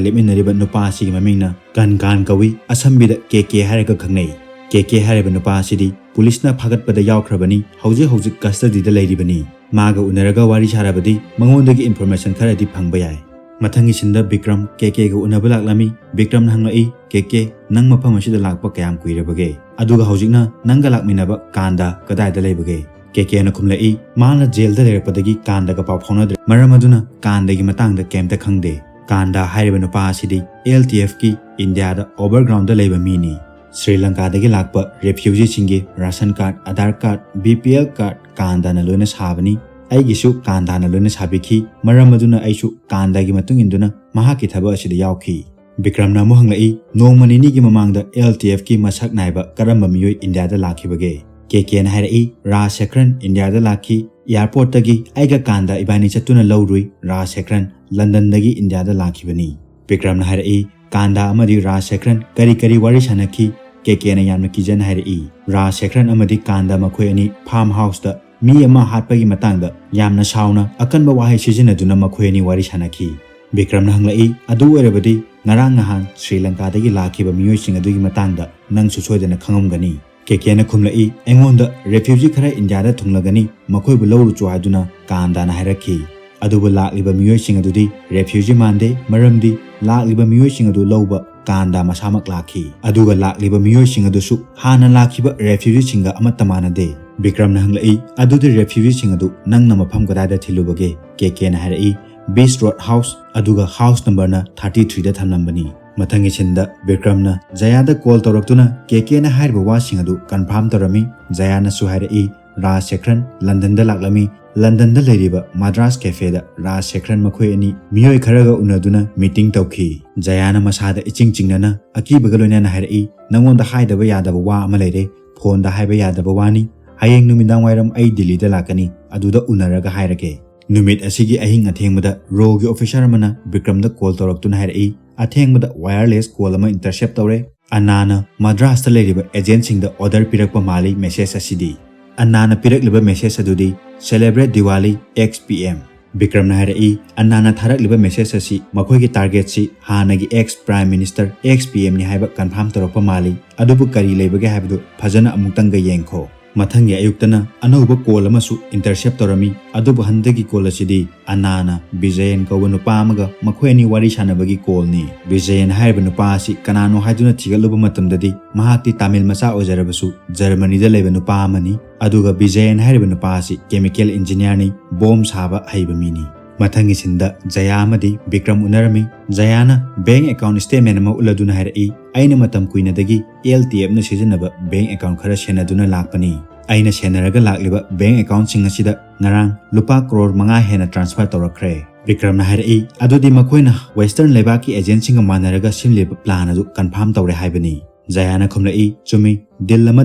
ꯂꯦꯞꯃꯤꯟꯅꯔꯤꯕ ꯅꯨꯄꯥ ꯑꯁꯤꯒꯤ ꯃꯃꯤꯡꯅ ꯀꯟ ꯀꯥꯟ ꯀꯧꯏ, ꯑꯁꯝꯕꯤꯗ ꯀꯦ ꯀꯦ ꯍꯥꯏꯔꯒ ꯈꯪꯅꯩ꯫ ꯀꯦ ꯀꯦ ꯍꯥꯏꯔꯤꯕ ꯅꯨꯄꯥ ꯑꯁꯤꯗꯤ ꯄꯨꯂꯤꯁꯅ ꯐꯥꯒꯠꯄꯗ ꯌꯥꯎꯈ꯭ꯔꯕꯅꯤ, ꯍꯧꯖꯤꯛ ꯍꯧꯖꯤꯛ ꯀꯁꯇꯗꯤꯗ ꯂꯩꯔꯤꯕꯅꯤ꯫ ꯃꯥꯒ ꯎꯅꯔꯒ ꯋꯥꯔꯤ ꯁꯥꯔꯕꯗꯤ ꯃꯉꯣꯟꯗꯒꯤ ꯏꯟꯐꯣꯔꯃꯦꯁꯟ ꯈꯔꯗꯤ ꯐꯪꯕ ꯌꯥꯏ꯫ ꯃꯊꯪꯒꯤ ꯁꯤꯟꯗ ꯕꯤꯀ꯭ꯔꯝ ꯀꯦ ꯀꯦꯒ ꯎꯅꯕ ꯂꯥꯛꯂꯝꯃꯤ꯫ ꯕꯤꯀ꯭ꯔꯝꯅ ꯍꯪꯂꯛꯏ, "ꯀꯦ ꯀꯦ, ꯅꯪ ꯃꯐꯝ ꯑꯁꯤꯗ ꯂꯥꯛꯄ ꯀꯌꯥꯝ ꯀꯨꯏꯔꯕꯒꯦ? ꯑꯗꯨꯒ ꯍꯧꯖꯤꯛꯅ ꯅꯪꯒ ꯂꯥꯛꯃꯤꯟꯅꯕ ꯀꯥꯟꯗ ꯀꯗꯥꯏꯗ ꯂꯩꯕꯒꯦ?" ꯀꯦ ꯀꯦꯅ ꯈꯨꯝꯂꯛꯏ, ꯃꯥꯅ ꯖꯦꯜꯗ ꯂꯩꯔꯛꯄꯗꯒꯤ ꯀꯥꯟꯗꯒ ꯄꯥꯎ ꯐꯥꯎꯅꯗ꯭ꯔꯦ꯫ ꯃꯔꯝ ꯑꯗꯨꯅ ꯀꯥꯟꯗꯒꯤ ꯃꯇꯥꯡꯗ ꯀꯩꯝꯇ ꯈꯪꯗꯦ꯫ ꯀꯥꯟꯗ ꯍꯥꯏꯔꯤꯕ ꯅꯨꯄꯥ ꯑꯁꯤꯗꯤ ꯑꯦꯜ ꯇꯤ ꯑꯦꯐꯀꯤ ꯏꯟꯗꯤꯌꯥꯗ ꯑꯣꯚꯔꯒ꯭ꯔꯥꯎꯟꯗ ꯂꯩꯕ ꯃꯤꯅꯤ꯫ ꯁ꯭ꯔꯤ ꯂꯪꯀꯥꯗꯒꯤ ꯂꯥꯛꯄ ꯔꯦꯐ꯭ꯌꯨꯖꯤꯁꯤꯡꯒꯤ ration card, Aadhaar card, B P L card ꯀꯥꯟꯗꯥꯅ ꯂꯣꯏꯅ ꯁꯥꯕꯅꯤ꯫ ꯑꯩꯒꯤꯁꯨ ꯀꯥꯟꯗꯥꯅ ꯂꯣꯏꯅ ꯁꯥꯕꯤꯈꯤ꯫ ꯃꯔꯝ ꯑꯗꯨꯅ ꯑꯩꯁꯨ ꯀꯥꯟꯗꯥꯒꯤ ꯃꯇꯨꯡ ꯏꯟꯗꯨꯅ ꯃꯍꯥꯛꯀꯤ ꯊꯕꯛ ꯑꯁꯤꯗ ꯌꯥꯎꯈꯤ꯫ ꯕꯤꯀ꯭ꯔꯝꯅ ꯑꯃꯨꯛ ꯍꯪꯂꯛꯏ, "ꯅꯣꯡꯃ ꯅꯤꯅꯤꯒꯤ ꯃꯃꯥꯡꯗ ꯑꯦꯜ ꯇꯤ ꯑꯦꯐꯀꯤ ꯃꯁꯛ ꯅꯥꯏꯕ ꯀꯔꯝꯕ ꯃꯤꯑꯣꯏ ꯏꯟꯗꯤꯌꯥꯗ ꯂꯥꯛꯈꯤꯕꯒꯦ?" ꯀꯦ ꯀꯦꯅ ꯍꯥꯏꯔꯛꯏ, "ꯔꯥꯖ ꯁꯦꯈ꯭ꯔꯟ ꯏꯟꯗꯤꯌꯥꯗ ꯂꯥꯛꯈꯤ, ꯑꯦꯌꯥꯔꯄꯣꯔꯠꯇꯒꯤ ꯑꯩꯒ ꯀꯥꯟꯗ ꯏꯕꯥꯅꯤ ꯆꯠꯇꯨꯅ ꯂꯧꯔꯨꯏ꯫ ꯔꯥꯖ ꯁꯦꯈ꯭ꯔꯟ ꯂꯟꯗꯟꯗꯒꯤ ꯏꯟꯗꯤꯌꯥꯗ ꯂꯥꯛꯈꯤꯕꯅꯤ꯫ ꯕꯤꯀ꯭ꯔꯝꯅ ꯍꯥꯏꯔꯛꯏ, ꯀꯥꯟꯗꯥ ꯑꯃꯗꯤ ꯔꯥꯖ ꯁꯦꯈ꯭ꯔꯟ ꯀꯔꯤ ꯀꯔꯤ ꯋꯥꯔꯤ ꯁꯥꯟꯅꯈꯤ? ꯀꯦ ꯀꯦꯅ ꯌꯥꯝꯅ ꯀꯤꯖꯅ ꯍꯥꯏꯔꯛꯏ꯫ ꯔꯥꯖ ꯁꯦꯈ꯭ꯔꯟ ꯑꯃꯗꯤ ꯀꯥꯟꯗꯥ ꯃꯈꯣꯏ ꯑꯅꯤ ꯐꯥꯔꯝ ꯍꯥꯎꯁꯇ ꯃꯤ ꯑꯃ ꯍꯥꯠꯄꯒꯤ ꯃꯇꯥꯡꯗ ꯌꯥꯝꯅ ꯁꯥꯎꯅ ꯑꯀꯟꯕ ꯋꯥꯍꯩ ꯁꯤꯖꯤꯟꯅꯗꯨꯅ ꯃꯈꯣꯏ ꯑꯅꯤ ꯋꯥꯔꯤ ꯁꯥꯟꯅꯈꯤ꯫ ꯕꯤꯀ꯭ꯔꯝꯅ ꯍꯪꯂꯛꯏ, ꯑꯗꯨ ꯑꯣꯏꯔꯕꯗꯤ ꯉꯔꯥꯡ ꯅꯍꯥꯟ ꯁ꯭ꯔꯤ ꯂꯪꯀꯥꯗꯒꯤ ꯂꯥꯛꯈꯤꯕ ꯃꯤꯑꯣꯏꯁꯤꯡ ꯑꯗꯨꯒꯤ ꯃꯇꯥꯡꯗ ꯅꯪꯁꯨ ꯁꯣꯏꯗꯅ ꯈꯪꯉꯝꯒꯅꯤ꯫ ꯀꯦ ꯀꯦꯅ ꯈꯨꯝꯂꯛꯏ, ꯑꯩꯉꯣꯟꯗ ꯔꯦꯐ꯭ꯌꯨꯖꯤ ꯈꯔ ꯏꯟꯗꯤꯌꯥꯗ ꯊꯨꯡꯂꯒꯅꯤ, ꯃꯈꯣꯏꯕꯨ ꯂꯧꯔꯨꯆꯣ ꯍꯥꯏꯗꯨꯅ ꯀꯥꯟꯗꯥꯅ ꯍꯥꯏꯔꯛꯈꯤ꯫ ꯑꯗꯨꯕꯨ ꯂꯥꯛꯂꯤꯕ ꯃꯤꯑꯣꯏꯁꯤꯡ ꯑꯗꯨꯗꯤ ꯔꯦꯐ꯭ꯌꯨꯖꯤ ꯃꯥꯟꯗꯦ, ꯃꯔꯝꯗꯤ ꯂꯥꯛꯂꯤꯕ ꯃꯤꯑꯣꯏꯁꯤꯡ ꯑꯗꯨ ꯂꯧꯕ ꯀꯥꯟꯗꯥ ꯃꯁꯥꯃꯛ ꯂꯥꯛꯈꯤ꯫ ꯑꯗꯨꯒ ꯂꯥꯛꯂꯤꯕ ꯃꯤꯑꯣꯏꯁꯤꯡ ꯑꯗꯨꯁꯨ ꯍꯥꯟꯅ ꯂꯥꯛꯈꯤꯕ ꯔꯦꯐ꯭ꯌꯨꯖꯤꯁꯤꯡꯒ ꯑꯃꯠꯇ ꯃꯥꯟꯅꯗꯦ꯫ ꯕꯤꯀ꯭ꯔꯝꯅ ꯍꯪꯂꯛꯏ, ꯑꯗꯨꯗꯤ ꯔꯦꯐ꯭ꯌꯨꯖꯤꯁꯤꯡ ꯑꯗꯨ ꯅꯪꯅ ꯃꯐꯝ ꯀꯗꯥꯏꯗ ꯊꯤꯜꯂꯨꯕꯒꯦ? ꯀꯦ ꯀꯦꯅ ꯍꯥꯏꯔꯛꯏ, ꯕꯤꯁ ꯔꯣꯗ ꯍꯥꯎꯁ, ꯑꯗꯨꯒ ꯍꯥꯎꯁ ꯅꯝꯕꯔꯅ ꯊꯥꯔꯇꯤ ꯊ꯭ꯔꯤꯗ ꯊꯝꯂꯝꯕꯅꯤ꯫ ꯃꯊꯪꯒꯤ ꯁꯤꯟꯗ ꯕꯤꯀ꯭ꯔꯝꯅ ꯖꯌꯥꯗ ꯀꯣꯜ ꯇꯧꯔꯛꯇꯨꯅ ꯀꯦ ꯀꯦꯅ ꯍꯥꯏꯔꯤꯕ ꯋꯥꯁꯤꯡ ꯑꯗꯨ ꯀꯟꯐꯥꯔꯝ ꯇꯧꯔꯝꯃꯤ꯫ ꯖꯌꯥꯅꯁꯨ ꯍꯥꯏꯔꯛꯏ, ꯔꯥꯖ ꯁꯦꯈ꯭ꯔꯟ ꯂꯟꯗꯟꯗ ꯂꯥꯛꯂꯝꯃꯤ꯫ ꯂꯟꯗꯟꯗ ꯂꯩꯔꯤꯕ ꯃꯗ꯭ꯔꯥꯁ ꯀꯦꯐꯦꯗ ꯔꯥꯖ ꯁꯦꯈ꯭ꯔꯟ ꯃꯈꯣꯏ ꯑꯅꯤ ꯃꯤꯑꯣꯏ ꯈꯔꯒ ꯎꯅꯗꯨꯅ ꯃꯤꯇꯤꯡ ꯇꯧꯈꯤ꯫ ꯖꯌꯥꯅ ꯃꯁꯥꯗ ꯏꯆꯤꯡ ꯆꯤꯡꯅꯅ ꯑꯀꯤꯕꯒ ꯂꯣꯏꯅꯅ ꯍꯥꯏꯔꯛꯏ, ꯅꯉꯣꯟꯗ ꯍꯥꯏꯗꯕ ꯌꯥꯗꯕ ꯋꯥ ꯑꯃ ꯂꯩꯔꯦ꯫ ꯐꯣꯟꯗ ꯍꯥꯏꯕ ꯌꯥꯗꯕ ꯋꯥꯅꯤ꯫ ꯍꯌꯦꯡ ꯅꯨꯃꯤꯗꯥꯡ ꯋꯥꯏꯔꯝ ꯑꯩ ꯗꯤꯜꯂꯤꯗ ꯂꯥꯛꯀꯅꯤ, ꯑꯗꯨꯗ ꯎꯅꯔꯒ ꯍꯥꯏꯔꯒꯦ꯫ ꯅꯨꯃꯤꯠ ꯑꯁꯤꯒꯤ ꯑꯍꯤꯡ ꯑꯊꯦꯡꯕꯗ ꯔꯣꯒꯤ ꯑꯣꯐꯤꯁꯥꯔ ꯑꯃꯅ ꯕꯤꯀ꯭ꯔꯝꯗ ꯀꯣꯜ ꯇꯧꯔꯛꯇꯨꯅ ꯍꯥꯏꯔꯛꯏ, ꯑꯊꯦꯡꯕꯗ ꯋꯥꯌꯔꯂꯦꯁ ꯀꯣꯜ ꯑꯃ ꯏꯟꯇꯔꯁꯦꯞ ꯇꯧꯔꯦ꯫ ꯑꯅꯥꯅ ꯃꯗ꯭ꯔꯥꯁꯇ ꯂꯩꯔꯤꯕ ꯑꯦꯖꯦꯟꯠꯁꯤꯡꯗ ꯑꯣꯔꯗꯔ ꯄꯤꯔꯛꯄ ꯃꯥꯜꯂꯤ ꯃꯦꯁꯦꯖ ꯑꯁꯤꯗꯤ꯫ ꯑꯅꯥꯅ ꯄꯤꯔꯛꯂꯤꯕ ꯃꯦꯁꯦꯖ ꯑꯗꯨꯗꯤ, "Celebrate Diwali, ex P M." ꯕꯤꯀ꯭ꯔꯝꯅ ꯍꯥꯏꯔꯛꯏ, ꯑꯅꯥꯅ ꯊꯥꯔꯛꯂꯤꯕ ꯃꯦꯁꯦꯖ ꯑꯁꯤ ꯃꯈꯣꯏꯒꯤ ꯇꯥꯔꯒꯦꯠꯁꯤ ꯍꯥꯟꯅꯒꯤ ꯑꯦꯛꯁ ꯄ꯭ꯔꯥꯏꯝ ꯃꯤꯅꯤꯁꯇꯔ, ꯑꯦꯛꯁ ꯄꯤ ꯑꯦꯝꯅꯤ ꯍꯥꯏꯕ ꯀꯟꯐꯥꯔꯝ ꯇꯧꯔꯛꯄ ꯃꯥꯜꯂꯤ꯫ ꯑꯗꯨꯕꯨ ꯀꯔꯤ ꯂꯩꯕꯒꯦ ꯍꯥꯏꯕꯗꯨ ꯐꯖꯅ ꯑꯃꯨꯛꯇꯪꯒ ꯌꯦꯡꯈꯣ꯫ ꯃꯊꯪꯒꯤ ꯑꯌꯨꯛꯇꯅ ꯑꯅꯧꯕ ꯀꯣꯜ ꯑꯃꯁꯨ ꯏꯟꯇꯔꯁꯦꯞ ꯇꯧꯔꯝꯃꯤ꯫ ꯑꯗꯨꯕꯨ ꯍꯟꯗꯛꯀꯤ ꯀꯣꯜ ꯑꯁꯤꯗꯤ ꯑꯅꯥꯅ ꯕꯤꯖꯌꯟ ꯀꯧꯕ ꯅꯨꯄꯥ ꯑꯃꯒ ꯃꯈꯣꯏ ꯑꯅꯤ ꯋꯥꯔꯤ ꯁꯥꯟꯅꯕꯒꯤ ꯀꯣꯜꯅꯤ꯫ ꯕꯤꯖꯌꯟ ꯍꯥꯏꯔꯤꯕ ꯅꯨꯄꯥ ꯑꯁꯤ ꯀꯅꯥꯅꯣ ꯍꯥꯏꯗꯨꯅ ꯊꯤꯒꯠꯂꯨꯕ ꯃꯇꯝꯗꯗꯤ ꯃꯍꯥꯛꯇꯤ ꯇꯥꯃꯤꯜ ꯃꯆꯥ ꯑꯣꯏꯖꯔꯕꯁꯨ ꯖꯔꯃꯅꯤꯗ ꯂꯩꯕ ꯅꯨꯄꯥ ꯑꯃꯅꯤ꯫ ꯑꯗꯨꯒ ꯕꯤꯖꯌꯟ ꯍꯥꯏꯔꯤꯕ ꯅꯨꯄꯥ ꯑꯁꯤ ꯀꯦꯃꯤꯀꯦꯜ ꯏꯟꯖꯤꯅꯤꯌꯥꯔꯅꯤ, ꯕꯣꯝ ꯁꯥꯕ ꯍꯩꯕ ꯃꯤꯅꯤ꯫ ꯃꯊꯪꯒꯤ ꯁꯤꯟꯗ ꯖꯌꯥ ꯑꯃꯗꯤ ꯕꯤꯀ꯭ꯔꯝ ꯎꯅꯔꯝꯃꯤ꯫ ꯖꯌꯥꯅ ꯕꯦꯡꯛ ꯑꯦꯀꯥꯎꯟꯠ ꯁ꯭ꯇꯦꯠꯃꯦꯟꯠ ꯑꯃ ꯎꯠꯂꯗꯨꯅ ꯍꯥꯏꯔꯛꯏ, "ꯑꯩꯅ ꯃꯇꯝ ꯀꯨꯏꯅꯗꯒꯤ ꯑꯦꯜ ꯇꯤ ꯑꯦꯐꯅ ꯁꯤꯖꯤꯟꯅꯕ ꯕꯦꯡꯛ ꯑꯦꯀꯥꯎꯟꯠ ꯈꯔ ꯁꯦꯟꯅꯗꯨꯅ ꯂꯥꯛꯄꯅꯤ꯫ ꯑꯩꯅ ꯁꯦꯟꯅꯔꯒ ꯂꯥꯛꯂꯤꯕ ꯕꯦꯡꯛ ꯑꯦꯀꯥꯎꯟꯠꯁꯤꯡ ꯑꯁꯤꯗ ꯉꯔꯥꯡ ꯂꯨꯄꯥ ꯀ꯭ꯔꯣꯔ ꯃꯉꯥ ꯍꯦꯟꯅ ꯇ꯭ꯔꯥꯟꯁꯐꯔ ꯇꯧꯔꯛꯈ꯭ꯔꯦ꯫" ꯕꯤꯀ꯭ꯔꯝꯅ ꯍꯥꯏꯔꯛꯏ, "ꯑꯗꯨꯗꯤ ꯃꯈꯣꯏꯅ ꯋꯦꯁꯇꯔꯟ ꯂꯩꯕꯥꯛꯀꯤ ꯑꯦꯖꯦꯟꯠꯁꯤꯡꯒ ꯃꯥꯟꯅꯔꯒ ꯁꯤꯜꯂꯤꯕ ꯄ꯭ꯂꯥꯟ ꯑꯗꯨ ꯀꯟꯐꯥꯔꯝ ꯇꯧꯔꯦ ꯍꯥꯏꯕꯅꯤ꯫" ꯖꯌꯥꯅ ꯈꯨꯝꯂꯛꯏ, "ꯆꯨꯝꯃꯤ, ꯗꯤꯜ ꯑꯃ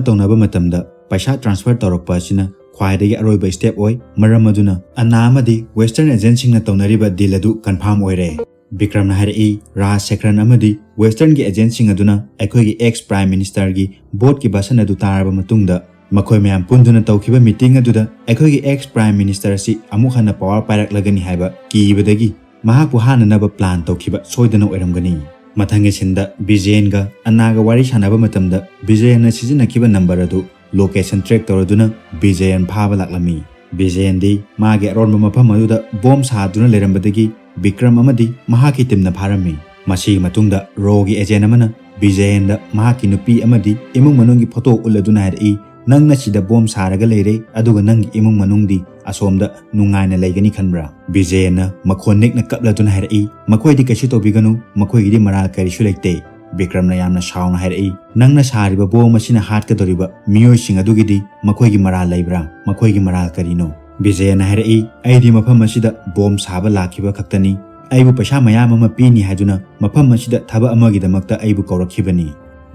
ꯇꯧꯅꯕ ꯃꯇꯝꯗ ꯄꯩꯁꯥ ꯇ꯭ꯔꯥꯟꯁꯐꯔ ꯇꯧꯔꯛꯄ ꯑꯁꯤꯅ ꯈ꯭ꯋꯥꯏꯗꯒꯤ ꯑꯔꯣꯏꯕ step ꯑꯣꯏ꯫ ꯃꯔꯝ ꯑꯗꯨꯅ ꯑꯅꯥ ꯑꯃꯗꯤ Western agentꯁꯤꯡꯅ ꯇꯧꯅꯔꯤꯕ deal ꯑꯗꯨ confirm ꯑꯣꯏꯔꯦ꯫ ꯕꯤꯀ꯭ꯔꯝꯅ ꯍꯥꯏꯔꯛꯏ, ꯔꯥꯖ ꯁꯦꯈ꯭ꯔꯟ ꯑꯃꯗꯤ Westernꯒꯤ agentꯁꯤꯡ ꯑꯗꯨꯅ ꯑꯩꯈꯣꯏꯒꯤ ex Prime Ministerꯒꯤ boatꯀꯤ ꯚꯥꯁꯟ ꯑꯗꯨ ꯇꯥꯔꯕ ꯃꯇꯨꯡꯗ, ꯃꯈꯣꯏ ꯃꯌꯥꯝ ꯄꯨꯟꯗꯨꯅ ꯇꯧꯈꯤꯕ meeting ꯑꯗꯨꯗ ꯑꯩꯈꯣꯏꯒꯤ ex Prime Minister ꯑꯁꯤ ꯑꯃꯨꯛ ꯍꯟꯅ power ꯄꯥꯏꯔꯛꯂꯒꯅꯤ ꯍꯥꯏꯕ ꯀꯤꯕꯗꯒꯤ ꯃꯍꯥꯛꯄꯨ ꯍꯥꯠꯅꯅꯕ plan ꯇꯧꯈꯤꯕ ꯁꯣꯏꯗꯅ ꯑꯣꯏꯔꯝꯒꯅꯤ꯫ ꯃꯊꯪꯒꯤ sceneꯗ ꯕꯤꯖꯦꯟꯒ ꯑꯅꯥꯒ ꯋꯥꯔꯤ ꯁꯥꯟꯅꯕ ꯃꯇꯝꯗ, ꯕꯤꯖꯦꯟꯅ ꯁꯤꯖꯤꯟꯅꯈꯤꯕ number ꯑꯗꯨ location track ꯇꯧꯔꯗꯨꯅ ꯕꯤꯖꯦꯟ ꯐꯥꯕ ꯂꯥꯛꯂꯝꯃꯤ꯫ ꯕꯤꯖꯦꯟꯗꯤ ꯃꯥꯒꯤ ꯑꯔꯣꯟꯕ ꯃꯐꯝ ꯑꯗꯨꯗ bomb ꯁꯥꯗꯨꯅ ꯂꯩꯔꯝꯕꯗꯒꯤ ꯕꯤꯀ꯭ꯔꯝ ꯑꯃꯗꯤ ꯃꯍꯥꯛꯀꯤ teamꯅ ꯐꯥꯔꯝꯃꯤ꯫ ꯃꯁꯤꯒꯤ ꯃꯇꯨꯡꯗ ꯔꯣꯒꯤ agent ꯑꯃꯅ ꯕꯤꯖꯦꯟꯗ ꯃꯍꯥꯛꯀꯤ ꯅꯨꯄꯤ ꯑꯃꯗꯤ ꯏꯃꯨꯡ ꯃꯅꯨꯡꯒꯤ photo ꯎꯠꯂꯗꯨꯅ ꯍꯥꯏꯔꯛꯏ, "ꯅꯪꯅ ꯁꯤꯗ bomb ꯁꯥꯔꯒ ꯂꯩꯔꯦ, ꯑꯗꯨꯒ ꯅꯪꯒꯤ ꯏꯃꯨꯡ ꯃꯅꯨꯡꯗꯤ ꯑꯁꯣꯝꯗ ꯅꯨꯡꯉꯥꯏꯅ ꯂꯩꯒꯅꯤ ꯈꯟꯕ꯭ꯔꯥ?" ꯕꯤꯖꯦꯟꯅ ꯃꯈꯣꯟ ꯅꯤꯛꯅ ꯀꯞꯂꯗꯨꯅ ꯍꯥꯏꯔꯛꯏ, "ꯃꯈꯣꯏꯗꯤ ꯀꯩꯁꯨ ꯇꯧꯕꯤꯒꯅꯨ, ꯃꯈꯣꯏꯒꯤꯗꯤ ꯃꯔꯥꯜ ꯀꯔꯤꯁꯨ ꯂꯩꯇꯦ꯫" ꯕꯤꯀ꯭ꯔꯝꯅ ꯌꯥꯝꯅ ꯁꯥꯎꯅ ꯍꯥꯏꯔꯛꯏ, "ꯅꯪꯅ ꯁꯥꯔꯤꯕ bomb ꯑꯁꯤꯅ ꯍꯥꯠꯀꯗꯧꯔꯤꯕ ꯃꯤꯑꯣꯏꯁꯤꯡ ꯑꯗꯨꯒꯤꯗꯤ ꯃꯈꯣꯏꯒꯤ ꯃꯔꯥꯜ ꯂꯩꯕ꯭ꯔꯥ? ꯃꯈꯣꯏꯒꯤ ꯃꯔꯥꯜ ꯀꯔꯤꯅꯣ?" ꯕꯤꯖꯦꯟꯅ ꯍꯥꯏꯔꯛꯏ, "ꯑꯩꯗꯤ ꯃꯐꯝ ꯑꯁꯤꯗ bomb ꯁꯥꯕ ꯂꯥꯛꯈꯤꯕ ꯈꯛꯇꯅꯤ꯫ ꯑꯩꯕꯨ ꯄꯩꯁꯥ ꯃꯌꯥꯝ ꯑꯃ ꯄꯤꯅꯤ ꯍꯥꯏꯗꯨꯅ ꯃꯐꯝ ꯑꯁꯤꯗ ꯊꯕꯛ ꯑꯃꯒꯤꯗꯃꯛꯇ ꯑꯩꯕꯨ ꯀꯧꯔꯛꯈꯤꯕꯅꯤ꯫"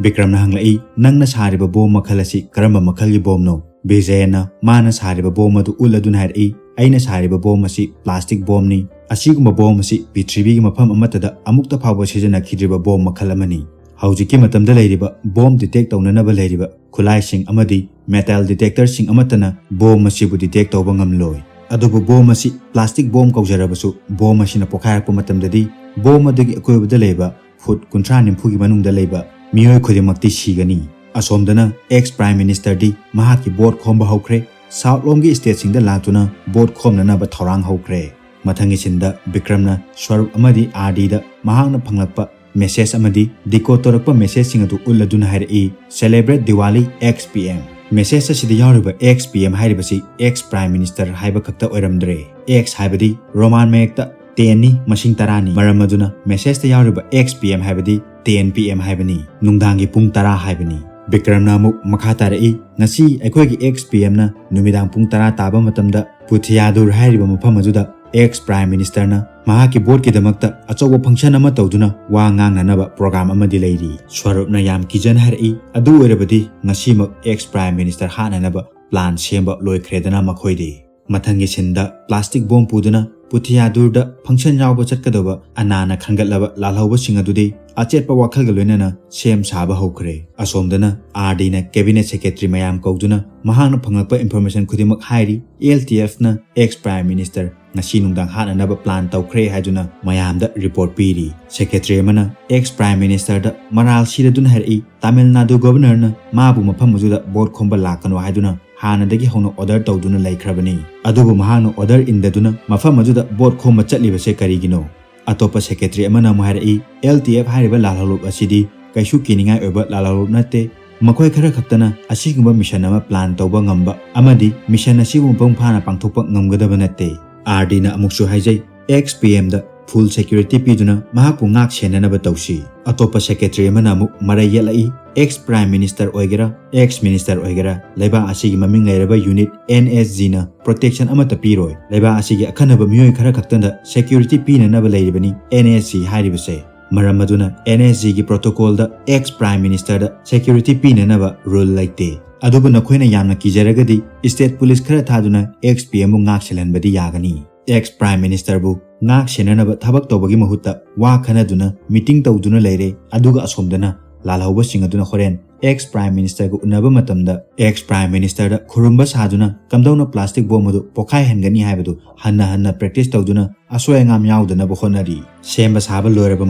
ꯕꯤꯀ꯭ꯔꯝꯅ ꯍꯪꯂꯛꯏ, "ꯅꯪꯅ ꯁꯥꯔꯤꯕ bomb ꯃꯈꯜ ꯑꯁꯤ ꯀꯔꯝꯕ ꯃꯈꯜꯒꯤ bombꯅꯣ?" ꯕꯤꯖꯦꯟꯅ ꯃꯥꯅ ꯁꯥꯔꯤꯕ bomb ꯑꯗꯨ ꯎꯠꯂꯗꯨꯅ ꯍꯥꯏꯔꯛꯏ, "ꯑꯩꯅ ꯁꯥꯔꯤꯕ bomb ꯑꯁꯤ plastic bombꯅꯤ꯫ ꯑꯁꯤꯒꯨꯝꯕ bomb ꯑꯁꯤ ꯄ꯭ꯔꯤꯊꯤꯕꯤꯒꯤ ꯃꯐꯝ ꯑꯃꯠꯇꯗ ꯑꯃꯨꯛꯇ ꯐꯥꯎꯕ ꯁꯤꯖꯤꯟꯅꯈꯤꯗ꯭ꯔꯤꯕ bomb ꯃꯈꯜ ꯑꯃꯅꯤ꯫ ꯍꯧꯖꯤꯛꯀꯤ ꯃꯇꯝꯗ ꯂꯩꯔꯤꯕ bomb detect ꯇꯧꯅꯅꯕ ꯂꯩꯔꯤꯕ ꯈꯨꯠꯂꯥꯏꯁꯤꯡ ꯑꯃꯗꯤ metal detectorꯁꯤꯡ ꯑꯃꯠꯇꯅ bomb ꯑꯁꯤꯕꯨ detect ꯇꯧꯕ ꯉꯝꯂꯣꯏ꯫ ꯑꯗꯨꯕꯨ bomb ꯑꯁꯤ plastic bomb ꯀꯧꯖꯔꯕꯁꯨ, bomb ꯑꯁꯤꯅ ꯄꯣꯈꯥꯏꯔꯛꯄ ꯃꯇꯝꯗꯗꯤ bomb ꯑꯗꯨꯒꯤ ꯑꯀꯣꯏꯕꯗ ꯂꯩꯕ foot ꯀꯨꯟꯊ꯭ꯔꯥ ꯅꯤꯐꯨꯒꯤ ꯃꯅꯨꯡꯗ ꯂꯩꯕ ꯃꯤꯑꯣꯏ ꯈꯨꯗꯤꯡꯃꯛꯇꯤ ꯁꯤꯒꯅꯤ꯫" ꯑꯁꯣꯝꯗꯅ ex Prime Ministerꯗꯤ ꯃꯍꯥꯛꯀꯤ vote ꯈꯣꯝꯕ ꯍꯧꯈ꯭ꯔꯦ꯫ South ꯂꯣꯝꯒꯤ stateꯁꯤꯡꯗ ꯂꯥꯛꯇꯨꯅ vote ꯈꯣꯝꯅꯅꯕ ꯊꯧꯔꯥꯡ ꯍꯧꯈ꯭ꯔꯦ꯫ ꯃꯊꯪꯒꯤ sceneꯗ ꯕꯤꯀ꯭ꯔꯝꯅ ꯁ꯭ꯋꯔꯨꯞ ꯑꯃꯗꯤ ꯑꯥꯔꯗꯤꯗ ꯃꯍꯥꯛꯅ ꯐꯪꯂꯛꯄ message ꯑꯃꯗꯤ decode ꯇꯧꯔꯛꯄ messageꯁꯤꯡ ꯑꯗꯨ ꯎꯠꯂꯗꯨꯅ ꯍꯥꯏꯔꯛꯏ, "Celebrate Diwali, ex P M꯫" Message ꯑꯁꯤꯗ ꯌꯥꯎꯔꯤꯕ ex P M ꯍꯥꯏꯔꯤꯕꯁꯤ ex Prime Minister ꯍꯥꯏꯕ ꯈꯛꯇ ꯑꯣꯏꯔꯝꯗ꯭ꯔꯦ꯫ Ex ꯍꯥꯏꯕꯗꯤ Roman ꯃꯌꯦꯛꯇ tenꯅꯤ, ꯃꯁꯤꯡ ꯇꯔꯥꯅꯤ꯫ ꯃꯔꯝ ꯑꯗꯨꯅ messageꯇ ꯌꯥꯎꯔꯤꯕ ex P M ꯍꯥꯏꯕꯗꯤ ten P M ꯍꯥꯏꯕꯅꯤ, ꯅꯨꯡꯗꯥꯡꯒꯤ ꯄꯨꯡ ꯇꯔꯥ ꯍꯥꯏꯕꯅꯤ꯫ ꯕꯤꯀ꯭ꯔꯝꯅ ꯑꯃꯨꯛ ꯃꯈꯥ ꯇꯥꯔꯛꯏ, "ꯉꯁꯤ ꯑꯩꯈꯣꯏꯒꯤ ex P Mꯅ ꯅꯨꯃꯤꯗꯥꯡ ꯄꯨꯡ ꯇꯔꯥ ꯇꯥꯕ ꯃꯇꯝꯗ ꯄꯨꯊꯤꯌꯥꯗꯨꯔ ꯍꯥꯏꯔꯤꯕ ꯃꯐꯝ ꯑꯗꯨꯗ ꯑꯦꯛꯁ ꯄ꯭ꯔꯥꯏꯝ ꯃꯤꯅꯤꯁꯇꯔꯅ ꯃꯍꯥꯛꯀꯤ ꯚꯣꯠꯀꯤꯗꯃꯛꯇ ꯑꯆꯧꯕ ꯐꯪꯁꯟ ꯑꯃ ꯇꯧꯗꯨꯅ ꯋꯥ ꯉꯥꯡꯅꯅꯕ ꯄ꯭ꯔꯣꯒ꯭ꯔꯥꯝ ꯑꯃꯗꯤ ꯂꯩꯔꯤ꯫ ꯁ꯭ꯋꯔꯨꯞꯅ ꯌꯥꯝ ꯀꯤꯖꯅ ꯍꯥꯏꯔꯛꯏ, "ꯑꯗꯨ ꯑꯣꯏꯔꯕꯗꯤ ꯉꯁꯤꯃꯛ ꯑꯦꯛꯁ ꯄ꯭ꯔꯥꯏꯝ ꯃꯤꯅꯤꯁꯇꯔ ꯍꯥꯠꯅꯅꯕ ꯄ꯭ꯂꯥꯟ ꯁꯦꯝꯕ ꯂꯣꯏꯈ꯭ꯔꯦꯗꯅ ꯃꯈꯣꯏꯗꯤ"꯫ ꯃꯊꯪꯒꯤ ꯁꯤꯟꯗ ꯄ꯭ꯂꯥꯁꯇꯤꯛ ꯕꯣꯝ ꯄꯨꯗꯨꯅ ꯄꯨꯊꯤꯌꯥꯗꯨꯔꯗ ꯐꯪꯁꯟ ꯌꯥꯎꯕ ꯆꯠꯀꯗꯧꯕ ꯑꯅꯥꯅ ꯈꯟꯒꯠꯂꯕ ꯂꯥꯜꯍꯧꯕꯁꯤꯡ ꯑꯗꯨꯗꯤ ꯑꯆꯦꯠꯄ ꯋꯥꯈꯜꯒ ꯂꯣꯏꯅꯅ ꯁꯦꯝ ꯁꯥꯕ ꯍꯧꯈ꯭ꯔꯦ꯫ ꯑꯁꯣꯝꯗꯅ ꯑꯥꯔ ꯗꯤꯅ ꯀꯦꯕꯤꯅꯦꯠ ꯁꯦꯀ꯭ꯔꯦꯇꯔꯤ ꯃꯌꯥꯝ ꯀꯧꯗꯨꯅ ꯃꯍꯥꯛꯅ ꯐꯪꯂꯛꯄ ꯏꯟꯐꯣꯔꯃꯦꯁꯟ ꯈꯨꯗꯤꯡꯃꯛ ꯍꯥꯏꯔꯤ꯫ ꯑꯦꯜ ꯇꯤ ꯑꯦꯐꯅ ꯑꯦꯛꯁ ꯄ꯭ꯔꯥꯏꯝ ꯃꯤꯅꯤꯁꯇꯔ ꯉꯁꯤ ꯅꯨꯡꯗꯥꯡ ꯍꯥꯠꯅꯅꯕ ꯄ꯭ꯂꯥꯟ ꯇꯧꯈ꯭ꯔꯦ ꯍꯥꯏꯗꯨꯅ ꯃꯌꯥꯝꯗ ꯔꯤꯄꯣꯔꯠ ꯄꯤꯔꯤ꯫ ꯁꯦꯀ꯭ꯔꯦꯇꯔꯤ ꯑꯃꯅ ꯑꯦꯛꯁ ꯄ꯭ꯔꯥꯏꯝ ꯃꯤꯅꯤꯁꯇꯔꯗ ꯃꯔꯥꯜ ꯁꯤꯔꯗꯨꯅ ꯍꯥꯏꯔꯛꯏ, "ꯇꯥꯃꯤꯜ ꯅꯥꯗꯨ ꯒꯣꯚꯔꯅꯔꯅ ꯃꯥꯕꯨ ꯃꯐꯝ ꯑꯗꯨꯗ ꯚꯣꯠ ꯈꯣꯝꯕ ꯂꯥꯛꯀꯅꯨ ꯍꯥꯏꯗꯨꯅ ꯍꯥꯟꯅꯗꯒꯤ ꯍꯧꯅ ꯑꯣꯔꯗꯔ ꯇꯧꯗꯨꯅ ꯂꯩꯈ꯭ꯔꯕꯅꯤ꯫ ꯑꯗꯨꯕꯨ ꯃꯍꯥꯛꯅ ꯑꯣꯔꯗꯔ ꯏꯟꯗꯗꯨꯅ ꯃꯐꯝ ꯑꯗꯨꯗ ꯚꯣꯠ ꯈꯣꯝꯕ ꯆꯠꯂꯤꯕꯁꯦ ꯀꯔꯤꯒꯤꯅꯣ?" ꯑꯇꯣꯞꯄ ꯁꯦꯀ꯭ꯔꯦꯇꯔꯤ ꯑꯃꯅ ꯑꯃꯨꯛ ꯍꯥꯏꯔꯛꯏ, "ꯑꯦꯜ ꯇꯤ ꯑꯦꯐ ꯍꯥꯏꯔꯤꯕ ꯂꯥꯜꯍꯧꯂꯨꯞ ꯑꯁꯤꯗꯤ ꯀꯩꯁꯨ ꯀꯤꯅꯤꯡꯉꯥꯏ ꯑꯣꯏꯕ ꯂꯥꯜꯍꯧꯂꯨꯞ ꯅꯠꯇꯦ꯫ ꯃꯈꯣꯏ ꯈꯔ ꯈꯛꯇꯅ ꯑꯁꯤꯒꯨꯝꯕ ꯃꯤꯁꯟ ꯑꯃ ꯄ꯭ꯂꯥꯟ ꯇꯧꯕ ꯉꯝꯕ ꯑꯃꯗꯤ ꯃꯤꯁꯟ ꯑꯁꯤꯕꯨ ꯃꯄꯨꯡ ꯐꯥꯅ ꯄꯥꯡꯊꯣꯛꯄ ꯉꯝꯒꯗꯕ ꯅꯠꯇꯦ"꯫ ꯑꯥꯔ ꯗꯤꯅ ꯑꯃꯨꯛꯁꯨ ꯍꯥꯏꯖꯩ, "ꯑꯦꯛꯁ ꯄꯤ ꯑꯦꯝꯗ ꯐꯨꯜ ꯁꯦꯀ꯭ꯌꯨꯔꯤꯇꯤ ꯄꯤꯗꯨꯅ ꯃꯍꯥꯛꯄꯨ ꯉꯥꯛ ꯁꯦꯟꯅꯅꯕ ꯇꯧꯁꯤ"꯫ ꯑꯇꯣꯞꯄ ꯁꯦꯀ꯭ꯔꯦꯇꯔꯤ ꯑꯃꯅ ꯑꯃꯨꯛ ꯃꯔꯩ ꯌꯦꯠꯂꯛꯏ, "ꯑꯦꯛꯁ ꯄ꯭ꯔꯥꯏꯝ ꯃꯤꯅꯤꯁꯇꯔ ꯑꯣꯏꯒꯦꯔꯥ, ꯑꯦꯛꯁ ꯃꯤꯅꯤꯁꯇꯔ ꯑꯣꯏꯒꯦꯔꯥ, ꯂꯩꯕꯥꯛ ꯑꯁꯤꯒꯤ ꯃꯃꯤꯡ ꯂꯩꯔꯕ ꯌꯨꯅꯤꯠ ꯑꯦꯟ ꯑꯦꯁ ꯖꯤꯅ ꯄ꯭ꯔꯣꯇꯦꯛꯁꯟ ꯑꯃꯠꯇ ꯄꯤꯔꯣꯏ꯫ ꯂꯩꯕꯥꯛ ꯑꯁꯤꯒꯤ ꯑꯈꯟꯅꯕ ꯃꯤꯑꯣꯏ ꯈꯔ ꯈꯛꯇꯗ ꯁꯦꯀ꯭ꯌꯨꯔꯤꯇꯤ ꯄꯤꯅꯅꯕ ꯂꯩꯔꯤꯕꯅꯤ ꯑꯦꯟ ꯑꯦꯁ ꯖꯤ ꯍꯥꯏꯔꯤꯕꯁꯦ꯫ ꯃꯔꯝ ꯑꯗꯨꯅ ꯑꯦꯟ ꯑꯦꯁ ꯖꯤꯒꯤ ꯄ꯭ꯔꯣꯇꯣꯀꯣꯜꯗ ꯑꯦꯛꯁ ꯄ꯭ꯔꯥꯏꯝ ꯃꯤꯅꯤꯁꯇꯔꯗ ꯁꯦꯀ꯭ꯌꯨꯔꯤꯇꯤ ꯄꯤꯅꯅꯕ ꯔꯨꯜ ꯂꯩꯇꯦ꯫ ꯑꯗꯨꯕꯨ ꯅꯈꯣꯏꯅ ꯌꯥꯝꯅ ꯀꯤꯖꯔꯒꯗꯤ ꯁ꯭ꯇꯦꯠ ꯄꯨꯂꯤꯁ ꯈꯔ ꯊꯥꯗꯨꯅ ꯑꯦꯛꯁ ꯄꯤ ꯑꯦꯝꯕꯨ ꯉꯥꯛ ꯁꯦꯜꯍꯟꯕꯗꯤ ꯌꯥꯒꯅꯤ꯫ ꯑꯦꯛꯁ ꯄ꯭ꯔꯥꯏꯝ ꯃꯤꯅꯤꯁꯇꯔꯕꯨ ꯉꯥꯛ ꯁꯦꯟꯅꯅꯕ ꯊꯕꯛ ꯇꯧꯕꯒꯤ ꯃꯍꯨꯠꯇ ꯋꯥ ꯈꯟꯅꯗꯨꯅ ꯃꯤꯇꯤꯡ ꯇꯧꯗꯨꯅ ꯂꯩꯔꯦ꯫ ꯑꯗꯨꯒ ꯑꯁꯣꯝꯗꯅ ꯂꯥꯜꯍꯧꯕꯁꯤꯡ ꯑꯗꯨꯅ ꯍꯣꯔꯦꯟ ꯑꯦꯛꯁ ꯄ꯭ꯔꯥꯏꯝ ꯃꯤꯅꯤꯁꯇꯔꯒ ꯎꯅꯕ ꯃꯇꯝꯗ ꯑꯦꯛꯁ ꯄ꯭ꯔꯥꯏꯝ ꯃꯤꯅꯤꯁꯇꯔꯗ ꯈꯨꯔꯨꯝꯕ ꯁꯥꯗꯨꯅ ꯀꯝꯗꯧꯅ ꯄ꯭ꯂꯥꯁꯇꯤꯛ ꯕꯣꯝ ꯑꯗꯨ ꯄꯣꯈꯥꯏꯍꯟꯒꯅꯤ ꯍꯥꯏꯕꯗꯨ ꯍꯟꯅ ꯍꯟꯅ ꯄ꯭ꯔꯦꯛꯇꯤꯁ ꯇꯧꯗꯨꯅ ꯑꯁꯣꯏ ꯑꯉꯥꯝ ꯌꯥꯎꯗꯅꯕ ꯍꯣꯠꯅꯔꯤ꯫ ꯁꯦꯝꯕ ꯁꯥꯕ ꯂꯣꯏꯔꯕ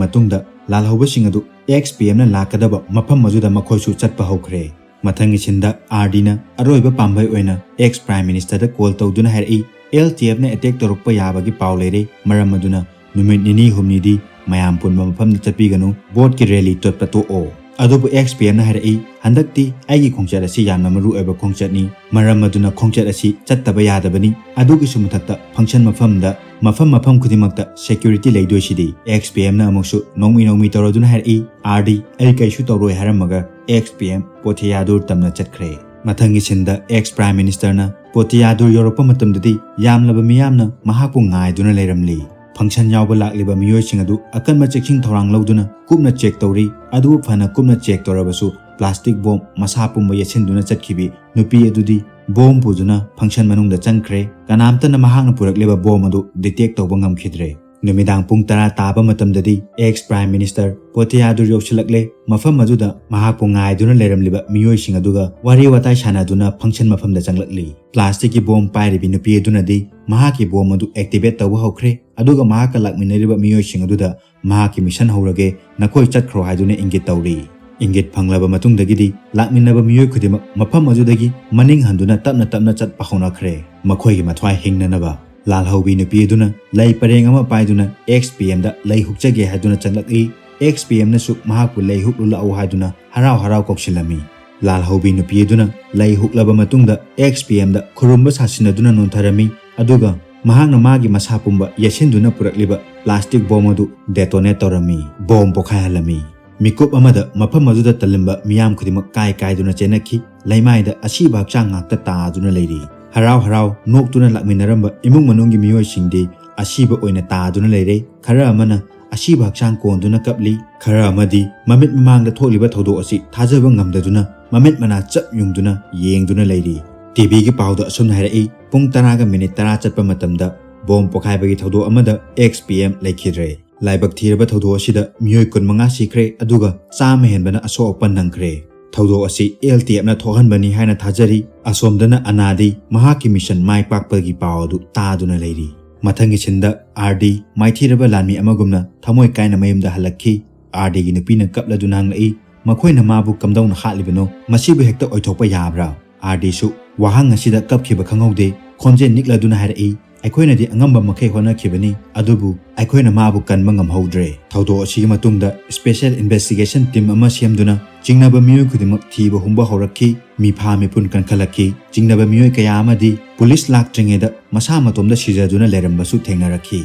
ꯃꯇꯨꯡꯗ ꯂꯥꯜꯍꯧꯕꯁꯤꯡ ꯑꯗꯨ ꯑꯦꯛꯁ ꯄꯤ ꯑꯦꯝꯅ ꯂꯥꯛꯀꯗꯕ ꯃꯐꯝ ꯑꯗꯨꯗ ꯃꯈꯣꯏꯁꯨ ꯆꯠꯄ ꯍꯧꯈ꯭ꯔꯦ꯫ ꯃꯊꯪꯒꯤ ꯁꯤꯟꯗ ꯑꯥꯔ ꯗꯤꯅ ꯑꯔꯣꯏꯕ ꯄꯥꯝꯕꯩ ꯑꯣꯏꯅ ꯑꯦꯛꯁ ꯄ꯭ꯔꯥꯏꯝ ꯃꯤꯅꯤꯁꯇꯔꯗ ꯀꯣꯜ ꯇꯧꯗꯨꯅ ꯍꯥꯏꯔꯛꯏ, "ꯑꯦꯜ ꯇꯤ ꯑꯦꯐꯅ ꯑꯦꯇꯦꯛ ꯇꯧꯔꯛꯄ ꯌꯥꯕꯒꯤ ꯄꯥꯎ ꯂꯩꯔꯦ, ꯃꯔꯝ ꯑꯗꯨꯅ ꯅꯨꯃꯤꯠ ꯅꯤꯅꯤ ꯍꯨꯝꯅꯤꯗꯤ ꯃꯌꯥꯝ ꯄꯨꯟꯕ ꯃꯐꯝꯗ ꯆꯠꯄꯤꯒꯅꯨ, ꯚꯣꯠꯀꯤ ꯔꯦꯂꯤ ꯇꯣꯠꯄ ꯇꯣꯛꯑꯣ"꯫ ꯑꯗꯨꯕꯨ ꯑꯦꯛꯁ ꯄꯤ ꯑꯦꯝꯅ ꯍꯥꯏꯔꯛꯏ, "ꯍꯟꯗꯛꯇꯤ ꯑꯩꯒꯤ ꯈꯣꯡꯆꯠ ꯑꯁꯤ ꯌꯥꯝꯅ ꯃꯔꯨ ꯑꯣꯏꯕ ꯈꯣꯡꯆꯠꯅꯤ, ꯃꯔꯝ ꯑꯗꯨꯅ ꯈꯣꯡꯆꯠ ꯑꯁꯤ ꯆꯠꯇꯕ ꯌꯥꯗꯕꯅꯤ꯫ ꯑꯗꯨꯒꯤꯁꯨ ꯃꯊꯛꯇ ꯐꯪꯁꯟ ꯃꯐꯝꯗ ꯃꯐꯝ ꯃꯐꯝ ꯈꯨꯗꯤꯡꯃꯛꯇ ꯁꯦꯀ꯭ꯌꯨꯔꯤꯇꯤ ꯂꯩꯗꯣꯏꯁꯤꯗꯤ"꯫ ꯑꯦꯛꯁ ꯄꯤ ꯑꯦꯝꯅ ꯑꯃꯨꯛꯁꯨ ꯅꯣꯡꯃꯤ ꯅꯣꯡꯃꯤ ꯇꯧꯔꯗꯨꯅ ꯍꯥꯏꯔꯛꯏ, "ꯑꯥꯔ ꯗꯤ, ꯑꯩ ꯀꯩꯁꯨ ꯇꯧꯔꯣꯏ" ꯍꯥꯏꯔꯝꯃꯒ ꯑꯦꯛꯁ ꯄꯤ ꯑꯦꯝ ꯄꯣꯊꯤꯌꯥꯗꯨꯔ ꯇꯝꯅ ꯆꯠꯈ꯭ꯔꯦ꯫ ꯃꯊꯪꯒꯤ ꯁꯤꯟꯗ ꯑꯦꯛꯁ ꯄ꯭ꯔꯥꯏꯝ ꯃꯤꯅꯤꯁꯇꯔꯅ ꯄꯣꯇꯤꯌꯥꯗꯨꯔ ꯌꯧꯔꯛꯄ ꯃꯇꯝꯗꯗꯤ ꯌꯥꯝꯂꯕ ꯃꯤꯌꯥꯝꯅ ꯃꯍꯥꯛꯄꯨ ꯉꯥꯏꯗꯨꯅ ꯂꯩꯔꯝꯂꯤ꯫ ꯐꯪꯁꯟ ꯌꯥꯎꯕ ꯂꯥꯛꯂꯤꯕ ꯃꯤꯑꯣꯏꯁꯤꯡ ꯑꯗꯨ ꯑꯀꯟꯕ ꯆꯦꯛꯁꯤꯟ ꯊꯧꯔꯥꯡ ꯂꯧꯗꯨꯅ ꯀꯨꯞꯅ ꯆꯦꯛ ꯇꯧꯔꯤ꯫ ꯑꯗꯨꯕꯨ ꯐꯅ ꯀꯨꯞꯅ ꯆꯦꯛ ꯇꯧꯔꯕꯁꯨ ꯄ꯭ꯂꯥꯁꯇꯤꯛ ꯕꯣꯝ ꯃꯁꯥ ꯄꯨꯝꯕ ꯌꯦꯠꯁꯤꯟꯗꯨꯅ ꯆꯠꯈꯤꯕꯤ ꯅꯨꯄꯤ ꯑꯗꯨꯗꯤ ꯕꯣꯝ ꯄꯨꯗꯨꯅ ꯐꯪꯁꯟ ꯃꯅꯨꯡꯗ ꯆꯪꯈ꯭ꯔꯦ꯫ ꯀꯅꯥꯝꯇꯅ ꯃꯍꯥꯛꯅ ꯄꯨꯔꯛꯂꯤꯕ ꯕꯣꯝ ꯑꯗꯨ ꯗꯤꯇꯦꯛ ꯇꯧꯕ ꯉꯝꯈꯤꯗ꯭ꯔꯦ꯫ ꯅꯨꯃꯤꯗꯥꯡ ꯄꯨꯡ ꯇꯔꯥ ꯇꯥꯕ ꯃꯇꯝꯗꯗꯤ ꯑꯦꯛꯁ ꯄ꯭ꯔꯥꯏꯝ ꯃꯤꯅꯤꯁꯇꯔ ꯄꯣꯇꯤꯌꯥꯗꯨꯔ ꯌꯧꯁꯤꯜꯂꯛꯂꯦ꯫ ꯃꯐꯝ ꯑꯗꯨꯗ ꯃꯍꯥꯛꯄꯨ ꯉꯥꯏꯗꯨꯅ ꯂꯩꯔꯝꯂꯤꯕ ꯃꯤꯑꯣꯏꯁꯤꯡ ꯑꯗꯨꯒ ꯋꯥꯔꯤ ꯋꯥꯇꯥꯏ ꯁꯥꯟꯅꯗꯨꯅ ꯐꯪꯁꯟ ꯃꯐꯝꯗ ꯆꯪꯂꯛꯂꯤ꯫ ꯄ꯭ꯂꯥꯁꯇꯤꯛꯀꯤ ꯕꯣꯝ ꯄꯥꯏꯔꯤꯕꯤ ꯅꯨꯄꯤ ꯑꯗꯨꯅꯗꯤ ꯃꯍꯥꯛꯀꯤ ꯕꯣꯝ ꯑꯗꯨ ꯑꯦꯛꯇꯤꯚꯦꯠ ꯇꯧꯕ ꯍꯧꯈ꯭ꯔꯦ, ꯑꯗꯨꯒ ꯃꯍꯥꯛꯀ ꯂꯥꯛꯃꯤꯟꯅꯔꯤꯕ ꯃꯤꯑꯣꯏꯁꯤꯡ ꯑꯗꯨꯗ ꯃꯍꯥꯛꯀꯤ ꯃꯤꯁꯟ ꯍꯧꯔꯒꯦ, ꯅꯈꯣꯏ ꯆꯠꯈ꯭ꯔꯣ ꯍꯥꯏꯗꯨꯅ ꯏꯪꯒꯤꯠ ꯇꯧꯔꯤ꯫ ꯏꯪꯒꯤꯠ ꯐꯪꯂꯕ ꯃꯇꯨꯡꯗꯒꯤꯗꯤ ꯂꯥꯛꯃꯤꯟꯅꯕ ꯃꯤꯑꯣꯏ ꯈꯨꯗꯤꯡꯃꯛ ꯃꯐꯝ ꯑꯗꯨꯗꯒꯤ ꯃꯅꯤꯡ ꯍꯟꯗꯨꯅ ꯇꯞꯅ ꯇꯞꯅ ꯆꯠꯄ ꯍꯧꯅꯈ꯭ꯔꯦ, ꯃꯈꯣꯏꯒꯤ ꯃꯊ꯭ꯋꯥꯏ ꯍꯤꯡꯅꯅꯕ꯫ ꯂꯥꯜꯍꯧꯕꯤ ꯅꯨꯄꯤ ꯑꯗꯨꯅ ꯂꯩ ꯄꯔꯦꯡ ꯑꯃ ꯄꯥꯏꯗꯨꯅ ꯑꯦꯛꯁ ꯄꯤ ꯑꯦꯝꯗ ꯂꯩ ꯍꯨꯛꯆꯒꯦ ꯍꯥꯏꯗꯨꯅ ꯆꯪꯂꯛꯏ꯫ ꯑꯦꯛꯁ ꯄꯤ ꯑꯦꯝꯅꯁꯨ ꯃꯍꯥꯛꯄꯨ ꯂꯩ ꯍꯨꯛꯂꯨ ꯂꯥꯛꯎ ꯍꯥꯏꯗꯨꯅ ꯍꯔꯥꯎ ꯍꯔꯥꯎ ꯀꯧꯁꯤꯜꯂꯝꯃꯤ꯫ ꯂꯥꯜꯍꯧꯕꯤ ꯅꯨꯄꯤ ꯑꯗꯨꯅ ꯂꯩ ꯍꯨꯛꯂꯕ ꯃꯇꯨꯡꯗ ꯑꯦꯛꯁ ꯄꯤ ꯑꯦꯝꯗ ꯈꯨꯔꯨꯝꯕ ꯁꯥꯁꯤꯟꯅꯗꯨꯅ ꯅꯣꯟꯊꯔꯝꯃꯤ, ꯑꯗꯨꯒ ꯃꯍꯥꯛꯅ ꯃꯥꯒꯤ ꯃꯁꯥ ꯄꯨꯝꯕ ꯌꯦꯠꯁꯤꯟꯗꯨꯅ ꯄꯨꯔꯛꯂꯤꯕ ꯄ꯭ꯂꯥꯁꯇꯤꯛ ꯕꯣꯝ ꯑꯗꯨ ꯗꯦꯇꯣꯅꯦꯠ ꯇꯧꯔꯝꯃꯤ, ꯕꯣꯝ ꯄꯣꯈꯥꯏꯍꯜꯂꯝꯃꯤ꯫ ꯃꯤꯀꯨꯞ ꯑꯃꯗ ꯃꯐꯝ ꯑꯗꯨꯗ ꯇꯜꯂꯝꯕ ꯃꯤꯌꯥꯝ ꯈꯨꯗꯤꯡꯃꯛ ꯀꯥꯏ ꯀꯥꯏꯗꯨꯅ ꯆꯦꯟꯅꯈꯤ꯫ ꯂꯩꯃꯥꯏꯗ ꯑꯁꯤꯕ ꯍꯛꯆꯥꯡ ꯉꯥꯛꯇ ꯇꯥꯗꯨꯅ ꯂꯩꯔꯤ꯫ ꯍꯔꯥꯎ ꯍꯔꯥꯎ ꯅꯣꯛꯇꯨꯅ ꯂꯥꯛꯃꯤꯟꯅꯔꯝꯕ ꯏꯃꯨꯡ ꯃꯅꯨꯡꯒꯤ ꯃꯤꯑꯣꯏꯁꯤꯡꯗꯤ ꯑꯁꯤꯕ ꯑꯣꯏꯅ ꯇꯥꯗꯨꯅ ꯂꯩꯔꯦ꯫ ꯈꯔ ꯑꯃꯅ ꯑꯁꯤꯕ ꯍꯛꯆꯥꯡ ꯀꯣꯟꯗꯨꯅ ꯀꯞꯂꯤ꯫ ꯈꯔ ꯑꯃꯗꯤ ꯃꯃꯤꯠ ꯃꯃꯥꯡꯗ ꯊꯣꯛꯂꯤꯕ ꯊꯧꯗꯣꯛ ꯑꯁꯤ ꯊꯥꯖꯕ ꯉꯝꯗꯗꯨꯅ ꯃꯃꯤꯠ ꯃꯅꯥ ꯆꯞ ꯌꯨꯡꯗꯨꯅ ꯌꯦꯡꯗꯨꯅ ꯂꯩꯔꯤ꯫ ꯇꯤ ꯚꯤꯒꯤ ꯄꯥꯎꯗ ꯑꯁꯨꯝꯅ ꯍꯥꯏꯔꯛꯏ, ꯄꯨꯡ ꯇꯔꯥꯒ ꯃꯤꯅꯤꯠ ꯇꯔꯥ ꯆꯠꯄ ꯃꯇꯝꯗ ꯕꯣꯝ ꯄꯣꯈꯥꯏꯕꯒꯤ ꯊꯧꯗꯣꯛ ꯑꯃꯗ ꯑꯦꯛꯁ ꯄꯤ ꯑꯦꯝ ꯂꯩꯈꯤꯗ꯭ꯔꯦ꯫ ꯂꯥꯏꯕꯛ ꯊꯤꯔꯕ ꯊꯧꯗꯣꯛ ꯑꯁꯤꯗ ꯃꯤꯑꯣꯏ ꯀꯨꯟꯃꯉꯥ ꯁꯤꯈ꯭ꯔꯦ, ꯑꯗꯨꯒ ꯆꯥꯝꯃ ꯍꯦꯟꯕꯅ ꯑꯁꯣꯛ ꯑꯄꯟ ꯅꯪꯈ꯭ꯔꯦ꯫ ꯊꯧꯗꯣꯛ ꯑꯁꯤ ꯑꯦꯜ ꯇꯤ ꯑꯦꯐꯅ ꯊꯣꯛꯍꯟꯕꯅꯤ ꯍꯥꯏꯅ ꯊꯥꯖꯔꯤ꯫ ꯑꯁꯣꯝꯗꯅ ꯑꯅꯥꯗꯤ ꯃꯍꯥꯛꯀꯤ ꯃꯤꯁꯟ ꯃꯥꯏ ꯄꯥꯛꯄꯒꯤ ꯄꯥꯎ ꯑꯗꯨ ꯇꯥꯗꯨꯅ ꯂꯩꯔꯤ꯫ ꯃꯊꯪꯒꯤ ꯁꯤꯟꯗ ꯑꯥꯔ ꯗꯤ ꯃꯥꯏꯊꯤꯔꯕ ꯂꯥꯟꯃꯤ ꯑꯃꯒꯨꯝꯅ ꯊꯃꯣꯏ ꯀꯥꯏꯅ ꯃꯌꯨꯝꯗ ꯍꯜꯂꯛꯈꯤ꯫ ꯑꯥꯔ ꯗꯤꯒꯤ ꯅꯨꯄꯤꯅ ꯀꯞꯂꯗꯨꯅ ꯍꯪꯂꯛꯏ, "ꯃꯈꯣꯏꯅ ꯃꯥꯕꯨ ꯀꯝꯗꯧꯅ ꯍꯥꯠꯂꯤꯕꯅꯣ? ꯃꯁꯤꯕꯨ ꯍꯦꯛꯇ ꯑꯣꯏꯊꯣꯛꯄ ꯌꯥꯕ꯭ꯔꯥ?" ꯑꯥꯔ ꯗꯤꯁꯨ ꯋꯥꯍꯪ ꯑꯁꯤꯗ ꯀꯞꯈꯤꯕ ꯈꯪꯍꯧꯗꯦ꯫ ꯈꯣꯟꯖꯦꯜ ꯅꯤꯛꯂꯗꯨꯅ ꯍꯥꯏꯔꯛꯏ, "ꯑꯩꯈꯣꯏꯅꯗꯤ ꯑꯉꯝꯕ ꯃꯈꯩ ꯍꯣꯠꯅꯈꯤꯕꯅꯤ, ꯑꯗꯨꯕꯨ ꯑꯩꯈꯣꯏꯅ ꯃꯥꯕꯨ ꯀꯟꯕ ꯉꯝꯍꯧꯗ꯭ꯔꯦ"꯫ ꯊꯧꯗꯣꯛ ꯑꯁꯤꯒꯤ ꯃꯇꯨꯡꯗ ꯁ꯭ꯄꯦꯁꯦꯜ ꯏꯟꯚꯦꯁꯇꯤꯒꯦꯁꯟ ꯇꯤꯝ ꯑꯃ ꯁꯦꯝꯗꯨꯅ ꯆꯤꯡꯅꯕ ꯃꯤꯑꯣꯏ ꯈꯨꯗꯤꯡꯃꯛ ꯊꯤꯕ ꯍꯨꯝꯕ ꯍꯧꯔꯛꯈꯤ꯫ ꯃꯤꯐꯥ ꯃꯤꯄꯨꯟ ꯀꯟꯈꯠꯂꯛꯈꯤ꯫ ꯆꯤꯡꯅꯕ ꯃꯤꯑꯣꯏ ꯀꯌꯥ ꯑꯃꯗꯤ ꯄꯨꯂꯤꯁ ꯂꯥꯛꯇ꯭ꯔꯤꯉꯩꯗ ꯃꯁꯥ ꯃꯇꯣꯝꯗ ꯁꯤꯖꯗꯨꯅ ꯂꯩꯔꯝꯕꯁꯨ ꯊꯦꯡꯅꯔꯛꯈꯤ꯫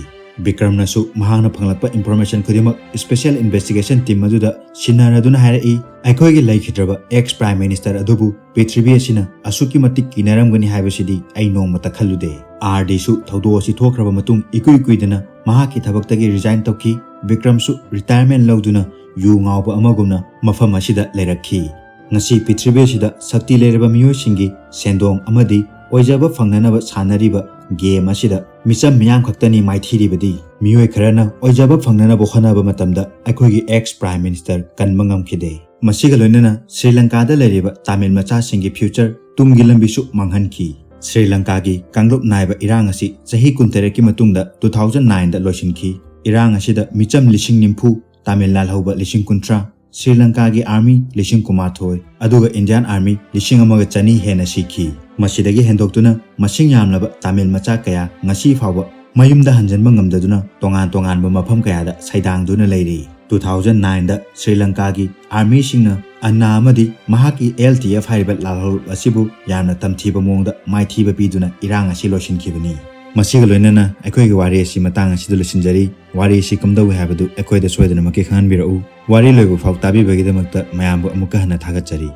ꯕꯤꯀ꯭ꯔꯝꯅꯁꯨ ꯃꯍꯥꯛꯅ ꯐꯪꯂꯛꯄ information ꯈꯨꯗꯤꯡꯃꯛ special investigation team ꯑꯗꯨꯗ ꯁꯤꯟꯅꯔꯗꯨꯅ ꯍꯥꯏꯔꯛꯏ, "ꯑꯩꯈꯣꯏꯒꯤ ꯂꯩꯈꯤꯗ꯭ꯔꯕ ex prime minister ꯑꯗꯨꯕꯨ ꯄ꯭ꯔꯤꯊꯤꯕꯤ ꯑꯁꯤꯅ ꯑꯁꯨꯛꯀꯤ ꯃꯇꯤꯛ ꯀꯤꯅꯔꯝꯒꯅꯤ ꯍꯥꯏꯕꯁꯤꯗꯤ ꯑꯩ ꯅꯣꯡꯃꯇ ꯈꯜꯂꯨꯗꯦ"꯫ ꯑꯥꯔ ꯗꯤꯁꯨ ꯊꯧꯗꯣꯛ ꯑꯁꯤ ꯊꯣꯛꯈ꯭ꯔꯕ ꯃꯇꯨꯡ ꯏꯀꯨꯏ ꯀꯨꯏꯗꯅ ꯃꯍꯥꯛꯀꯤ ꯊꯕꯛꯇꯒꯤ resign ꯇꯧꯈꯤ꯫ ꯕꯤꯀ꯭ꯔꯝꯁꯨ retirement ꯂꯧꯗꯨꯅ ꯌꯨ ꯉꯥꯎꯕ ꯑꯃꯒꯨꯝꯅ ꯃꯐꯝ ꯑꯁꯤꯗ ꯂꯩꯔꯛꯈꯤ꯫ ꯉꯁꯤ ꯄ꯭ꯔꯤꯊꯤꯕꯤ ꯑꯁꯤꯗ ꯁꯛꯇꯤ ꯂꯩꯔꯕ ꯃꯤꯑꯣꯏꯁꯤꯡꯒꯤ ꯁꯦꯟꯗꯣꯡ ꯑꯃꯗꯤ ꯑꯣꯏꯖꯕ ꯐꯪꯅꯅꯕ ꯁꯥꯟꯅꯔꯤꯕ game ꯑꯁꯤꯗ ꯃꯤꯆꯝ ꯃꯤꯌꯥꯝ ꯈꯛꯇꯅꯤ ꯃꯥꯏꯊꯤꯔꯤꯕꯗꯤ꯫ ꯃꯤꯑꯣꯏ ꯈꯔꯅ ꯑꯣꯏꯖꯕ ꯐꯪꯅꯅꯕ ꯍꯣꯠꯅꯕ ꯃꯇꯝꯗ ꯑꯩꯈꯣꯏꯒꯤ ex prime minister ꯀꯟꯕ ꯉꯝꯈꯤꯗꯦ꯫ ꯃꯁꯤꯒ ꯂꯣꯏꯅꯅ ꯁ꯭ꯔꯤ ꯂꯪꯀꯥꯗ ꯂꯩꯔꯤꯕ ꯇꯥꯃꯤꯜ ꯃꯆꯥꯁꯤꯡꯒꯤ future, ꯇꯨꯡꯒꯤ ꯂꯝꯕꯤꯁꯨ ꯃꯥꯡꯍꯟꯈꯤ꯫ ꯁ꯭ꯔꯤ ꯂꯪꯀꯥꯒꯤ ꯀꯥꯡꯂꯨꯞ ꯅꯥꯏꯕ ꯏꯔꯥꯡ ꯑꯁꯤ ꯆꯍꯤ ꯀꯨꯟꯇꯔꯦꯠꯀꯤ ꯃꯇꯨꯡꯗ two thousand nine ꯗ ꯂꯣꯏꯁꯤꯟꯈꯤ꯫ ꯏꯔꯥꯡ ꯑꯁꯤꯗ ꯃꯤꯆꯝ ꯂꯤꯁꯤꯡ ꯅꯤꯐꯨ, ꯇꯥꯃꯤꯜ ꯂꯥꯜꯍꯧꯕ ꯂꯤꯁꯤꯡ ꯀꯨꯟꯊ꯭ꯔꯥ, ꯁ꯭ꯔꯤ ꯂꯪꯀꯥꯒꯤ army ꯂꯤꯁꯤꯡ ꯀꯨꯟꯃꯥꯊꯣꯏ, ꯑꯗꯨꯒ Indian army ꯂꯤꯁꯤꯡ ꯑꯃꯒ ꯆꯅꯤ ꯍꯦꯟꯅ ꯁꯤꯈꯤ꯫ ꯃꯁꯤꯗꯒꯤ ꯍꯦꯟꯗꯣꯛꯇꯨꯅ ꯃꯁꯤꯡ ꯌꯥꯝꯂꯕ ꯇꯥꯃꯤꯜ ꯃꯆꯥ ꯀꯌꯥ ꯉꯁꯤ ꯐꯥꯎꯕ ꯃꯌꯨꯝꯗ ꯍꯟꯖꯤꯟꯕ ꯉꯝꯗꯗꯨꯅ ꯇꯣꯉꯥꯟ ꯇꯣꯉꯥꯟꯕ ꯃꯐꯝ ꯀꯌꯥꯗ ꯁꯩꯗꯥꯡꯗꯨꯅ ꯂꯩꯔꯤ꯫ Two thousand nine ꯗ ꯁ꯭ꯔꯤ ꯂꯪꯀꯥꯒꯤ army ꯁꯤꯡꯅ ꯑꯟꯅꯥ ꯑꯃꯗꯤ ꯃꯍꯥꯛꯀꯤ L T F ꯍꯥꯏꯔꯤꯕ ꯂꯥꯜꯍꯧꯂꯨꯞ ꯑꯁꯤꯕꯨ ꯌꯥꯝꯅ ꯇꯝꯊꯤꯕ ꯃꯑꯣꯡꯗ ꯃꯥꯏꯊꯤꯕ ꯄꯤꯗꯨꯅ ꯏꯔꯥꯡ ꯑꯁꯤ ꯂꯣꯏꯁꯤꯟꯈꯤꯕꯅꯤ꯫ ꯃꯁꯤꯒ ꯂꯣꯏꯅꯅ ꯑꯩꯈꯣꯏꯒꯤ ꯋꯥꯔꯤ ꯑꯁꯤ ꯃꯇꯥꯡ ꯑꯁꯤꯗ ꯂꯣꯏꯁꯤꯟꯖꯔꯤ꯫ ꯋꯥꯔꯤ ꯑꯁꯤ ꯀꯝꯗꯧꯏ ꯍꯥꯏꯕꯗꯨ ꯑꯩꯈꯣꯏꯗ ꯁꯣꯏꯗꯅꯃꯛꯀꯤ ꯈꯪꯍꯟꯕꯤꯔꯛꯎ꯫ ꯋꯥꯔꯤ ꯂꯣꯏꯕ ꯐꯥꯎ ꯇꯥꯕꯤꯕꯒꯤꯗꯃꯛꯇ ꯃꯌꯥꯝꯕꯨ ꯑꯃꯨꯛꯀ ꯍꯟꯅ ꯊꯥꯒꯠꯆꯔꯤ꯫